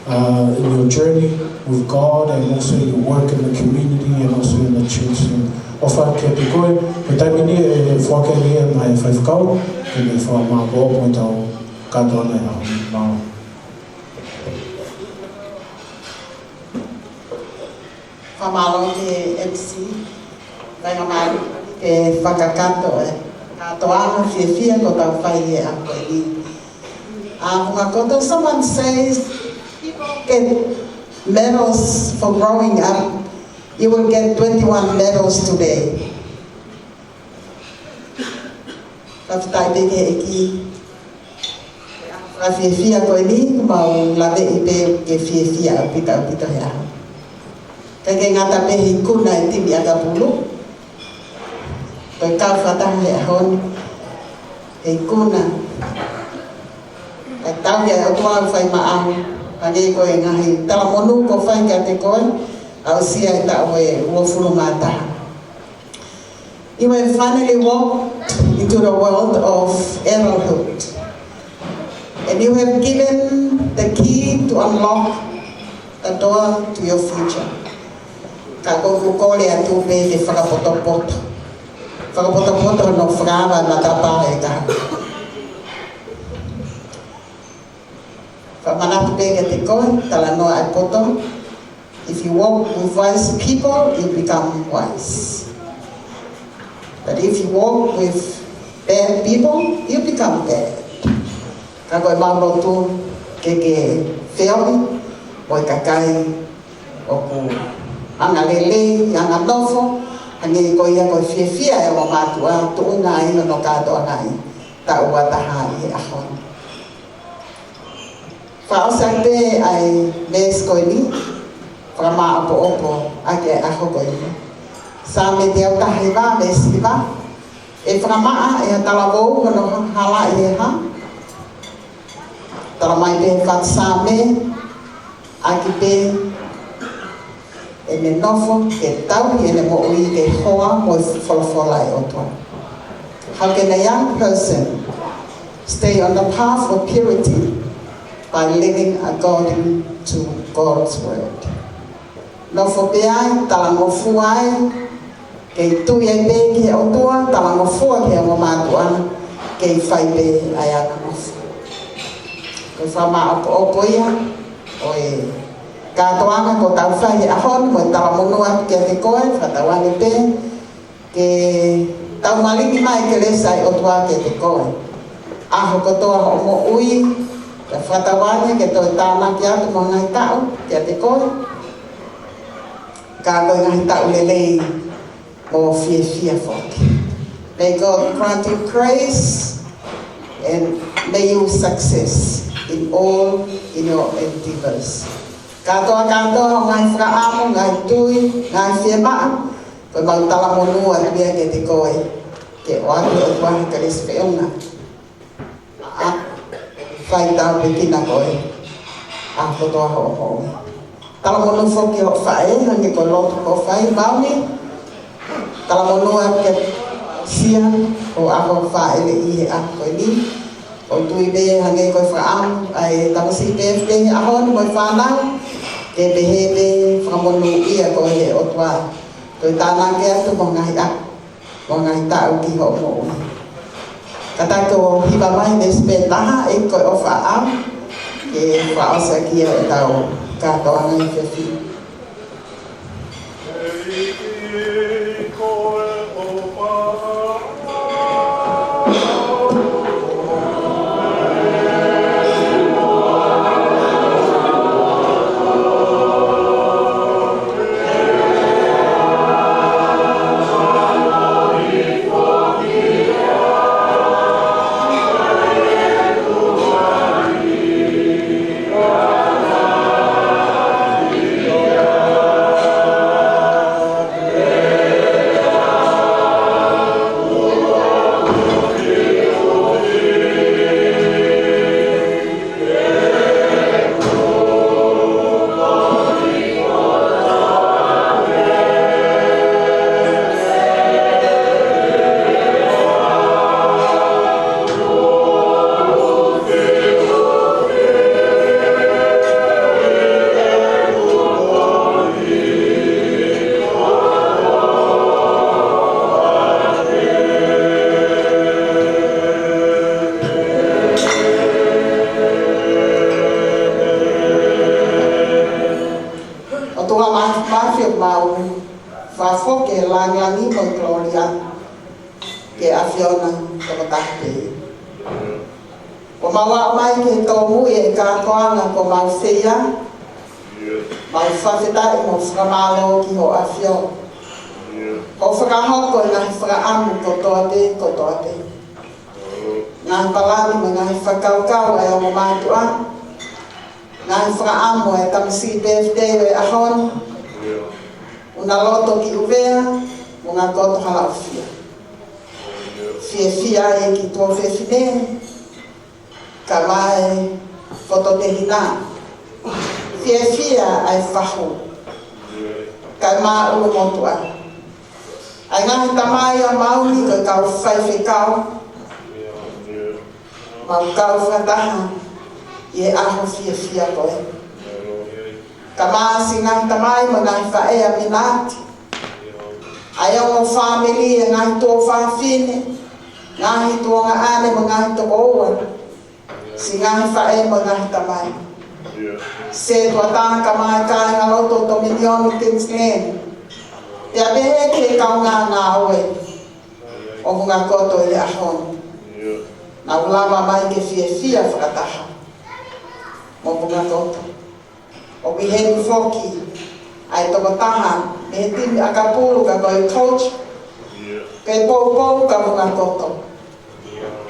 uh, in your journey with God and also your work in the community and also in the church. And ʻofa atu kiate koe, ko e taimi ni ʻe foaki ange ia maʻa e faifekau, ke ne fakamālō mo ʻetau kātoanga ʻi he ʻaho ni. Mālō. Fakamālō ki he M C, kae mālō ki he fakakakato e kātoanga fiefia kuo tau fai he ʻaho ko eni. ʻA, funga koto, someone says, "People get medals for growing up. You will get twenty-one medals today." Fakafetaʻi pē ki he ʻEiki. Fakafiefia ko eni, mau laveʻi pē ke fiefia ʻaupito, ʻaupito he ʻaho. Kae ʻikai ngata pē he ikuna e timi ʻakapulu, ko e kau fakataha he ʻaho ni, he ikuna. ʻE tauhi ʻe he ʻOtua ʻa e fai maʻau, hangē ko e ngaahi talamonū kuo fai kiate koe, aʻusia e taʻu ʻe uofulu mā taha. You have finally walked into the world of adulthood. And you have given the key to unlock the door to your future. Ka ko ʻeku kole atu pē ke fakapotopoto. Fakapotopoto hono fakaava e matapā ʻe taha. Fakamanatu pē kiate koe, talanoa ʻa e poto. If you walk with wise people, you become wise. But if you walk with bad people, you become bad. Ka ko ʻemau lotu ke ke feohi mo e kakai ʻoku anga lelei, anga nofo, Hangē ko ia ko e fiefia ʻa e ongo mātuʻa tuʻunga ai hono kātoanga ʻi he taʻu ua taha ʻi he ʻaho ni. Fakaʻosi atu pē ʻa e veesi ko eni, fakamāʻopoʻopo ʻaki e ʻaho ko eni. Saame teau taha hiva, veesi hiva. ʻE fakamaʻa ʻe ha talavou hono halaʻi ʻe ha. Talamai pē ʻe he fatu Saame, ʻaki pē ʻene nofo ke tauhi ʻene moʻui ke hoa mo e folofola ʻa e ʻOtua. How can a young person stay on the path of purity? By living according to God's word. Nofo pē ai, talangofua ai, kei tui ai pē ki he ʻOtua, talangofua ki he ongo mātuʻa, kei fai pē ʻa e anga nofo. Ko e fakamāʻopoʻopo ia ʻo e kātoanga kuo tau fai he ʻaho ni, mo e talamonū atu kiate koe, fakatauange pē ke tau malingi mai e kelesi ʻa e ʻOtua kiate koe. ʻAho kotoa hoʻo moʻui, ke fakatauange ke toe tānaki atu mo e ngaahi taʻu kiate koe. Ka ko e ngaahi taʻu lelei mo fiefia foki. May God grant you grace and may you success in all in your endeavors. Kātoa, kātoa hoʻo ngaahi fakaʻamu, ngaahi tui, ngaahi fiemaʻu, ko ʻemau talamonū atu ia kiate koe, ke ʻoatu ʻe he ʻOtua ha kelesi feʻunga. ʻA, fai tāpuekina koe ʻa e kotoa hoʻo moʻui. Talamonū foki hoʻo faʻē, hangē ko e lotu kuo fai, Maumi. Talamonū atu kia Sia, ʻo ʻaho fāʻele ʻi he ʻaho ko eni. ʻOku ou tui pē hangē ko e fakaʻamu ʻa e tamasiʻi pē he ʻaho ni mo e fānau, ke pehē pē fakamonūʻia koe ʻe he ʻOtua. Toe tānaki atu mo e ngaahi ʻaho mo e ngaahi taʻu ki hoʻo moʻui. Kātaki ʻo hiva mai veesi pē taha, ʻEiki ko e ʻofa ʻaʻau, ke fakaʻosi ʻaki ia ʻetau kātoanga ʻi he efiafi ni. ʻOtua mā-, māfimafi, mau fakafoki e lāngilangi mo e kolōlia ki he ʻAfiona tokotaha pē. Kuo mau aʻu mai ki he tōmui e kātoanga kuo mau feia, mau fakafetaʻi mo fakamālō ki hoʻo ʻAfio. Hoʻo fakahoko e ngaahi fakaʻamu kotoa pē, kotoa pē. Ngaahi palani mo e ngaahi fakakaukau ʻa e ongo mātuʻa. Ngaahi fakaʻamu ʻa e tamasiʻi pē he ʻaho ni. ʻUnaloto ki ʻUvea, mo Ngakoto Halaʻofia. Fiefia ʻa e kiʻi tuofefine, kae ʻumaʻā e fototehina. Fiefia ʻa e fahu, kae ʻumaʻā ʻa e ʻulumotuʻa. ʻA e ngaahi tamai ʻa Maumi ko e kau faifekau, mau kau fakataha ʻi he ʻaho fiefia ko eni. Kae ʻumaʻā siʻi ngaahi tamai mo e ngaahi faʻē ʻa Minati. ʻA e ongo fāmili, e ngaahi tuofāfine, ngaahi tuongaʻane mo e ngaahi tokoua. Siʻi ngaahi faʻē mo e ngaahi tamai. Setuata, kae ʻumaʻā e kāingalotu ʻo Tominioni Kingsland. Pea pehē ki he kaungā ngāue ʻo Hunga Koto ʻi he ʻaho ni. Nau lava mai ke fiefia fakataha mo Hunga Koto. ʻOku ʻi heni foki ʻa e tokotaha mei he timi ʻakapulu ka ko e coach, pe poupou ka vunga toto.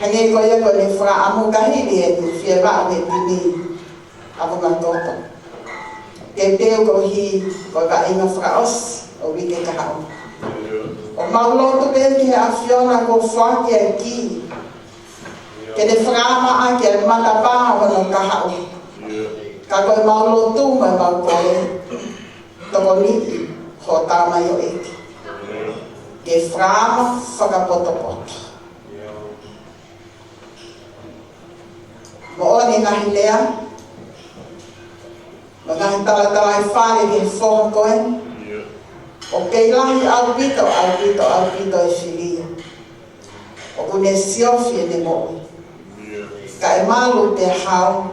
Hangē ko ia ko ʻene fakaʻamu ka hili ʻene fie vaʻu he timi ʻa vunga toto. Ke teu koeʻuhi ko e vaʻinga fakaʻosi ʻo e uike kahaʻu. ʻOku mau lotu pē ki he ʻAfiona kuo foaki ʻa e kī ke ne fakaama ʻaki ʻa e matapā ʻo hono kahaʻu. Ka ko e mau lotu mo e mau kole, tokoni ki hoʻo tamaioʻeiki ke fakaama fakapotopoto. Moʻoni e ngaahi lea mo e ngaahi talatalaifale ki he foha ko ē. ʻOku kei lahi ʻaupito, ʻaupito, ʻaupito e fili ia ʻoku ne siofi ʻene moʻui. Kae malu pea hao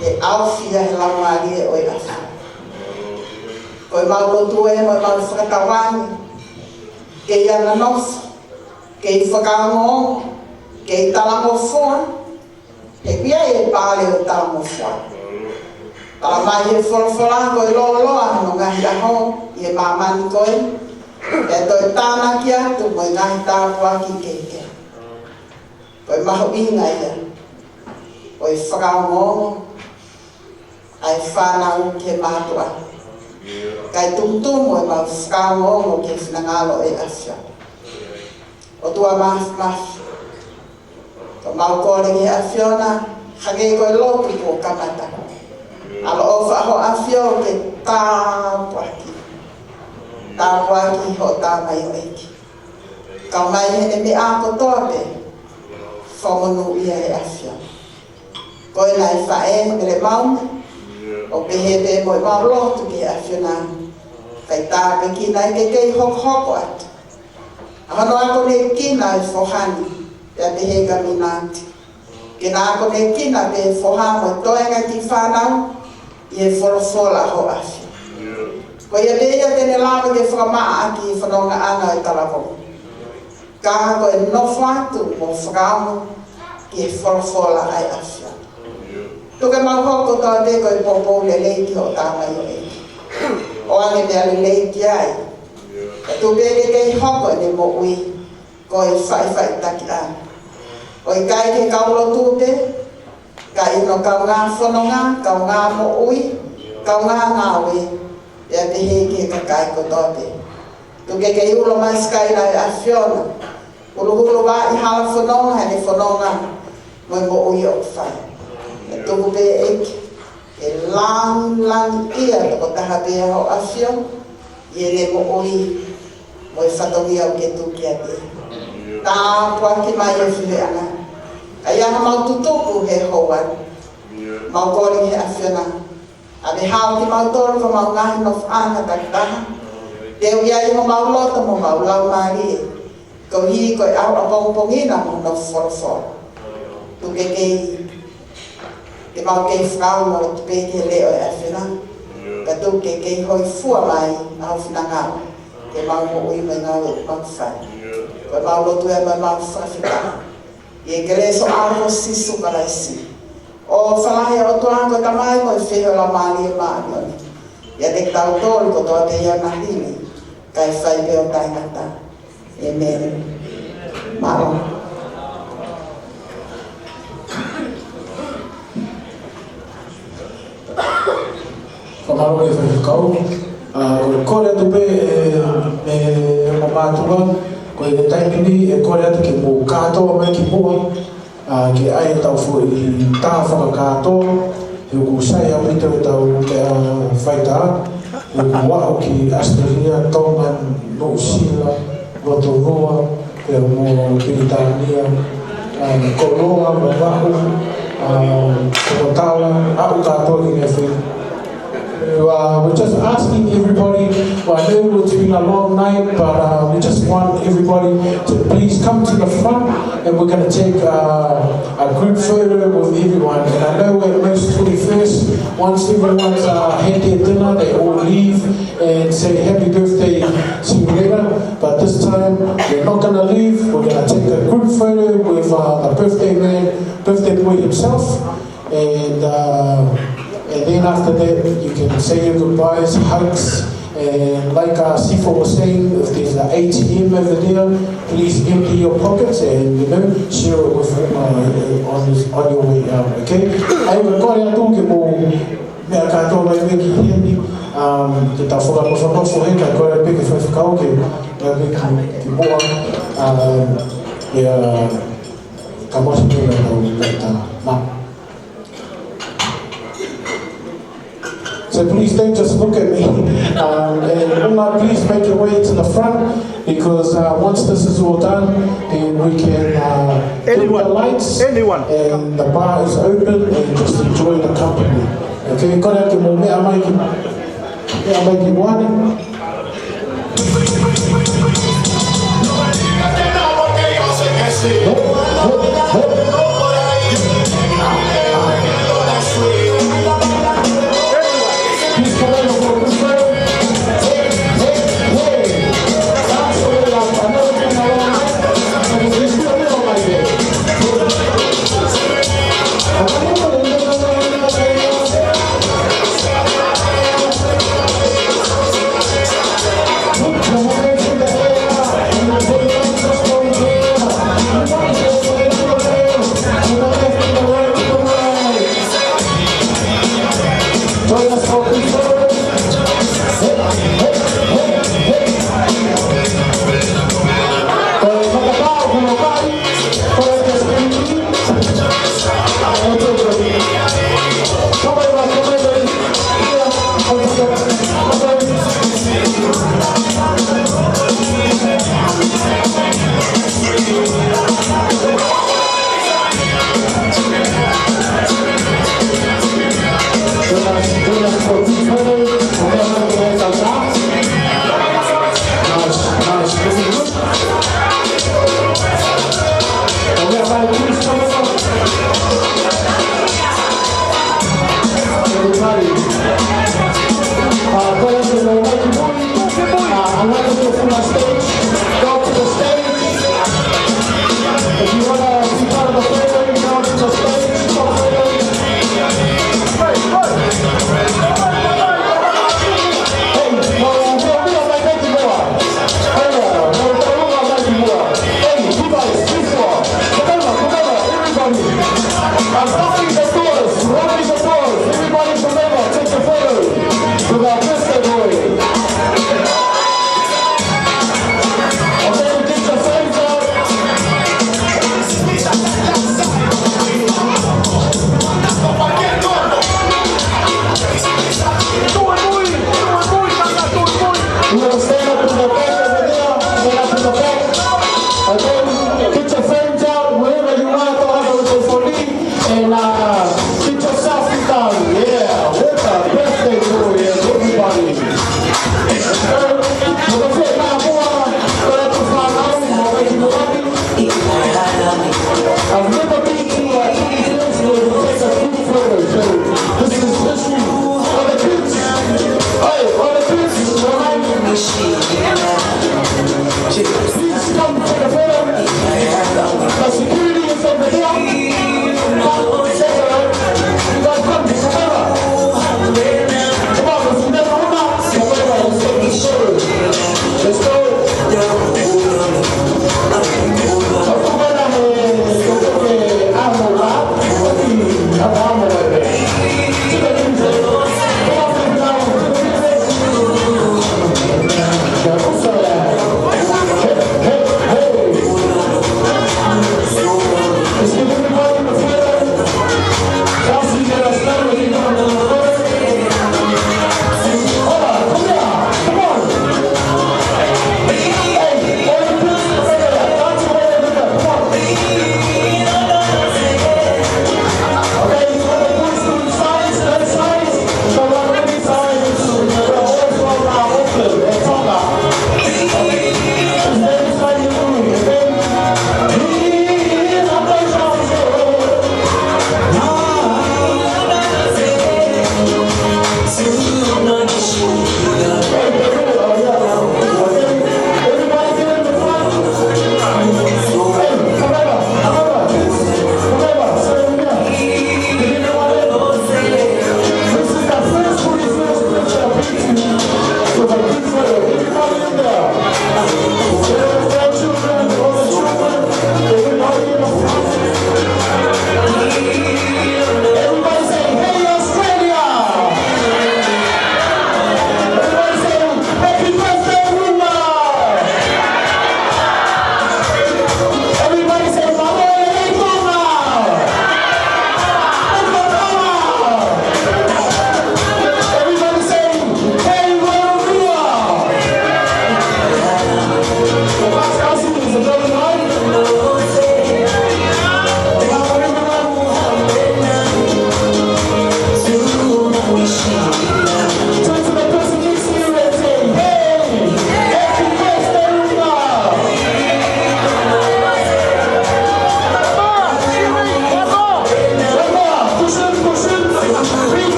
he ʻaofi ia he Laumālie ʻo e ʻAfiona. Ko e mau lotu ē mo e mau fakatauange ke ʻi ai ha nofo, ke ʻi fakaongoongo, ke ʻi talangofua, he ʻoku ʻi ai e pale ʻo e talangofua. Talamai ʻe he folofola ko e lōloa hono ngaahi ʻaho ʻi he māmani ko ē, pea toe tānaki atu mo e ngaahi tāpuaki kehekehe. Ko e mahuʻinga ia ʻo e fakaongoongo ʻa e fānau ki he mātuʻa, kae tumutumu ʻemau fakaongoongo ki he finangalo ʻo e ʻAfiona. ʻOtua Māfimafi, ʻoku mau kole ki he ʻAfiona, hangē ko e lotu kuo kamata, ʻaloʻofa ʻa hoʻo ʻAfio ke tāpuaki, tāpuaki hoʻo tamaioʻeiki. Kae ʻumaʻā ʻene meʻa kotoa pē, fakamonūʻia ʻe he ʻAfiona. Ko ʻena ʻe faʻē, Mele Maune, ʻo pehē pē mo ʻemau lotu ki he ʻAfiona, kae tāpuekina ke kei hokohoko atu ʻa hono akonekina e foha ni, pea pehē kia Minati, ke na akonekina pē foha mo e toenga kiʻi fānau ʻi he folofola ʻa hoʻo ʻAfio. Ko ia pē ia te ne lava ke fakamaʻa ʻaki e fonongaʻanga ʻo e talavou. Ka ko e nofo atu mo fakaongo ki he folofola ʻa e ʻAfiona. Tuku ke mau hoko kotoa pē ko e poupou lelei ki hoʻo tamaioʻeiki. ʻOange meʻa lelei ki ai. Ka tuku pē ke kei hoko ʻene moʻui ko e faʻifaʻitakiʻanga. ʻOku ʻikai ke kau lotu pē, ka ʻi hono kaungā fononga, kaungā moʻui, kaungā ngāue, pea pehē ki he kakai kotoa pē. Tuku ke kei ulo mai siʻi kaina ʻe he ʻAfiona, huluhulu ʻa e hala fononga, ʻene fononga mo e moʻui ʻoku fai. Pea tuku pē ʻEiki ke langilangiʻia tokotaha pē ʻa hoʻo ʻAfio ʻi heʻene moʻui mo e fatongia ʻoku ke tuku kiate ia. Tāpuaki mai e feohiʻanga. ʻA ia ʻoku mau tutuku he houa ni, mau kole ki he ʻAfiona, ʻave hao kimautolu ko homau ngaahi nofoʻanga takitaha. Teu ʻi ai homau loto mo homau laumālie koeʻuhi ko e ʻaho ʻapongipongi na mo hono folofola. Tuku ke kei, ke mau kei fakaongo atu pē ki he leʻo ʻo e ʻAfiona. Ka tuku ke kei hōifua mai ʻa ho finangalo ke mau moʻui mo e ngāue ʻoku mau fai. Ko ʻemau lotu ē mo ʻemau fakafetaʻi ʻi he kelesi ʻo ho ʻAlo ko Sīsū Kalaisi. ʻOfa lahi ʻa e ʻOtua ko e Tamai mo e feohi ʻo e Laumālie Māʻoniʻoni ʻiate kitautolu kotoa pē ʻi he ʻaho ni kae fai pē ʻo taʻengata. ʻĒmeni. Mālō. Fakamālō ki he faifekau. ʻA, ko e kole atu pē, ʻe, ʻe, ʻe mātuʻa, ko e taimi ni ʻe kole atu ke mou kātoa mai ki muʻa, ʻa, ke ʻai ʻetau foʻi tā fakakātoa, he ʻoku sai ʻaupito ʻetau, ʻa, faitātā, he ʻoku aʻu ki ʻAositelēlia, Tonga, Nuʻusila, Rotorua, pea mo Pilitānia, ʻa, koloa, Vavaʻu, ʻa, Tokotala, aʻu kātoa ki he feituʻu. Uh, we're just asking everybody, well, I know it's been a long night, but, uh, we just want everybody to please come to the front, and we're gonna take, uh, a group photo with everyone. And I know at most twenty-first, once everyone's, uh, had their dinner, they all leave and say, "Happy birthday to you later." But this time, we're not gonna leave. We're gonna take a group photo with, uh, the birthday man, birthday boy himself. And, uh, And then after that, you can say your goodbyes, hugs, and like uh, Sifo was saying, if there's an A T M over there, please empty your pockets and, you know, share it with them uh, on, this, on your way out, okay? ʻA ia, ko e kole atu ke mou meʻa kātoa mai mei ki heni, um, ke tau fakanofonofo he ka kole pē ke faifekau ke meʻa pē ki, ki muʻa, um, ia, ka masi pē na tau kaita. Mā. So please don't just look at me. Um, and Uma, please make your way to the front because uh, once this is all done, then we can uh, dim the lights and the bar is open and just enjoy the company. Okay, kole ke mou meʻa mai ki, meʻa mai ki muʻa ni.